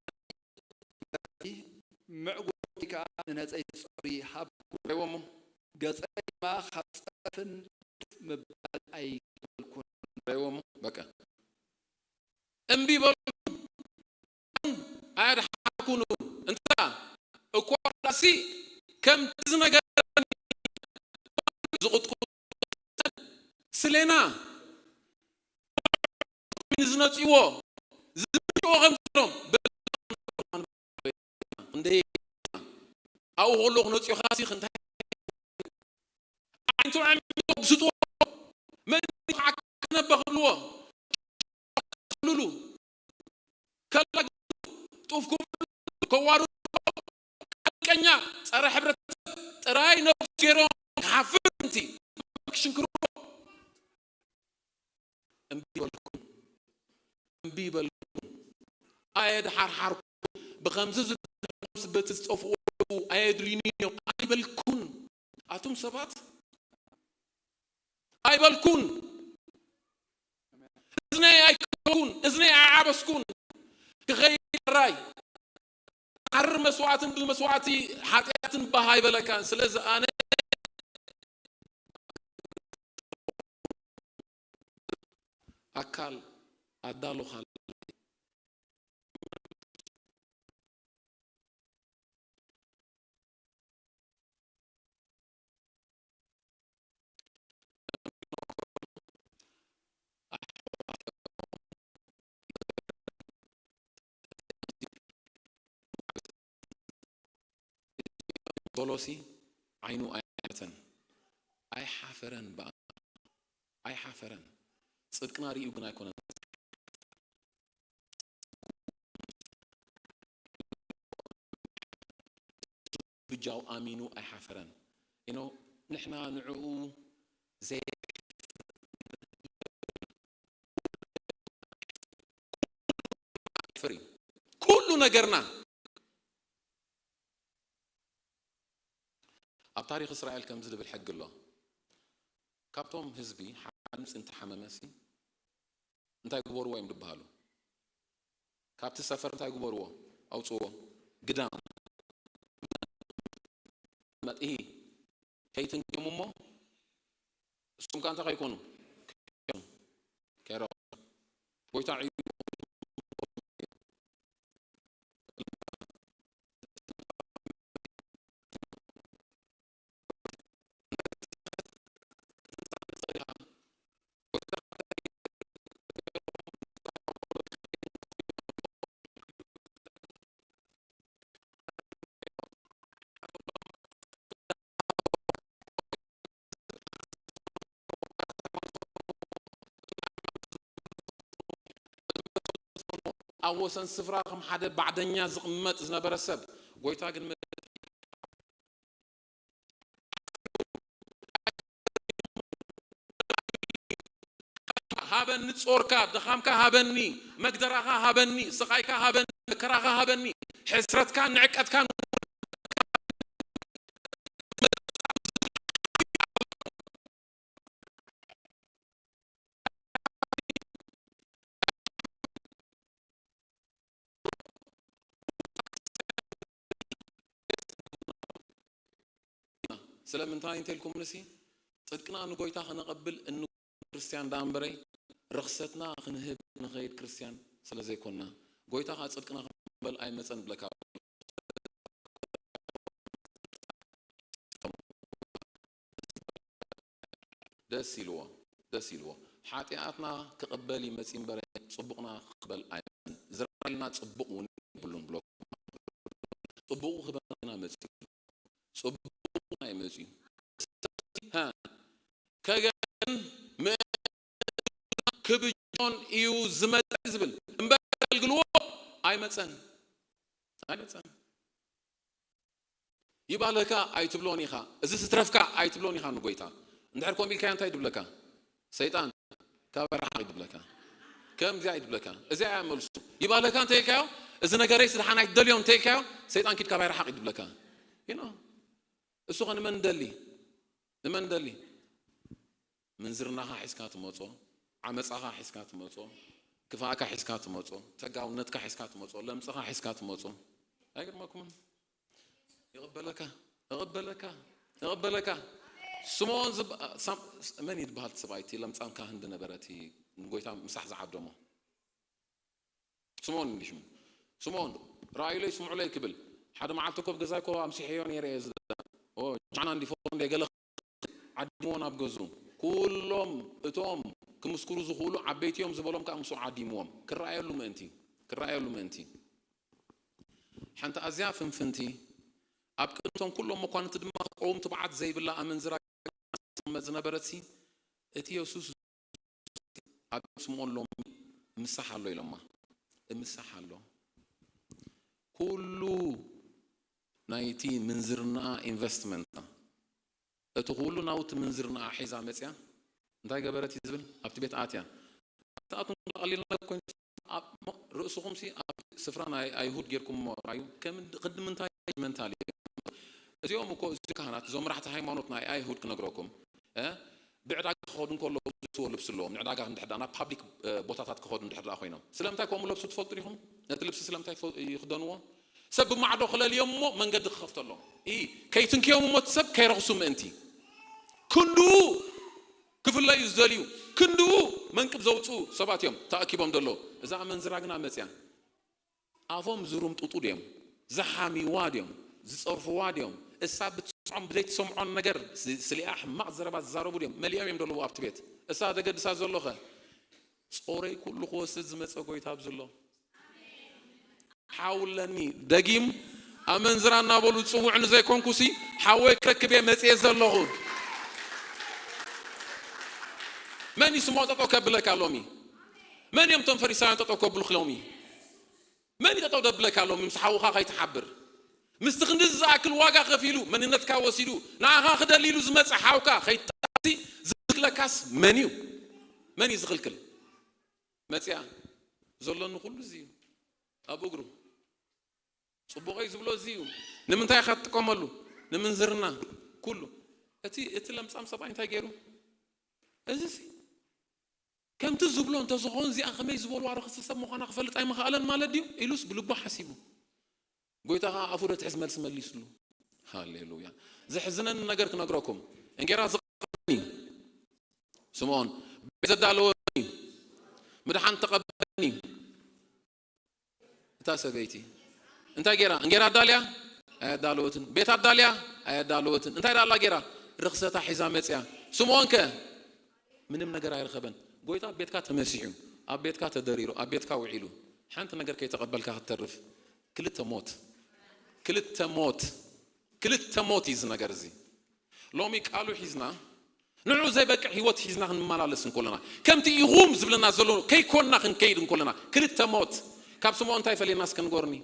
ምዕጉርቲ ከኣ ንነጸይቲ ጸጉሪ ሃብ። ርኣይዎ እሞ። ገጸይ ድማ ካብ ጸርፍን ምባል ኣይበልኩን። ርኣይዎ እሞ። በቃ። እምቢ በሉ። ኣያድሓርኩን እውን። እንተ እኳ ሲ ከምቲ ዝነገረኒ ዝቕጥቅጡ ስለና ንዝነጽዎ ዝነጽዎ ከም ዝብሎም እንደ ኣብኡ ከሎ ክነጽዮኻ ሲ ክንታይ ዓይንቶም ዕሚሞም ስጥዎ መን ክነባ ክብልዎ ክልሉ ከላግጡ ጡፍኩም ከዋርዱ ቀኛ ጸረ ሕብረተሰብ ጥራይ ነብሱ ገይሮም ክሓፍር እንቲ ክሽንክርዎ እምቢ በልኩም እምቢ በልኩም ኣየድሓርሓርኩም ብኸምዚ ዝበልኩም ስደት ዝጠፍኡ ኣየድልዩኒ እዮም ኣይበልኩን ኣቱም ሰባት ኣይበልኩን እዝነይ ኣይከፈኩን እዝነይ ኣይዓበስኩን ክኸይድ ራይ ሓርር መስዋዕትን ብመስዋዕቲ ሓጢኣትን ባህ ኣይበለካን ስለዚ ኣነ ኣካል ኣዳሎኻ ቶሎሲ ዓይኑ ኣይሓተን ኣይሓፈረን በኣ ኣይሓፈረን ጽድቅና ርእዩ ግን ኣይኮነን ብጃው ኣሚኑ ኣይሓፈረን ኢኖ ንሕና ንዕኡ ዘይፍሪ ኩሉ ነገርና ኣብ ታሪክ እስራኤል ከምዚ ዝብል ሕጊ ኣሎ ካብቶም ህዝቢ ሓምፂ እንተሓመመሲ እንታይ ግበርዎ እዮም ዝበሃሉ ካብቲ ሰፈር እንታይ ግበርዎ ኣውፅዎ ግዳም መጥሂ ከይትንክዮም እሞ እሱም ከ እንታይ ከይኮኑ ከይረ ጎይታ ዕዩ ኣብ ወሰን ስፍራ ከም ሓደ ባዕደኛ ዝቕመጥ ዝነበረ ሰብ ጎይታ ግን ሃበኒ ጾርካ ድኻምካ ሃበኒ መግደራኻ ሃበኒ ስቓይካ ሃበኒ መከራኻ ሃበኒ ሕስረትካ ንዕቀትካ ስለምንታይ እንተልኩምንሲ ጽድቅና ንጎይታ ከነቐብል እንወ ክርስትያን ዳኣ እምበረይ ርኽሰትና ክንህብ ንኸይድ ክርስትያን ስለ ዘይኮንና ጎይታ ኸዓ ጽድቅና ክንበል ኣይመጸን ብለካ ደስ ኢልዎ ደስ ኢልዎ ሓጢኣትና ክቕበል ይመጺ እምበረ ጽቡቕና ክቕበል ኣይመጽን ዝረኣየልና ጽቡቕ እውን የብሉን ብሎ ጽቡቑ ክበና መጺ ጽቡቕ ኣይመጽዩ ከገን ክብጆን እዩ ዝመጸ ዝብል እምበር ኣገልግልዎ ኣይመጸን ኣይመጸን ይባለካ ኣይትብሎን ኢኻ እዚ ስትረፍካ ኣይትብሎን ኢኻ ንጎይታ እንድሕር ከምኡ ኢልካዮ እንታይ ድብለካ ሰይጣን ካባይ ረሓቕ ይድብለካ ከምዚኣ ይድብለካ እዚኣ እያ መልሱ ይባለካ እንተ ኢልካዮ እዚ ነገረይ ስድሓን ኣይትደልዮም እንተ ኢልካዮ ሰይጣን ኪድ ካባይ ረሓቕ ይድብለካ you know እሱ ኸ ንመን ደሊ ንመን ደሊ ምንዝርናኻ ሒዝካ ትመጾ ዓመጻኻ ሒዝካ ትመጾ ክፋእካ ሒዝካ ትመጾ፣ ተጋውነትካ ሒዝካ ትመጾ፣ ለምጽኻ ሒዝካ ትመጾ። ኣይገርመኩምን? ይቕበለካ፣ ይቕበለካ፣ ይቕበለካ። ስምዖን ዝብ-፣ ሳም-፣ መን ይበሃል እቲ ሰብኣይ፣ እቲ ለምጻም ካህን ዝነበረ፣ እቲ ንጎይታ ምሳሕ ዝዓደሞ? ስምዖን እንዲ ሽሙ። ስምዖን፣ "ረኣዩለይ፣ ስምዑለይ" ክብል፣ ሓደ መዓልቲ እኮ ኣብ ገዛይ እኮ ኣምሲሐዮ ነይረ እየ ዝደ-፣ ኦ፣ ቻና እንዲ ፎቶ እንደ ገለ ዓዲምዎ ናብ ገዝኡ። ኩሎም እቶም ክምስክሩ ዝኽእሉ ዓበይቲ እዮም ዝበሎም ከኣ ምስኡ ዓዲምዎም። ክረኣየሉ ምእንቲ፣ ክረኣየሉ ምእንቲ። ሓንቲ ኣዝያ ፍንፍንቲ፣ ኣብ ቅድሚ እቶም ኩሎም መኳንንቲ ድማ ክትቀውም ትብዓት ዘይብላ ኣመንዝራ ትቕመጥ ዝነበረትሲ፣ እቲ የሱስ ኣብ ስምዖን ሎሚ "እምሳሕ ኣሎ" ኢሎማ። እምሳሕ ኣሎ። ኩሉ ናይቲ ምንዝርናኣ ኢንቨስትመንታ፣ እቲ ኩሉ ናውቲ ምንዝርናኣ ሒዛ መጽያ እንታይ ገበረት እዩ ዝብል? ኣብቲ ቤት ኣትያ። ትኣትው ቀሊል ነገር ኮይኑ፣ ኣብ ርእስኹምሲ ኣብ ስፍራ ናይ ኣይሁድ ጌርኩምዎ ራዩ፣ ከም ክንዲ ምንታይ ጀጅመንታል እዩ? እዚኦም እኮ፣ እዚ ካህናት፣ እዞም መራሕቲ ሃይማኖት ናይ ኣይሁድ ክነግረኩም፣ እ፣ ብዕዳጋ ክኸዱ እንከለዉ ዝለብስዎ ልብሲ ኣለዎም። ንዕዳጋ እንድሕር ደኣ ናብ ፓብሊክ፣ እ፣ ቦታታት ክኸዱ እንድሕር ደኣ ኮይኖም፣ ስለምንታይ ከምኡ ለብሱ ትፈልጡ ዲኹም? ነቲ ልብሲ ስለምንታይ ይፈ-፣ ይኽደንዎ? ሰብ ብማዕዶ ክለልዮም እሞ መንገዲ ክኸፍተሎም። ኢ፣ ከይትንክዮም እሞ እቲ ሰብ ከይረኽሱ ምእንቲ። ክንድኡ ክፍለዩ ዝደልዩ፣ ክንድኡ መንቅብ ዘውፅኡ ሰባት እዮም ተኣኪቦም ዘለዉ። እዛ ኣመንዝራ ግና መፅያ። ኣፎም ዝሩምጥጡ ድዮም? ዝሓምይዋ ድዮም? ዝፀርፍዋ ድዮም? እሳ ብትሰምዖን ብዘይትሰምዖን ነገር ስ-፣ ስሊኣ ሕማቕ ዘረባ ዝዛረቡ ድዮም? መሊኦም እዮም ዘለዉ ኣብቲ ቤት። እሳ ደገድሳ ዘሎኸ? ጾረይ ኩሉ ክወስድ ዝመጸ ጎይታ ኣብዚ ኣሎ። ሓውለኒ ደጊም ኣመንዝራ እናበሉ ዝጽውዑኒ ዘይኮንኩሲ፣ ሓወይ ክረክብ እየ መጽየ ዘለኹ። መን እዩ ስሞ ጠጠው ከብለካ ሎሚ? መን እዮም እቶም ፈሪሳውያን ጠጠው ከብሉኽ ሎሚ? መን እዩ ጠጠው ደብለካ ሎሚ ምስ ሓውኻ ከይትሓብር? ምስቲ ክንዲ ዝኣክል ዋጋ ከፊሉ፣ መንነትካ ወሲዱ፣ ንኣኻ ክደሊ ኢሉ ዝመጸ ሓውካ ከይትጣሲ ዝኽልክለካስ መን እዩ? መን እዩ ዝኽልክል? መጽያ፣ ዘለኒ ኩሉ እዚ እዩ። ኣብ እግሩ። ጽቡቐይ ዝብሎ እዚ እዩ። ንምንታይ ኢኻ ትጥቀመሉ? ንምንዝርና፣ ኩሉ። እቲ፣ እቲ ለምጻም ሰብኣይ እንታይ ገይሩ? እዚ ሲ፣ ከምቲ ዝብሎ እንተዝኸውን፣ እዚኣ ከመይ ዝበልዋ ርኽስቲ ሰብ ምዃና ክፈልጥ ኣይምኸኣለን ማለት ድዩ? ኢሉስ ብልቡ ሓሲቡ። ጎይታ ኸዓ ኣፉ ዶ ትሕዝ መልሲ መሊስሉ። ሃሌሉያ። ዘሕዝነኒ ነገር ክነግረኩም። እንጌራ ዝቐበለኒ ስምዖን፣ ቤት ዘዳለወኒ፣ ምድሓን ተቐበለኒ። እታ ሰበይቲ እንታይ ገይራ? እንጌራ ኣዳልያ? ኣያዳለወትን። ቤት ኣዳልያ? ኣያዳለወትን። እንታይ ደኣ ኣላ ገይራ? ርኽሰታ ሒዛ መጽያ። ስምዖን ከ? ምንም ነገር ኣይረኸበን። ጎይታ ኣብ ቤትካ ተመሲሑ፣ ኣብ ቤትካ ተደሪሩ፣ ኣብ ቤትካ ውዒሉ፣ ሓንቲ ነገር ከይተቐበልካ ክትተርፍ። ክልተ ሞት። ክልተ ሞት። ክልተ ሞት እዩ እዚ ነገር እዚ። ሎሚ ቃሉ ሒዝና፣ ንዑ ዘይበቅዕ ህይወት ሒዝና ክንመላለስ እንከለና፣ ከምቲ ኢኹም ዝብለና ዘሎ ከይኮንና ክንከይድ እንከለና፣ ክልተ ሞት። ካብ ስምዖን እንታይ ፈልየና እስከ ንገሩኒ?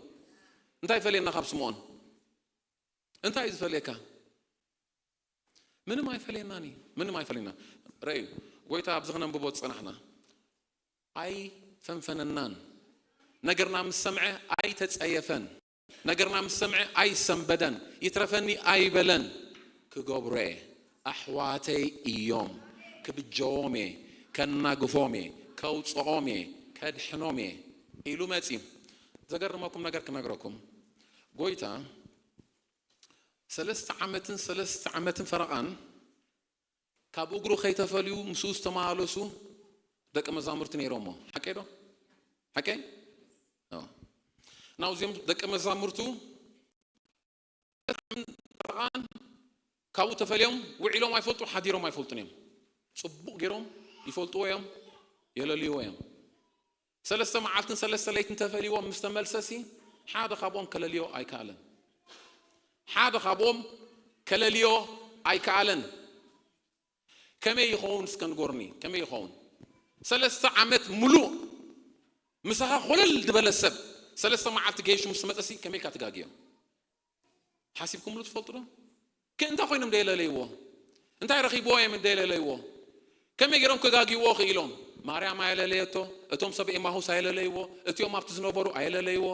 እንታይ ፈልየና ካብ ስምዖን? እንታይ እዩ ዝፈልየካ? ምንም ኣይፈልየናን እዩ። ምንም ኣይፈልየና። ረእዩ፣ ጎይታ ኣብዚ ክነንብቦ ዝጸናሕና፣ ኣይፈንፈነናን። ነገርና ምስ ሰምዐ ኣይተጸየፈን። ነገርና ምስ ሰምዐ ኣይሰንበደን። ይትረፈኒ ኣይበለን። ክገብሮ እየ። ኣሕዋተይ እዮም። ክብጀዎም እየ። ከናግፎም እየ። ከውጽኦም እየ። ከድሕኖም እየ። ኢሉ መጺኡ። ዘገርመኩም ነገር ክነግረኩም። ጎይታ ሰለስተ ዓመትን ሰለስተ ዓመትን ፈረቓን ካብ እግሩ ከይተፈልዩ ምስኡ ዝተመላለሱ ደቀ መዛሙርቲ ነይሮሞ። ሓቀይ ዶ? ሓቀይ? ኣዎ። ናብዚኦም ደቀ መዛሙርቱ ፈረቓን ካብኡ ተፈልዮም ውዒሎም ኣይፈልጡ፣ ሓዲሮም ኣይፈልጡን እዮም። ጽቡቕ ገይሮም ይፈልጥዎ እዮም፣ የለልይዎ እዮም። ሰለስተ መዓልትን ሰለስተ ለይትን ተፈልይዎም ምስ ተመልሰሲ፣ ሓደ ካብኦም ከለልዮ ኣይከኣለን። ሓደ ካብኦም ከለልዮ ኣይከኣለን። ከመይ ይኸውን እስከ ንገሩኒ፣ ከመይ ይኸውን? ሰለስተ ዓመት ሙሉእ ምሳኻ ኮለል ዝበለ ሰብ ሰለስተ መዓልቲ ገይሹ ምስ መጸሲ ከመይ ኢልካ ትጋግዮ? ሓሲብኩምሉ ትፈልጡ ዶ? ከ-፣ እንታይ ኮይኖም ደየለለይዎ? እንታይ ረኺብዎ እዮም ደየለለይዎ? ከመይ ገይሮም ክጋግይዎ ክኢሎም? ማርያም ኣየለለየቶ፣ እቶም ሰብ ኤማሁስ ኣየለለይዎ፣ እቲኦም ኣብቲ ዝነበሩ ኣየለለይዎ።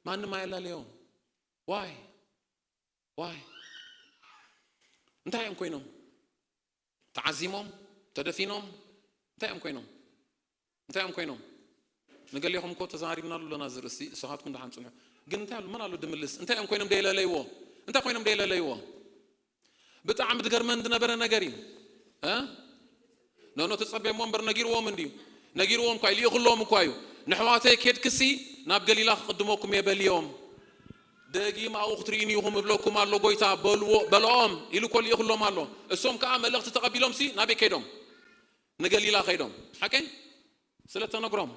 ማንም ኣየላለዮም። ዋይ? ዋይ? እንታይ እዮም ኮይኖም? ተዓዚሞም? ተደፊኖም? እንታይ እዮም ኮይኖም? እንታይ እዮም ኮይኖም? ንገሊኹም እኮ ተዛሪብናሉ ኣለና እዚ ርእሲ፣ እሳኻትኩም ደሓን ጽንሑ። ግን እንታይ ኣሎ፣ መን ኣሎ ድምልስ? እንታይ እዮም ኮይኖም ደይለለይዎ? እንታይ ኮይኖም ደይለለይዎ? ብጣዕሚ ዝገርመን ዝነበረ ነገር እዩ። እ? ኖኖ ተጸቤሞ እምበር ነጊርዎም እንድዩ። ነጊርዎም እኳ እዩ፣ ልኢኹሎም እኳ እዩ። ንሕዋተይ ኬድክሲ ናብ ገሊላ ክቕድመኩም እየ በልዮም። ደጊም ኣብኡ ክትርእዩኒ ኢኹም እብለኩም ኣሎ ጎይታ በልዎ፣ በልኦም ኢሉ እኮ ልኢኹሎም ኣሎ። እሶም ከኣ መልእኽቲ ተቐቢሎምሲ ናበይ ከይዶም? ንገሊላ ከይዶም። ሓቀይ? ስለ ተነግሮም።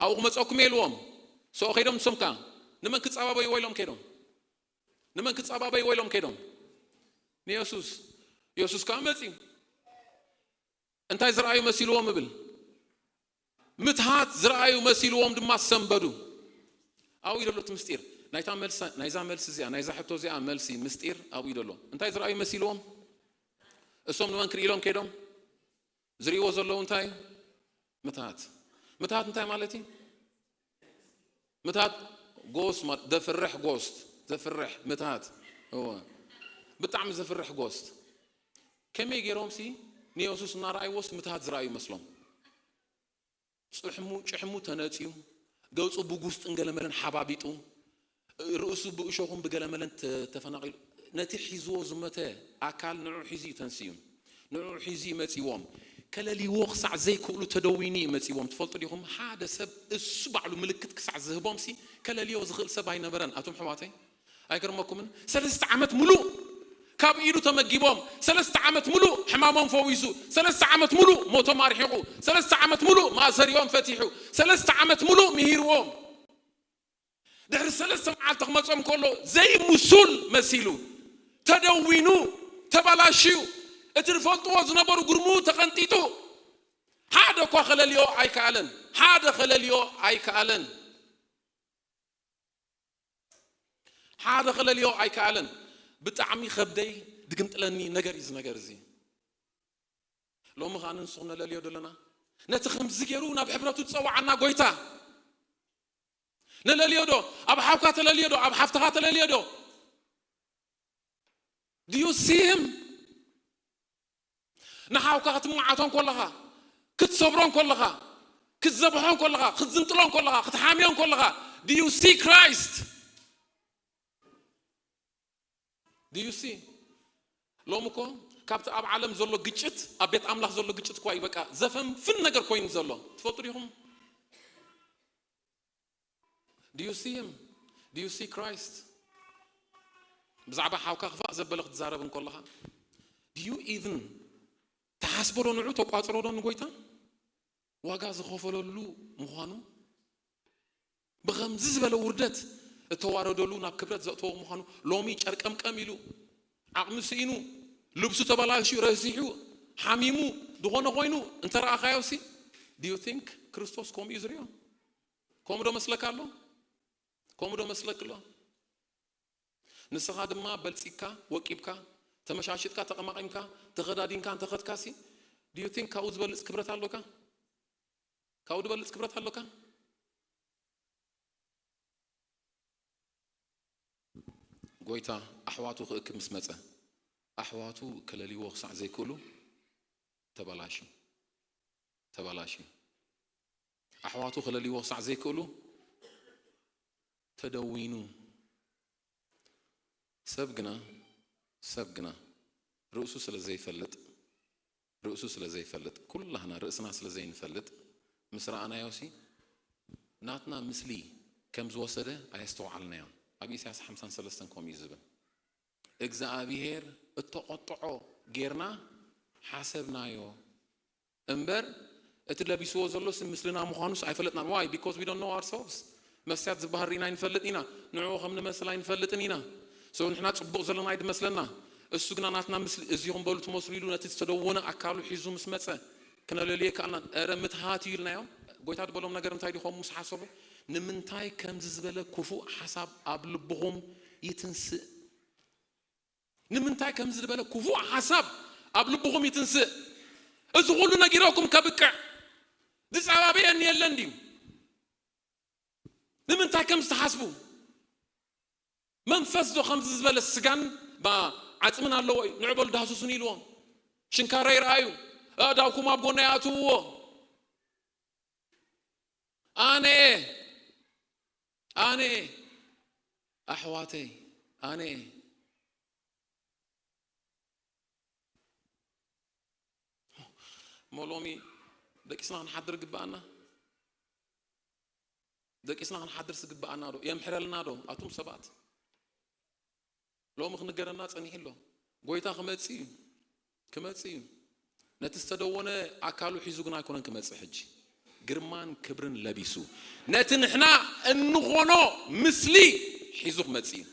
ኣብኡ ክመጸኩም እየ ኢልዎም። ሰው ከይዶም ንሶም ከኣ ንመን ክጸባበይዎ ኢሎም ከይዶም? ንመን ክጸባበይዎ ኢሎም ከይዶም? ንየሱስ። የሱስ ከኣ መጺኡ። እንታይ ዝረኣዩ መሲልዎም እብል? ምትሃት ዝረኣዩ መሲልዎም ድማ ሰንበዱ። ኣብኡ እዩ ዘሎ እቲ ምስጢር። ናይታ መልሳ-፣ ናይዛ መልሲ እዚኣ፣ ናይዛ ሕቶ እዚኣ መልሲ ምስጢር ኣብኡ እዩ ዘሎ። እንታይ ዝረኣዩ መሲልዎም? እሶም ንመን ክርኢ ኢሎም ከይዶም? ዝርእይዎ ዘለዉ እንታይ እዩ? ምትሃት። ምትሃት እንታይ ማለት እዩ? ምትሃት ጎስት ማለት ዘፍርሕ ጎስት፣ ዘፍርሕ ምትሃት። እወ። ብጣዕሚ ዘፍርሕ ጎስት። ከመይ ገይሮምሲ ንየሱስ እናረኣይዎስ ምትሃት ዝረኣዩ መስሎም? ጽሕሙ፣ ጭሕሙ ተነጽዩ፣ ገጹ ብጉስጥን ገለመለን ሓባቢጡ፣ ርእሱ ብእሾኹን ብገለመለን ተ-፣ ተፈናቒሉ፣ ነቲ ሒዝዎ ዝመተ ኣካል ንዑ ሒዙ እዩ ተንስዩ። ንዑ ሒዙ እዩ መጺዎም። ከለልይዎ ክሳዕ ዘይክእሉ ተደዊኑ እዩ መጺዎም። ትፈልጡ ዲኹም? ሓደ ሰብ እሱ ባዕሉ ምልክት ክሳዕ ዝህቦምሲ ከለልዮ ዝኽእል ሰብ ኣይነበረን። ኣቱም ኣሕዋተይ፣ ኣይገርመኩምን? ሰለስተ ዓመት ሙሉእ ካብ ኢዱ ተመጊቦም፣ ሰለስተ ዓመት ሙሉእ ሕማሞም ፈዊሱ፣ ሰለስተ ዓመት ሙሉእ ሞቶም ኣርሒቑ፣ ሰለስተ ዓመት ሙሉእ ማእሰሪኦም ፈቲሑ፣ ሰለስተ ዓመት ሙሉእ ምሂርዎም። ድሕሪ ሰለስተ መዓልቲ ክመጾም ከሎ ዘይምሱል መሲሉ፣ ተደዊኑ፣ ተበላሽዩ፣ እቲ ዝፈልጥዎ ዝነበሩ ግርሙ ተቐንጢጡ፣ ሓደ እኳ ከለልዮ ኣይከኣለን። ሓደ ከለልዮ ኣይከኣለን። ሓደ ከለልዮ ኣይከኣለን። ብጣዕሚ ከብደይ ድግምጥለኒ ነገር እዩ እዚ ነገር እዚ። ሎሚ ኸኣ ንስኹም ነለልዮ ዶ ኣለና? ነቲ ከምዚ ገይሩ ናብ ሕብረቱ ዝጸውዓና ጎይታ ነለልዮ ዶ? ኣብ ሓውካ ተለልዮ ዶ? ኣብ ሓፍትኻ ተለልዮ ዶ? Do you see him? ንሓውካ ክትመዓቶ እንከለኻ፣ ክትሰብሮ እንከለኻ፣ ክትዘብሖ እንከለኻ፣ ክትዝንጥሎ እንከለኻ፣ ክትሓምዮ እንከለኻ፣ do you see Christ? Do you see? ሎሚ እኮ ካብቲ ኣብ ዓለም ዘሎ ግጭት ኣብ ቤት ኣምላኽ ዘሎ ግጭት እኳ እዩ በቃ ዘፈንፍን ነገር ኮይኑ ዘሎ። ትፈልጡ ዲኹም? Do you see him? Do you see Christ? ብዛዕባ ሓውካ ክፋእ ዘበለ ክትዛረብ እንከለኻ፣ do you even ትሓስቦ ዶ ንዑ? ተቋጽሮ ዶ ንጎይታ? ዋጋ ዝኸፈለሉ ምዃኑ፣ ብኸምዚ ዝበለ ውርደት እተዋረደሉ ናብ ክብረት ዘእተዎ ምዃኑ፣ ሎሚ ጨርቀምቀም ኢሉ፣ ዓቕሚ ስኢኑ፣ ልብሱ ተበላሽዩ፣ ረሲሑ፣ ሓሚሙ፣ ዝኾነ ኮይኑ እንተ ረኣኻዮሲ፣ do you think ክርስቶስ ከምኡ እዩ ዝሪኦ? ከምኡ ዶ መስለካ ኣሎ? ከምኡ ዶ መስለክ ኣሎ? ንስኻ ድማ በልጺግካ፣ ወቂብካ፣ ተመሻሽጥካ፣ ተቐማቒምካ፣ ተኸዳዲንካ እንተኸድካሲ፣ do you think ካብኡ ዝበልጽ ክብረት ኣሎካ? ካብኡ ዝበልጽ ክብረት ኣሎካ? ጎይታ ኣሕዋቱ ክእክብ ምስ መጸ፣ ኣሕዋቱ ከለልይዎ ክሳዕ ዘይክእሉ ተበላሽዩ። ተበላሽዩ። ኣሕዋቱ ከለልይዎ ክሳዕ ዘይክእሉ ተደዊኑ። ሰብ ግና፣ ሰብ ግና ርእሱ ስለ ዘይፈልጥ፣ ርእሱ ስለ ዘይፈልጥ፣ ኩላህና ርእስና ስለ ዘይንፈልጥ፣ ምስ ረኣናዮሲ ናትና ምስሊ ከም ዝወሰደ ኣየስተውዓልናዮን። ኣብ ኢሳያስ ሓምሳን ሰለስተን ከምኡ እዩ ዝብል። እግዚኣብሔር እተቖጥዖ ጌርና ሓሰብናዮ እምበር፣ እቲ ለቢስዎ ዘሎስ ምስልና ምዃኑስ ኣይፈለጥናን። Why? Because we don't know ourselves። መስትያት ዝበሃል ርኢና ኣይንፈልጥን ኢና። ንዕኡ ከም ንመስል ኣይንፈልጥን ኢና። So ንሕና ጽቡቕ ዘለና እዩ ዝመስለና። እሱ ግና ናትና ምስሊ፣ እዚኹም በሉ ትመስሉ ኢሉ ነቲ ዝተደወነ ኣካሉ ሒዙ ምስ መጸ፣ ክነለልዮ ኣይከኣልናን። እረ ምትሃት እዩ ኢልናዮ። ጎይታ ዝበሎም ነገር እንታይ ድኾም ምስ ሓሰቡ፣ ንምንታይ ከምዚ ዝበለ ክፉእ ሓሳብ ኣብ ልብኹም ይትንስእ? ንምንታይ ከምዚ ዝበለ ክፉእ ሓሳብ ኣብ ልብኹም ይትንስእ? እዚ ኩሉ ነጊረኩም ከብቅዕ ዝጸባበየኒ የለን ድዩ? ንምንታይ ከም ዝተሓስቡ? መንፈስ ዶ ከምዚ ዝበለ ስጋን ባ ዓጽምን ኣለዎ እዩ? ንዑ በሉ ዳህስሱኒ ኢልዎም። ሽንካረይ ረኣዩ፣ ኣእዳውኩም ኣብ ጎነይ ኣእትውዎ። ኣነ እየ፣ ኣነ እየ፣ ኣሕዋተይ፣ ኣነ እየ። እሞ ሎሚ ደቂስና ክንሓድር ግብኣና? ደቂስና ክንሓድር ዝግብኣና ዶ? የምሕረልና ዶ? ኣቱም ሰባት፣ ሎሚ ክንገረና ጸኒሑ ኣሎ። ጎይታ ክመጽእ እዩ፣ ክመጽእ እዩ። ነቲ ዝተደወነ ኣካሉ ሒዙ ግና ኣይኮነን ክመጽእ። ሕጂ ግርማን ክብርን ለቢሱ፣ ነቲ ንሕና እንኾኖ ምስሊ ሒዙ ክመጽእ እዩ።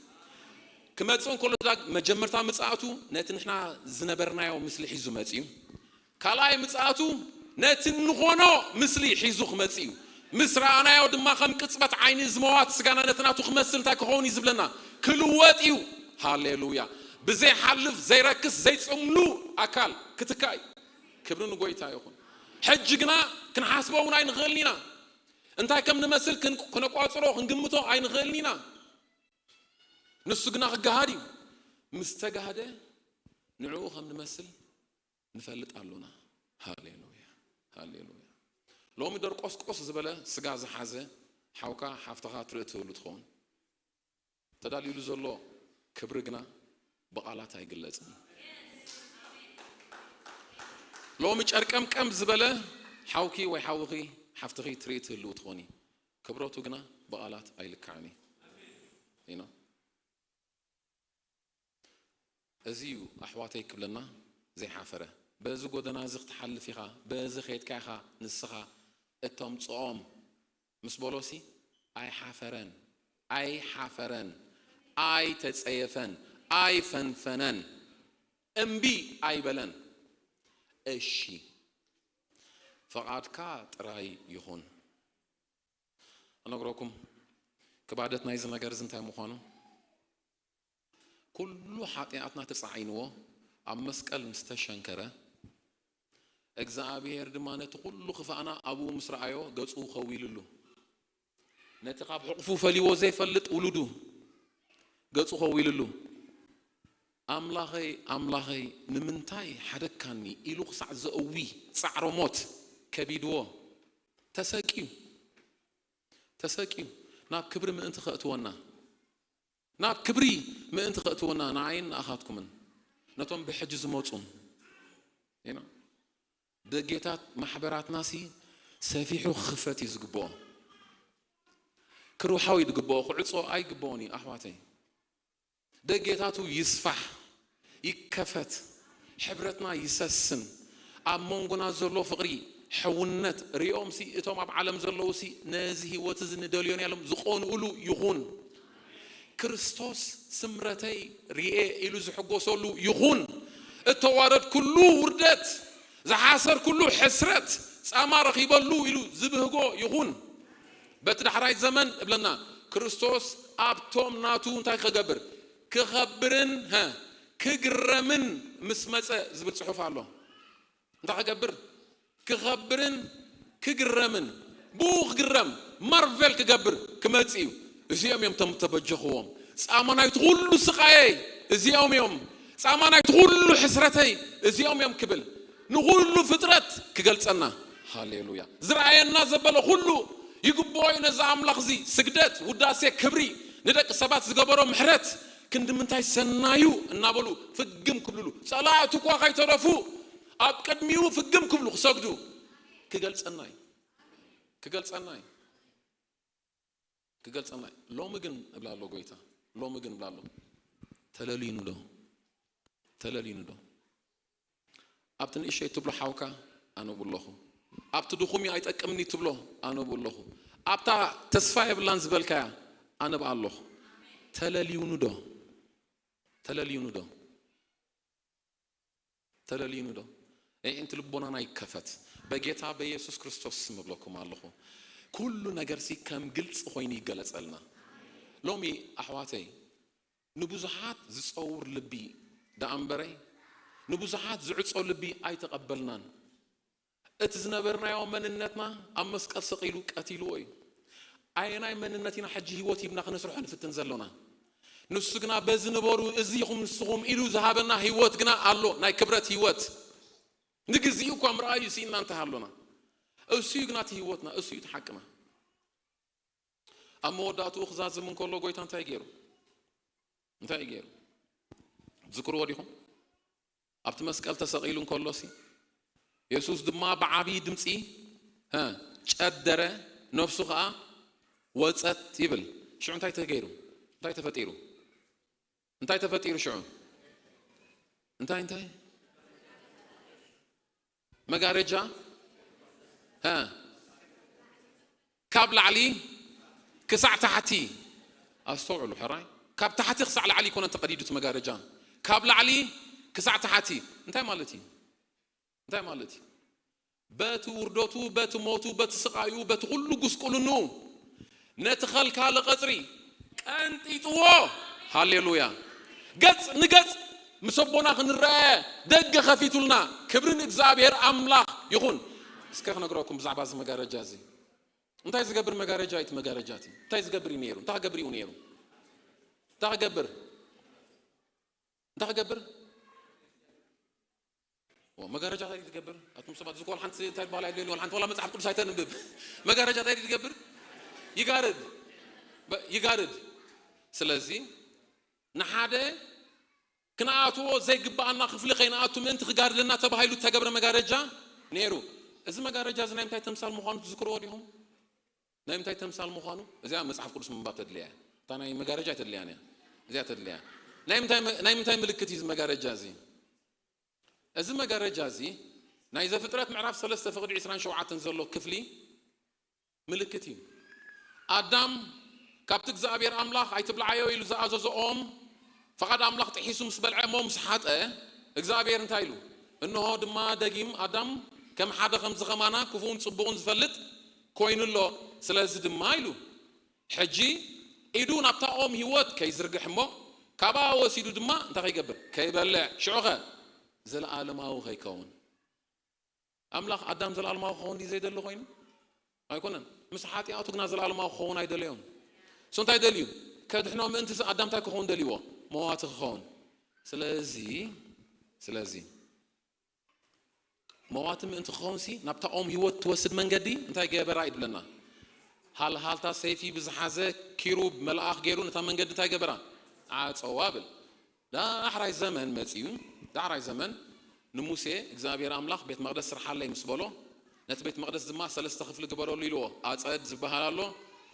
ክመጽእ እንከሎ፣ ዳግ መጀመርታ ምጽኣቱ ነቲ ንሕና ዝነበርናዮ ምስሊ ሒዙ መጽእ እዩ። ካልኣይ ምጽኣቱ ነቲ እንኾኖ ምስሊ ሒዙ ክመጽእ እዩ። ምስ ረኣናዮ ድማ፣ ከም ቅጽበት ዓይኒ ዝመዋት ስጋና ነቲ ናቱ ክመስል እንታይ ክኸውን እዩ ዝብለና? ክልወጥ እዩ። ሃሌሉያ! ብዘይሓልፍ፣ ዘይረክስ፣ ዘይጽምሉ ኣካል ክትካእ እዩ። ክብሪ ንጎይታ ይኹን። ሕጂ ግና ክንሓስቦ እውን ኣይንኽእልን ኢና። እንታይ ከም ንመስል ክን-፣ ክነቋጽሮ፣ ክንግምቶ ኣይንኽእልን ኢና። ንሱ ግና ክገሃድ እዩ። ምስ ተጋህደ ንዕኡ ከም ንመስል ንፈልጥ ኣሎና። ሃሌሉያ፣ ሃሌሉያ። ሎሚ ደርቆስቆስ ዝበለ ስጋ ዝሓዘ ሓውካ፣ ሓፍትኻ ትርኢ ትህሉ ትኸውን። ተዳልዩሉ ዘሎ ክብሪ ግና ብቓላት ኣይግለጽን። ሎሚ ጨርቀምቀም ዝበለ ሓውኪ ወይ ሓውኺ፣ ሓፍትኺ ትርኢ ትህልው ትኾኒ። ክብረቱ ግና ብቓላት ኣይልካዕን እዩ። You know? እዚ እዩ ኣሕዋተይ ክብለና ዘይሓፈረ። በዚ ጎደና እዚ ክትሓልፍ ኢኻ፣ በዚ ኸይድካ ኢኻ ንስኻ እተምጽኦም ምስ በሎሲ ኣይሓፈረን፣ ኣይሓፈረን፣ ኣይተጸየፈን፣ ኣይፈንፈነን፣ እምቢ ኣይበለን። እሺ፣ ፈቓድካ ጥራይ ይኹን። እነግረኩም፣ ክባደት ናይዚ ነገር እዚ እንታይ ምዃኑ፣ ኩሉ ሓጢኣትና ተጻዒንዎ ኣብ መስቀል ምስ ተሸንከረ፣ እግዚኣብሔር ድማ ነቲ ኩሉ ክፋእና ኣብኡ ምስ ረኣዮ፣ ገጹ ከዊልሉ። ነቲ ካብ ሕቑፉ ፈልይዎ ዘይፈልጥ ውሉዱ ገጹ ከዊልሉ። ኣምላኸይ፣ ኣምላኸይ፣ ንምንታይ ሓደግካኒ? ኢሉ ክሳዕ ዘእዊ ጻዕረ ሞት ከቢድዎ፣ ተሰቅዩ፣ ተሰቅዩ፣ ናብ ክብሪ ምእንቲ ከእትወና፣ ናብ ክብሪ ምእንቲ ከእትወና፣ ንዓይን ንኣኻትኩምን፣ ነቶም ብሕጂ ዝመጹን፣ you know፣ ደጌታት ማሕበራትናሲ ሰፊሑ ክኽፈት እዩ ዝግብኦ። ክርውሓው እዩ ዝግብኦ፣ ክዕጾ ኣይግብኦን እዩ ኣሕዋተይ። ደጌታቱ ይስፋሕ፣ ይከፈት፣ ሕብረትና ይሰስን። ኣብ መንጎና ዘሎ ፍቕሪ፣ ሕውነት ሪኦምሲ፣ እቶም ኣብ ዓለም ዘለውሲ፣ ነዚ ህይወት እዚ ንደልዮን ያሎም ዝቐንኡሉ ይኹን። ክርስቶስ ስምረተይ ርኤ ኢሉ ዝሕጎሰሉ ይኹን። እተዋረድ ኩሉ ውርደት፣ ዝሓሰር ኩሉ ሕስረት፣ ጻማ ረኺበሉ ኢሉ ዝብህጎ ይኹን። በቲ ዳሕራይ ዘመን እብለና፣ ክርስቶስ ኣብቶም ናቱ እንታይ ክገብር? ክኸብርን፣ ሀ፣ ክግረምን ምስ መጸ ዝብል ጽሑፍ ኣሎ። እንታይ ክገብር? ክኸብርን ክግረምን። ብኡ ክግረም፣ ማርቨል ክገብር ክመጽእ እዩ። እዚኦም እዮም እቶም ተበጀኽዎም። ጻማ ናይቲ ኩሉ ስቓየይ እዚኦም እዮም። ጻማ ናይቲ ኩሉ ሕስረተይ እዚኦም እዮም ክብል ንኹሉ ፍጥረት ክገልጸና። ሃሌሉያ። ዝረኣየና ዘበለ ኩሉ ይግብኦ እዩ ነዚ ኣምላኽ እዚ ስግደት፣ ውዳሴ፣ ክብሪ፣ ንደቂ ሰባት ዝገበሮ ምሕረት። ክንዲ ምንታይ ሰናዩ እናበሉ ፍግም ክብልሉ፣ ጸላእቱ እኳ ከይተረፉ ኣብ ቅድሚኡ ፍግም ክብሉ ክሰግዱ ክገልጸና እዩ። ክገልጸና እዩ። ክገልጸና እዩ። ሎሚ ግን እብላ ኣሎ ጎይታ፣ ሎሚ ግን እብላ ኣሎ፣ ተለልዩኒ ዶ? ተለልዩኒ ዶ? ኣብቲ ንእሸይ ትብሎ ሓውካ ኣነ ብኡ ኣለኹ። ኣብቲ ድኹም እዩ ኣይጠቅምኒ ትብሎ ኣነ ብኡ ኣለኹ። ኣብታ ተስፋ የብላን ዝበልካያ ኣነ ብኣ ኣለኹ። ተለልዩኒ ዶ? ተለልዩኒ ዶ? ተለልዩኒ ዶ? ኣዒንቲ ልቦናና ይከፈት። በጌታ በኢየሱስ ክርስቶስ ስም እብለኩም ኣለኹ። ኩሉ ነገርሲ ከም ግልጺ ኮይኑ ይገለጸልና። ሎሚ ኣሕዋተይ፣ ንብዙሓት ዝጸውር ልቢ ደኣ እምበረይ፣ ንብዙሓት ዝዕጾ ልቢ ኣይተቐበልናን። እቲ ዝነበርናዮ መንነትና ኣብ መስቀል ሰቒሉ ቀቲልዎ እዩ። ኣየናይ መንነት ኢና ሕጂ ህይወት ሂብና ክነስርሖ ንፍትን ዘሎና? ንሱ ግና በዚ ንበሩ፣ እዚ ኢኹም ንስኹም ኢሉ ዝሃበና ህይወት ግና ኣሎ፣ ናይ ክብረት ህይወት። ንግዚኡ እኳ ምርኣዩ ስኢንና እንተሃሎና፣ እሱ እዩ ግና እቲ ህይወትና፣ እሱ እዩ እቲ ሓቅና። ኣብ መወዳእትኡ ክዛዝም እንከሎ ጎይታ እንታይ ገይሩ? እንታይ ገይሩ? ዝክርዎ ዲኹም? ኣብቲ መስቀል ተሰቒሉ እንከሎሲ፣ የሱስ ድማ ብዓብዪ ድምፂ፣ ሀ፣ ጨደረ፣ ነፍሱ ኸዓ ወፀት ይብል። ሽዑ እንታይ ተገይሩ? እንታይ ተፈጢሩ? እንታይ ተፈጢሩ ሽዑ? እንታይ፣ እንታይ? መጋረጃ፣ ሀ፣ ካብ ላዕሊ ክሳዕ ታሕቲ። ኣስተውዕሉ ሕራይ። ካብ ታሕቲ ክሳዕ ላዕሊ ይኮነ ተቐዲዱ እቲ መጋረጃ። ካብ ላዕሊ ክሳዕ ታሕቲ። እንታይ ማለት እዩ? እንታይ ማለት እዩ? በቲ ውርደቱ፣ በቲ ሞቱ፣ በቲ ስቓዩ፣ በቲ ኩሉ ጉስቁልኑ፣ ነቲ ኸልካለ ቐጽሪ ቀንጢጥዎ። ሃሌሉያ። ገጽ ንገጽ ምስ ኣቦና ክንረአ ደገ ከፊቱልና። ክብሪ ንእግዚኣብሔር ኣምላኽ ይኹን። እስከ ክነግረኩም ብዛዕባ እዚ መጋረጃ እዚ። እንታይ ዝገብር መጋረጃ እዩ እቲ መጋረጃ እቲ? እንታይ ዝገብር እዩ ነይሩ? እንታይ ክገብር እዩ ነይሩ? እንታይ ክገብር? እንታይ ክገብር? ኦ፣ መጋረጃ እንታይ ትገብር? ኣቱም ሰባት፣ ዝኮል ሓንቲ እንታይ በሃል ኣይደልዮን፣ ወላ ሓንቲ ወላ መጽሓፍ ቅዱስ ኣይተንብብ። መጋረጃ እንታይ ትገብር? ይጋርድ። በ-፣ ይጋርድ። ስለዚ ንሓደ ክንኣትዎ ዘይግብኣና ክፍሊ ከይንኣቱ ምእንቲ ክጋርደና ተባሂሉ እተገብረ መጋረጃ ነይሩ። እዚ መጋረጃ እዚ ናይ ምንታይ ተምሳል ምዃኑ ትዝክርዎ ዲኹም? ናይ ምንታይ ተምሳል ምዃኑ? እዚኣ መጽሓፍ ቅዱስ ምንባብ ተድልያ እያ። እታ ናይ መጋረጃ ኣይተድልያን እያ። እዚኣ ተድልያ። ናይ ምንታይ መ-፣ ናይ ምንታይ ምልክት እዩ እዚ መጋረጃ እዚ? እዚ መጋረጃ እዚ ናይ ዘፍጥረት ምዕራፍ ሰለስተ ፍቕዲ ዕስራን ሸውዓተን ዘሎ ክፍሊ ምልክት እዩ። ኣዳም ካብቲ እግዚኣብሔር ኣምላኽ ኣይትብልዓዮ ኢሉ ዝኣዘዞ ኦም፣ ፍቓድ ኣምላኽ ጥሒሱ ምስ በልዐ እሞ ምስ ሓጠ፣ እግዚኣብሔር እንታይ ኢሉ? እንሆ ድማ ደጊም ኣዳም ከም ሓደ ከምዚ ኸማና ክፉእን ጽቡቕን ዝፈልጥ ኮይኑ ኣሎ። ስለዚ ድማ ኢሉ፣ ሕጂ ኢዱ ናብታ ኦም ህይወት ከይዝርግሕ እሞ፣ ካብኣ ወሲዱ ድማ እንታይ ከይገብር? ከይበልዕ። ሽዑኸ? ዘለኣለማዊ ከይከውን። ኣምላኽ ኣዳም ዘለኣለማዊ ክኸውን ድዩ ዘይደሊ ኮይኑ? ኣይኮነን። ምስ ሓጢኣቱ ግና ዘለኣለማዊ ክኸውን ኣይደለዮን። እሱ እንታይ ደልዩ? ከድሕኖ ምእንቲ ኣዳም እንታይ ክኸውን ደልይዎ? መዋቲ ክኸውን። ስለዚ፣ ስለዚ፣ መዋቲ ምእንቲ ክኸውን ሲ፣ ናብታ ኦም ህይወት ትወስድ መንገዲ እንታይ ገበራ እዩ ድብለና? ሃልሃልታ ሰይፊ ብዝሓዘ ኪሩብ መልኣኽ ገይሩ ነታ መንገዲ እንታይ ገበራ? ዓጸዋ ብል። ዳሕራይ ዘመን መጺኡ፣ ዳሕራይ ዘመን ንሙሴ እግዚኣብሔር ኣምላኽ ቤት መቕደስ ስርሓለይ ምስ በሎ፣ ነቲ ቤት መቕደስ ድማ ሰለስተ ክፍሊ ግበረሉ ኢልዎ። ኣጸድ ዝበሃል ኣሎ፣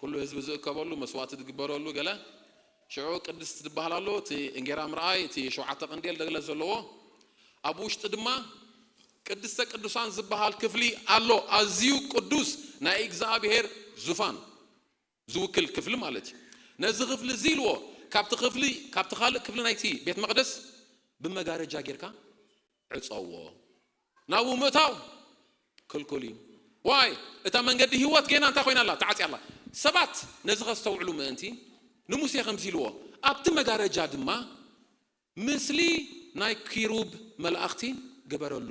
ኩሉ ህዝቢ ዝእከበሉ፣ መስዋእቲ ዝግበረሉ ገለ። ሽዑ ቅድስት ዝበሃል ኣሎ፣ እቲ እንጌራ ምርኣይ፣ እቲ ሸውዓተ ቀንዴል ደገለ ዘለዎ። ኣብ ውሽጢ ድማ ቅድስተ ቅዱሳን ዝበሃል ክፍሊ ኣሎ፣ ኣዝዩ ቅዱስ ናይ እግዚኣብሔር ዙፋን ዝውክል ክፍሊ ማለት እዩ። ነዚ ክፍሊ እዚ ኢልዎ፣ ካብቲ ክፍሊ፣ ካብቲ ካልእ ክፍሊ ናይቲ ቤት መቕደስ ብመጋረጃ ጌርካ ዕጸዎ። ናብኡ ምእታው ክልኩል እዩ። ዋይ፣ እታ መንገዲ ህይወት ጌና እንታይ ኮይና ኣላ? ተዓጽያ ኣላ። ሰባት ነዚ ከስተውዕሉ ምእንቲ ንሙሴ ከምዚ ኢልዎ፣ ኣብቲ መጋረጃ ድማ ምስሊ ናይ ኪሩብ መላእኽቲ ግበረሉ።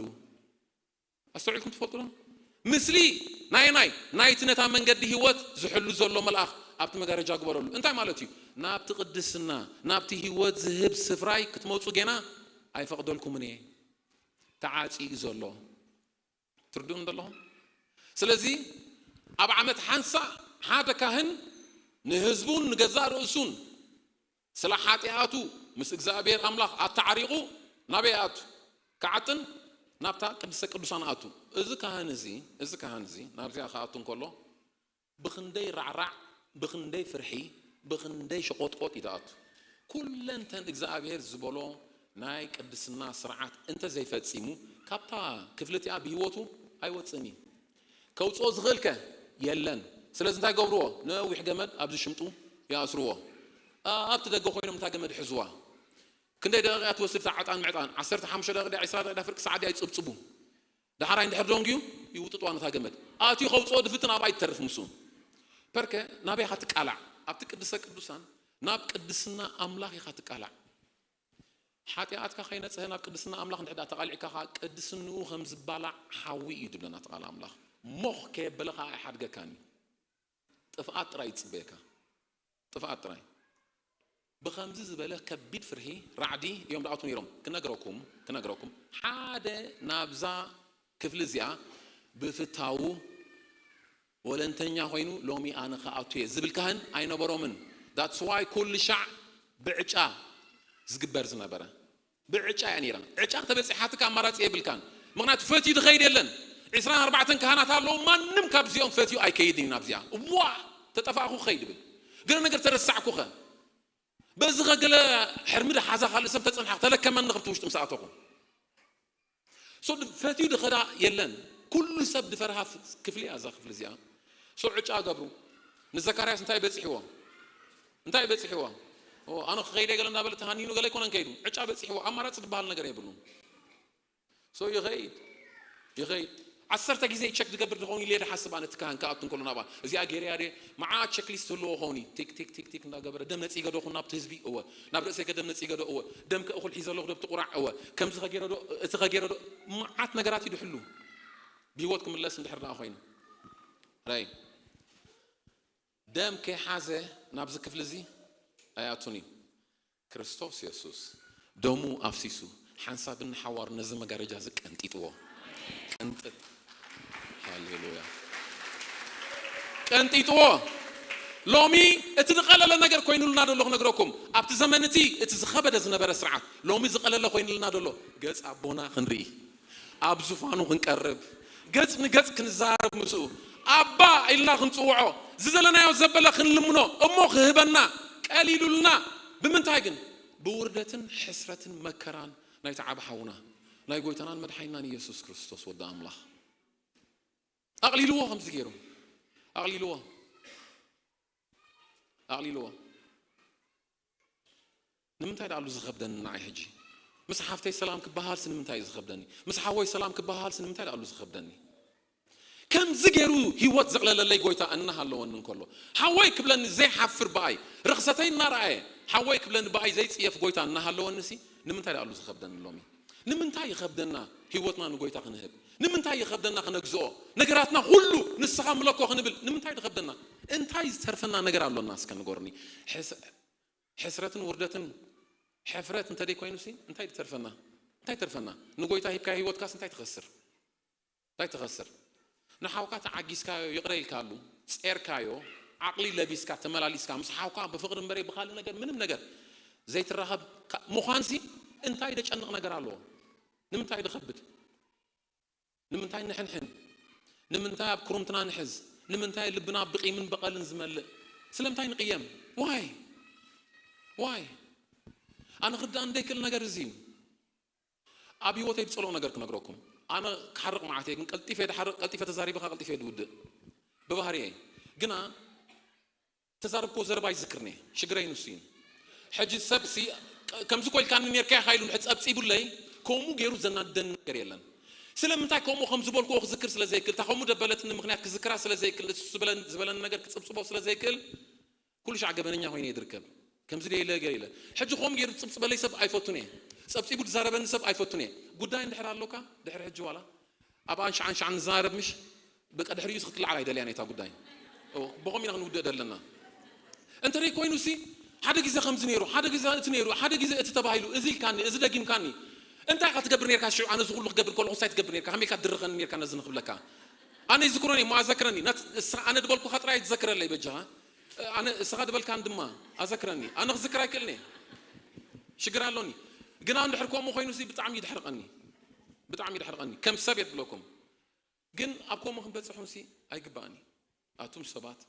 ኣስተውዒልኩም ትፈልጡ ዶ? ምስሊ ናይ፣ ናይ፣ ናይቲ ነታ መንገዲ ህይወት ዝሕሉ ዘሎ መልኣኽ ኣብቲ መጋረጃ ግበረሉ። እንታይ ማለት እዩ? ናብቲ ቅድስና፣ ናብቲ ህይወት ዝህብ ስፍራይ ክትመጹ ጌና ኣይፈቕደልኩምን እየ። ተዓጽዩ ዘሎ። ትርድኡን ዘለኹም? ስለዚ ኣብ ዓመት ሓንሳእ ሓደ ካህን ንህዝቡን ንገዛእ ርእሱን ስለ ሓጢኣቱ ምስ እግዚኣብሔር ኣምላኽ ኣተዓሪቑ ናበይ ኣቱ? ክዓጥን ናብታ ቅድስተ ቅዱሳን ኣቱ። እዚ ካህን እዚ፣ እዚ ካህን እዚ ናብዚኣ ክኣቱ እንከሎ ብኽንደይ ራዕራዕ፣ ብኽንደይ ፍርሒ፣ ብኽንደይ ሸቖጥቆጥ እዩ ዝኣቱ። ኩለንተን እግዚኣብሔር ዝበሎ ናይ ቅድስና ስርዓት እንተ ዘይፈጺሙ፣ ካብታ ክፍሊ እቲኣ ብህይወቱ ኣይወጽእን እዩ። ከውጽኦ ዝኽእልከ የለን። ስለዚ እንታይ ገብርዎ? ነዊሕ ገመድ ኣብዚ ሽምጡ ይኣስርዎ። ኣብቲ ደገ ኮይኖም እታ ገመድ ይሕዝዋ። ክንደይ ደቂቕ እያ ትወስድ እታ ዕጣን ምዕጣን? ዓሰርተ ሓሙሽተ ደቂቕ ድያ፣ ዕስራ ደቂቕ ድያ፣ ፍርቂ ሰዓት ድያ? ይጽብጽቡ። ደሓራይ እንድሕር ደንግዩ ይውጥጥዋ ነታ ገመድ። ኣትዩ ከውጽኦ ድፍትን ኣብኣ ይተርፍ ምስኡ። ፐርከ ናበይ ኢኻ ትቃላዕ? ኣብቲ ቅድስተ ቅዱሳን ናብ ቅድስና ኣምላኽ ኢኻ ትቃላዕ። ሓጢኣትካ ከይነጽሀ ናብ ቅድስና ኣምላኽ እንድሕር ደኣ ተቓሊዕካ ኸኣ ቅድስንኡ ከም ዝባላዕ ሓዊ እዩ ድብለና እቲ ቃል ኣምላኽ። ሞኽ ከየበለ ኸኣ ኣይሓድገካን እዩ። ጥፍኣት ጥራይ ይጽበየካ። ጥፍኣት ጥራይ። ብኸምዚ ዝበለ ከቢድ ፍርሂ ራዕዲ እዮም ዝኣትዉ ነይሮም። ክነግረኩም፣ ክነግረኩም፣ ሓደ ናብዛ ክፍሊ እዚኣ ብፍታዉ ወለንተኛ ኮይኑ ሎሚ ኣነ ክኣቱ እየ ዝብል ካህን ኣይነበሮምን። That's why ኩሉ ሻዕ ብዕጫ ዝግበር ዝነበረ ብዕጫ እያ ነይራ። ዕጫ ተበፂሓትካ ኣማራፂ የብልካን። ምክንያቱ ፈትዩ ዝኸይድ የለን። ዕስራን ኣርባዕተን ካህናት ኣለዉ። ማንም ካብዚኦም ፈትዩ ኣይከይድን እዩ ናብዚኣ። እዋ ተጠፋእኩ ክኸይድ ይብል። ገለ ነገር ተረሳዕኩኸ? በዚ ኸገለ ሕርሚ ድሓዛ ካልእ ሰብ ተፀንሓ ተለከመኒ ክብቲ ውሽጢ ምስ ኣተኹ። ሶ ፈትዩ ድኸዳ የለን። ኩሉ ሰብ ድፈርሃ ክፍሊ እያ እዛ ክፍሊ እዚኣ። ሶ ዕጫ ገብሩ። ንዘካርያስ እንታይ በፂሕዎ? እንታይ በፂሕዎ? ኣነ ክኸይደ ገለ እናበለ ተሃኒኑ ገለ ኣይኮነን ከይዱ። ዕጫ በፂሕዎ። ኣማራፂ ዝበሃል ነገር የብሉን። ሶ ይኸይድ ይኸይድ። ዓሰርተ ግዜ ቸክ ዝገብር ዝኸውን ኢለ ድሓስብ ኣነ። እቲ ካህን ክኣቱ እንከሎ ናብኣ እዚኣ ገይረያ ድየ? መዓ ቸክሊስት ህልዎ ኸውን እዩ። ቲክ ቲክ ቲክ ቲክ እንዳገበረ ደም ነፂገ ዶ ኩን ናብቲ ህዝቢ? እወ። ናብ ርእሰይ ከ ደም ነፂገ ዶ? እወ። ደም ከእኹል ሒዘ ኣለኹ ዶ ብቲ ቁራዕ? እወ። ከምዚ ከገይረ ዶ? እቲ ከገይረ ዶ? መዓት ነገራት እዩ ድሕሉ። ብህይወት ክምለስ እንድሕር ደኣ ኮይኑ። ራይ ደም ከይሓዘ ናብዚ ክፍሊ እዚ ኣይኣቱን እዩ። ክርስቶስ የሱስ ደሙ ኣፍሲሱ ሓንሳብ ንሓዋሩ ነዚ መጋረጃ እዚ ቀንጢጥዎ። ቀንጥጥ። ሃሌሉያ። ቀንጢጥዎ። ሎሚ እቲ ዝቐለለ ነገር ኮይኑልና ደሎ ክነግረኩም። ኣብቲ ዘመን እቲ እቲ ዝኸበደ ዝነበረ ስርዓት ሎሚ ዝቐለለ ኮይኑልና ደሎ። ገጽ ኣቦና ክንርኢ፣ ኣብ ዙፋኑ ክንቀርብ፣ ገጽ ንገጽ ክንዛረብ ምስኡ፣ ኣባ ኢልና ክንጽውዖ፣ ዝደለናዮ ዘበለ ክንልምኖ እሞ ክህበና ቀሊሉልና። ብምንታይ ግን? ብውርደትን ሕስረትን መከራን ናይቲ ዓቢ ሓውና ናይ ጎይታናን መድሓኒናን ኢየሱስ ክርስቶስ ወዲ ኣምላኽ። ኣቕሊልዎ ከምዚ ገይሩ ኣቕሊልዎ ኣቕሊልዎ። ንምንታይ ደኣሉ ዝኸብደኒ ንዓይ ሕጂ? ምስ ሓፍተይ ሰላም ክበሃልሲ ንምንታይ እዩ ዝኸብደኒ? ምስ ሓወይ ሰላም ክበሃልሲ ንምንታይ ደኣሉ ዝኸብደኒ? ከምዚ ገይሩ ህይወት ዘቕለለለይ ጎይታ እናሃለወኒ እንከሎ፣ ሓወይ ክብለኒ ዘይሓፍር ብኣይ፣ ርኽሰተይ እናረኣየ ሓወይ ክብለኒ ብኣይ ዘይጽየፍ ጎይታ እናሃለወኒሲ ንምንታይ ደኣሉ ዝኸብደኒ ሎሚ? ንምንታይ ይኸብደና ህይወትና ንጎይታ ክንህብ? ንምንታይ ይኸብደና ክነግዝኦ? ነገራትና ኩሉ ንስኻ ምለኮ ክንብል ንምንታይ ይኸብደና? እንታይ ዝተርፈና ነገር ኣሎና እስከ ንገሩኒ። ሕስ- ሕስረትን ውርደትን ሕፍረት እንተደይ ኮይኑሲ እንታይ ትተርፈና? እንታይ ተርፈና? ንጎይታ ሂብካ ህይወትካስ እንታይ ትኸስር? እንታይ ትኸስር? ንሓውካ ተዓጊስካዮ ይቕረ ኢልካሉ፣ ጼርካዮ፣ ዓቕሊ ለቢስካ ተመላሊስካ ምስ ሓውካ ብፍቕሪ እምበረይ ብኻልእ ነገር ምንም ነገር ዘይትራኸብ ካ- ምዃንሲ እንታይ ደጨንቕ ነገር ኣለዎ? ንምንታይ ድኸብድ? ንምንታይ ንሕንሕን? ንምንታይ ኣብ ክሩምትና ንሕዝ? ንምንታይ ልብና ብቂምን በቐልን ዝመልእ? ስለምንታይ ንቅየም? ዋይ ዋይ ኣነ ክርዳእ እንደይክእል ነገር እዚ እዩ። ኣብ ህይወተይ ዝፀልኦ ነገር ክነግረኩም። ኣነ ክሓርቕ መዓት እየ፣ ግን ቀልጢፈ ድሓርቕ፣ ቀልጢፈ ተዛሪበ ከዓ ቀልጢፈ ድውድእ ብባህርየ። ግና ተዛረብክዎ ዘረባ ይዝክርኒ እየ። ሽግረይ ንሱ እዩ። ሕጂ ሰብሲ ከምዚ ኮ ኢልካኒ ነርካ ኢኻ ኢሉ እንድሕር ጸብጺቡለይ፣ ከምኡ ገይሩ ዘናድደኒ ነገር የለን። ስለምንታይ ከምኡ ከም ዝበልክዎ ክዝክር ስለ ዘይክእል፣ እታ ከምኡ ደበለትኒ ምኽንያት ክዝክራ ስለ ዘይክእል፣ እሱ ዝበለን ዝበለኒ ነገር ክጽብጽቦ ስለ ዘይክእል፣ ኩሉ ሻዕ ገበነኛ ኮይነ እየ ዝርከብ። ከምዚ ደይ ኢለ ገለ ኢለ። ሕጂ ከምኡ ገይሩ ዝጽብጽበለይ ሰብ ኣይፈቱን እየ። ጸብጺቡ ዝዛረበኒ ሰብ ኣይፈቱን እየ። ጉዳይ እንድሕር ኣሎካ ድሕሪ ሕጂ ዋላ ኣብ ኣንሻ ኣንሻ ንዛረብ ምሽ በቃ ድሕሪኡ ክትለዓል ኣይደልያን እታ ጉዳይ። ኦ፣ ብኸም ኢና ክንውድእ ደለና። እንተ ደይ ኮይኑ ሲ ሓደ ግዜ ከምዚ ነይሩ፣ ሓደ ግዜ እቲ ነይሩ፣ ሓደ ግዜ እቲ ተባሂሉ፣ እዚ ኢልካኒ፣ እዚ ደጊምካኒ። እንታይ ኢኻ ትገብር ነርካ ሽዑ ኣነ እዚ ኩሉ ክገብር ከለኹ እንታይ ትገብር ነርካ? ከመይ ኢልካ ትድርኸኒ ነርካ ነዚ ንኽብለካ? ኣነ ይዝክሮን እየ፣ እሞ ኣዘክረኒ። ናት-፣ እሳ-፣ ኣነ ድበልኩኻ ጥራይ ትዘክረለይ በጃኻ። ኣነ እስኻ ድበልካን ድማ ኣዘክረኒ። ኣነ ክዝክር ኣይክእልን እየ። ሽግር ኣሎኒ። ግና እንድሕር ከምኡ ኮይኑ ሲ ብጣዕሚ ይድሕርቐኒ። ብጣዕሚ ይድሕርቐኒ። ከም ሰብ የድብለኩም። ግን ኣብ ከምኡ ክንበጽሑን ሲ ኣይግባእን እዩ። ኣቱም ሰባት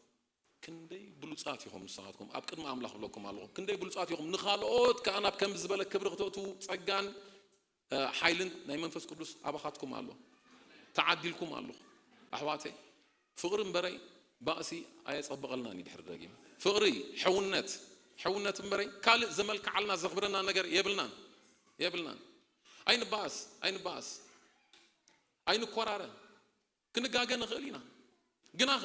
ክንደይ ብሉጻት ኢኹም ንስኻትኩም። ኣብ ቅድሚ ኣምላኽ እብለኩም ኣለኹ። ክንደይ ብሉጻት ኢኹም። ንኻልኦት ከኣ ናብ ከምዚ ዝበለ ክብሪ ክተእትዉ ጸጋን፣ እ፣ ሓይልን ናይ መንፈስ ቅዱስ ኣባኻትኩም ኣሎ። ተዓዲልኩም ኣለኹ። ኣሕዋተይ፣ ፍቕሪ እምበረይ ባእሲ ኣየጸብቐልናን እዩ ድሕሪ ደጊም። ፍቕሪ፣ ሕውነት፣ ሕውነት እምበረይ ካልእ ዘመልክዓልና ዘኽብረና ነገር የብልናን። የብልናን። ኣይንባእስ፣ ኣይንባእስ። ኣይንኮራረ። ክንጋገ ንኽእል ኢና። ግናኸ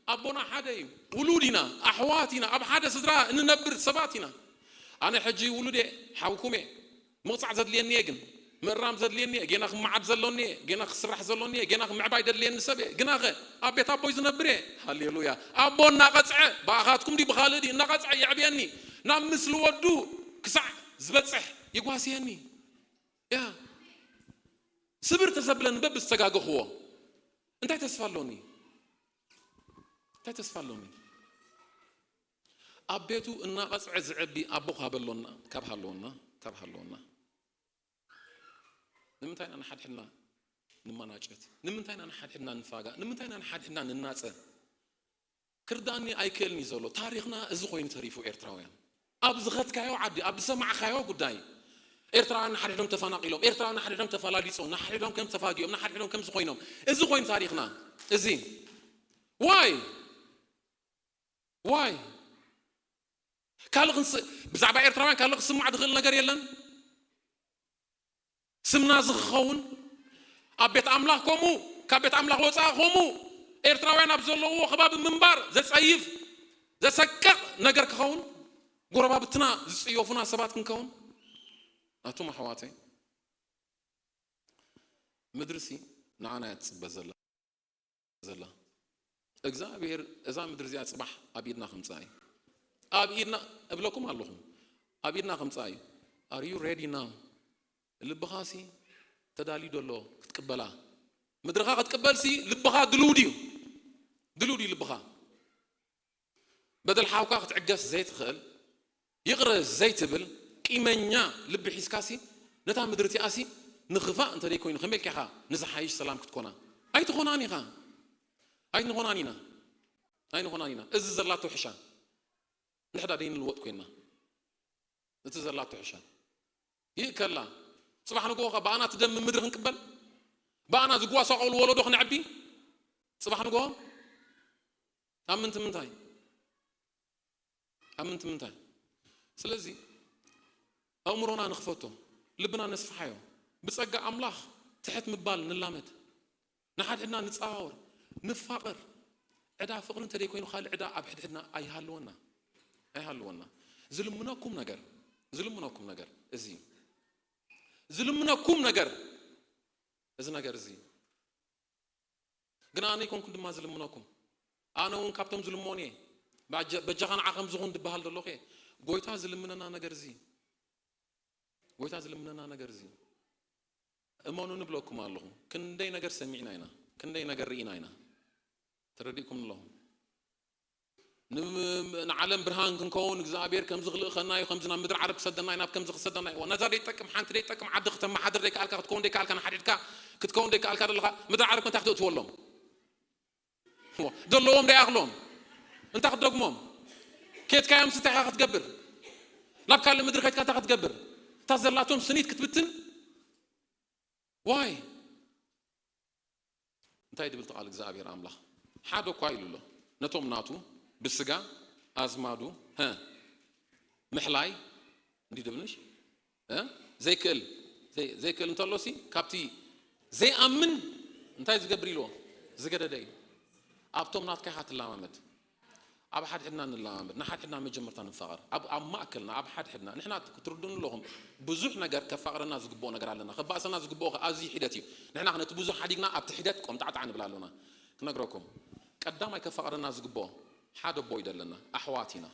ኣቦና ሓደ እዩ። ውሉድ ኢና፣ ኣሕዋት ኢና፣ ኣብ ሓደ ስድራ እንነብር ሰባት ኢና። ኣነ ሕጂ ውሉድ እየ፣ ሓውኩም እየ። ምቕጻዕ ዘድልየኒ እየ ግን፣ ምእራም ዘድልየኒ እየ፣ ጌና ክመዓድ ዘሎኒ እየ፣ ጌና ክስራሕ ዘሎኒ እየ፣ ጌና ክምዕባይ ደድልየኒ ሰብ እየ። ግናኸ ኣብ ቤት ኣቦይ ዝነብር እየ። ሃሌሉያ። ኣቦ እናቐጽዐ፣ ብኣኻትኩም ድዩ ብኻልእ ድዩ እናቐጽዐ የዕብየኒ። ናብ ምስሊ ወዱ ክሳዕ ዝበጽሕ ይጓስየኒ። ያ። ስብር ተዘብለኒ በብዝተጋገኽዎ እንታይ ተስፋ ኣሎኒ? እንታይ ተስፋ ኣለኒ? ኣብ ቤቱ እናቐጽዐ ዝዕቢ ኣቦ ካብ ኣሎና፣ ካብ ሃለወና፣ ካብ ሃለወና፣ ንምንታይ ኢና ንሓድሕድና ንመናጨት? ንምንታይ ኢና ንሓድሕድና ንፋጋእ? ንምንታይ ኢና ንሓድሕድና ንናጸ? ክርዳኒ ኣይክእልን እዩ ዘሎ። ታሪኽና እዚ ኮይኑ ተሪፉ። ኤርትራውያን፣ ኣብ ዝኸድካዮ ዓዲ፣ ኣብ ዝሰማዕካዮ ጉዳይ፣ ኤርትራውያን ንሓድሕዶም ተፈናቒሎም፣ ኤርትራውያን ንሓድሕዶም ተፈላሊጾም፣ ንሓድሕዶም ከም ተፋጊኦም፣ ንሓድሕዶም ከም ዝኾይኖም፣ እዚ ኮይኑ ታሪኽና። እዚ ዋይ ዋይ ካልእ ክንስ ብዛዕባ ኤርትራውያን ካልእ ክስማዕ ዝኽእል ነገር የለን። ስምና እዚ ክኸውን፣ ኣብ ቤት ኣምላኽ ከምኡ፣ ካብ ቤት ኣምላኽ ወፃኢ ከምኡ፣ ኤርትራውያን ኣብ ዘለውዎ ከባቢ ምንባር ዘጸይፍ፣ ዘሰቅቕ ነገር ክኸውን፣ ጎረባብትና ዝጽየፉና ሰባት ክንከውን። ኣቱም ኣሕዋተይ፣ ምድርሲ ንዓና እያ ትጽበ ዘላ። ዘላ። እግዚኣብሔር እዛ ምድሪ እዚኣ ጽባሕ ኣብ ኢድና ከምጽኣ እዩ። ኣብ ኢድና እብለኩም ኣለኹ፣ ኣብ ኢድና ከምጽኣ እዩ። Are you ready now? ልብኻሲ ተዳልዩ ዶ ኣሎ ክትቅበላ? ምድርኻ ክትቅበልሲ ልብኻ ድልው ድዩ? ድልው ድዩ ልብኻ? በደል ሓውካ ክትዕገስ ዘይትኽእል፣ ይቕረ ዘይትብል ቂመኛ ልቢ ሒዝካሲ፣ ነታ ምድሪ እቲኣሲ ንኽፋእ እንተ ደይኮይኑ፣ ከመይ ኢልካ ኢኻ ንዝሓይሽ ሰላም ክትኮና? ኣይትኾናን ኢኻ። ኣይንኾናን ኢና። ኣይንኾናን ኢና። እዚ ዘላቶ ሕሻ። ንሕዳ ደይንልወጥ ኮይንና። እቲ ዘላቶ ሕሻ። ይእከላ። ጽባሕ ንግሆ ኸ ብኣና ትደሚ ምድሪ ክንቅበል? ብኣና ዝጓሳቆሉ ወለዶ ክነዕቢ? ጽባሕ ንግሆ? ኣብ ምንቲ ምንታይ? ኣብ ምንቲ ምንታይ? ስለዚ ኣእምሮና ንኽፈቶ፣ ልብና ነስፍሓዮ፣ ብጸጋ ኣምላኽ ትሕት ምባል ንላመድ፣ ንሓድሕድና ንጸዋወር፣ ንፋቐር። ዕዳ ፍቕሪ እንተ ደይኮይኑ ካልእ ዕዳ ኣብ ሕድሕድና ኣይሃልወና፣ ኣይሃልወና። ዝልምነኩም ነገር፣ ዝልምነኩም ነገር እዚ እዩ። ዝልምነኩም ነገር እዚ ነገር እዚ እዩ። ግን ኣነ ኣይኮንኩን ድማ ዝልምነኩም፣ ኣነ እውን ካብቶም ዝልመኑ እየ። ባጀ-፣ በጃኻ ንዓ ከም ዝኹን ዝበሃል ዘሎ ከ ጎይታ ዝልምነና ነገር እዚ፣ ጎይታ ዝልምነና ነገር እዚ። እመኑ ንብለኩም ኣለኹ፣ ክንደይ ነገር ሰሚዕና ኢና፣ ክንደይ ነገር ርኢና ኢና። ተረዲእኩም ኣለኹም። ንም-፣ ንዓለም ብርሃን ክንከውን እግዚኣብሔር ከምዚ ክልእኸና እዩ፣ ከምዚ ናብ ምድሪ ዓረብ ክሰደና እዩ፣ ናብ ከምዚ ክሰደና እዩ። ነዛ ደይጠቅም፣ ሓንቲ ደይጠቅም ዓዲ ክተመሓድር ደይከኣልካ፣ ክትከውን ደይከኣልካ፣ ንሓዲድካ ክትከውን ደይከኣልካ ዘለኻ ምድሪ ዓረብ እንታይ ክትእትወሎም? ዘለዎም ደይኣኽሎም እንታይ ክትደግሞም? ኬትካዮም ስታይኻ ክትገብር፣ ናብ ካልእ ምድሪ ከድካ እንታይ ክትገብር? እታ ዘላቶም ስኒት ክትብትን? ዋይ እንታይ ድብል ተቓል እግዚኣብሔር ኣምላኽ ሓደ እኳ ኢሉ ኣሎ። ነቶም ናቱ ብስጋ ኣዝማዱ፣ ሀ፣ ምሕላይ እንዲ ድብልሽ፣ እ፣ ዘይክእል፣ ዘይ-፣ ዘይክእል እንተሎሲ ካብቲ ዘይኣምን እንታይ ዝገብር ኢልዎ? ዝገደደ እዩ። ኣብቶም ናትካ ኢኻ ትለማመድ። ኣብ ሓድሕድና ንለማመድ፣ ንሓድሕድና መጀመርታ ንፋቐር። ኣብ፣ ኣብ ማእከልና፣ ኣብ ሓድሕድና፣ ንሕና ክትርዱን ኣለኹም፣ ብዙሕ ነገር ከፋቕረና ዝግብኦ ነገር ኣለና። ከባእሰና ዝግብኦ ከ ኣዝዩ ሒደት እዩ። ንሕና ነቲ ብዙሕ ሓዲግና ኣብቲ ሒደት ቆምጣዕጣዕ ንብል ኣሎና። ክነግረኩም፣ ቀዳማይ ከፋቕረና ዝግብኦ ሓደ ኣቦ እዩ ዘለና፣ ኣሕዋት ኢና።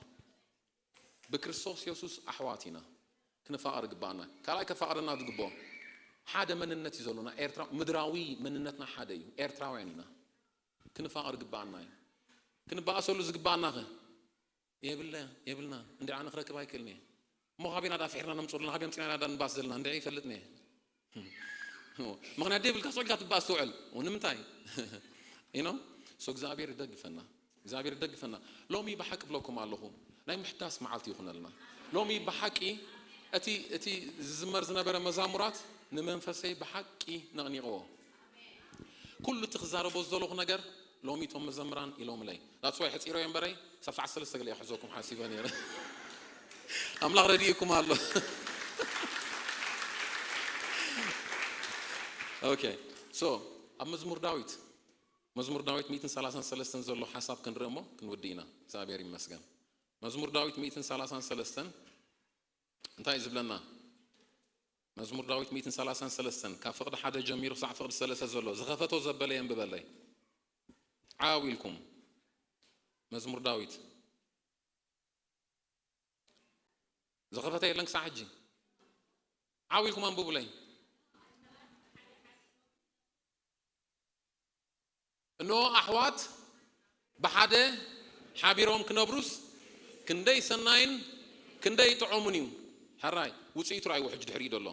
ብክርስቶስ የሱስ ኣሕዋት ኢና። ክንፋቐር ይግባኣና። ካልኣይ ከፋቕረና ዝግብኦ ሓደ መንነት እዩ ዘሎና። ኤርትራ፣ ምድራዊ መንነትና ሓደ እዩ። ኤርትራውያን ኢና። ክንፋቐር ይግባኣና እዩ። ክንባእሰሉ ዝግባኣና ኸ? የብለ-፣ የብልና። እንዲ ኣነ ክረክብ ኣይክእልን እየ። እሞ ካበይ ኢና ዳፍዒርና ነምፅኡ ዘለና? ካበይ ኣምፂና ኢና ዳ ንባስ ዘለና? እንዲ ይፈልጥን እየ። ምኽንያት ደይብልካ ስቕ ኢልካ ትባስ ትውዕል። ንምንታይ? You know? So እግዚኣብሔር ይደግፈና። እግዚኣብሔር ይደግፈና። ሎሚ ብሓቂ ብለኩም ኣለኹ፣ ናይ ምሕዳስ መዓልቲ ይኹነልና። ሎሚ ብሓቂ እቲ፣ እቲ ዝዝመር ዝነበረ መዛሙራት ንመንፈሰይ ብሓቂ ነቕኒቕዎ። ኩሉ እቲ ክዛረቦ ዝደለኹ ነገር ሎሚ እቶም መዘምራን ኢሎምለይ። That's why ሕፂረዮ እምበረይ ክሳብ ሰዓት ሰለስተ ገለ እየ ክሕዘኩም ሓሲበ ነይረ። ኣምላኽ ረዲእኩም ኣሎ። Okay, so ኣብ መዝሙር ዳዊት፣ መዝሙር ዳዊት ሚእትን ሰላሳን ሰለስተን ዘሎ ሓሳብ ክንርኢ እሞ ክንውድእ ኢና። እግዚኣብሔር ይመስገን። መዝሙር ዳዊት ሚእትን ሰላሳን ሰለስተን እንታይ እዩ ዝብለና? መዝሙር ዳዊት ሚእትን ሰላሳን ሰለስተን ካብ ፍቕዲ ሓደ ጀሚሩ ክሳዕ ፍቕዲ ሰለስተ ዘሎ ዝኸፈቶ ዘበለ የንብበለይ። ዓው ኢልኩም። መዝሙር ዳዊት ዝኸፈተ የለን ክሳዕ ሕጂ። ዓው ኢልኩም ኣንብቡለይ። እንሆ ኣሕዋት ብሓደ ሓቢሮም ክነብሩስ ክንደይ ሰናይን ክንደይ ጥዑምን እዩ። ሕራይ ውፅኢቱ ራእይዎ ሕጂ ድሕሪኡ ዘሎ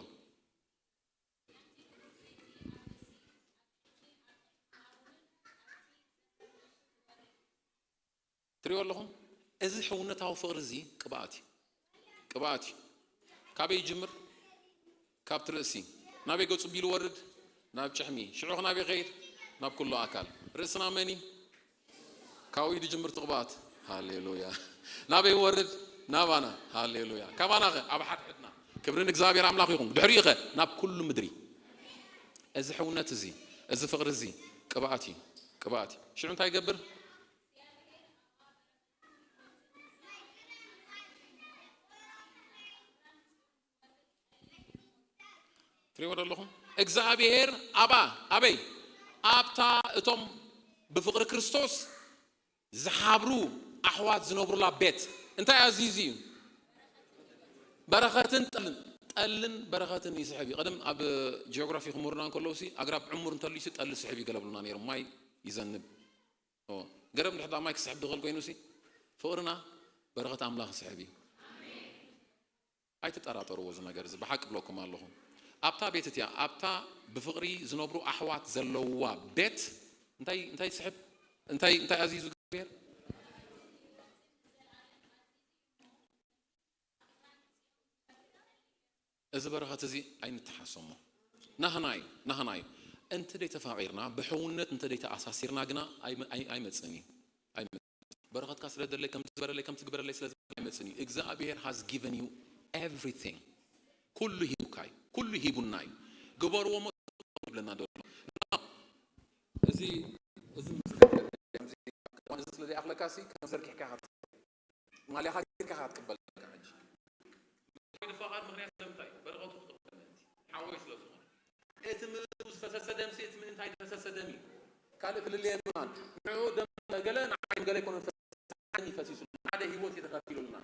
ትሪኦ ኣለኹም። እዚ ሕውነታዊ ፍቕሪ እዚ ቅብኣት እዩ። ቅብኣት እዩ። ካበይ ይጅምር? ካብቲ ርእሲ። ናበይ ገጹ ቢሉ ወርድ? ናብ ጭሕሚ። ሽዑ ናበይ ኸይድ? ናብ ኩሉ ኣካል። ርእስና መን እዩ? ካብኡ እዩ ዝጅምር እቲ ቅብኣት። ሃሌሉያ። ናበይ ወርድ? ናባና። ሃሌሉያ። ካባና ኸ? ኣብ ሓድሕድና። ክብሪ ንእግዚኣብሔር ኣምላኽ ይኹን። ድሕሪኡ ኸ? ናብ ኩሉ ምድሪ። እዚ ሕውነት እዚ፣ እዚ ፍቕሪ እዚ ቅብኣት እዩ። ቅብኣት እዩ። ሽዑ እንታይ ይገብር? ትሪእዎ ዘለኹም እግዚኣብሔር ኣባ ኣበይ ኣብታ እቶም ብፍቕሪ ክርስቶስ ዝሓብሩ ኣሕዋት ዝነብሩላ ቤት እንታይ ኣዚዙ እዩ? በረኸትን ጠልን ጠልን በረኸትን ይስሕብ እዩ። ቀደም ኣብ ጂኦግራፊ ክምህሩና እንከለውሲ ኣግራብ ዕሙር እንተልዩሲ ጠሊ ስሕብ ይገለብሉና ነይሮም። ማይ ይዘንብ። ገረብ እንድሕር ማይ ክስሕብ ድኽእል ኮይኑሲ ፍቕርና በረኸት ኣምላኽ ይስሕብ እዩ። ኣይትጠራጠርዎ እዚ ነገር እዚ ብሓቂ ብለኩም ኣለኹ። ኣብታ ቤት እቲያ ኣብታ ብፍቕሪ ዝነብሩ ኣሕዋት ዘለውዋ ቤት እንታይ እንታይ ይስሕብ እንታይ እንታይ ኣዚዙ እግዚኣብሔር? እዚ በረኸት እዚ ኣይንተሓሰሞ። ናህና እዩ ናህና እዩ። እንተ ደይተፋቒርና ብሕውነት እንተ ደይተኣሳሲርና ግና ኣይመፅእን እዩ። በረኸትካ ስለ ደለይ ከም ትግበረለይ ከም ትግበረለይ ስለ ኣይመፅን እዩ። እግዚኣብሔር has given you everything። ኩሉ ሂቡካ እዩ። ኩሉ ሂቡና እዩ። ግበርዎ ሞ ይብለና ዘሎ። እዚ እዚ እዚ ስለ ዘይኣኽለካ ሲ ከም ዘርጊሕካ ማልያኻ ጌርካ ክትቅበል ኣለካ። ሕጂ ንፋቓድ ምኽንያት ስለምንታይ በረኸቱ ክቕበል ምእንቲ ሓወይ ስለ ዝኾነ እቲ ምእንቱ ዝፈሰሰ ደምሲ እቲ ምእንታይ ዝፈሰሰ ደም እዩ። ካልእ ፍልልየና ንዑ ደም ገለ ንዓይ ገለ ኣይኮነን ፈሲሱ ሓደ ህይወት እዩ ተኸፊሉልና።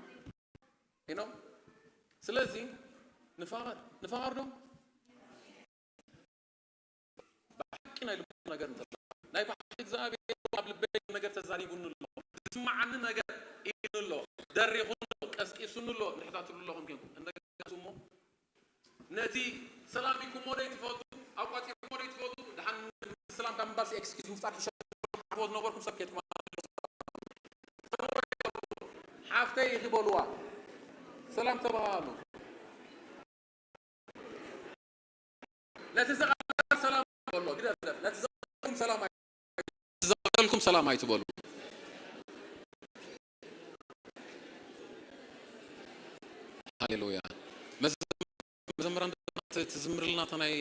ስለዚ ንፋቐር ንፋቐር ዶ ብሓቂ ናይ ልቡ ነገር እንተሎ ናይ ብሓቂ እግዚኣብሔር ኣብ ልበይ ነገር ተዛሪቡኒ ኣሎ ዝስማዓኒ ነገር ኢሉኒ ኣሎ ደሪኹኒ ኣሎ ቀስቂሱኒ ኣሎ እንድሕታ ትብሉ ኣለኹም ኬንኩም እንደገና እሞ ነቲ ሰላም ኢኩሞ ደይ ትፈቱ ኣቋጺርኩሞ ደይ ትፈቱ ድሓን ሰላም ካብ ምባልሲ ኤክስኪዝ ምፍጣር ክሸ ዝነበርኩም ሰብ ኬትማ ሓፍተይ ኢኺ በልዋ ሰላም ተባሃሉ ነቲ ዝቐተለ ሰላም በሎ ግደፍ ነቲ ዝቐተልኩም ሰላም ኣይ- ዝቐተልኩም ሰላም ኣይትበሉ። ሃሌሉያ። መዘ- መዘምራን ትዝምርልና እታ ናይ